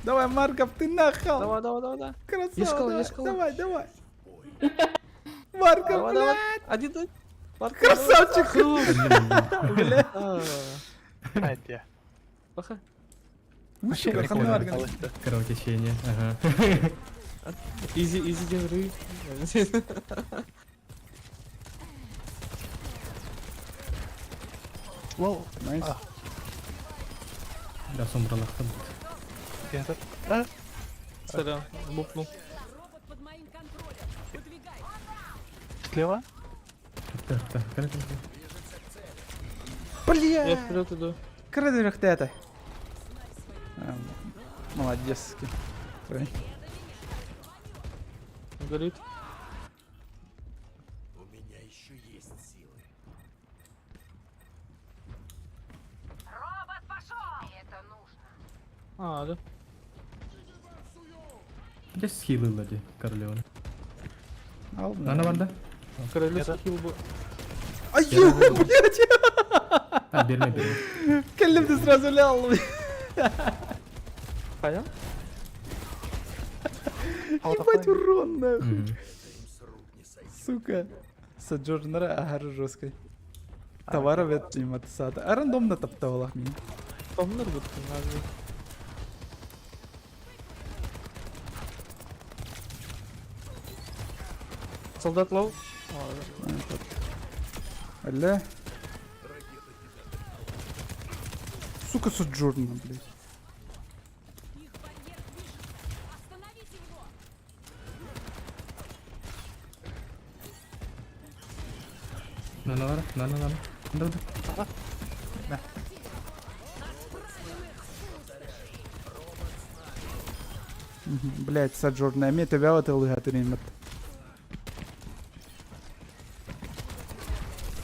Давай, Марков, ты нахал. Давай, давай, давай, давай. Красава, Ешкала, давай, ешкала. давай, давай. Марков, Давай, давай. блядь. Один, один. Марк, Красавчик. Бля. Айча. Плохо. Мужчина, ханарган. Кровотечение. Ага. Изи, изи, день ры. Лоу. Найс. Да, сомралахтан. Я тут. А? Сорян, лопнул. Робот под моим контролем. Выдвигай. Слева? Так, так, так. Бля. Я вперед иду. Крыдырых ты это. Молодец. Твой. Горит. У меня еще есть силы. Робот пошел! Это нужно. А, да. Дьэ схилылла дии королеваны. Ал. Нана барда? Королевский хил бу. Аю, блядь! А, берме, берме. Кэллим ты сразу лял. Понял? Ебать урон, нахуй. Сука. Соджорнера аһары жесткой. Товара вет саата. А рандомно таптавалах мин. Томнор бутты надо. Солдат low. Алле. Сука, Соджорна, блядь. На, на, на, на, на, на. Да, да. На. Блять, Соджорна, мне тебя вот лыгатырин.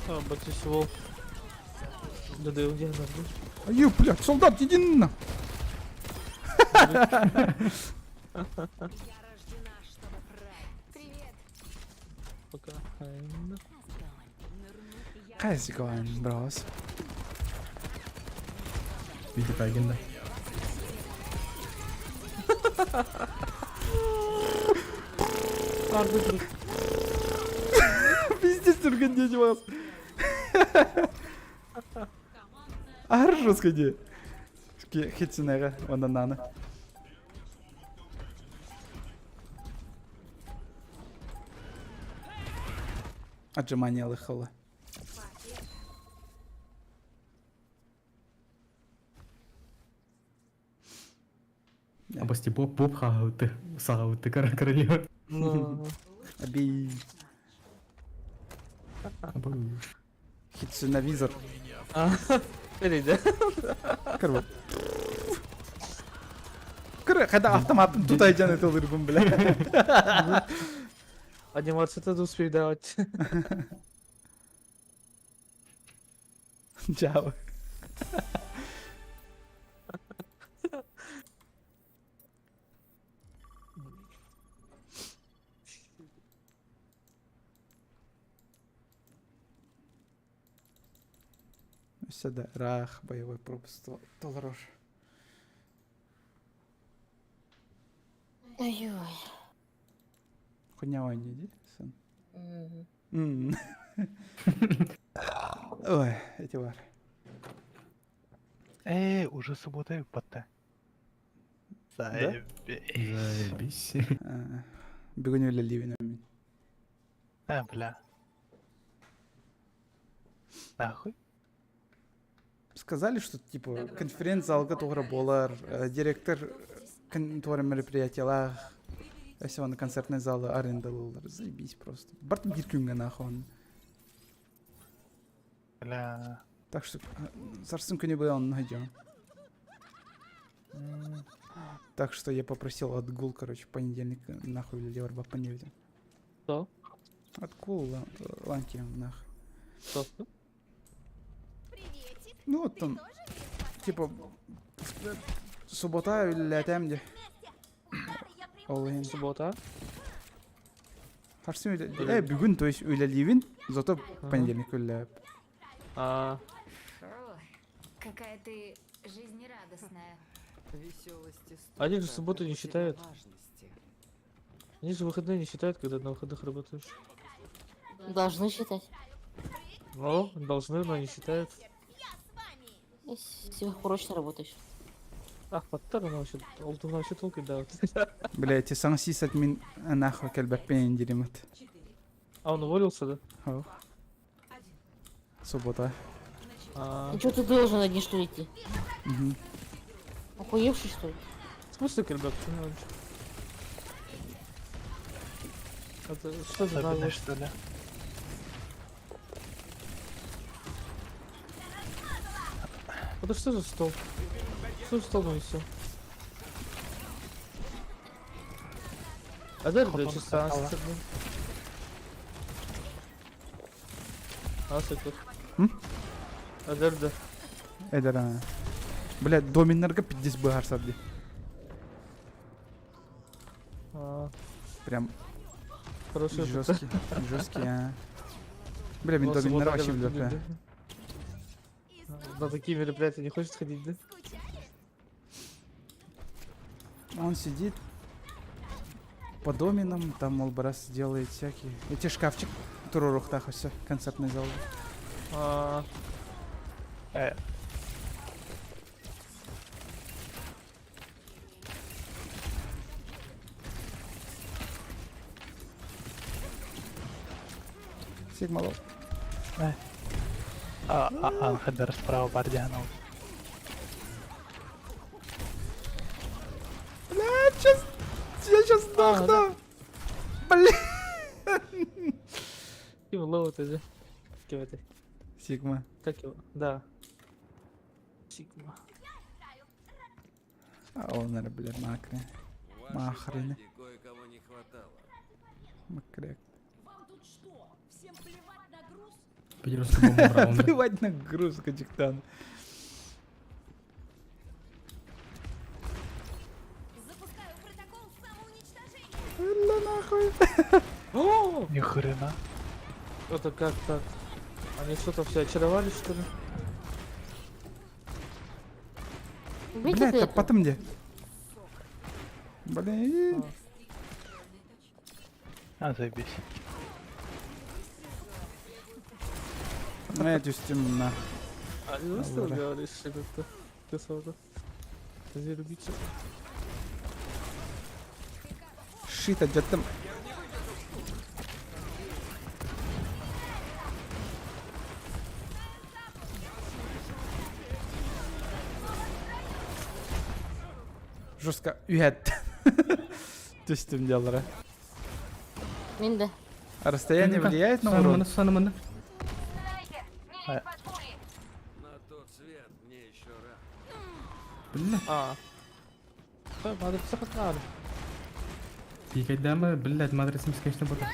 А, Батисвол. Да да, где она? Аю, блядь, солдат, иди на. Пока. How's it going, bros? Видите, агенда. Пиздец, только не вас. А хорошо сходи. Хитсинега, вон нана. Отжимание лыхала. Абасти Боб, Боб хагауты, сагауты королева. Аби. Хитсиновизор. Перейди. Короче. Когда автомат тут айден это лырбым, бля. Анимацию ты успей давать. Чао. Сюда. Рах, боевой пропуск. Толрош. Ой-ой. Хуйня не иди, сын. Ой, эти вар. Эй, уже суббота батта. Заебись. Заебись. Бүгүн үлэлиибин мин. А, бля. Нахуй? Сказали, что типа конференц-залга тугра болар, директор тугра мероприятиялах, если он концертный залы арендалылар. Заебись просто. Барт бир күнгө нахуй он. Бля. Так что сарсын күнү бу он найдем. Так что я попросил отгул, короче, понедельник нахуй үлэлиир баппын диэбитим. Что? Отгул ланки нах. Что? Ну вот там, типа, суббота үлэлээтэм дии. Ол иһин. Суббота? Харсын үлэ... бүгүн, то есть үлэлиибин, зато понедельник үлэлээп. А. Какая ты жизнерадостная. Веселости Они же субботу не считают. Они же выходные не считают, когда на выходных работаешь. Должны считать. Ну, должны, но не считают. Если сверхурочно работаешь. Ах, подтар, она вообще, олтуна вообще толкой да. Блять, саҥа сисадмин нахуй кэлбэппин диримат. А он уволился, да? О. Суббота. А. Ну что ты должен одни что ли идти? Угу. Охуевший что ли? В смысле кэлбэк? Это что за Особенно, наглость? что ли? Это что за стол? Что за стол ну и все? А да, Хотон часа. сказала. А, супер. М? Адерда. Эдера. Блять, доминнарга пиздец быһар сабди. Прям Хороший жесткий. Жесткий, а. Бля, мин доминнара вообще билбэппэ. На такие мероприятия не хочешь ходить, да? Он сидит по доминам, там, мол, брас делает всякие. Эти шкафчик турурухтах все, концертный зал. А, Э, Сигма лол. э. А, а, Анхадер справа Бардианов. Бля, сейчас, я сейчас сдохну. Бля. Ким лоу это же. Кем это? Сигма. Как его? Да. Сигма. А он, наверное, бля, макри. В вашей Махрины. банде кое-кого не хватало. Макрек. Пидорская бомба брала. Плевать на груз, Кадиктан. Бля, нахуй. О! Ни хрена. Это как так? Они что-то все очаровали, что ли? Убейте Бля, это эту. потом где? Блин. А, заебись. Ну, я темно. А, не выстрел Добре. говоришь, или ты? Ты сразу. Зверь-убийца. Шит, а там? Жестко. Үйәт. Түстім делары. Минда. А расстояние влияет на урон? Сана Э, На тот свет мне еще рано. Бля. А. Да, надо писать надо. Пикайдама, блядь, матрица бесконечно бота.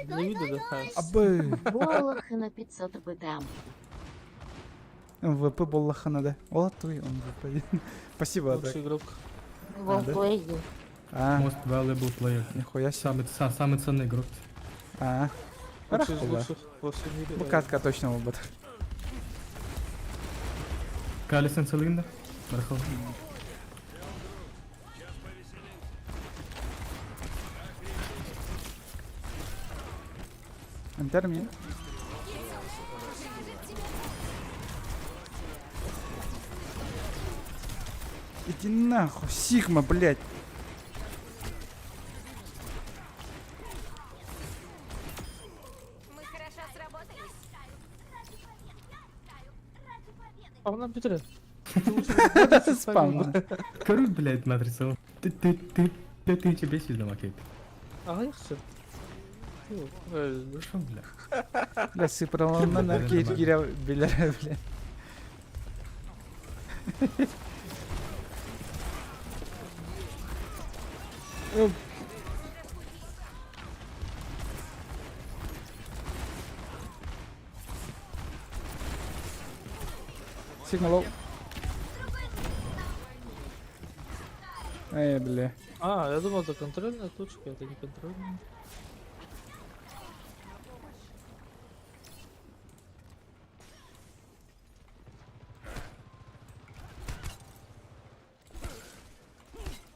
Не видно, да? Абы. Болохы на 500 бытам. МВП Боллахана, да? О, твой МВП. Спасибо, Лучший так. игрок. А, да? Волплеги. А, Most valuable player. нихуя себе. Самый, са- самый ценный игрок. А. Лучший из Рахула. лучших во всем мире. Бу катка точно буолбат. Калисен Целинда. Мархал. Интермин. Иди нахуй, Сигма, блядь. А он нам Петре. Спам. Король, блядь, матрица. Ты, ты, ты, ты, ты, тебе сильно макет. А, я хочу. Шо, бля? Бля, сыпраланна наркет кире билер, бля. Сигма лоу. Эй, бля. А, я думал, это контрольная точка, это не контрольная.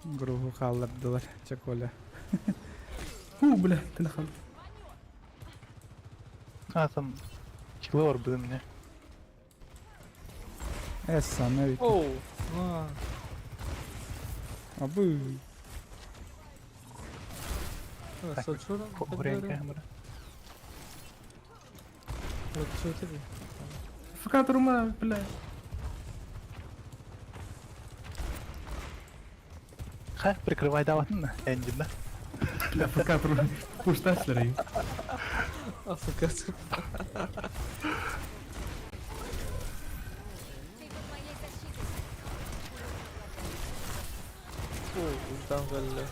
Груһу хааллардылар, чаколя. Фу, бля, ты нахал. А, там Чилор был мне. Эсса, навик. Оу, а, Абы. а, Так, Саджуром, Хурень камера. Вот что это? ФК Трума, бля. Ха, прикрывай давай. Энди, да? Бля, ФК Трума. Пуштаслеры. А, ФК. Оу, там галля.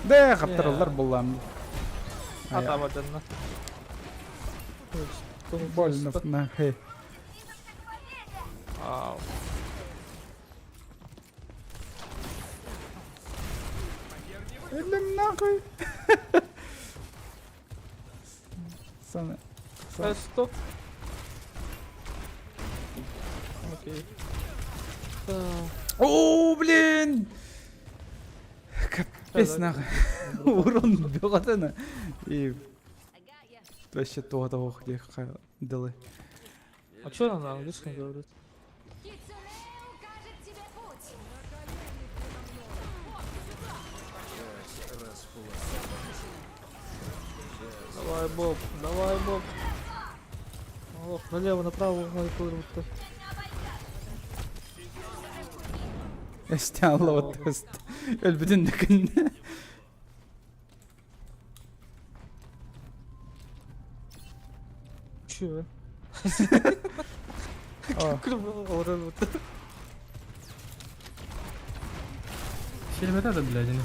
Да, хаптаралар буллам. А там одна. Больно на хе. Ау. Өллүм нахуй. Сана. А что? Окей. О, блин! Капец нахуй. Урон бөҕөтөнө. И вообще туох диэххэ дылы. А что она на английском говорит? Давай, Боб, давай, Боб. Ох, налево, направо, ой, Эстиалла Өлбүтүн да күн. Чего? Сельмета да, блядь, они.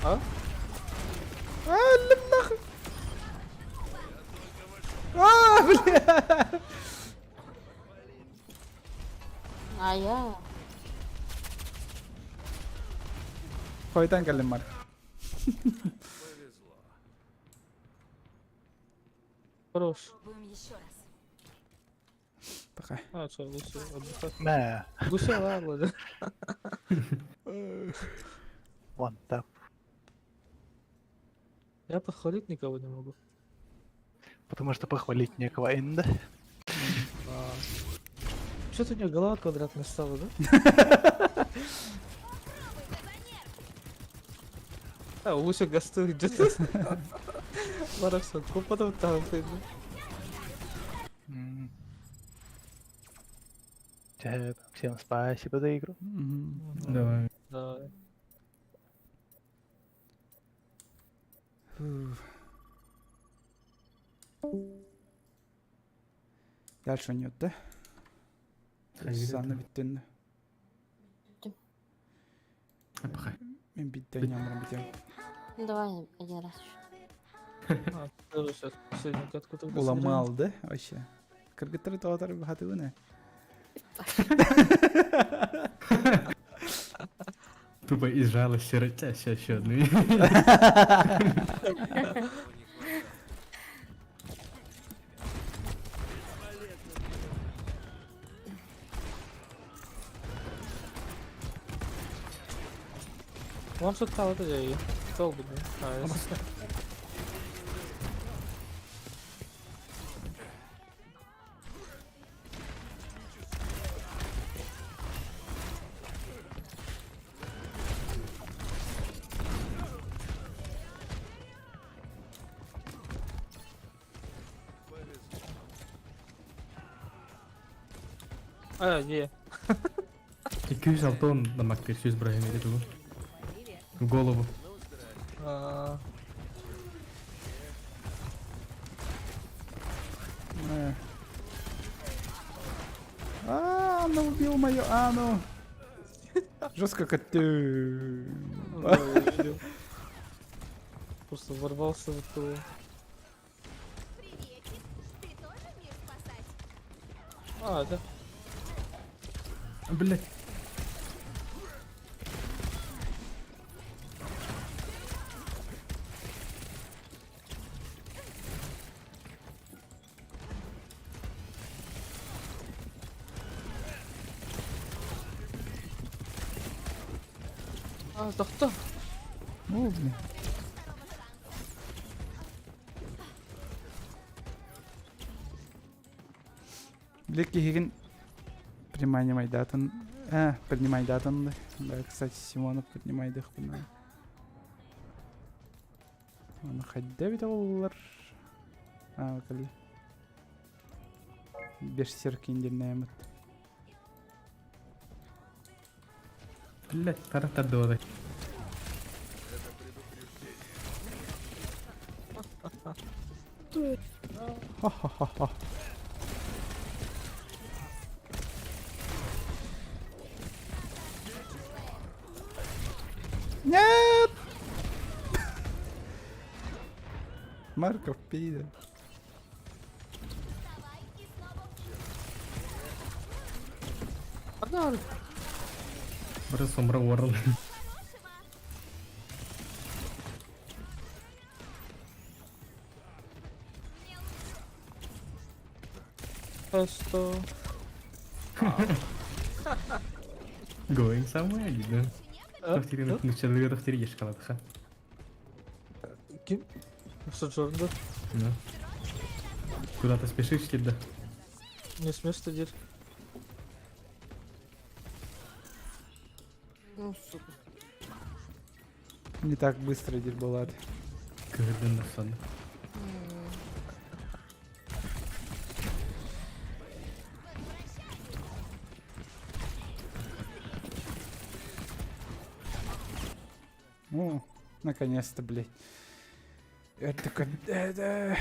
А? Өллүм нахуй. А, бля. А я... Хойтан кэллим Марк. Хорош. Попробуем еще раз. Пока. А, что, лучше отдыхать. Мә, Гуся, ладно. one tap. Я похвалить никого не могу. Потому что похвалить некого инда. Что-то у нее голова квадратная стала, да? А, у Гуся гасту идет. Барахсан, потом там пойду. Всем спасибо за игру. Давай. Давай. Дальше нет, да? Санна бүттүн. Пахай. Мен биттен ямырым битем. Ну, давай один раз еще. А, тоже сейчас последнюю катку тогда сыграем. Уламал, да? Вообще. Кыргыттары тоҕотор бахатыбыны. Тупо из жалости ротя, сейчас еще одну. Вам что-то вот это стол бы, да? А, если- А, не. 200 алтон намактыр сөз брахим етеді ғой. В голову. А, А, она убил мою Ану. Жестко как ты. да, я видел. Просто ворвался в эту... Приветик. Ты тоже мир спасать? А, да. Блять. А, да кто? О, блин. Блекки Хигин принимай датан. А, принимай датан. Да, кстати, Симонов принимай дыхпына. Он хоть доллар. А, кали. Берсерк индирнемет. Блять, таратардоды. Ха-ха-ха-ха. Нет! Марков, пидор. Одна Бір сомра орын. Песто. Going somewhere, да. Тохтирин нуччалыга тохтири ешкаладха. Ким? Соджорн, да? Ну. Куда-то спешишь, да? Не с места, дед. Ну, сука. Не так быстро Дербалат. Кыгырдын сон. О, наконец-то, блядь. Это такой... Это...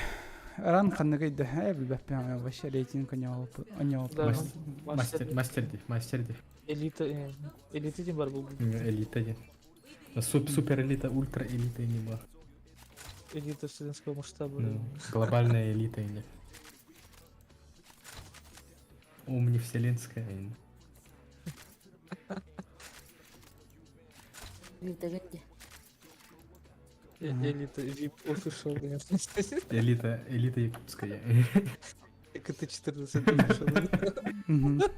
Ран ханныгай да, э, билбэппин, вообще рейтинг у него, у него Да, Мастер, мастер ди, мастер ди. Элита, э, элита дим бар был. Элита ди. Суп, супер элита, ультра элита не была. Элита вселенского масштаба. Ну, глобальная элита или. Умневселенская. Элита где? Элита, VIP official, конечно. Элита, элита якутская. КТ-14 official.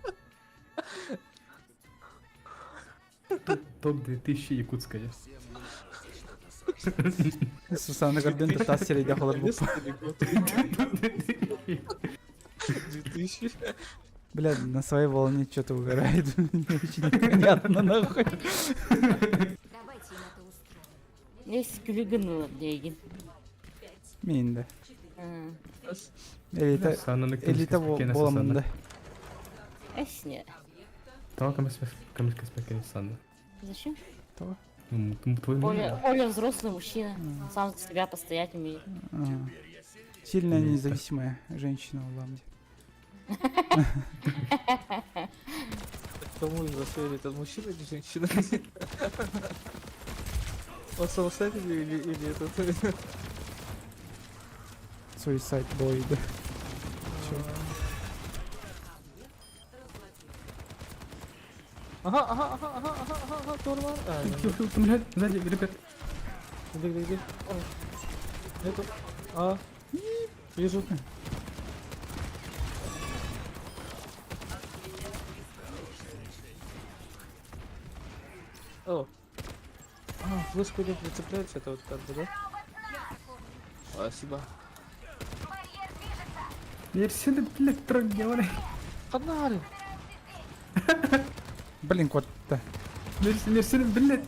Топ-2000 якутская. Сусанна Гордон тас серийде холор буп. 2000. Бля, на своей волне что-то угорает. Не очень непонятно, нахуй. Давайте им это устроим. Есть күлүгүн дейгин. Мин да. Элита, элита боламында. Эсне. Того кому Зачем? Того. Твой Оля, Оля взрослый мужчина, сам за себя постоять умеет. Сильная независимая женщина в Ламде. Кому из вас это мужчина или женщина? Он самостоятельный или, или этот? Suicide Boy, да. Чё? Ага, ага, ага, ага, ага, ага, ага, Торман. А, Блядь, сзади, ребят. Где, где, где? Нету. А, вижу. О. А, флешку не прицепляется, это вот как бы, да? Спасибо. Версия, блядь, трогай. Погнали! Блин, кот-то. Мерсин, блядь.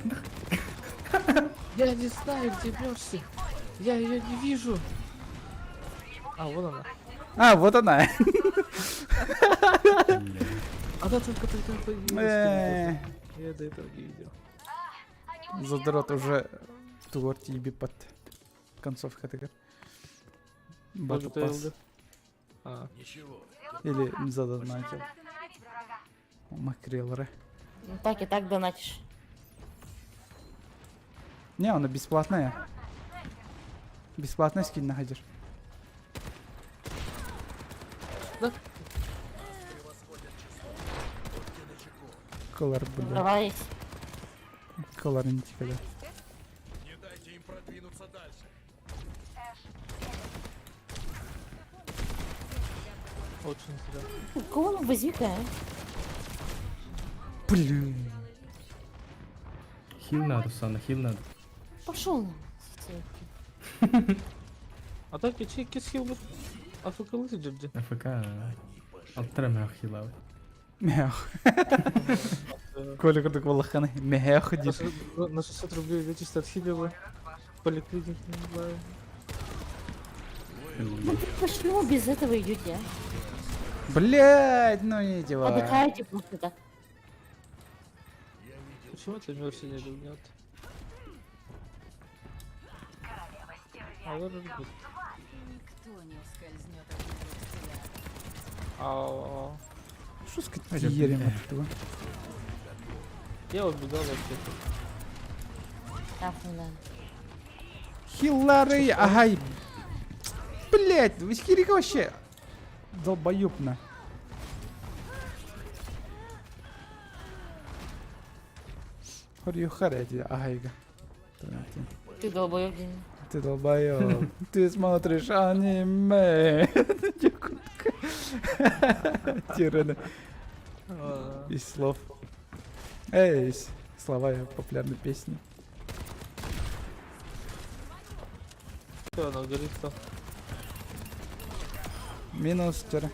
Я не знаю, где Мерси. Я ее не вижу. А, вон она. А, вот она. Она только тогда появилась. Я до этого не видел. Задрот уже тугор тебе под концовка такая. Battle Pass. А. Или задонатил. Макрелры. Ну так и так донатишь. Не, она бесплатная. Бесплатная скин находишь. Да. Колор, бля. Давай. Колор не да. Не дайте им продвинуться дальше. Очень зря. Кого он возьми-ка, а? Блин. Хил надо, Сана, хил надо. Пошел. А так и чей кис хил будет? АФК лысый АФК. Алтара мях хилавы. Мях. Коля курдук балаханы. Мях дип. На 600 рублей лечишься от хилила. Поликлиник, не знаю. Ну почему без этого идете, а? Блять, ну не дела. Отдыхаете просто так. Почему это Мерси не любит? А вот это Никто не ускользнет от моего взгляда. Ау. Что с ерем от этого? Я убегал вообще-то. Так, ну да. Хиллары, ага. Блять, Васькирика вообще долбоёбна. Хорью харе агайга. Ты долбоёб, Дима. Ты долбоёб. Ты смотришь аниме. Якутка. Тираны. Из слов. Эй, слова популярной песни. Что она говорит там? Минус тир.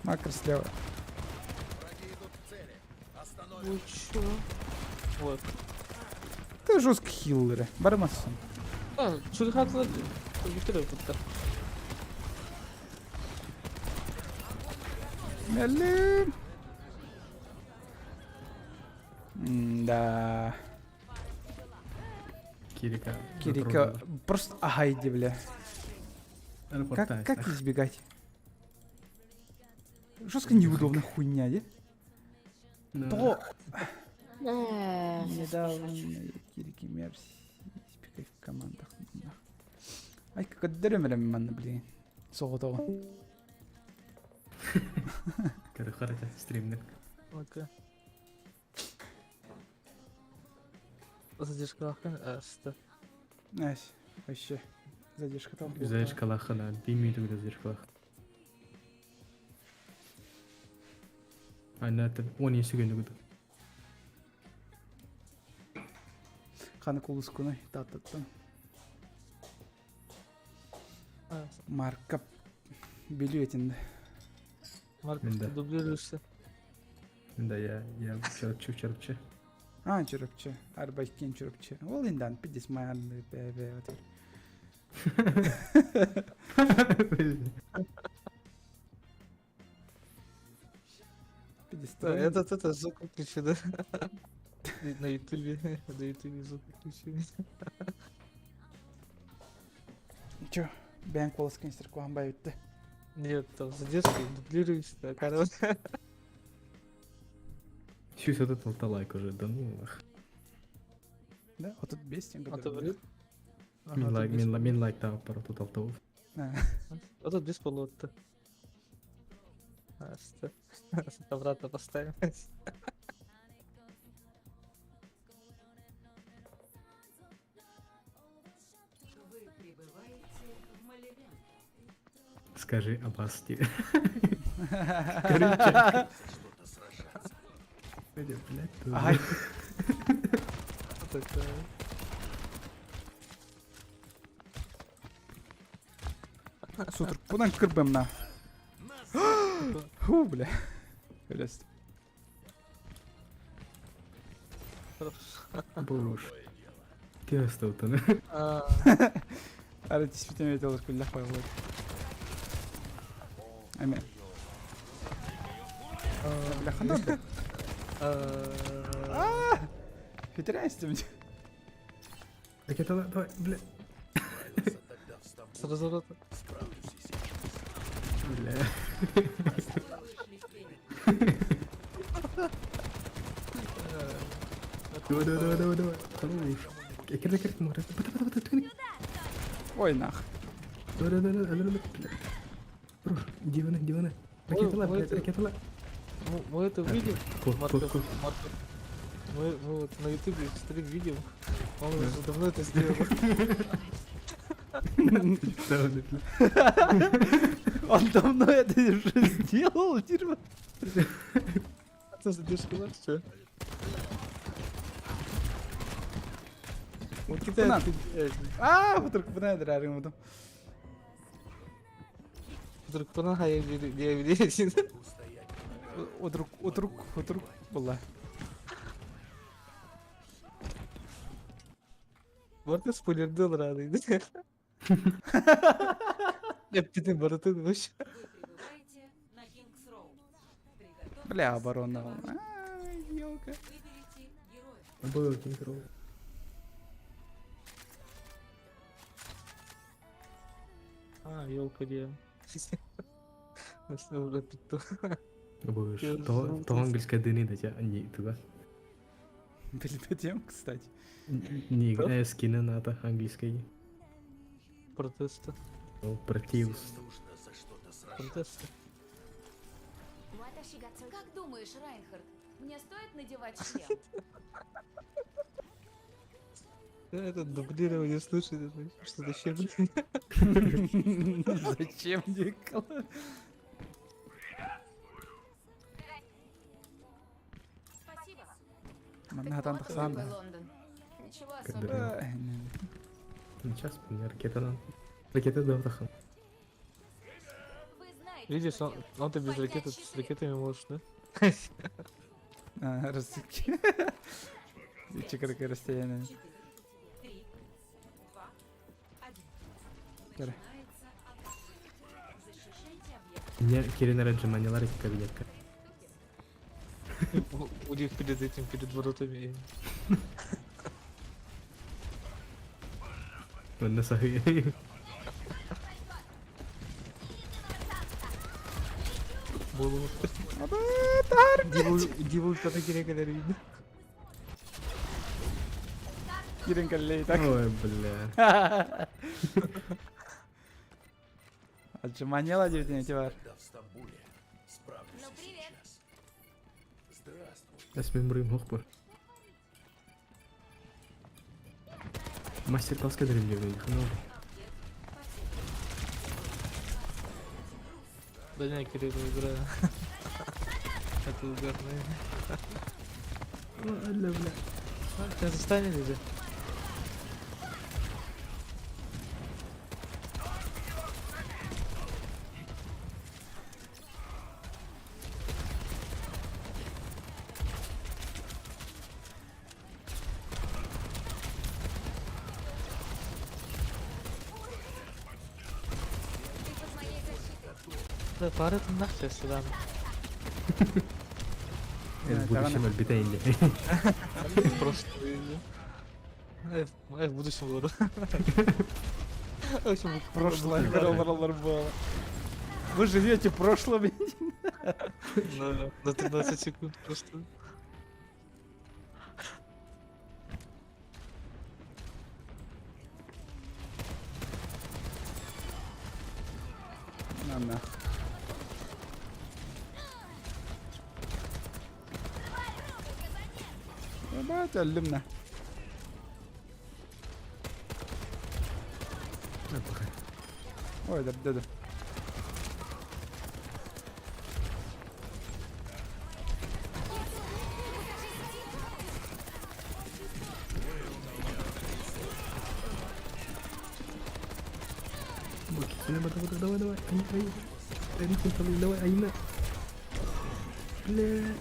Макр слева. Ой, чё? Вот. Ты жестко хиллеры. Бармасын. А, чурхатлар бүтүрө буттар. Мелим. Да. Кирика. Кирика. Просто агайди, бля. Как избегать? Жестко неудобно хуйня, де? То. Недавно Кирики Мерси избегай в командах. Ай, как дөрөмөрөм манна, блин. Соҕотоҕун. Короче, стримник. Окей. Задержка что? Ась, вообще. Задержка там. Задержка лахана, бимиту задержка лах. Ана он есүгөн үгү. Ханы кулускуну таттаттан. Марка билетинде. Марк, ты дублируешься. Да, я чурапчы чурапчы. А, чурапчы. Арбайкен чурапчы. Ол индан пидес майан бе. Этот, это, звук выключи, да? На ютубе, на ютубе звук выключи. Чё, бән голос кенстер куан бай өтті. Нет, там задержка, дублируешься, короче. Чуть этот алта лайк уже, да ну. Да, вот тут бестинг. А то врет. Мин лайк, мин лайк та пару тут алтау. А тут без полота. А, что? Обратно поставим. Скажи Абасти. Короче. Ай. Сутр, куда кырбым на? Фу, бля. Лест. Боже. Ты остался, да? Ара действительно видел, куда хуй Ами. Бля, ханда. А! Хитряйся мне. Так это давай, бля. С разворота. Бля. Давай, давай, давай, давай. Хорош. Кир, кир, море. Ой, нах. Давай, давай, давай, давай, бля. Хорош. Дивана, дивана. Ракета, блядь, ракета. Мы это видим. Мы вот на ютубе стрим видим. Он уже давно это сделал. Он давно это уже сделал, дерьмо. Это задержка вообще. Он кидает. А, вдруг бына. Вдруг бына я Удрук, удрук, удрук была. Барты спойлердел рады. Я птицы барты вообще. Бля, оборона. Елка. Был Кингс-Роу. А, елка где? Будешь. То, то английская дыны да не туда. Билбетем, кстати. Не, скины надо английской. Протеста. Ну, противс. Протеста. Как думаешь, Райнхард, мне стоит надевать шлем? Это дублирование слушай, это что зачем? Зачем Никола? Спасибо. Манхаттан тахсан да. Лондон. Ничего Когда? Сейчас, мне ракета нам. Ракета да, тахан. Видишь, он, он ты без ракеты, ты с ракетами можешь, да? А, Рассыпки. Чекарка расстояние. Кere. Мне Кирина Раджиманила кабинетка. У них перед этим, перед воротами. На сахи. Кирин коллей, так. Ой, бля. Отжиманела девятина бар. Ну, привет. Эсмин мурым хохпор. Мастер-класс кадрим дегенде ханау. Да не, Кирилл, игра. Это угарно. Бля, бля. Тебя застанили же? Да, пара там нахуй сюда. В будущем орбита инде. Просто. В будущем буду. В общем, Прошлое было. Вы живете прошлым. На 13 секунд просто. На на. Ебать, аллюмна. Ой, да, да, да. Давай, давай, давай, давай, давай, Айна. Бля.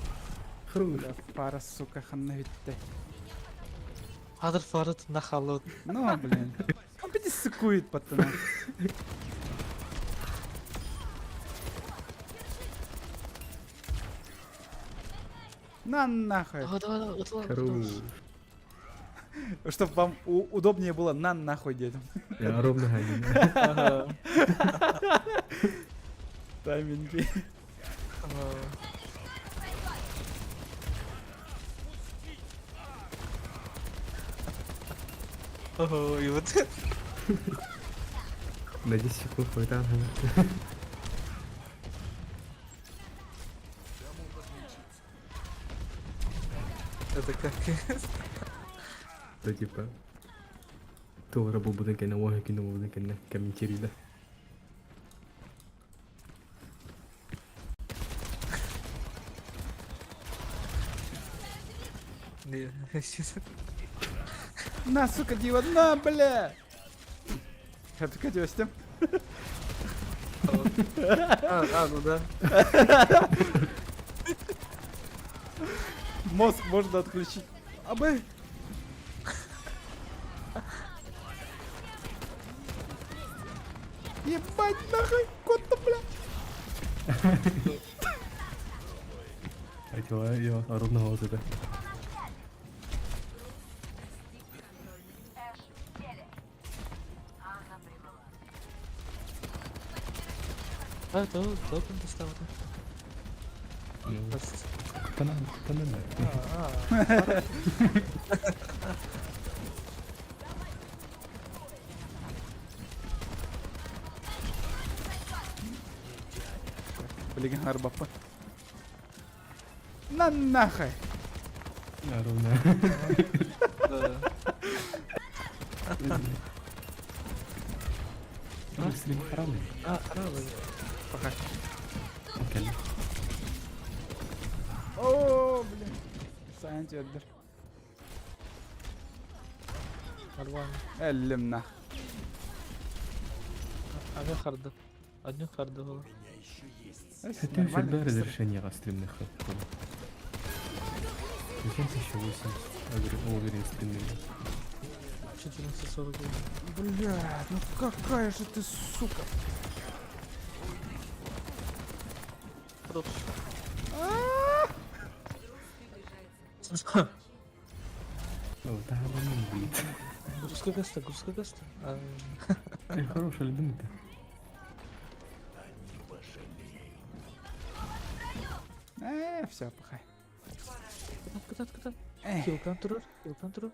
Хорош. Пара, сука, ханна витте. Адр фарат на халот. Ну, блин. Он опять сыкует пацана. На нахуй. Давай, давай, давай, Хорош. Чтоб вам удобнее было на нахуй детям. Я ровно Айна. Тайминги. Ого, и вот На 10 секунд хватает. это как? Да типа. То рабу буду кена, вага кена буду кена, комментируй, да. Не, На, сука, дива, на, бля! Хапика дёстем. А, ну да. Мозг можно отключить. А бы. Ебать нахуй, кот-то, бля. А чего я ровно голос это? А, то, то достал. Банан, банан. Блин, арбапа. На нахуй. Ровно. Да. Стрим харабы. А, харабы. Пока. Окей. О, блин. Сайн тиэрдэр. Нормально. Эллим нах. Аны харды. Одни харды было. Это всегда разрешение стримных Зачем 1080? Уверен, стримных. 1440. Блядь, ну какая же ты сука. Хорош. Да, он будет. Грузка гаста, грузка гаста. Хорошая людина-то. Все, пахай. Кытат, кытат. Хилкан турар, хилкан турар.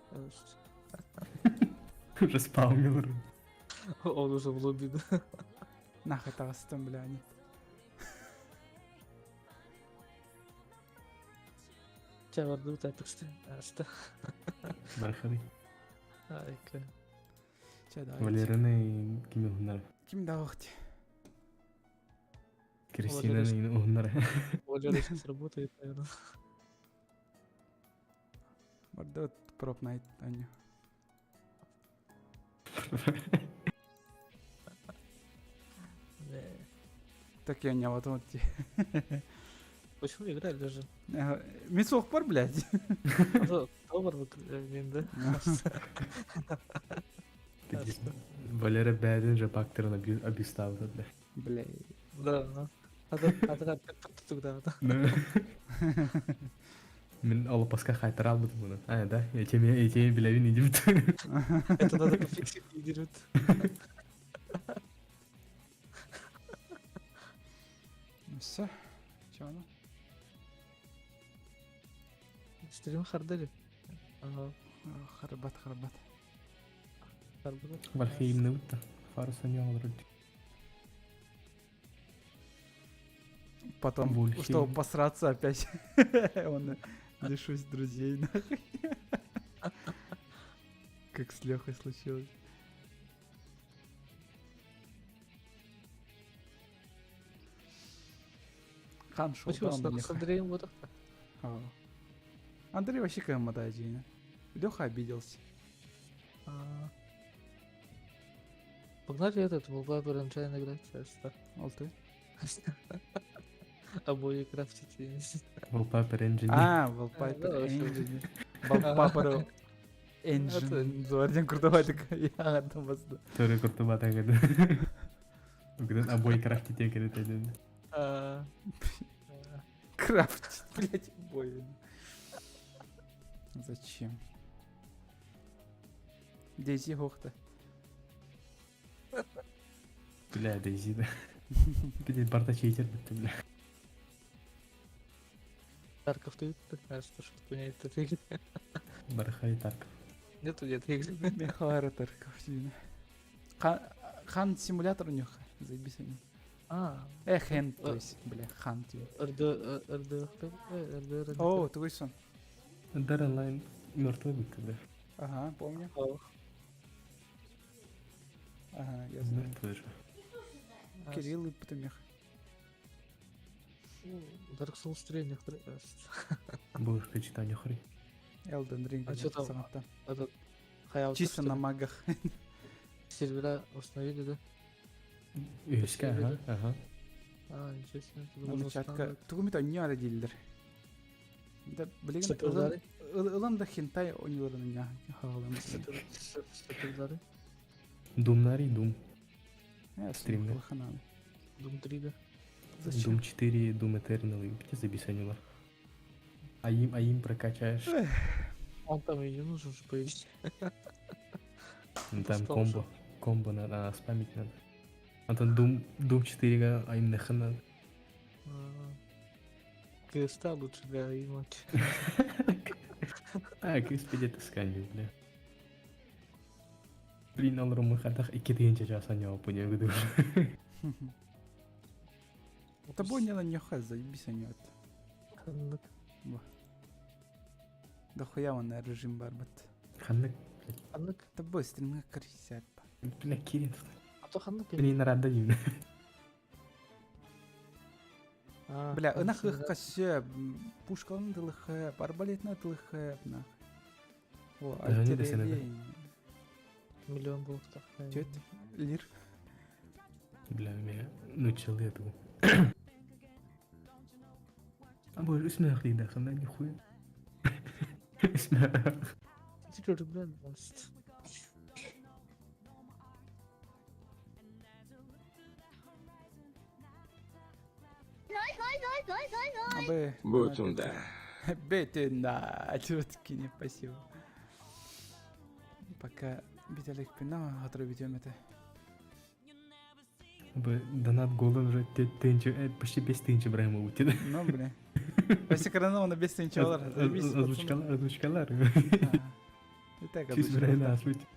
Уже спаунил. Он уже в лобби, да. Нахуй таҕыстым, бля, они. Чаварды тапыксты. Аста. Бархады. Айка. Че, давайте. Валераны кими уһуннар. Ким да охти. Кристинаны уһуннар. Валера сейчас работает, наверное. Барды проп найт аню. Так я не вот вот. Почему играли даже? Мисох пар, блядь. Добр мен, да? Валера бәдін же бактерін объставды, бля. Бля. Да, да. Тогда, да. Мен алапаска хайтар албыдым мұны. А, да, я тебе билевин идем. Это надо пофиксить, идет. Ну все. Че оно? Стрим хардели. Ага. Харбат, харбат. Харбат. Вальхейм не утта. Фаруса не алырды. Потом, Вульхейм. чтобы посраться опять, он лишусь друзей, нахуй. Как с Лехой случилось. Хан шел Почему даун, с Андреем вот так? Андрей вообще кэммада Леха обиделся. Погнали этот, Wallpaper Engine играть, сейчас. Ол ты? Обои крафтить. Wallpaper Engine. А, Wallpaper Engine. Wallpaper Engine. Зорден крутоватик. Я там вас. Тоже крутоватик. Когда обои крафтить, я говорю, Крафтить, блять, обои. Зачем? Дейзи хохта. Бля, Дейзи, да. Блин, барта читер, бля. Тарков ты, знаешь, что что меня это игры. Бархай Тарков. Нету нет игры. Михаил Тарков. Хан симулятор у них. Заебись они. А. Э, Хэн, то есть, бля, Хан тебе. РД, РД, РД, О, твой сон. Дар онлайн мертвый будто, бля. Ага, помню. Ага, я знаю. Мертвый же. Кирилл и Потумех. Dark Souls 3 не Будешь прочитать нехуй. Elden Ring. А что там? Этот Hayao Чисто на магах. Сервера установили, да? Üska, ага, ага. А, ничего себе. Аны чатка. Тугумит они ара дилдер. Да, блин, Супердары? ылан да хентай ониларын ня хаалам. Супердары? Doom Doom. Стримы. Doom 3, да? Doom 4, Doom Eternal, и где забисанило? А им прокачаешь. Он там и не нужен же, по идее. Ну там комбо. Комбо надо, а, спамить надо. А там Doom 4, а им нахрен надо. Креста лучше для имаки. А, крест где-то сканил, бля. Блин, ал румы хатах и китинча часа не опуня году. Да боня на нюха, заебись они от. Да хуя он на режим барбат. Ханнык. Ханнык? Тобой стримҥа крисят. Бля, Кирин. А то ханнык? Блин, рада дим. Бля, ынах ыхка сөп, пушкалын тылыхып, арбалетна тылыхып, нах. О, артиллерия. Миллион булуктах. Тет, лир. Бля, меня научил эту. А боже, смех ли, да, хана нихуя. Смех. Ты бля, Абы. Бутунда. Бетунда. Чуткини, спасибо. Пока Виталик пина, который ведем это. Б донат голым уже тынчы, почти без тынчы брайм утида. Ну, блин. Вася Коронова на без тынчы алар. Озвучкалар, озвучкалар. Итак, Чиз брайм асуть.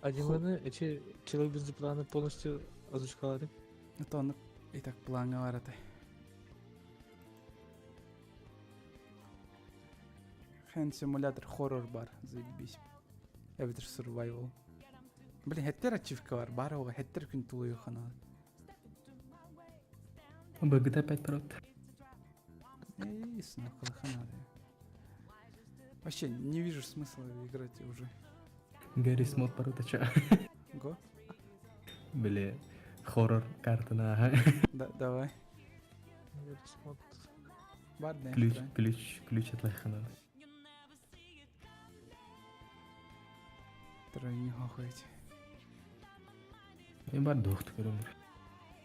Один эти человек без плана полностью озвучкалары. Это он и так план говорит. Хэн симулятор хоррор бар, заебись. Эбэтэр survival. Блин, хэттэр ачивка бар, бар оҕо хэттэр күн тулуйухана. БГТ 5 прот. Эй, надо. Вообще не вижу смысла играть уже. Гаррис мод прот, а чё? Го? Бля, хоррор карта на Да, давай. Гаррис мод. Барная. Ключ, ключ, ключ от лайхана. Трое не хохаете. Я бар дохт көрөм.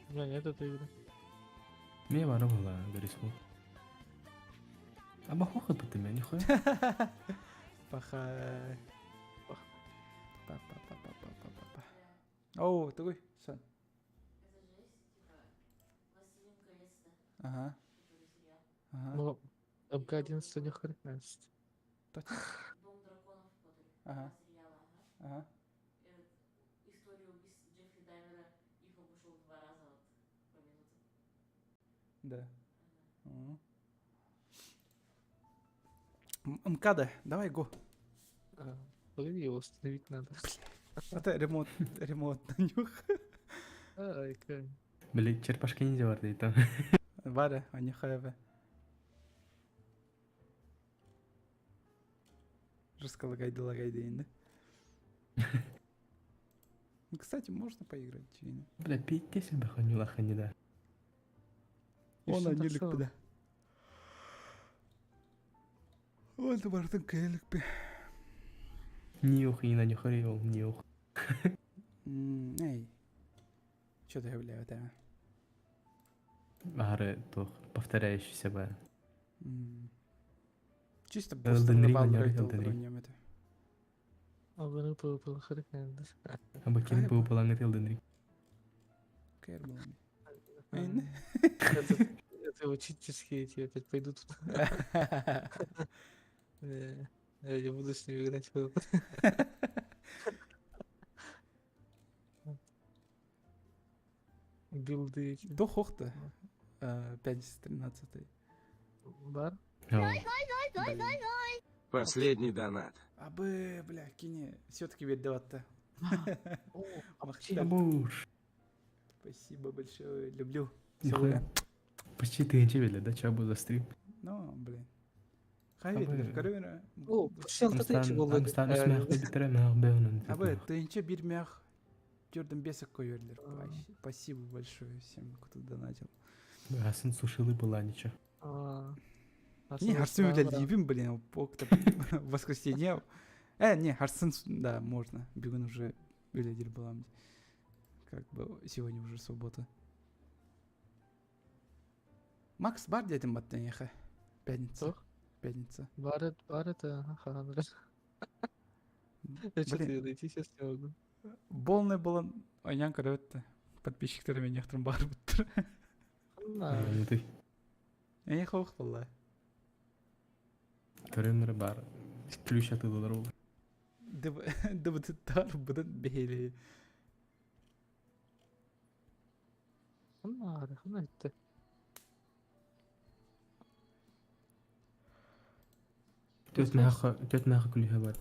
У меня нет этой игры. Мне бары была Гаррис мод. А бахоха ты меня нихуя. Паха. Па па па па па па па па. Оу, такой, сон. Ага. Ага. Ну, МК-11 не хрен. Точно? Ага. Ага. Да. МКАДа, давай го. А, погоди, его установить надо. Это ремонт, ремонт на нюх. Ай, как. Бля, черепашка ниндзя бар дейт там. Варя, они хайве. Жестко лагайды лагайды енді. Ну, кстати, можно поиграть, Чина. Бля, пейте себе ханюла ханида. Он анилик да. Он бартын кэлик бе. Ниух и на нюхари ол ниух. Эй. Что ты бля, это? Ары тох повторяющийся бар. Чисто Elden Ring ойнар, Elden Ring. Абыны пыл хрен. Аба кирин пыл пылаңыт Elden Ring. Это это его читерские эти опять пойдут. Я не буду с ними играть. Билды эти. До хохта. 5 13 Бар? Последний донат. Абы, бля, кини, все-таки вердеватта. Абуш. Спасибо большое, люблю. Нихуя. Почти тысяча били, да, чабу за стрим. Ну, блин. Хай ветер, көрөмөр. О, почти алта тысяча болды. Амстан үсмәх битере мәх бәүнен. Абы, тыйынча бир мях түрден бесок көйөрлөр. Спасибо большое всем, кто донатил. Асын сушилы была ничего. Не, Арсен, бля, любим, блин, покта в воскресенье. Не, Арсен, да, можно. Бегун уже үледер балам. Как бы сегодня уже суббота. Макс бар дедим баттан Пятница. Пятница. Бар, бар это, ага, Я что-то найти сейчас не могу. Болный болан ойнян көрөттө. Подписчиктер мен яктырым бар буттур. Ты. Эй, хох болла. Төрөмөр бар. Ключ атылар ол. Дыбытар бұдан бейли. Ханна ханна этте? Төрт мәхі күліхе бар.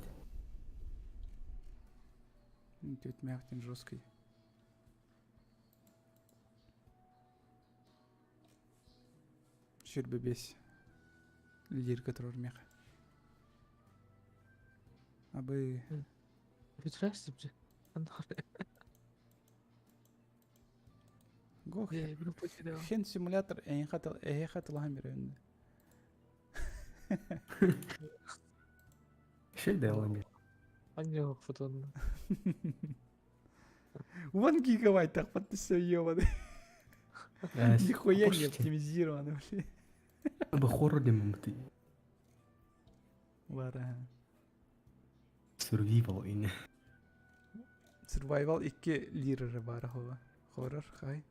Төрт мәхтен жесткий. Сүрбе бес. Лирка турар меха. Абы... Бүтүрәсіп же. Гох. Хен симулятор эйхэ тылахан берөнді. Шел да алан Анне фотон. Вон гигабайт так подписал, ёбаный. Нихуя не оптимизировано, блин. Бу хоррор демем ты. Бара. Survival in. Survival 2 лирері бар хова. Хоррор, хай.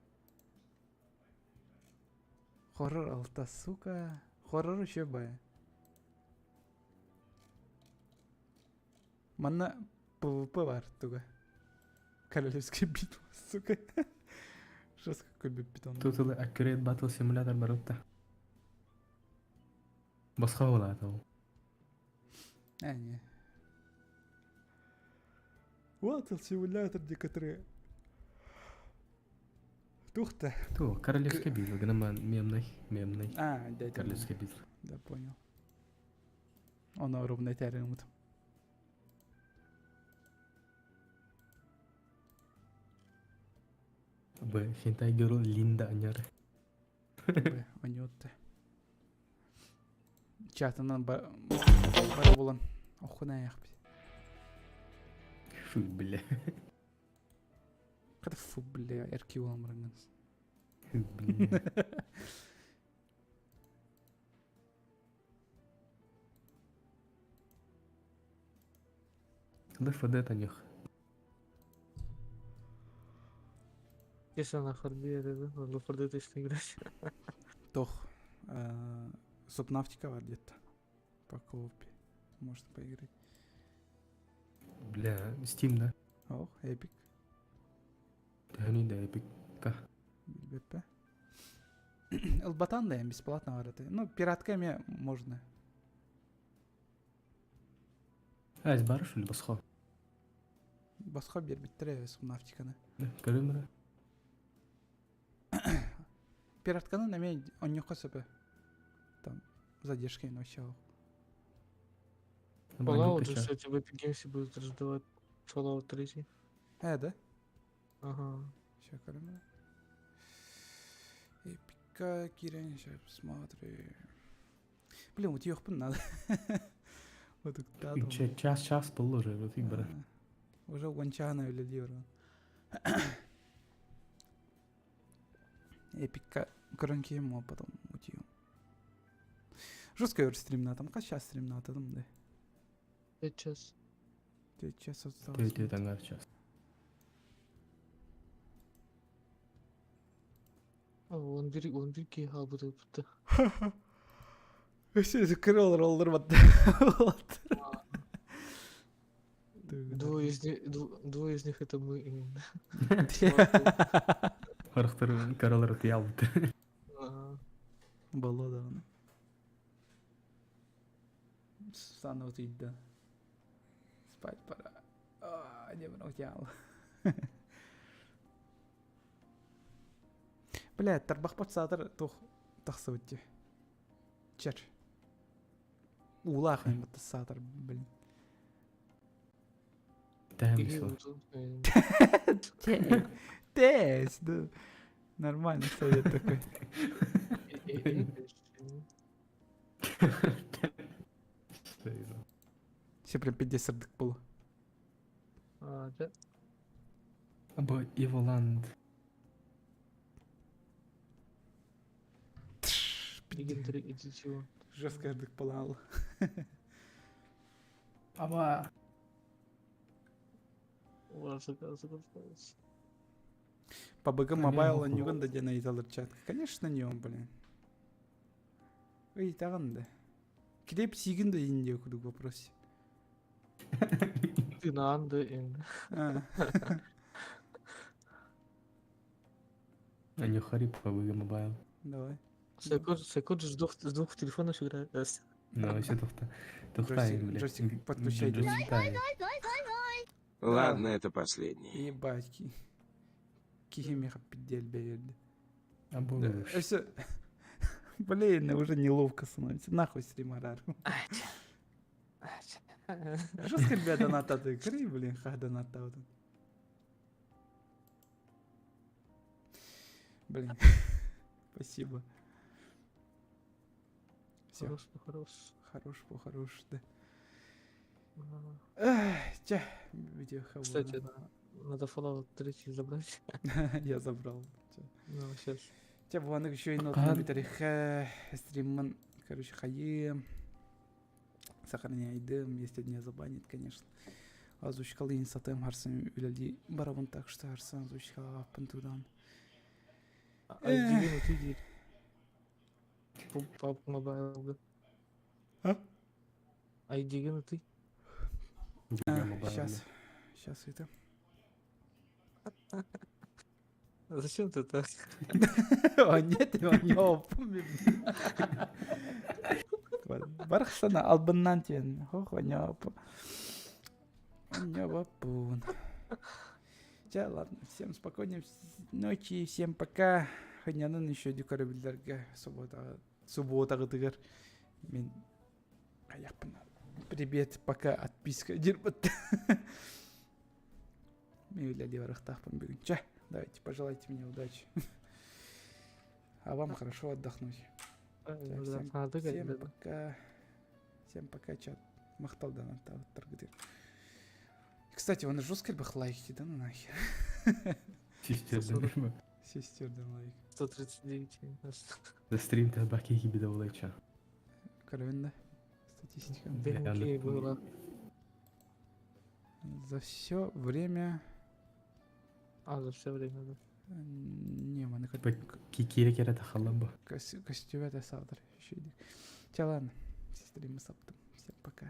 Хоррор алта, сука. Хоррор еще бай. Манна ПВП бар туга. Королевская битва, сука. Жестко какой питон. Тут Accurate Battle Simulator бар отта. Басқа болады ол. А, не. Battle Simulator некоторые. Тух-то. Ту, Королевская битва, гноман мемный, мемный. А, да, Королевская битва. Да, понял. Он ровно термин. Б, хентай герл Линда Аняр. Б, анютта. Чатынан бар болан. Охуна яхпи. Фу, бля. Қада фу, бля, эрки болан Фу, бля. Left 4 Dead аньох. Если она харбе, да, надо Left 4 Dead точно играть. Тох. Субнавтика бар где-то. По коопе. Можно поиграть. Бля, Steam, да? Ох, Epic. Төһөнүй да Epic. Ка. Билбеппе. Ылбатан да бесплатно бар это. Ну, пиратками можно. Аз бар шул босхо. Босхо бербиттере Субнавтиканы. Көрөм Пиратканы наме онньоххо сөпө. Там задержка вообще. Fallout же, кстати, в Epic Games будут раздавать Fallout 3. Да? Ага. Сейчас көрөм. Эпика кирен, сейчас посмотрим. Блин, вот ёхпын надо. Вот так Час час был уже, вот и брат. Уже уончана үлелиир. Эпика көрөн кием, а потом утием. Жестко өр стримнатым. Кача стримнатым да. 5 час. 5 час осталось. Ты ангар час. А, он бир, он бир ки хабыды бутта. Өсө крыл роллер бат. Двое из них, двое из них это мы именно. Харахтар каралар тиялбыт. Боло да оны. Стану да. Спать пора. А, не утял. Бля, тарбах патсатыр тух тахсыбытти. Чер. Улах им сатыр, блин. Тес, да. Нормальный совет такой. Все прям 50 сырдык было. А, да? Або Иволанд. Legendary Edition. Жестко ырдык была. Аба. По БГ Мобайл нюган да дена италыр чат. Конечно, не он, блин. Ой, тагын да. Килеп сигин да инде кудук вопрос. Ты на анды ин. Анюхари PUBG Mobile. Давай. Сайкод, Сайкод же с двух телефонов играет. Ну, вообще тухта. Тухта, Джойстик, блядь. джойстик подключай. Джойстик. Ладно, это последний. Ебать. Кихимеха пидель беверди. А будешь. Все. Блин, уже неловко становится. Нахуй стримарар. Жестко, ребята, доната ты. Кры, блин, ха доната. вот. Блин. Спасибо. Все. Хорош, хорош. Хорош, хорош, да. Эх, Ча, видео Кстати, надо Fallout 3 забрать. Я забрал. Ча. Ну, сейчас. Ча, буаны еще и нот Қан. стриммын, короче, хайы. Сохраняйдым, если не забанит, конечно. Озвучкалы сатым харсын үлели барабын так что харсын озвучкала аппын тудан. А ну ты иди. PUBG Mobile, да. А? ID, ну ты. Сейчас, сейчас это. Зачем ты так? О, нет, его не Бархсана албыннан тен. Хох, Нёпун. Ча, ладно, всем спокойной ночи, всем пока. Ханянын еще дюкарабилдерге суббота суббота гытыгар. Мен аяқпын. Привет, пока, отписка. Дирбат. Мен үләли барахтахпын бүгін. Ча, давайте, пожелайте мне удачи. А вам хорошо отдохнуть. Всем, всем пока. Всем пока, чат. Махтал да Кстати, он жестко бы лайк да ну нахер. Сестер, да. Сестер, да лайк. 139. За стрим ты баки гибеда улайча. Карвин, Статистика. Бенки было. За все время... А, за все время, да. Не, мы на Кикире кера тахалаба. Костювета садр. Еще иди. Ча, ладно. Стримы саптым. Всем пока.